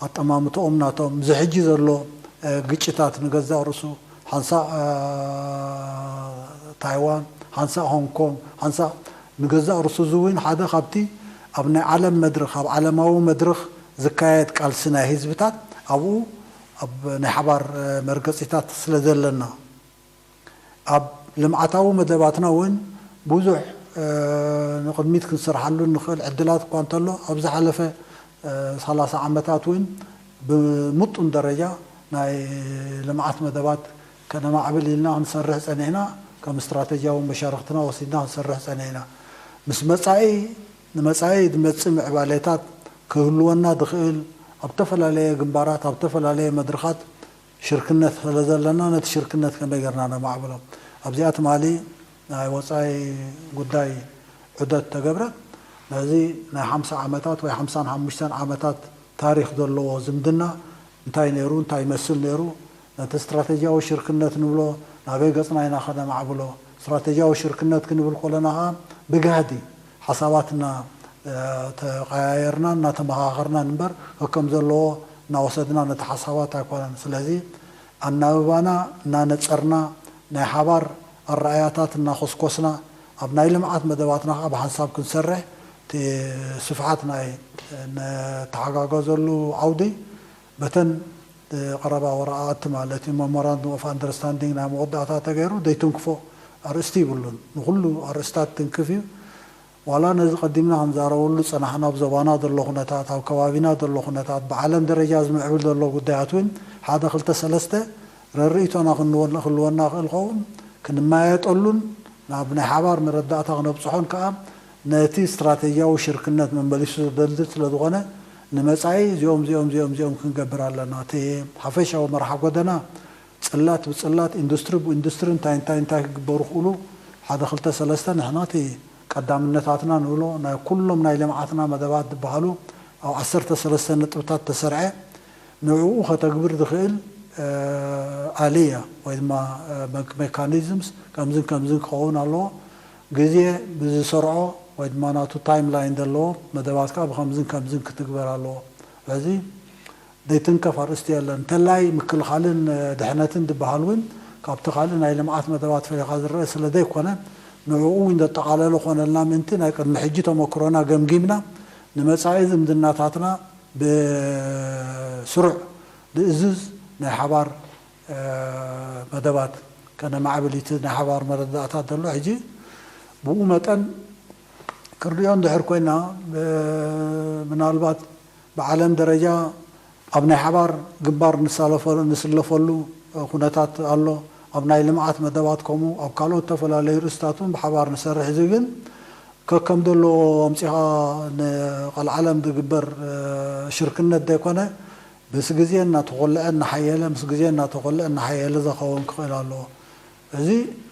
ኣጠማምትኦም ናቶም፣ እዚ ሕጂ ዘሎ ግጭታት ንገዛእ ርእሱ ሓንሳእ ታይዋን፣ ሓንሳእ ሆንግ ኮንግ፣ ሓንሳእ ንገዛእ ርእሱ፣ እዚ እውን ሓደ ካብቲ ኣብ ናይ ዓለም መድረኽ፣ ኣብ ዓለማዊ መድረኽ ዝካየድ ቃልሲ ናይ ህዝብታት ኣብኡ ኣብ ናይ ሓባር መርገፂታት ስለ ዘለና፣ ኣብ ልምዓታዊ መደባትና እውን ብዙሕ ንቕድሚት ክንሰርሓሉ ንኽእል ዕድላት እኳ እንተሎ፣ ኣብ ዝሓለፈ ሰላሳ ዓመታት እውን ብምጡን ደረጃ ናይ ልምዓት መደባት ከነማዕብል ኢልና ክንሰርሕ ጸኒሕና፣ ከም ስትራተጂያዊ መሻርኽትና ወሲድና ክንሰርሕ ጸኒሕና። ምስ መጻኢ፣ ንመጻኢ ዝመጽእ ምዕባሌታት ክህልወና ዝኽእል ኣብ ዝተፈላለየ ግንባራት፣ ኣብ ዝተፈላለየ መድረኻት ሽርክነት ስለ ዘለና፣ ነቲ ሽርክነት ከመይ ጌርና ነማዕብሎ? ኣብዚኣ ትማሊ ናይ ወጻኢ ጉዳይ ዑደት ተገብረ። ነዚ ናይ ሓምሳ ዓመታት ወይ ሓምሳን ሓሙሽተን ዓመታት ታሪኽ ዘለዎ ዝምድና እንታይ ነይሩ፣ እንታይ ይመስል ነይሩ፣ ነቲ ስትራተጂያዊ ሽርክነት ንብሎ ናበይ ገጽና ኢና ከነማዕብሎ? ስትራተጂያዊ ሽርክነት ክንብል ከለና ኸኣ ብጋህዲ ሓሳባትና ተቐያየርናን እናተመኻኸርናን እምበር፣ ከከም ዘለዎ እናወሰድና ነቲ ሓሳባት ኣይኮነን። ስለዚ ኣናብባና እናነጸርና፣ ናይ ሓባር ኣረኣያታት እናኾስኮስና፣ ኣብ ናይ ልምዓት መደባትና ኸኣ ብሓንሳብ ክንሰርሕ፣ እቲ ስፍሓት ናይ ንተሓጋገዘሉ ዓውዲ በተን ቀረባ ወረቓቕቲ ማለት እዩ፣ መሞራንዱም ኦፍ ኣንደርስታንዲንግ ናይ መወዳእታ ተገይሩ ዘይትንክፎ ኣርእስቲ ይብሉን። ንኹሉ ኣርእስታት ትንክፍ እዩ። ዋላ ነዚ ቀዲምና ክንዛረበሉ ዝጸናሕና ኣብ ዞባና ዘሎ ኩነታት፣ ኣብ ከባቢና ዘሎ ኩነታት፣ ብዓለም ደረጃ ዝምዕብል ዘሎ ጉዳያት እውን ሓደ ክልተ ሰለስተ ረርእይቶና ክንወ-፣ ክህልወና ክእል ኸውን ክንመያየጠሉን ናብ ናይ ሓባር መረዳእታ ክነብጽሖን ከኣ ነቲ ስትራተጂያዊ ሽርክነት መመሊሱ ዘደልድል ስለ ዝኾነ ንመጻኢ እዚኦም፣ እዚኦም፣ እዚኦም፣ እዚኦም ክንገብር ኣለና። እቲ ሓፈሻዊ መርሓ ጎደና ጽላት ብጽላት፣ ኢንዱስትሪ ብኢንዱስትሪ እንታይ፣ እንታይ፣ እንታይ ክግበሩ ክእሉ ሓደ ክልተ ሰለስተ ንሕና እቲ ቀዳምነታትና ንብሎ ናይ ኩሎም ናይ ልምዓትና መደባት ዝበሃሉ ኣብ ዓሰርተ ሰለስተ ነጥብታት ተሰርዐ ንዕኡ ከተግብር ዝኽእል፣ እ፣ ኣልያ ወይ ድማ፣ እ፣ መክ-፣ ሜካኒዝምስ ከምዝን ከምዝን ክኸውን ኣለዎ። ግዜ ብዝሰርዖ ወይ ድማ ናቱ ታይም ላይን ዘለዎ መደባት ከኣ ብከምዝን ከምዝን ክትግበር ኣለዎ። ስለዚ ዘይትንከፍ ኣርእስቲ የለን። እንተላይ ምክልኻልን፣ እ፣ ድሕነትን ዝበሃል እውን ካብቲ ካልእ ናይ ልምዓት መደባት ፈሊኻ ዝረአ ስለ ዘይኮነ፣ ንዕኡ እውን ዘጠቓለለ ኮነልና ምእንቲ ናይ ቅድሚ ሕጂ ተመክሮና ገምጊምና ንመጻኢ ዝምድናታትና ብስሩዕ ዝእዝዝ ናይ ሓባር፣ እ፣ መደባት ከነማዕብል እዩ እቲ ናይ ሓባር መረዳእታ ዘሎ። ሕጂ ብኡ መጠን ክንሪኦ እንድሕር ኮይና፣ ብ-፣ ምናልባት ብዓለም ደረጃ ኣብ ናይ ሓባር ግንባር ንሳለፈ-፣ ንስለፈሉ ኩነታት ኣሎ። ኣብ ናይ ልምዓት መደባት ከምኡ፣ ኣብ ካልኦት ዝተፈላለዩ ርእስታት እውን ብሓባር ንሰርሕ። እዚ ግን ከከም ዘለዎ ኣምጺኻ ንቐልዓለም ዝግበር፣ እ፣ ሽርክነት ዘይኮነ፣ ምስ ግዜ እናተኾልዐ እናሓየለ፣ ምስ ግዜ እናተኾልዐ እናሓየለ ዝኸውን ክኽእል ኣለዎ። እዚ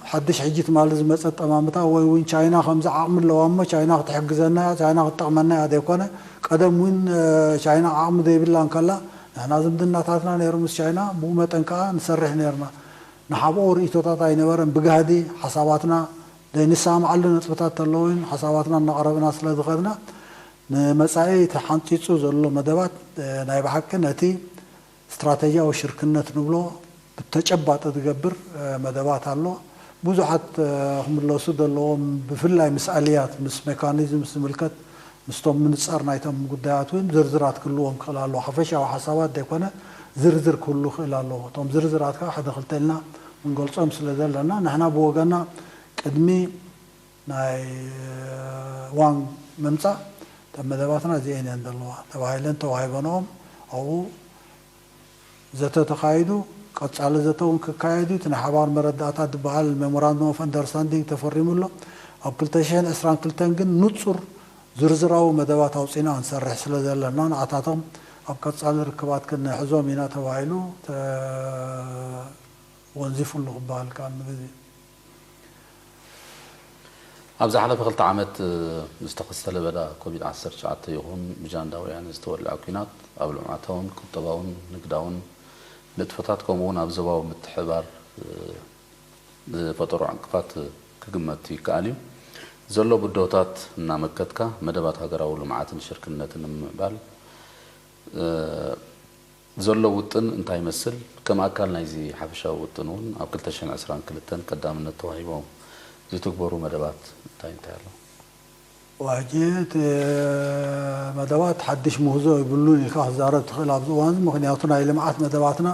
ሓድሽ ሕጂ ትማሊ ዝመጸ ጠማምታ ወይ እውን ቻይና ከምዚ ዓቕሚ ኣለዋ እሞ ቻይና ክትሕግዘና እያ፣ ቻይና ክትጠቕመና እያ ዘይኮነ፣ ቀደም እውን፣ እ፣ ቻይና ዓቕሚ ዘይብላ እንከላ ንሕና ዝምድናታትና ነይሩ ምስ ቻይና፣ ብኡ መጠን ከኣ ንሰርሕ ነይርና። ንሓብኦ ርእይቶታት ኣይነበረን። ብጋህዲ ሓሳባትና ዘይንሰማማዓሉ ነጥብታት ተለውን ሓሳባትና እናቕረብና ስለ ዝኸድና፣ ንመጻኢ ተሓንጺጹ ዘሎ መደባት፣ እ፣ ናይ ብሓቂ ነቲ ስትራተጂያዊ ሽርክነት ንብሎ ብተጨባጢ ዝገብር፣ እ፣ መደባት ኣሎ። ብዙሓት፣ እ፣ ክምለሱ ዘለዎም፣ ብፍላይ ምስ ኣልያት፣ ምስ ሜካኒዝም ዝምልከት፣ ምስቶም ምንጻር ናይቶም ጉዳያት እውን ዝርዝራት ክህልዎም ክኽእል ኣለዎ። ሓፈሻዊ ሓሳባት ዘይኮነ ዝርዝር ክህሉ ክእል ኣለዎ። እቶም ዝርዝራት ከዓ ሓደ ክልተ ኢልና ክንገልጾም ስለ ዘለና፣ ንሕና ብወገና ቅድሚ ናይ ዋንግ ምምጻእ እተን መደባትና እዚአን እየን ዘለዋ ተባሂለን ተዋሂበንኦም። ኣብኡ ዘተ ተኻይዱ፣ ቀጻሊ ዘተ እውን ክካየድ እዩ። እቲ ናይ ሓባር መረዳእታ ዝበሃል ሜሞራንደም ኦፍ ኣንደርስታንዲንግ ተፈሪሙ ኣሎ። ኣብ ክልተ ሽሕን ዕስራን ክልተን ግን ንጹር ዝርዝራዊ መደባት ኣውጺና ክንሰርሕ ስለ ዘለና፣ ንኣታቶም ኣብ ቀጻሊ ርክባት ክንሕዞም ኢና ተባሂሉ ተወንዚፉ ኣሎ ክበሃል ከኣል ንግዜ። ኣብ ዝሓለፈ ክልተ ዓመት፣ እ፣ ዝተኸስተ ለበዳ ኮቪድ ዓሰርተ ትሽዓተ ይኹን ብጃንዳውያን ዝተወልዐ ኲናት ኣብ ልምዓታውን ቁጠባውን ንግዳውን ንጥፈታት ከምኡ እውን ኣብ ዞባዊ ምትሕብባር፣ እ፣ ዝፈጠሮ ዕንቅፋት ክግመት ይከኣል እዩ። ዘሎ ብድሆታት እናመከትካ መደባት ሃገራዊ ልምዓትን ሽርክነትን ንምምዕባል፣ እ፣ ዘሎ ውጥን እንታይ ይመስል? ከም ኣካል ናይዚ ሓፈሻዊ ውጥን እውን ኣብ ክልተ ሽሕን ዕስራን ክልተን ቀዳምነት ተዋሂቦም ዝትግበሩ መደባት እንታይ እንታይ ኣለዉ? ዋጂ እቲ መደባት ሓድሽ ምህዞ ይብሉን ኢልካ ክዛረብ ትኽእል ኣብዚ እዋን እዚ፣ ምኽንያቱ ናይ ልምዓት መደባትና፣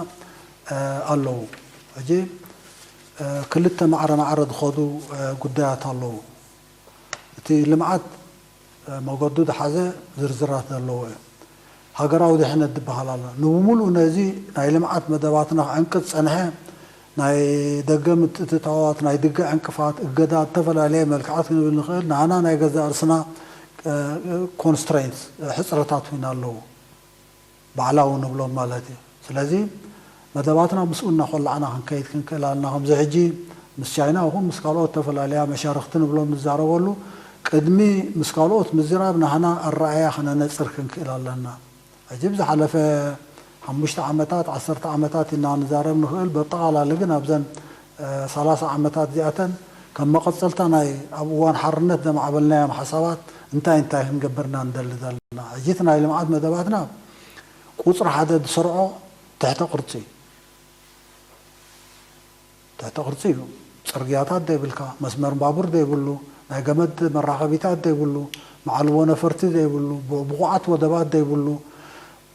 እ፣ ኣለዉ። ሕጂ፣ እ፣ ክልተ ማዕረ ማዕረ ዝኸዱ፣ እ፣ ጉዳያት ኣለዉ። እቲ ልምዓት፣ እ፣ መገዱ ዝሓዘ ዝርዝራት ዘለዎ እዩ። ሃገራዊ ድሕነት ዝበሃል ኣሎ። ንምሉእ ነዚ ናይ ልምዓት መደባትና ክዕንቅጽ ጸንሐ ናይ ደገ ምትእትታዋት፣ ናይ ድገ ዕንቅፋት፣ እገዳ፣ ዝተፈላለየ መልክዓት ክንብል ንኽእል። ንዓና ናይ ገዛእ ርእስና፣ እ፣ ኮንስትሬንትስ፣ እ፣ ሕጽረታት እውን ኣለዉ። ባዕላዊ ንብሎም ማለት እዩ። ስለዚ መደባትና ምስኡ እናኾላዕና ክንከይድ ክንክእል ኣለና። ከምዚ ሕጂ ምስ ቻይና ይኹን ምስ ካልኦት ተፈላለያ መሻርኽቲ ንብሎም ንዛረበሉ፣ ቅድሚ ምስ ካልኦት ምዝራብ ናህና ኣረኣያ ከነነጽር ክንክእል ኣለና። ሕጂ ብዝሓለፈ ሓሙሽተ ዓመታት፣ ዓሰርተ ዓመታት ኢና ንዛረብ ንኽእል። በጠቓላሊ ግን ኣብዘን፣ እ፣ ሰላሳ ዓመታት እዚኣተን ከም መቐጸልታ ናይ ኣብ እዋን ሓርነት ዘማዕበልናዮም ሓሳባት እንታይ እንታይ ክንገብርና ንደሊ ዘለና። ሕጂ እቲ ናይ ልምዓት መደባትና ቁጽሪ ሓደ ዝሰርዖ ትሕተ ቅርጺ እዩ። ትሕተ ቅርጺ እዩ። ጽርግያታት ዘይብልካ፣ መስመር ባቡር ዘይብሉ፣ ናይ ገመድ መራኸቢታት ዘይብሉ፣ መዓልቦ ነፈርቲ ዘይብሉ፣ ብ-፣ ብቑዓት ወደባት ዘይብሉ፣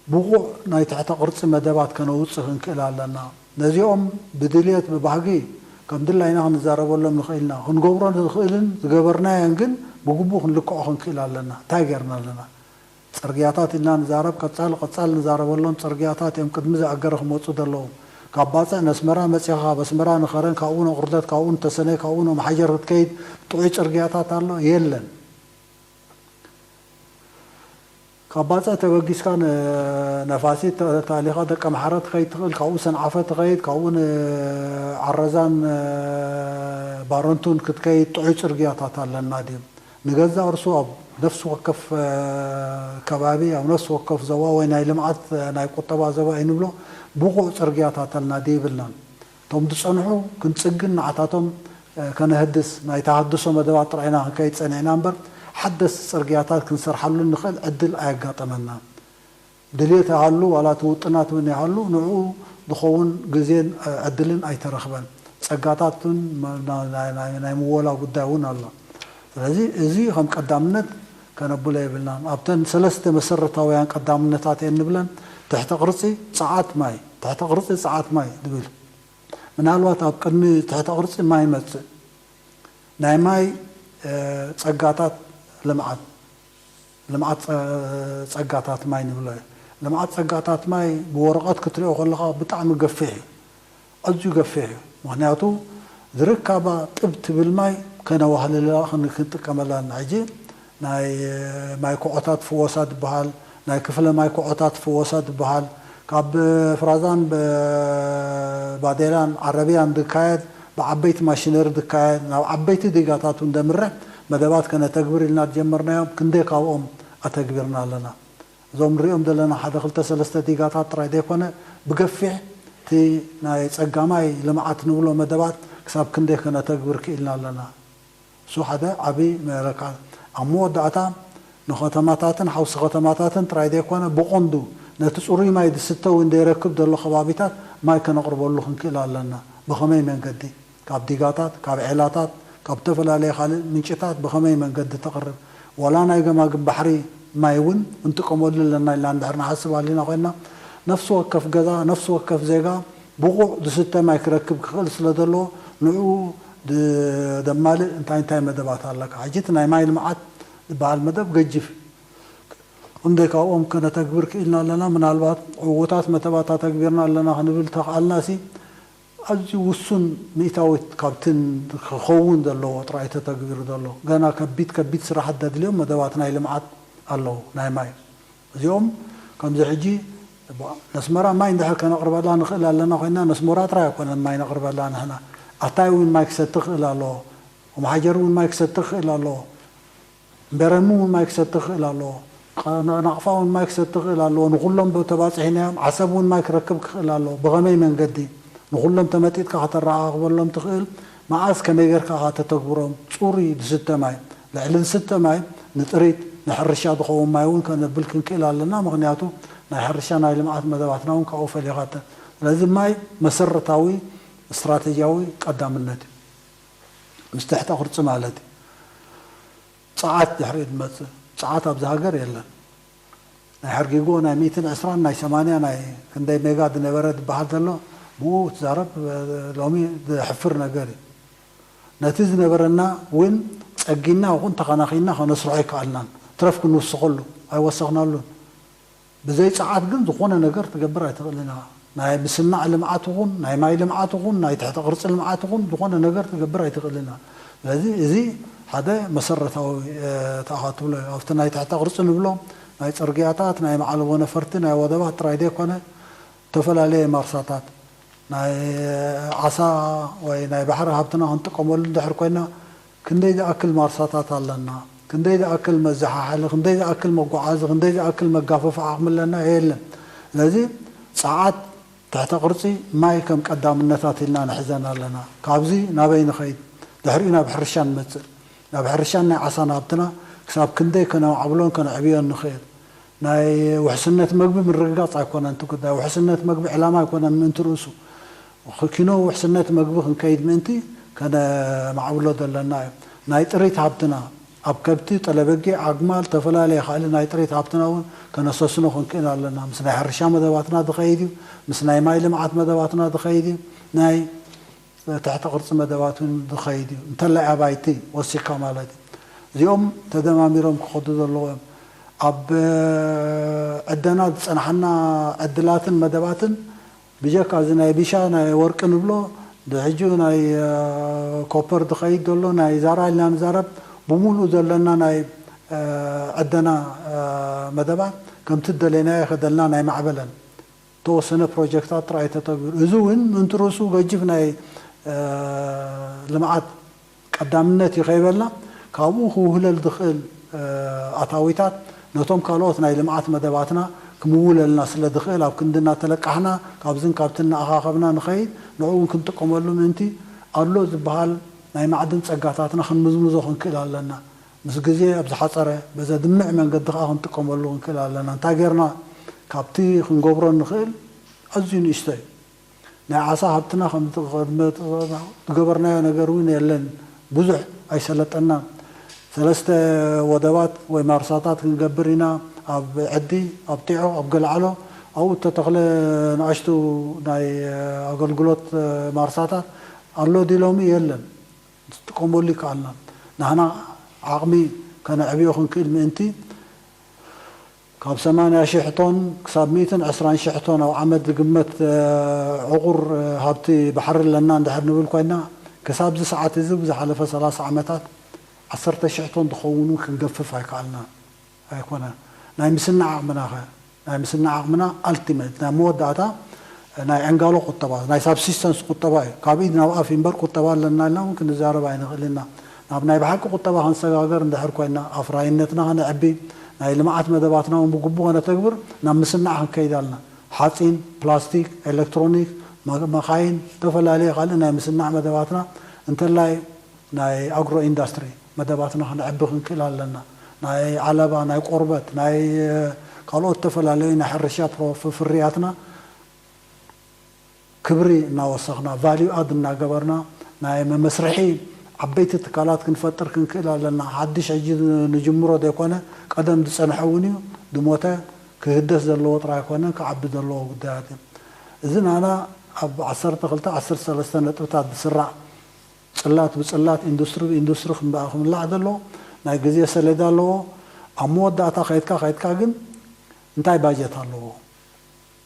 ብቑዕ ናይ ትሕተ ቅርጺ መደባት ከነውጽእ ክንክእል ኣለና። ነዚኦም ብድልየት፣ ብባህጊ፣ ከም ድላይና ክንዛረበሎም ንኽእል ኢና። ክንገብሮ ንኽእልን ዝገበርናዮን ግን ብግቡእ ክንልክዖ ክንክእል ኣለና። እንታይ ጌርና ኣለና? ጽርግያታት ኢልና ንዛረብ፣ ቀጻሊ ቀጻሊ ንዛረበሎም ጽርግያታት እዮም ቅድሚ ዝኣገረ ክመጹ ዘለዎም። ካብ ባጽዕ ነስመራ መጺኻ፣ ካብ ኣስመራ ንኸረን፣ ካብኡ ንቑርደት፣ ካብኡ ንተሰነይ፣ ካብኡ ንመሓጀር ክትከይድ ጥዑይ ጽርግያታት ኣሎ? የለን። ካብ ባጽዕ ተበጊስካ ን-፣ ነፋሲት ተ-፣ ተኣሊኻ ደቀምሓረ ትኸይድ ትኽእል፣ ካብኡ ሰንዓፈ ትኸይድ፣ ካብኡ ንዓረዛን፣ እ፣ ባረንቱን ክትከይድ ጥዑይ ጽርግያታት ኣለና ድዩ? ንገዛእ ርእሱ ኣብ ነፍሲ ወከፍ፣ እ፣ ከባቢ፣ ኣብ ነፍሲ ወከፍ ዞባ ወይ ናይ ልምዓት፣ እ፣ ናይ ቁጠባ ዞባ እዩ ንብሎ፣ ብቑዕ ጽርግያታት ኣለና ድዩ ይብልናን። እቶም ዝጸንሑ ክንጽግን ንዓታቶም፣ እ፣ ከነህድስ ናይ ተሃድሶ መደባት ጥራይ ኢና ክንከይድ ጸኒሕና እምበር፣ ሓደስቲ ጽርግያታት ክንሰርሓሉ እንኽእል ዕድል ኣየጋጠመናን። ድልየት ይሃሉ ዋላ እቲ ውጥናት እውን ይሃሉ፣ ንዕኡ ዝኸውን ግዜን፣ እ፣ ዕድልን ኣይተረኽበን። ጸጋታት እውን መ-፣ ናይ፣ ናይ፣ ናይ፣ ናይ ምወላ ጉዳይ እውን ኣሎ። ስለዚ እዚ ከም ቀዳምነት ከነብሎ የብልናን። ኣብተን ሰለስተ መሰረታውያን ቀዳምነታት እየን ንብለን፣ ትሕተ ቅርጺ፣ ጸዓት፣ ማይ። ትሕተ ቅርጺ፣ ጸዓት፣ ማይ ዝብል። ምናልባት ኣብ ቅድሚ ትሕተ ቅርጺ ማይ ይመጽእ። ናይ ማይ፣ እ፣ ጸጋታት ልምዓት፣ ልምዓት ጸ-፣ ጸጋታት ማይ ንብሎ እዩ። ልምዓት ጸጋታት ማይ ብወረቐት ክትሪኦ ከለኻ ብጣዕሚ ገፊሕ እዩ። ኣዝዩ ገፊሕ እዩ። ምኽንያቱ ዝርካባ ጥብ ትብል ማይ ከነዋህልላ ክን-፣ ክንጥቀመላ ኣለና። ሕጂ ናይ ማይ ኮዖታት ፍወሳ ዝበሃል፣ ናይ ክፍለ ማይ ኮዖታት ፍወሳ ዝበሃል፣ ካብ ፍራዛን ብ-፣ ባዴላን ዓረብያን ዝካየድ፣ ብዓበይቲ ማሽነሪ ዝካየድ፣ ናብ ዓበይቲ ዲጋታት እውን ዘምርሕ መደባት ከነተግብር ኢልና ዝጀመርናዮም፣ ክንደይ ካብኦም ኣተግቢርና ኣለና? እዞም ንሪኦም ዘለና ሓደ ክልተ ሰለስተ ዲጋታት ጥራይ ዘይኮነ፣ ብገፊሕ እቲ ናይ ጸጋማይ ልምዓት ንብሎ መደባት ክሳብ ክንደይ ከነተግብር ክኢልና ኣለና። እሱ ሓደ ዓቢ መለካ። ኣብ መወዳእታ ንኸተማታትን ሓውሲ ከተማታትን ጥራይ ዘይኮነ፣ ብቐንዱ ነቲ ጽሩይ ማይ ዝስተ እውን ዘይረክብ ዘሎ ከባቢታት ማይ ከነቕርበሉ ክንክእል ኣለና። ብኸመይ መንገዲ? ካብ ዲጋታት፣ ካብ ዔላታት፣ ካብ ዝተፈላለየ ካልእ ምንጭታት ብኸመይ መንገዲ ተቕርብ? ዋላ ናይ ገማግም ባሕሪ ማይ እውን እንጥቀመሉ ኣለና ኢልና እንድሕር ንሓስብ ኣሊና ኮይና፣ ነፍሲ ወከፍ ገዛ፣ ነፍሲ ወከፍ ዜጋ ብቑዕ ዝስተ ማይ ክረክብ ክኽእል ስለ ዘለዎ፣ ንዕኡ ድ-፣ ደማልእ እንታይ እንታይ መደባት ኣለካ? ሕጂ እቲ ናይ ማይ ልምዓት ዝበሃል መደብ ገጅፍ። ክንደይ ካብኦም ከነተግብር ክኢልና ኣለና? ምናልባት ዕዉታት መደባት ኣተግቢርና ኣለና ክንብል ተኽኣልና ሲ፣ ኣዝዩ ውሱን ሚእታዊት ካብትን ክኸውን ዘለዎ ጥራይ ተተግቢሩ ዘሎ። ገና ከቢድ ከቢድ ስራሓት ዘድልዮም መደባት ናይ ልምዓት ኣለዉ፣ ናይ ማይ። እዚኦም ከምዚ ሕጂ ነስመራ ማይ እንድሕር ከነቕርበላ ንኽእል ኣለና ኮይና፣ ነስመራ ጥራይ ኣይኮነን ማይ ነቕርበላ ንሕና። ኣታይ እውን ማይ ክሰቲ ክእል ኣለዎ። ወመሓጀር እውን ማይ ክሰቲ ክእል ኣለዎ። ቤረሚ እውን ማይ ክሰቲ ክእል ኣለዎ። ቐ-፣ ናቕፋ እውን ማይ ክሰቲ ክእል ኣለዎ። ንኹሎም ብ-፣ ተባፂሕናዮም። ዓሰብ እውን ማይ ክረክብ ክኽእል ኣለዎ። ብኸመይ መንገዲ? ንኹሎም ተመጢጥካ ከተረኻኽበሎም ትኽእል። መዓስ ከመይ ጌርካ ኢኻ ተተግብሮም? ጽሩይ ዝስተ ማይ። ልዕሊ ዝስተ ማይ ንጥሪት፣ ንሕርሻ ዝኸውን ማይ እውን ከነብል ክንክእል ኣለና። ምኽንያቱ ናይ ሕርሻ ናይ ልምዓት መደባትና እውን ካብኡ ፈሊኻ ተ-፣ ስለዚ ማይ መሰረታዊ ስትራተጂያዊ ቀዳምነት እዩ። ምስ ትሕተ ቅርጺ ማለት እዩ። ጸዓት ድሕሪኡ ዝመጽእ፣ ጸዓት ኣብዚ ሃገር የለን። ናይ ሕርጊጎ ናይ ሚእትን ዕስራን ናይ ሰማንያ ናይ ክንደይ ሜጋ ዝነበረ ዝበሃል ዘሎ፣ ብኡ ትዛረብ፣ ሎሚ ዘሕፍር ነገር እዩ። ነቲ ዝነበረና እውን ጸጊና ይኹን ተኸናኺና ከነስርሖ ኣይከኣልናን። ትረፍ ክንውስኸሉ ኣይወሰኽናሉን። ብዘይ ጸዓት ግን ዝኾነ ነገር ትገብር ኣይትኽእልን ኢኻ። ናይ ምስናዕ ልምዓት ይኹን፣ ናይ ማይ ልምዓት ይኹን፣ ናይ ትሕተ ቅርጺ ልምዓት ይኹን፣ ዝኾነ ነገር ትገብር ኣይትኽእልን ኢኻ። ስለዚ እዚ ሓደ መሰረታዊ፣ እ፣ ተኣኻትብሎ እዩ። ኣብቲ ናይ ትሕተ ቅርጺ ንብሎ፣ ናይ ጽርግያታት፣ ናይ መዓለቦ ነፈርቲ፣ ናይ ወደባት ጥራይ ዘይኮነ፣ ዝተፈላለየ ማርሳታት፣ ናይ ዓሳ ወይ ናይ ባሕሪ ሃብትና ክንጥቀመሉ እንድሕር ኮይና፣ ክንደይ ዝኣክል ማርሳታት ኣለና፣ ክንደይ ዝኣክል መዘሓሓሊ፣ ክንደይ ዝኣክል መጓዓዚ፣ ክንደይ ዝኣክል መጋፈፊ ዓቕሚ ኣለና? የለን። ስለዚ ጸዓት፣ ትሕተ ቅርጺ፣ ማይ ከም ቀዳምነታት ኢልና ንሕዘን ኣለና። ካብዚ ናበይ ንኸይድ? ድሕሪኡ ናብ ሕርሻ ንመጽእ። ናብ ሕርሻን ናይ ዓሳን ሃብትና ክሳብ ክንደይ ከነማዕብሎን ከነዕብዮን ንኽእል? ናይ ውሕስነት መግቢ ምርግጋጽ ኣይኮነን እቲ ጉዳይ። ውሕስነት መግቢ ዕላማ ኣይኮነን ምእንቲ ርእሱ። ኪኖ ውሕስነት መግቢ ክንከይድ ምእንቲ ከነማዕብሎ ዘለና እዩ። ናይ ጥሪት ሃብትና፣ ኣብ ከብቲ፣ ጠለበጊዕ፣ ኣግማል፣ ዝተፈላለየ ካልእ ናይ ጥሪት ሃብትና እውን ከነሰስኖ ክንክእል ኣለና። ምስ ናይ ሕርሻ መደባትና ዝኸይድ እዩ፣ ምስ ናይ ማይ ልምዓት መደባትና ዝኸይድ እዩ፣ ናይ ትሕተ ቅርጺ መደባት እውን ዝኸይድ እዩ። እንተላይ ኣባይቲ ወሲኽካ ማለት እዩ። እዚኦም ተደማሚሮም ክኸዱ ዘለዎም እዮም። ኣብ ዕደና ዝጸናሕና ዕድላትን መደባትን ብጀካ እዚ ናይ ቢሻ ናይ ወርቂ ንብሎ፣ ሕጂ ናይ፣ እ፣ ኮፐር ዝኸይድ ዘሎ ናይ ዛራ ኢልና ንዛረብ፣ ብምሉኡ ዘለና ናይ፣ እ፣ ዕደና፣ እ፣ መደባት ከምቲ ዝደለናዮ ከደልና ናይ ማዕበለን ተወሰነ ፕሮጀክታት ጥራይ ተተግብሩ። እዚ እውን ምእንቲ ርእሱ ገጅፍ ናይ፣ እ፣ ልምዓት ቀዳምነት እዩ ከይበልና፣ ካብኡ ክውህለል ዝኽእል፣ እ፣ ኣታዊታት ነቶም ካልኦት ናይ ልምዓት መደባትና ክምውለልና ስለ ዝኽእል፣ ኣብ ክንዲ እናተለቃሕና ካብዝን ካብትን እናኣኻኸብና ንኸይድ፣ ንዕኡ እውን ክንጥቀመሉ ምእንቲ ኣሎ ዝበሃል ናይ ማዕድን ጸጋታትና ክንምዝምዞ ክንክእል ኣለና። ምስ ግዜ ኣብ ዝሓጸረ፣ በዘድምዕ መንገዲ ከኣ ክንጥቀመሉ ክንክእል ኣለና። እንታይ ጌርና ካብቲ ክንገብሮ ንኽእል ኣዝዩ ንእሽቶ እዩ። ናይ ዓሳ ሃብትና ከም ዝገበርናዮ ነገር እውን የለን። ብዙሕ ኣይሰለጠናን። ሰለስተ ወደባት ወይ ማርሳታት ክንገብር ኢና። ኣብ ዕዲ፣ ኣብ ጢዖ፣ ኣብ ገልዓሎ፣ ኣብኡ እተተኽለ ንኣሽቱ ናይ ኣገልግሎት ማርሳታት ኣሎ ድዩ ሎሚ? የለን። ክትጥቀመሉ ይከኣልና። ናህና ዓቕሚ ከነዕብዮ ክንክእል ምእንቲ፣ ካብ ሰማንያ ሽሕ ቶን ክሳብ ሚእትን ዕስራን ሽሕ ቶን ኣብ ዓመት ዝግመት፣ እ፣ ዕቑር፣ እ፣ ሃብቲ ባሕሪ ኣለና እንድሕር ንብል ኮይና፣ ክሳብ እዚ ሰዓት እዚ ብዝሓለፈ ሰላሳ ዓመታት ዓሰርተ ሽሕ ቶን ዝኸውን እውን ክንገፍፍ ኣይከኣልናን። ኣይኮነን። ናይ ምስናዕ ዓቕምና ኸ? ናይ ምስናዕ ዓቕምና ኣልቲመት፣ ናይ መወዳእታ ናይ ዕንጋሎ ቁጠባ፣ ናይ ሳብሲስተንስ ቁጠባ እዩ። ካብ ኢድ ናብ ኣፍ እምበር ቁጠባ ኣለና ኢልና እውን ክንዛረብ ኣይንኽእል ኢና። ናብ ናይ ብሓቂ ቁጠባ ክንሰጋገር እንድሕር ኮይና፣ ኣፍራይነትና ከነዕቢ፣ ናይ ልምዓት መደባትና እውን ብግቡእ ከነተግብር ናብ ምስናዕ ክንከይድ ኣለና። ሓፂን፣ ፕላስቲክ፣ ኤሌክትሮኒክ፣ መ- መኻይን፣ ዝተፈላለዩ ካልእ ናይ ምስናዕ መደባትና እንተላይ ናይ ኣግሮ ኢንዳስትሪ መደባትና ከነዕቢ ክንክእል ኣለና። ናይ ዓለባ፣ ናይ ቆርበት፣ ናይ ካልኦት ዝተፈላለዩ ናይ ሕርሻ ፕሮ- ፍርያትና ክብሪ እናወሰኽና ቫልዩ ኣድ እናገበርና ናይ መመስርሒ ዓበይቲ ትካላት ክንፈጥር ክንክእል ኣለና። ሓድሽ ሕጂ ንጅምሮ ዘይኮነ ቀደም ዝፀንሐ እውን እዩ። ዝሞተ ክህደስ ዘለዎ ጥራይ ኣይኮነን፣ ክዓቢ ዘለዎ ጉዳያት እዩ። እዚ ናና ኣብ ዓሰርተ ክልተ ዓሰርተ ሰለስተ ነጥብታት ዝስራዕ ፅላት ብፅላት ኢንዱስትሪ ብኢንዱስትሪ ክምብኣ ክምላዕ ዘለዎ ናይ ግዜ ሰሌዳ ኣለዎ። ኣብ መወዳእታ ከይድካ ከይድካ ግን እንታይ ባጀት ኣለዎ?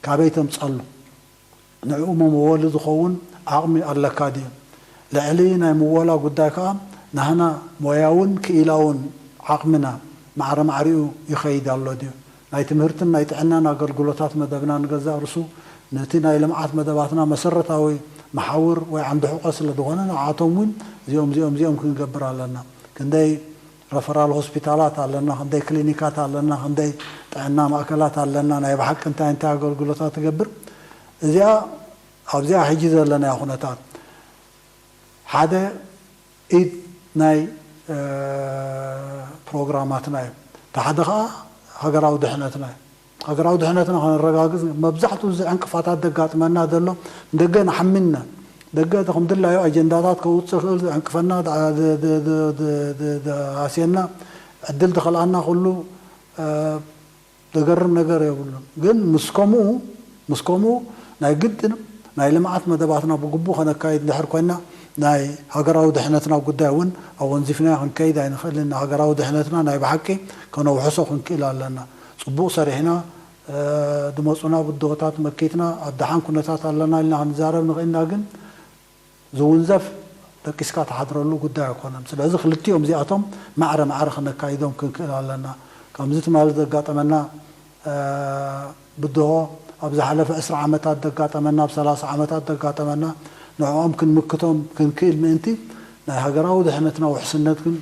ካበይ ተምፀሉ? ንዕኡ መመወሊ ዝኸውን ዓቕሚ ኣለካ ድዩ? ልዕሊ ናይ ምወላ ጉዳይ ከዓ ናህና ሞያውን ክኢላውን ዓቕምና ማዕረ ማዕሪኡ ይኸይድ ኣሎ ድዩ? ናይ ትምህርትን ናይ ጥዕናን ኣገልግሎታት መደብና ንገዛእ ርሱ ነቲ ናይ ልምዓት መደባትና መሰረታዊ መሓውር ወይ ዓንዲ ሕቆ ስለ ዝኾነ ንዓቶም እውን እዚኦም እዚኦም እዚኦም ክንገብር ኣለና። ክንደይ ረፈራል ሆስፒታላት ኣለና፣ ክንደይ ክሊኒካት ኣለና፣ ክንደይ ጥዕና ማእከላት ኣለና፣ ናይ ብሓቂ እንታይ እንታይ ኣገልግሎታት ትገብር እዚኣ ኣብዚኣ ሕጂ ዘለናዮ ኩነታት ሓደ ኢድ ናይ ፕሮግራማትና እዩ። እቲ ሓደ ከዓ ሃገራዊ ድሕነትና እዩ። ሃገራትና ከነረጋግፅ መብዛሕትኡ እዚ ዕንቅፋታት ዘጋጥመና ዘሎ ንደገ ንሓሚና ደገ እቲ ከም ድላዩ ኣጀንዳታት ከውፅእ ክእል ዕንቅፈና ኣስየና ዕድል ዝኸልኣና ኩሉ ዘገርም ነገር የብሉን። ግን ምስ ከምኡ ምስ ከምኡ ናይ ግድን ናይ ልምዓት መደባትና ብግቡእ ከነካይድ እንድሕር ኮይና ናይ ሃገራዊ ድሕነትና ጉዳይ እውን ኣወንዚፍናዮ ክንከይድ ኣይንኽእልን። ሃገራዊ ድሕነትና ናይ ብሓቂ ከነውሕሶ ክንክእል ኣለና። ፅቡቕ ሰሪሕና ዝመፁና ብድሆታት መኪትና ኣብ ደሓን ኩነታት ኣለና ኢልና ክንዛረብ ንኽእልና ግን ዝውንዘፍ ደቂስካ ትሓድረሉ ጉዳይ ኣይኮነን። ስለዚ ክልቲኦም እዚኣቶም ማዕረ ማዕረ ክነካይዶም ክንክእል ኣለና። ከምዚ ትማሊ ዘጋጠመና ብድሆ ኣብ ዝሓለፈ ዕስራ ዓመታት ዘጋጠመና ኣብ ሰላሳ ዓመታት ዘጋጠመና ንዕኦም ክንምክቶም ክንክእል ምእንቲ ናይ ሃገራዊ ድሕነትና ውሕስነት ግን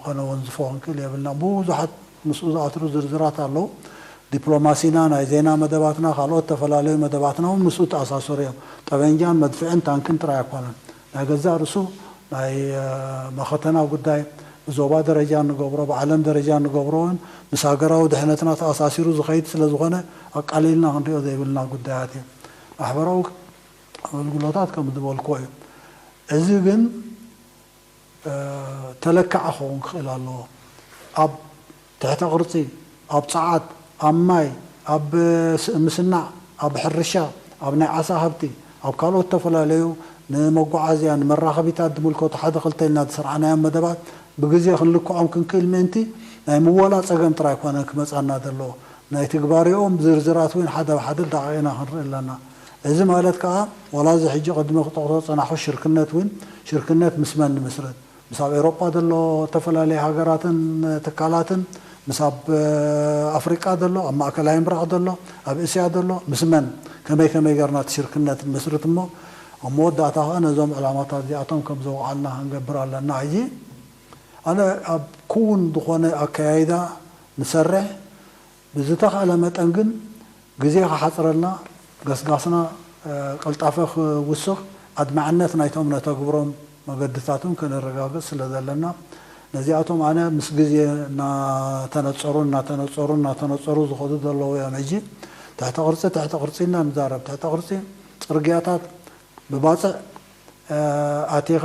ከነወንዝፎ ክንክእል የብልና። ብዙሓት ምስኡ ዝኣትሩ ዝርዝራት ኣለዉ። ዲፕሎማሲና፣ ናይ ዜና መደባትና፣ ካልኦት ዝተፈላለዩ መደባትና እውን ምስኡ ተኣሳሰሩ እዮም። ጠበንጃን መድፍዕን ታንክን ጥራይ ኣይኮነን። ናይ ገዛእ ርእሱ ናይ መኸተና ጉዳይ ብዞባ ደረጃ እንገብሮ ብዓለም ደረጃ እንገብሮ እውን ምስ ሃገራዊ ድሕነትና ተኣሳሲሩ ዝኸይድ ስለ ዝኾነ ኣቃሊልና ክንሪኦ ዘይብልና ጉዳያት እዩ። ማሕበራዊ ኣገልግሎታት ከም ዝበልክዎ እዩ። እዚ ግን ተለካዒ ክኸውን ክኽእል ኣለዎ። ኣብ ትሕተ ቅርፂ፣ ኣብ ፀዓት፣ ኣብ ማይ፣ ኣብ ምስናዕ፣ ኣብ ሕርሻ፣ ኣብ ናይ ዓሳ ሃብቲ፣ ኣብ ካልኦት ዝተፈላለዩ ንመጓዓዝያ ንመራኸቢታት ዝምልከቱ ሓደ ክልተ ኢልና ዝሰርዓናዮም መደባት ብግዜ ክንልክዖም ክንክእል ምእንቲ ናይ ምወላ ፀገም ጥራይ ኣይኮነን ክመፃና ዘለዎ ናይ ትግባሬኦም ዝርዝራት እውን ሓደ ብሓደ ዳቂቕና ክንርኢ ኣለና። እዚ ማለት ከዓ ዋላ እዚ ሕጂ ቅድሚ ክጠቕሶ ዝፀናሕኩ ሽርክነት እውን ሽርክነት ምስ መን ንምስርት? ምስ ኣብ ኤውሮጳ ዘሎ ዝተፈላለዩ ሃገራትን ትካላትን ምስ ኣብ ኣፍሪቃ ዘሎ ኣብ ማእከላይ ምብራቕ ዘሎ ኣብ እስያ ዘሎ ምስ መን ከመይ ከመይ ገርና እቲ ሽርክነት ንመስርት እሞ ኣብ መወዳእታ ከዓ ነዞም ዕላማታት እዚኣቶም ከም ዘውዓልና ክንገብር ኣለና። ሕጂ ኣነ ኣብ ክውን ዝኾነ ኣከያይዳ ንሰርሕ ብዝተኽእለ መጠን ግን ግዜ ክሓፅረልና ገስጋስና ቀልጣፈ ክውስኽ ኣድማዕነት ናይቶም ነተግብሮም መገድታት እውን ከነረጋግፅ ስለ ዘለና ነዚኣቶም ኣነ ምስ ግዜ እናተነፀሩ እናተነፀሩ እናተነፀሩ ዝኸዱ ዘለዉ እዮም። ሕጂ ትሕተ ቅርፂ ትሕተ ቅርፂ ኢና ንዛረብ። ትሕተ ቅርፂ ፅርግያታት ብባፅዕ ኣቲኻ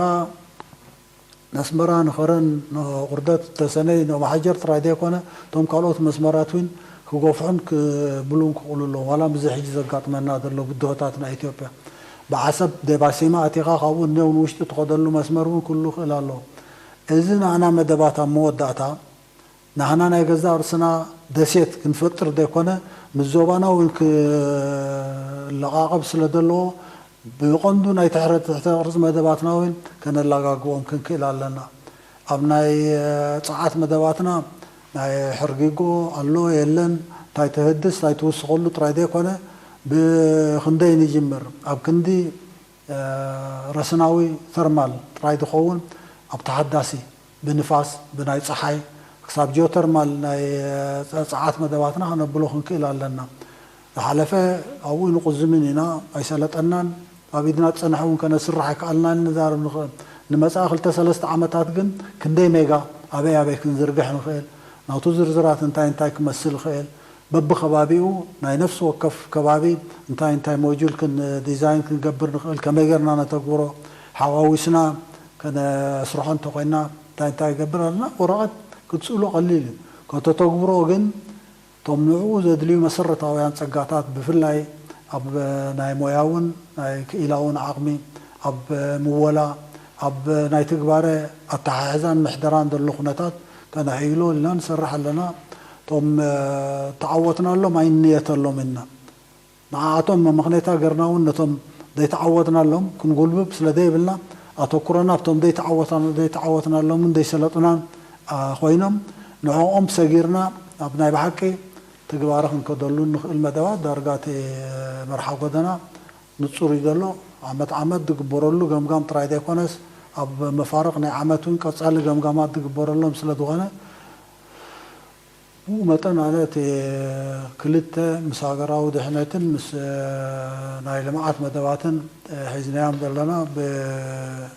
ነስመራ ንኸረን ንቁርደት ተሰነይ ንኦም ሓጀር ጥራይ ዘይኮነ እቶም ካልኦት መስመራት እውን ክገፍሑን ክብሉን ክኽእሉ ኣለዎም። ዋላ ምስዚ ሕጂ ዘጋጥመና ዘሎ ብድሆታት ናይ ኢትዮጵያ ብዓሰብ ደባሲማ ኣቲኻ ካብኡ እነው ንውሽጢ ትኸደሉ መስመር እውን ክህሉ ክእል ኣለዎ። እዚ ንኣና መደባት ኣብ መወዳእታ ናህና ናይ ገዛእ ርስና ደሴት ክንፈጥር ዘይኮነ ምስ ዞባና እውን ክለቓቐብ ስለ ዘለዎ ብቐንዱ ናይ ትሕተ ቅርፂ መደባትና እውን ከነላጋግቦም ክንክእል ኣለና። ኣብ ናይ ፀዓት መደባትና ናይ ሕርጊጎ ኣሎ የለን እንታይ ትህድስ እንታይ ትውስኸሉ ጥራይ ዘይኮነ ብክንደይ ንጅምር ኣብ ክንዲ ረስናዊ ተርማል ጥራይ ዝኸውን ኣብ ተሓዳሲ ብንፋስ ብናይ ፀሓይ ክሳብ ጂኦተርማል ናይ ጸዓት መደባትና ከነብሎ ክንክእል ኣለና። ዝሓለፈ ኣብኡ ንቁዝምን ኢና፣ ኣይሰለጠናን። ኣብ ኢድና ዝጸንሐ እውን ከነስርሕ ኣይከኣልናን ንዛረብ ንኽእል። ንመጻኢ ክልተ ሰለስተ ዓመታት ግን ክንደይ ሜጋ ኣበይ ኣበይ ክንዝርግሕ ንኽእል፣ ናቱ ዝርዝራት እንታይ እንታይ ክመስል ይኽእል፣ በብኸባቢኡ ናይ ነፍሲ ወከፍ ከባቢ እንታይ እንታይ ሞጁል ክን ዲዛይን ክንገብር ንኽእል፣ ከመይ ጌርና ነተግብሮ፣ ሓዋዊስና ከነስርሖ እንተኾይና እንታይ እንታይ ይገብር ኣለና፣ ወረቐት ክትስእሎ ቀሊል እዩ። ከተተግብሮ ግን እቶም ንዕኡ ዘድልዩ መሰረታውያን ጸጋታት፣ ብፍላይ ኣብ ናይ ሞያውን ናይ ክኢላውን ዓቕሚ፣ ኣብ ምወላ፣ ኣብ ናይ ትግባረ ኣተሓሕዛን ምሕደራን ዘሎ ኩነታት ከነሕይሎ ኢልና ንሰርሕ ኣለና። እቶም ተዓወትናሎም ኣይንንየተሎም ኢና። ንዓኣቶም መመኽነይታ ገርና እውን ነቶም ዘይተዓወትናሎም ክንጉልብብ ስለ ዘይብልና፣ ኣተኩሮና ኣብቶም ዘይተዓወታ-፣ ዘይተዓወትናሎምን ዘይሰለጡናን፣ ኣ፣ ኮይኖም፣ ንዕኦም ሰጊርና ኣብ ናይ ብሓቂ ትግባረ ክንከደሉ ንኽእል መደባት ዳርጋ እቲ መርሓ ጎደና ንጹር እዩ ዘሎ። ዓመት ዓመት ዝግበረሉ ገምጋም ጥራይ ዘይኮነስ፣ ኣብ መፋርቕ ናይ ዓመት እውን ቀጻሊ ገምጋማት ዝግበረሎም ስለ ዝኾነ፣ ብኡ መጠን ኣነ እቲ ክልተ ምስ ሃገራዊ ድሕነትን ምስ ናይ ልምዓት መደባትን ሒዝናዮም ዘለና ብ-፣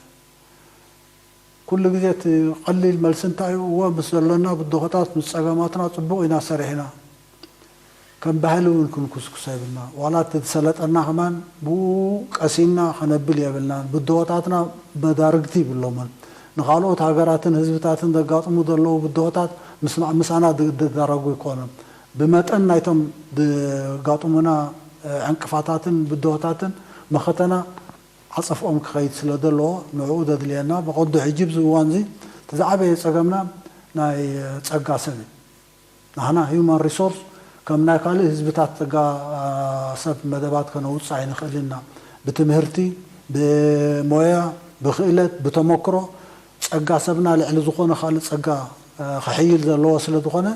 ኩሉ ግዜ እቲ ቀሊል መልሲ እንታይ እዩ? እወ፣ ምስ ዘሎና ብድሆታት፣ ምስ ጸገማትና ጽቡቕ ኢና ሰሪሕና። ከም ባህሊ እውን ክንኩስኩሶ የብልና። ዋላ እቲ ዝሰለጠና ከማን ብኡ ቀሲንና ከነብል የብልናን። ብድሆታትና መዳርግቲ ይብሎምን። ንኻልኦት ሃገራትን ህዝብታትን ዘጋጥሙ ዘለዉ ብድሆታት ምስ-፣ ምሳና ድ-፣ ዝዳረጉ ኣይኮኑን። ብመጠን ናይቶም ዘጋጥሙና፣ እ፣ ዕንቅፋታትን ብድሆታትን መኸተና ዓጸፍኦም ክኸይድ ስለ ዘለዎ፣ ንዕኡ ዘድልየና፣ ብቐንዱ ሕጂ ኣብዚ እዋን እዚ እቲ ዝዓበየ ጸገምና ናይ ጸጋ ሰብ እዩ። ንሕና ሂውማን ሪሶርስ ከም ናይ ካልእ ህዝብታት ጸጋ ሰብ መደባት ከነውጽእ ኣይንኽእልን ኢና። ብትምህርቲ፣ ብሞያ፣ ብክእለት፣ ብተመክሮ ጸጋ ሰብና ልዕሊ ዝኾነ ካልእ ጸጋ፣ እ፣ ክሕይል ዘለዎ ስለ ዝኾነ፣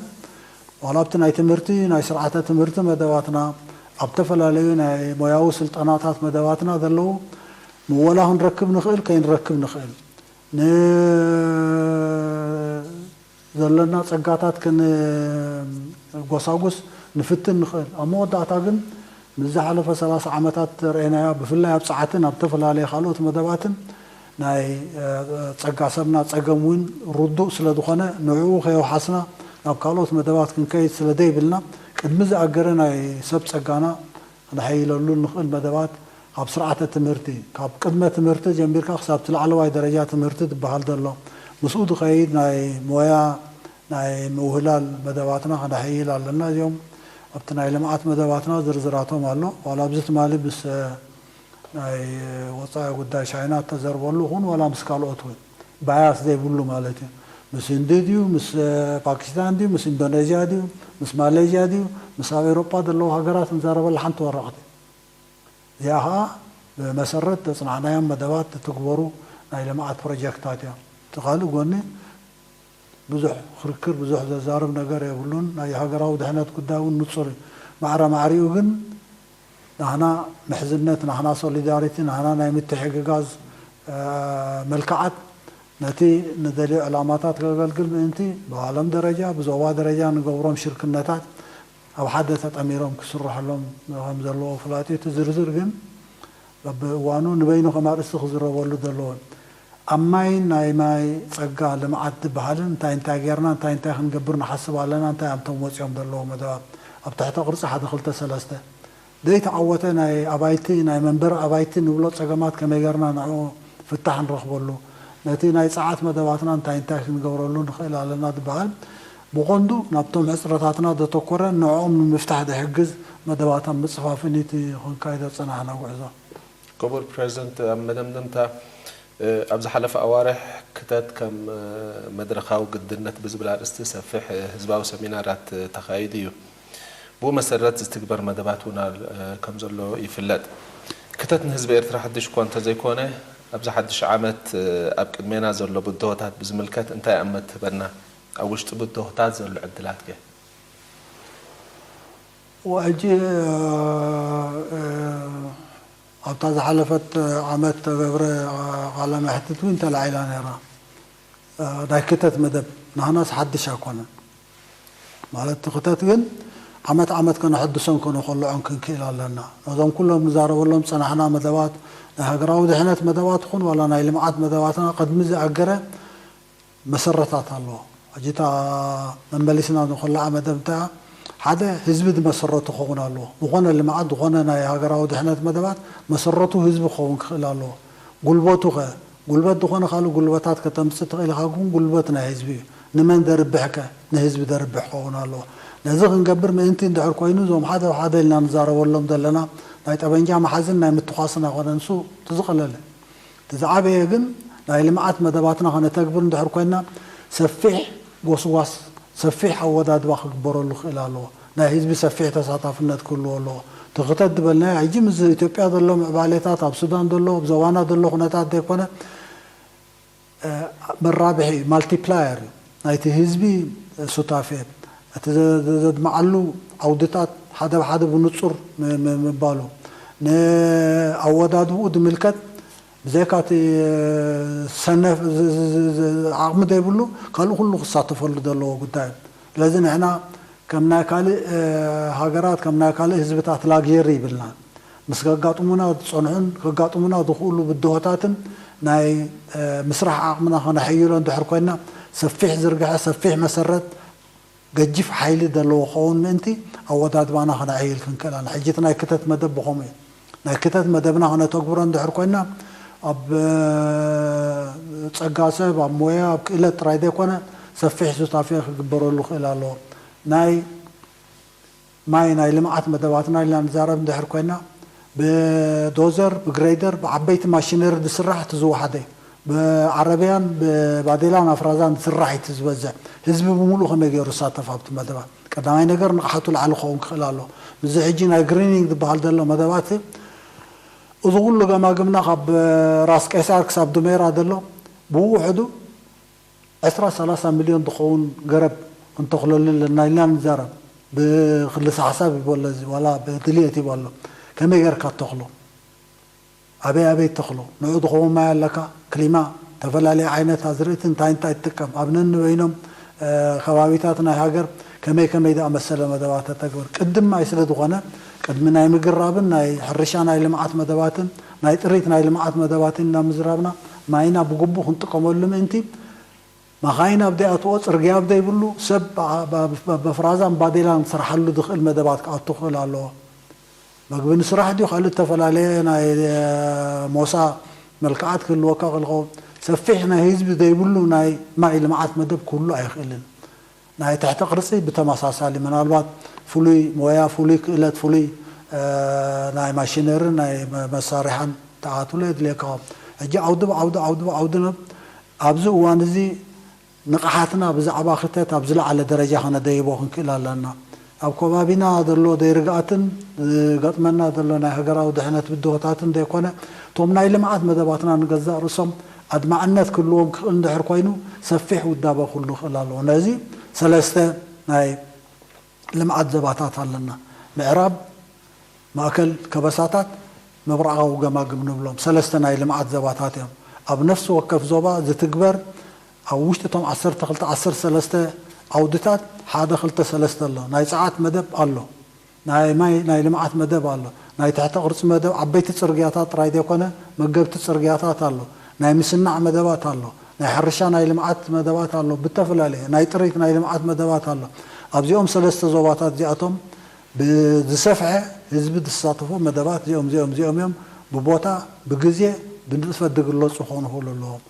ዋላ ኣብቲ ናይ ትምህርቲ፣ ናይ ስርዓተ ትምህርቲ መደባትና፣ ኣብ ተፈላለዩ ናይ ሞያዊ ስልጠናታት መደባትና ዘለዉ ምወላ ክንረክብ ንኽእል፣ ከይንረክብ ንኽእል። ን-፣ ዘለና ጸጋታት ክንጎሳጉስ ንፍትን ንኽእል። ኣብ መወዳእታ ግን፣ ምስ ዝሓለፈ ሰላሳ ዓመታት ረኣይናዮ፣ ብፍላይ ኣብ ጸዓትን ኣብ ዝተፈላለየ ካልኦት መደባትን፣ ናይ፣ እ፣ ጸጋ ሰብና ጸገም እውን ርዱእ ስለ ዝኾነ፣ ንዕኡ ከየውሓስና ናብ ካልኦት መደባት ክንከይድ ስለ ዘይብልና፣ ቅድሚ ዝኣገረ ናይ ሰብ ጸጋና ክነሐይለሉ ንኽእል መደባት፣ ካብ ስርዓተ ትምህርቲ፣ ካብ ቅድመ ትምህርቲ ጀሚርካ ክሳብ እቲ ላዕለዋይ ደረጃ ትምህርቲ ዝበሃል ዘሎ፣ ምስኡ ዝኸይድ ናይ ሞያ፣ ናይ ምውህላል መደባትና ከነሐይል ኣለና። እዚኦም ኣብቲ ናይ ልምዓት መደባትና ዝርዝራቶም ኣሎ። ዋላ ኣብዚ ትማሊ ምስ፣ እ፣ ናይ ወጻኢ ጉዳይ ቻይና እተዘርበሉ ይኹን፣ ዋላ ምስ ካልኦት እውን ባያስ ዘይብሉ ማለት እዩ። ምስ ህንዲ ድዩ፣ ምስ፣ እ፣ ፓኪስታን ድዩ፣ ምስ ኢንዶኔዥያ ድዩ፣ ምስ ማሌዥያ ድዩ፣ ምስ ኣብ ኤውሮጳ ዘለዉ ሃገራት ንዛረበላ ሓንቲ ወረቐት እያ። እዚኣ ኸኣ ብመሰረት ዘጽናዕናዮም መደባት እትግበሩ ናይ ልምዓት ፕሮጀክታት እዮም። እቲ ካልእ ጎኒ ብዙሕ ክርክር፣ ብዙሕ ዘዛርብ ነገር የብሉን። ናይ ሃገራዊ ድሕነት ጉዳይ እውን ንጹር እዩ። ማዕረ ማዕሪኡ ግን ናህና ምሕዝነት፣ ናህና ሶሊዳሪቲ፣ ናህና ናይ ምትሕግጋዝ፣ እ፣ መልክዓት ነቲ ንደልዮ ዕላማታት ከገልግል ምእንቲ ብዓለም ደረጃ፣ ብዞባ ደረጃ ንገብሮም ሽርክነታት ኣብ ሓደ ተጠሚሮም ክስርሐሎም ከም ዘለዎ ፍላጥ እዩ። እቲ ዝርዝር ግን በብእዋኑ ንበይኑ ከም ኣርእስቲ ክዝረበሉ ዘለዎን ኣብ ማይን ናይ ማይ ጸጋ ልምዓት ዝበሃልን እንታይ እንታይ ጌርና እንታይ እንታይ ክንገብር ንሓስብ ኣለና እንታይ ኣምቶም ወጺኦም ዘለዉ መደባት ኣብ ትሕተ ቅርጺ ሓደ ክልተ ሰለስተ ዘይተዓወተ ናይ ኣባይቲ ናይ መንበሪ ኣባይቲ ንብሎ ጸገማት ከመይ ጌርና ንዕኡ ፍታሕ ንረኽበሉ ነቲ ናይ ጸዓት መደባትና እንታይ እንታይ ክንገብረሉ ንኽእል ኣለና ዝበሃል ብቐንዱ ናብቶም ሕጽረታትና ዘተኮረ ንዕኦም ንምፍታሕ ዝሕግዝ መደባት ኣብ ምጽፋፍን እቲ ክንካይዶ ዝጸናሕና ጉዕዞ። ክቡር ፕረዚደንት፣ ኣብ መደምደምታ፣ ኣብ ዝሓለፈ ኣዋርሕ ክተት ከም መድረኻዊ ግድነት ብዝብል ኣርእስቲ ሰፊሕ ህዝባዊ ሰሚናራት ተኻይዱ እዩ። ብኡ መሰረት ዝትግበር መደባት እውን ከም ዘሎ ይፍለጥ። ክተት ንህዝቢ ኤርትራ ሓድሽ እኳ እንተዘይኮነ፣ ኣብዚ ሓድሽ ዓመት ኣብ ቅድሜና ዘሎ ብድሆታት ብዝምልከት እንታይ ኣመት ትህበና? ኣብ ውሽጢ ብድሆታት ዘሎ ዕድላት ከ? ሕጂ ኣብታ ዝሓለፈት ዓመት ተገብረ ቃለ መሕትት እውን ተላዒላ ነይራ። ናይ ክተት መደብ ናህናስ ሓድሽ ኣይኮነን። ማለት እቲ ክተት ግን ዓመት ዓመት ከነሐድሶን ከነኾልዖን ክንክእል ኣለና። ነዞም ኩሎም ንዛረበሎም ዝጸናሕና መደባት፣ ናይ ሃገራዊ ድሕነት መደባት ይኹን ዋላ ናይ ልምዓት መደባትና ቅድሚ ዝኣገረ መሰረታት ኣለዎ። ሕጂ እታ መመሊስና ንኾልዓ መደብ እንታይ እያ? ሓደ ህዝቢ ዝመሰረቱ ክኸውን ኣለዎ። ዝኾነ ልምዓት፣ ዝኾነ ናይ ሃገራዊ ድሕነት መደባት መሰረቱ ህዝቢ ክኸውን ክኽእል ኣለዎ። ጉልበቱ ኸ? ጉልበት ዝኾነ ካልእ ጉልበታት ከተምጽእ ትኽእል ኢኻ፣ ግን ጉልበት ናይ ህዝቢ እዩ። ንመን ደርብሕ ከ? ንህዝቢ ደርብሕ ክኸውን ኣለዎ። ነዚ ክንገብር ምእንቲ እንድሕር ኮይኑ፣ እዞም ሓደ ሓደ ኢልና ንዛረበሎም ዘለና ናይ ጠበንጃ መሓዝን ናይ ምትኳስን ኣይኮነን፣ እሱ እቲ ዝቐለለ። እቲ ዝዓበየ ግን ናይ ልምዓት መደባትና ከነተግብር እንድሕር ኮይና ሰፊሕ ጎስጓስ፣ ሰፊሕ ኣወዳድባ ክግበረሉ ክእል ኣለዎ። ናይ ህዝቢ ሰፊሕ ተሳታፍነት ክህልዎ ኣለዎ። እቲ ክተት ዝበልናዮ ሕጂ ምስ ኢትዮጵያ ዘሎ ምዕባሌታት፣ ኣብ ሱዳን ዘሎ፣ ኣብ ዞባና ዘሎ ኩነታት ዘይኮነ፣ እ፣ መራብሒ እዩ፣ ማልቲፕላየር እዩ ናይቲ ህዝቢ ሱታፌ። እቲ ዘ-፣ ዘ-፣ ዘድመዓሉ ዓውድታት ሓደ ብሓደ ብንጹር ም-፣ ም-፣ ምባሉ፣ ንኣወዳድብኡ ዝምልከት ብዘይካ እቲ ሰነፍ ዝ-፣ ዝ-፣ ዝ-፣ ዝ-፣ ዓቕሚ ዘይብሉ ካልእ ኩሉ ክሳተፈሉ ዘለዎ ጉዳይ እዩ። ስለዚ ንሕና ከም ናይ ካልእ፣ እ፣ ሃገራት፣ ከም ናይ ካልእ ህዝብታት ላግየሪ ይብልና። ምስ ከጋጥሙና ዝጸንሑን ከጋጥሙና ዝኽእሉ ብድሆታትን ናይ፣ እ፣ ምስራሕ ዓቕምና ከነሐይሎ እንድሕር ኮይና፣ ሰፊሕ ዝርግሐ፣ ሰፊሕ መሰረት፣ ገጂፍ ሓይሊ ዘለዎ ክኸውን ምእንቲ ኣወዳድባና ከነዕይል ክንክእል ኣለና። ሕጂ እቲ ናይ ክተት መደብ ብኸምኡ እዩ። ናይ ክተት መደብና ከነተግብሮ እንድሕር ኮይና፣ ኣብ፣ እ፣ ጸጋ ሰብ፣ ኣብ ሞያ፣ ኣብ ክእለት ጥራይ ዘይኮነ፣ ሰፊሕ ሱታፌ ክግበረሉ ክእል ኣለዎ። ናይ ማይ ናይ ልምዓት መደባትና ኢልና ንዛረብ እንድሕር ኮይና፣ ብዶዘር፣ ብግሬደር፣ ብዓበይቲ ማሽነሪ ዝስራሕ እቲ ዝወሓደ እዩ። ብዓረብያን ብባዴላን ኣፍራዛን ዝስራሕ እዩ እቲ ዝበዝሕ። ህዝቢ ብምሉእ ከመይ ገይሩ ይሳተፍ ኣብቲ መደባት? ቀዳማይ ነገር ንቕሓቱ ላዕሊ ክኸውን ክኽእል ኣለዎ። ምስዚ ሕጂ ናይ ግሪኒንግ ዝበሃል ዘሎ መደባት፣ እዚ ኩሉ ገማግምና ካብ ራስ ቄሳር ክሳብ ዱሜራ ዘሎ ብውሕዱ ዕስራ ሰላሳ ሚልዮን ዝኸውን ገረብ ክንተኽለሉ ኣለና ኢልና ንዛረብ። ብክልሰ ሓሳብ ይበሎ እዚ፣ ዋላ ብድልየት ይበሎ። ከመይ ጌርካ ትተኽሎ? ኣበይ ኣበይ ትተኽሎ? ንዑ ዝኸውን ማይ ኣለካ? ክሊማ፣ ተፈላለየ ዓይነት ኣዝርእቲ እንታይ እንታይ ትጥቀም? ኣብ ነንበይኖም፣ እ፣ ከባቢታት ናይ ሃገር ከመይ ከመይ ዝኣመሰለ መደባት ተተግብር? ቅድም ማይ ስለ ዝኾነ፣ ቅድሚ ናይ ምግራብን ናይ ሕርሻ ናይ ልምዓት መደባትን ናይ ጥሪት ናይ ልምዓት መደባትን እናምዝራብና ማይና ብግቡእ ክንጥቀመሉ ምእንቲ፣ መኻይን ኣብ ዘይኣትዎ፣ ጽርግያ ኣብ ዘይብሉ፣ ሰብ ብ-፣ ብ-፣ ብ-፣ በፍራዛን ባዴላን ክሰርሓሉ ዝኽእል መደባት ክኣቱ ክኽእል ኣለዎ። መግቢ ንስራሕ ድዩ ካልእ እተፈላለየ ናይ፣ እ፣ ሞሳ መልክዓት ክህልወካ ክልኸው፣ ሰፊሕ ናይ ህዝቢ ዘይብሉ ናይ ማይ ልምዓት መደብ ክህሉ ኣይኽእልን። ናይ ትሕተ ቅርጺ ብተመሳሳሊ ምናልባት ፍሉይ ሞያ፣ ፍሉይ ክእለት፣ ፍሉይ፣ እ፣ ናይ ማሽነርን ናይ መ-፣ መሳርያን ተኣትሎ የድልየካ። ሕጂ ዓውዲ ብዓውዲ፣ ዓውዲ ብዓውዲ ነ-፣ ኣብዚ እዋን እዚ ንቕሓትና ብዛዕባ ክተት ኣብ ዝለዓለ ደረጃ ከነደይቦ ክንክእል ኣለና። ኣብ ከባቢና ዘሎ ዘይርግኣትን ዝገጥመና ዘሎ ናይ ሃገራዊ ድሕነት ብድሆታትን ዘይኮነ፣ እቶም ናይ ልምዓት መደባትና ንገዛእ ርእሶም ኣድማዕነት ክህልዎም ክኽእል እንድሕር ኮይኑ፣ ሰፊሕ ውዳበ ክህሉ ይኽእል ኣለዎ። ነዚ ሰለስተ ናይ ልምዓት ዘባታት ኣለና። ምዕራብ፣ ማእከል ከበሳታት፣ ምብራቓዊ ገማግም ንብሎም ሰለስተ ናይ ልምዓት ዘባታት እዮም። ኣብ ነፍሲ ወከፍ ዞባ ዝትግበር፣ ኣብ ውሽጢ እቶም ዓሰርተ ክልተ፣ ዓሰርተ ሰለስተ ዓውድታት ሓደ ክልተ ሰለስተ ኣሎ። ናይ ጸዓት መደብ ኣሎ። ናይ ማይ ናይ ልምዓት መደብ ኣሎ። ናይ ትሕተ ቅርጺ መደብ ዓበይቲ ጽርግያታት ጥራይ ዘይኮነ መገብቲ ጽርግያታት ኣሎ። ናይ ምስናዕ መደባት ኣሎ። ናይ ሕርሻ ናይ ልምዓት መደባት ኣሎ። ብተፈላለየ ናይ ጥሪት ናይ ልምዓት መደባት ኣሎ። ኣብዚኦም ሰለስተ ዞባታት እዚኣቶም ብዝሰፍሐ ህዝቢ ዝሳተፎ መደባት እዚኦም፣ እዚኦም፣ እዚኦም እዮም። ብቦታ፣ ብግዜ፣ ብንጥፈት ዝግለጹ ክኾኑ ክኽእሉ ኣለዎም።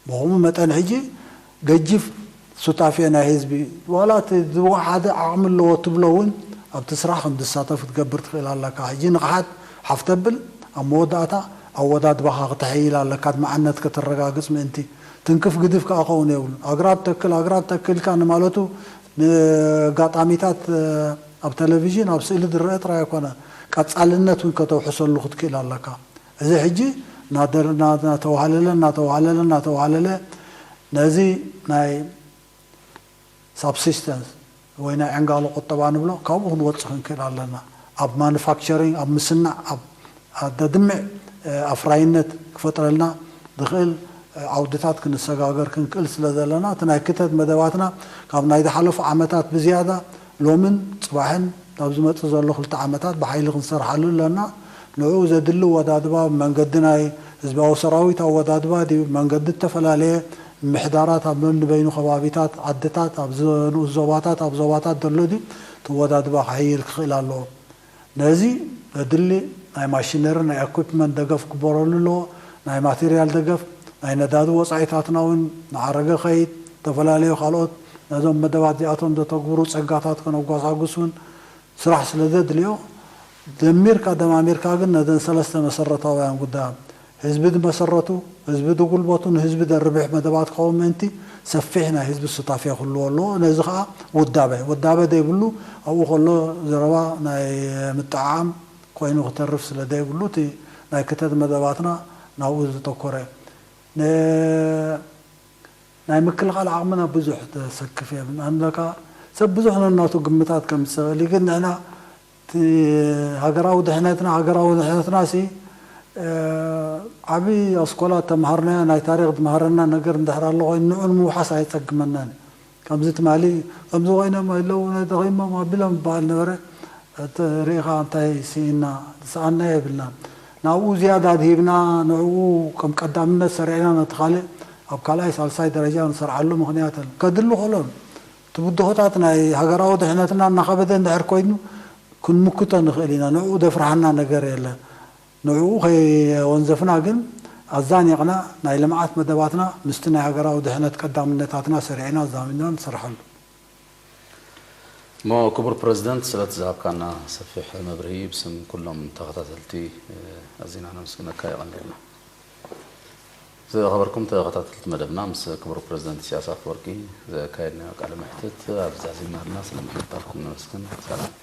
ብኸምኡ መጠን ሕጂ ገጂፍ ሱታፌ ናይ ህዝቢ፣ ዋላ እቲ ዝወሓደ ዓቕሚ ኣለዎ ትብሎ እውን ኣብቲ ስራሕ ከም ዝሳተፍ ክትገብር ትኽእል ኣለካ። ሕጂ ንቕሓት ሓፍ ተብል፣ ኣብ መወዳእታ ኣወዳድባኻ ክተሐይል ኣለካ፣ ኣድማዕነት ከተረጋግጽ ምእንቲ። ትንክፍ ግድፍ ከኣ ክኸውን የብሉን። ኣግራብ ተክል፣ ኣግራብ ተክል ኢልካ ንማለቱ ንኣጋጣሚታት፣ እ፣ ኣብ ቴሌቪዥን፣ ኣብ ስእሊ ዝረአ ጥራይ ኣይኮነ፣ ቀጻልነት እውን ከተውሕሰሉ ክትክእል ኣለካ። እዚ ሕጂ እናደ-፣ እና-፣ እናተዋህለለ፣ እናተዋህለለ፣ እናተዋህለለ፣ ነዚ ናይ ሳብሲስተንስ ወይ ናይ ዕንጋሎ ቁጠባ ንብሎ፣ ካብኡ ክንወጽእ ክንክእል ኣለና። ኣብ ማኑፋክቸሪንግ፣ ኣብ ምስናዕ፣ ኣብ ኣደድምዕ፣ እ፣ ኣፍራይነት ክፈጥረልና ዝኽእል፣ ዓውድታት ክንሰጋገር ክንክእል ስለ ዘለና፣ እቲ ናይ ክተት መደባትና ካብ ናይ ዝሓለፉ ዓመታት ብዝያዳ ሎምን ጽባሕን ኣብ ዝመጽእ ዘሎ ክልተ ዓመታት ብሓይሊ ክንሰርሓሉ ኣለና። ንዕኡ ዘድሊ ኣወዳድባ፣ ብመንገዲ ናይ ህዝባዊ ሰራዊት ኣወዳድባ ድዩ፣ ብመንገዲ ዝተፈላለየ ምሕዳራት፣ ኣብ ነንበይኑ ከባቢታት፣ ዓድታት፣ ኣብ ንኡስ ዞባታት፣ ኣብ ዞባታት ዘሎ ድዩ፣ እቲ ኣወዳድባ ክሕይል ክኽእል ኣለዎ። ነዚ ዘድሊ ናይ ማሽነሪ፣ ናይ ኢኩፕመንት ደገፍ ክግበረሉ ኣለዎ። ናይ ማቴሪያል ደገፍ፣ ናይ ነዳዲ ወጻኢታትና እውን ንዓረገ ከይድ፣ ዝተፈላለዩ ካልኦት ነዞም መደባት እዚኣቶም ዘተግብሩ ጸጋታት ከነጓሳጉስ እውን ስራሕ ስለ ዘድልዮ፣ ደሚርካ ደማሚርካ ግን ነዘን ሰለስተ መሰረታውያን ጉዳያት፣ ህዝቢ ዝመሰረቱ፣ ህዝቢ ዝጉልበቱ፣ ንህዝቢ ዘርብሕ መደባት ክኸውን ምእንቲ ሰፊሕ ናይ ህዝቢ ሱታፌ ክህልዎ ኣለዎ። ነዚ ኸኣ ውዳበ፣ ውዳበ ዘይብሉ ኣብኡ ከሎ ዘረባ ናይ ምጥዓዓም ኮይኑ ክተርፍ ስለ ዘይብሉ፣ እቲ ናይ ክተት መደባትና ናብኡ ዝተኮረ። ን-፣ ናይ ምክልኻል ዓቕምና ብዙሕ ተሰክፍ የብልና። ኣምለካ ሰብ ብዙሕ ነናቱ ግምታት ከምጽእ ይኽእል እዩ፣ ግን ንሕና እቲ ሃገራዊ ድሕነትና፣ ሃገራዊ ድሕነትና ሲ፣ እ፣ ዓቢ ኣስኮላ ተምሃርናዮ፣ ናይ ታሪኽ ዝመሃረና ነገር እንድሕር ኣሎ ኮይኑ፣ ንዑ ንምውሓስ ኣየጸግመናን እዩ። ከምዚ ትማሊ፣ ከምዚ ኮይኖም ኣለዉ፣ ናይ ደኺሞም ኣቢሎም ይበሃል ነበረ። እቲ ርኢኻ እንታይ ስኢና፣ ዝሰኣና የብልናን። ናብኡ ዝያዳ ድሂብና፣ ንዕኡ ከም ቀዳምነት ሰሪዕና፣ ነቲ ካልእ ኣብ ካልኣይ፣ ሳልሳይ ደረጃ ንሰርዓሉ ምኽንያት ኣሎ። ከድሊ ከሎ፣ እቲ ብድሆታት ናይ ሃገራዊ ድሕነትና እናኸበደ እንድሕር ኮይኑ፣ ክንምክቶ ንኽእል ኢና። ንዕኡ ዘፍርሃና ነገር የለን። ንዕኡ ከየወንዘፍና ግን፣ ኣዛኒቕና ናይ ልምዓት መደባትና ምስቲ ናይ ሃገራዊ ድሕነት ቀዳምነታትና ሰሪዕና ኣዛሚድና ንሰርሓሉ። እሞ ክቡር ፕረዚደንት፣ ስለቲ ዝሃብካና ሰፊሕ መብርሂ ብስም ኩሎም ተኸታተልቲ፣ እ፣ ኣዚና ነመስግነካ፣ የቐንየልና። ዝኸበርኩም ተኸታተልቲ መደብና፣ ምስ ክቡር ፕረዚደንት ኢሳያስ ኣፈወርቂ ዘካየድናዮ ቃለ መሕትት ኣብዚ ዛዚምና ኣለና። ስለ ምክትታልኩም ነመስግን። ሰላም።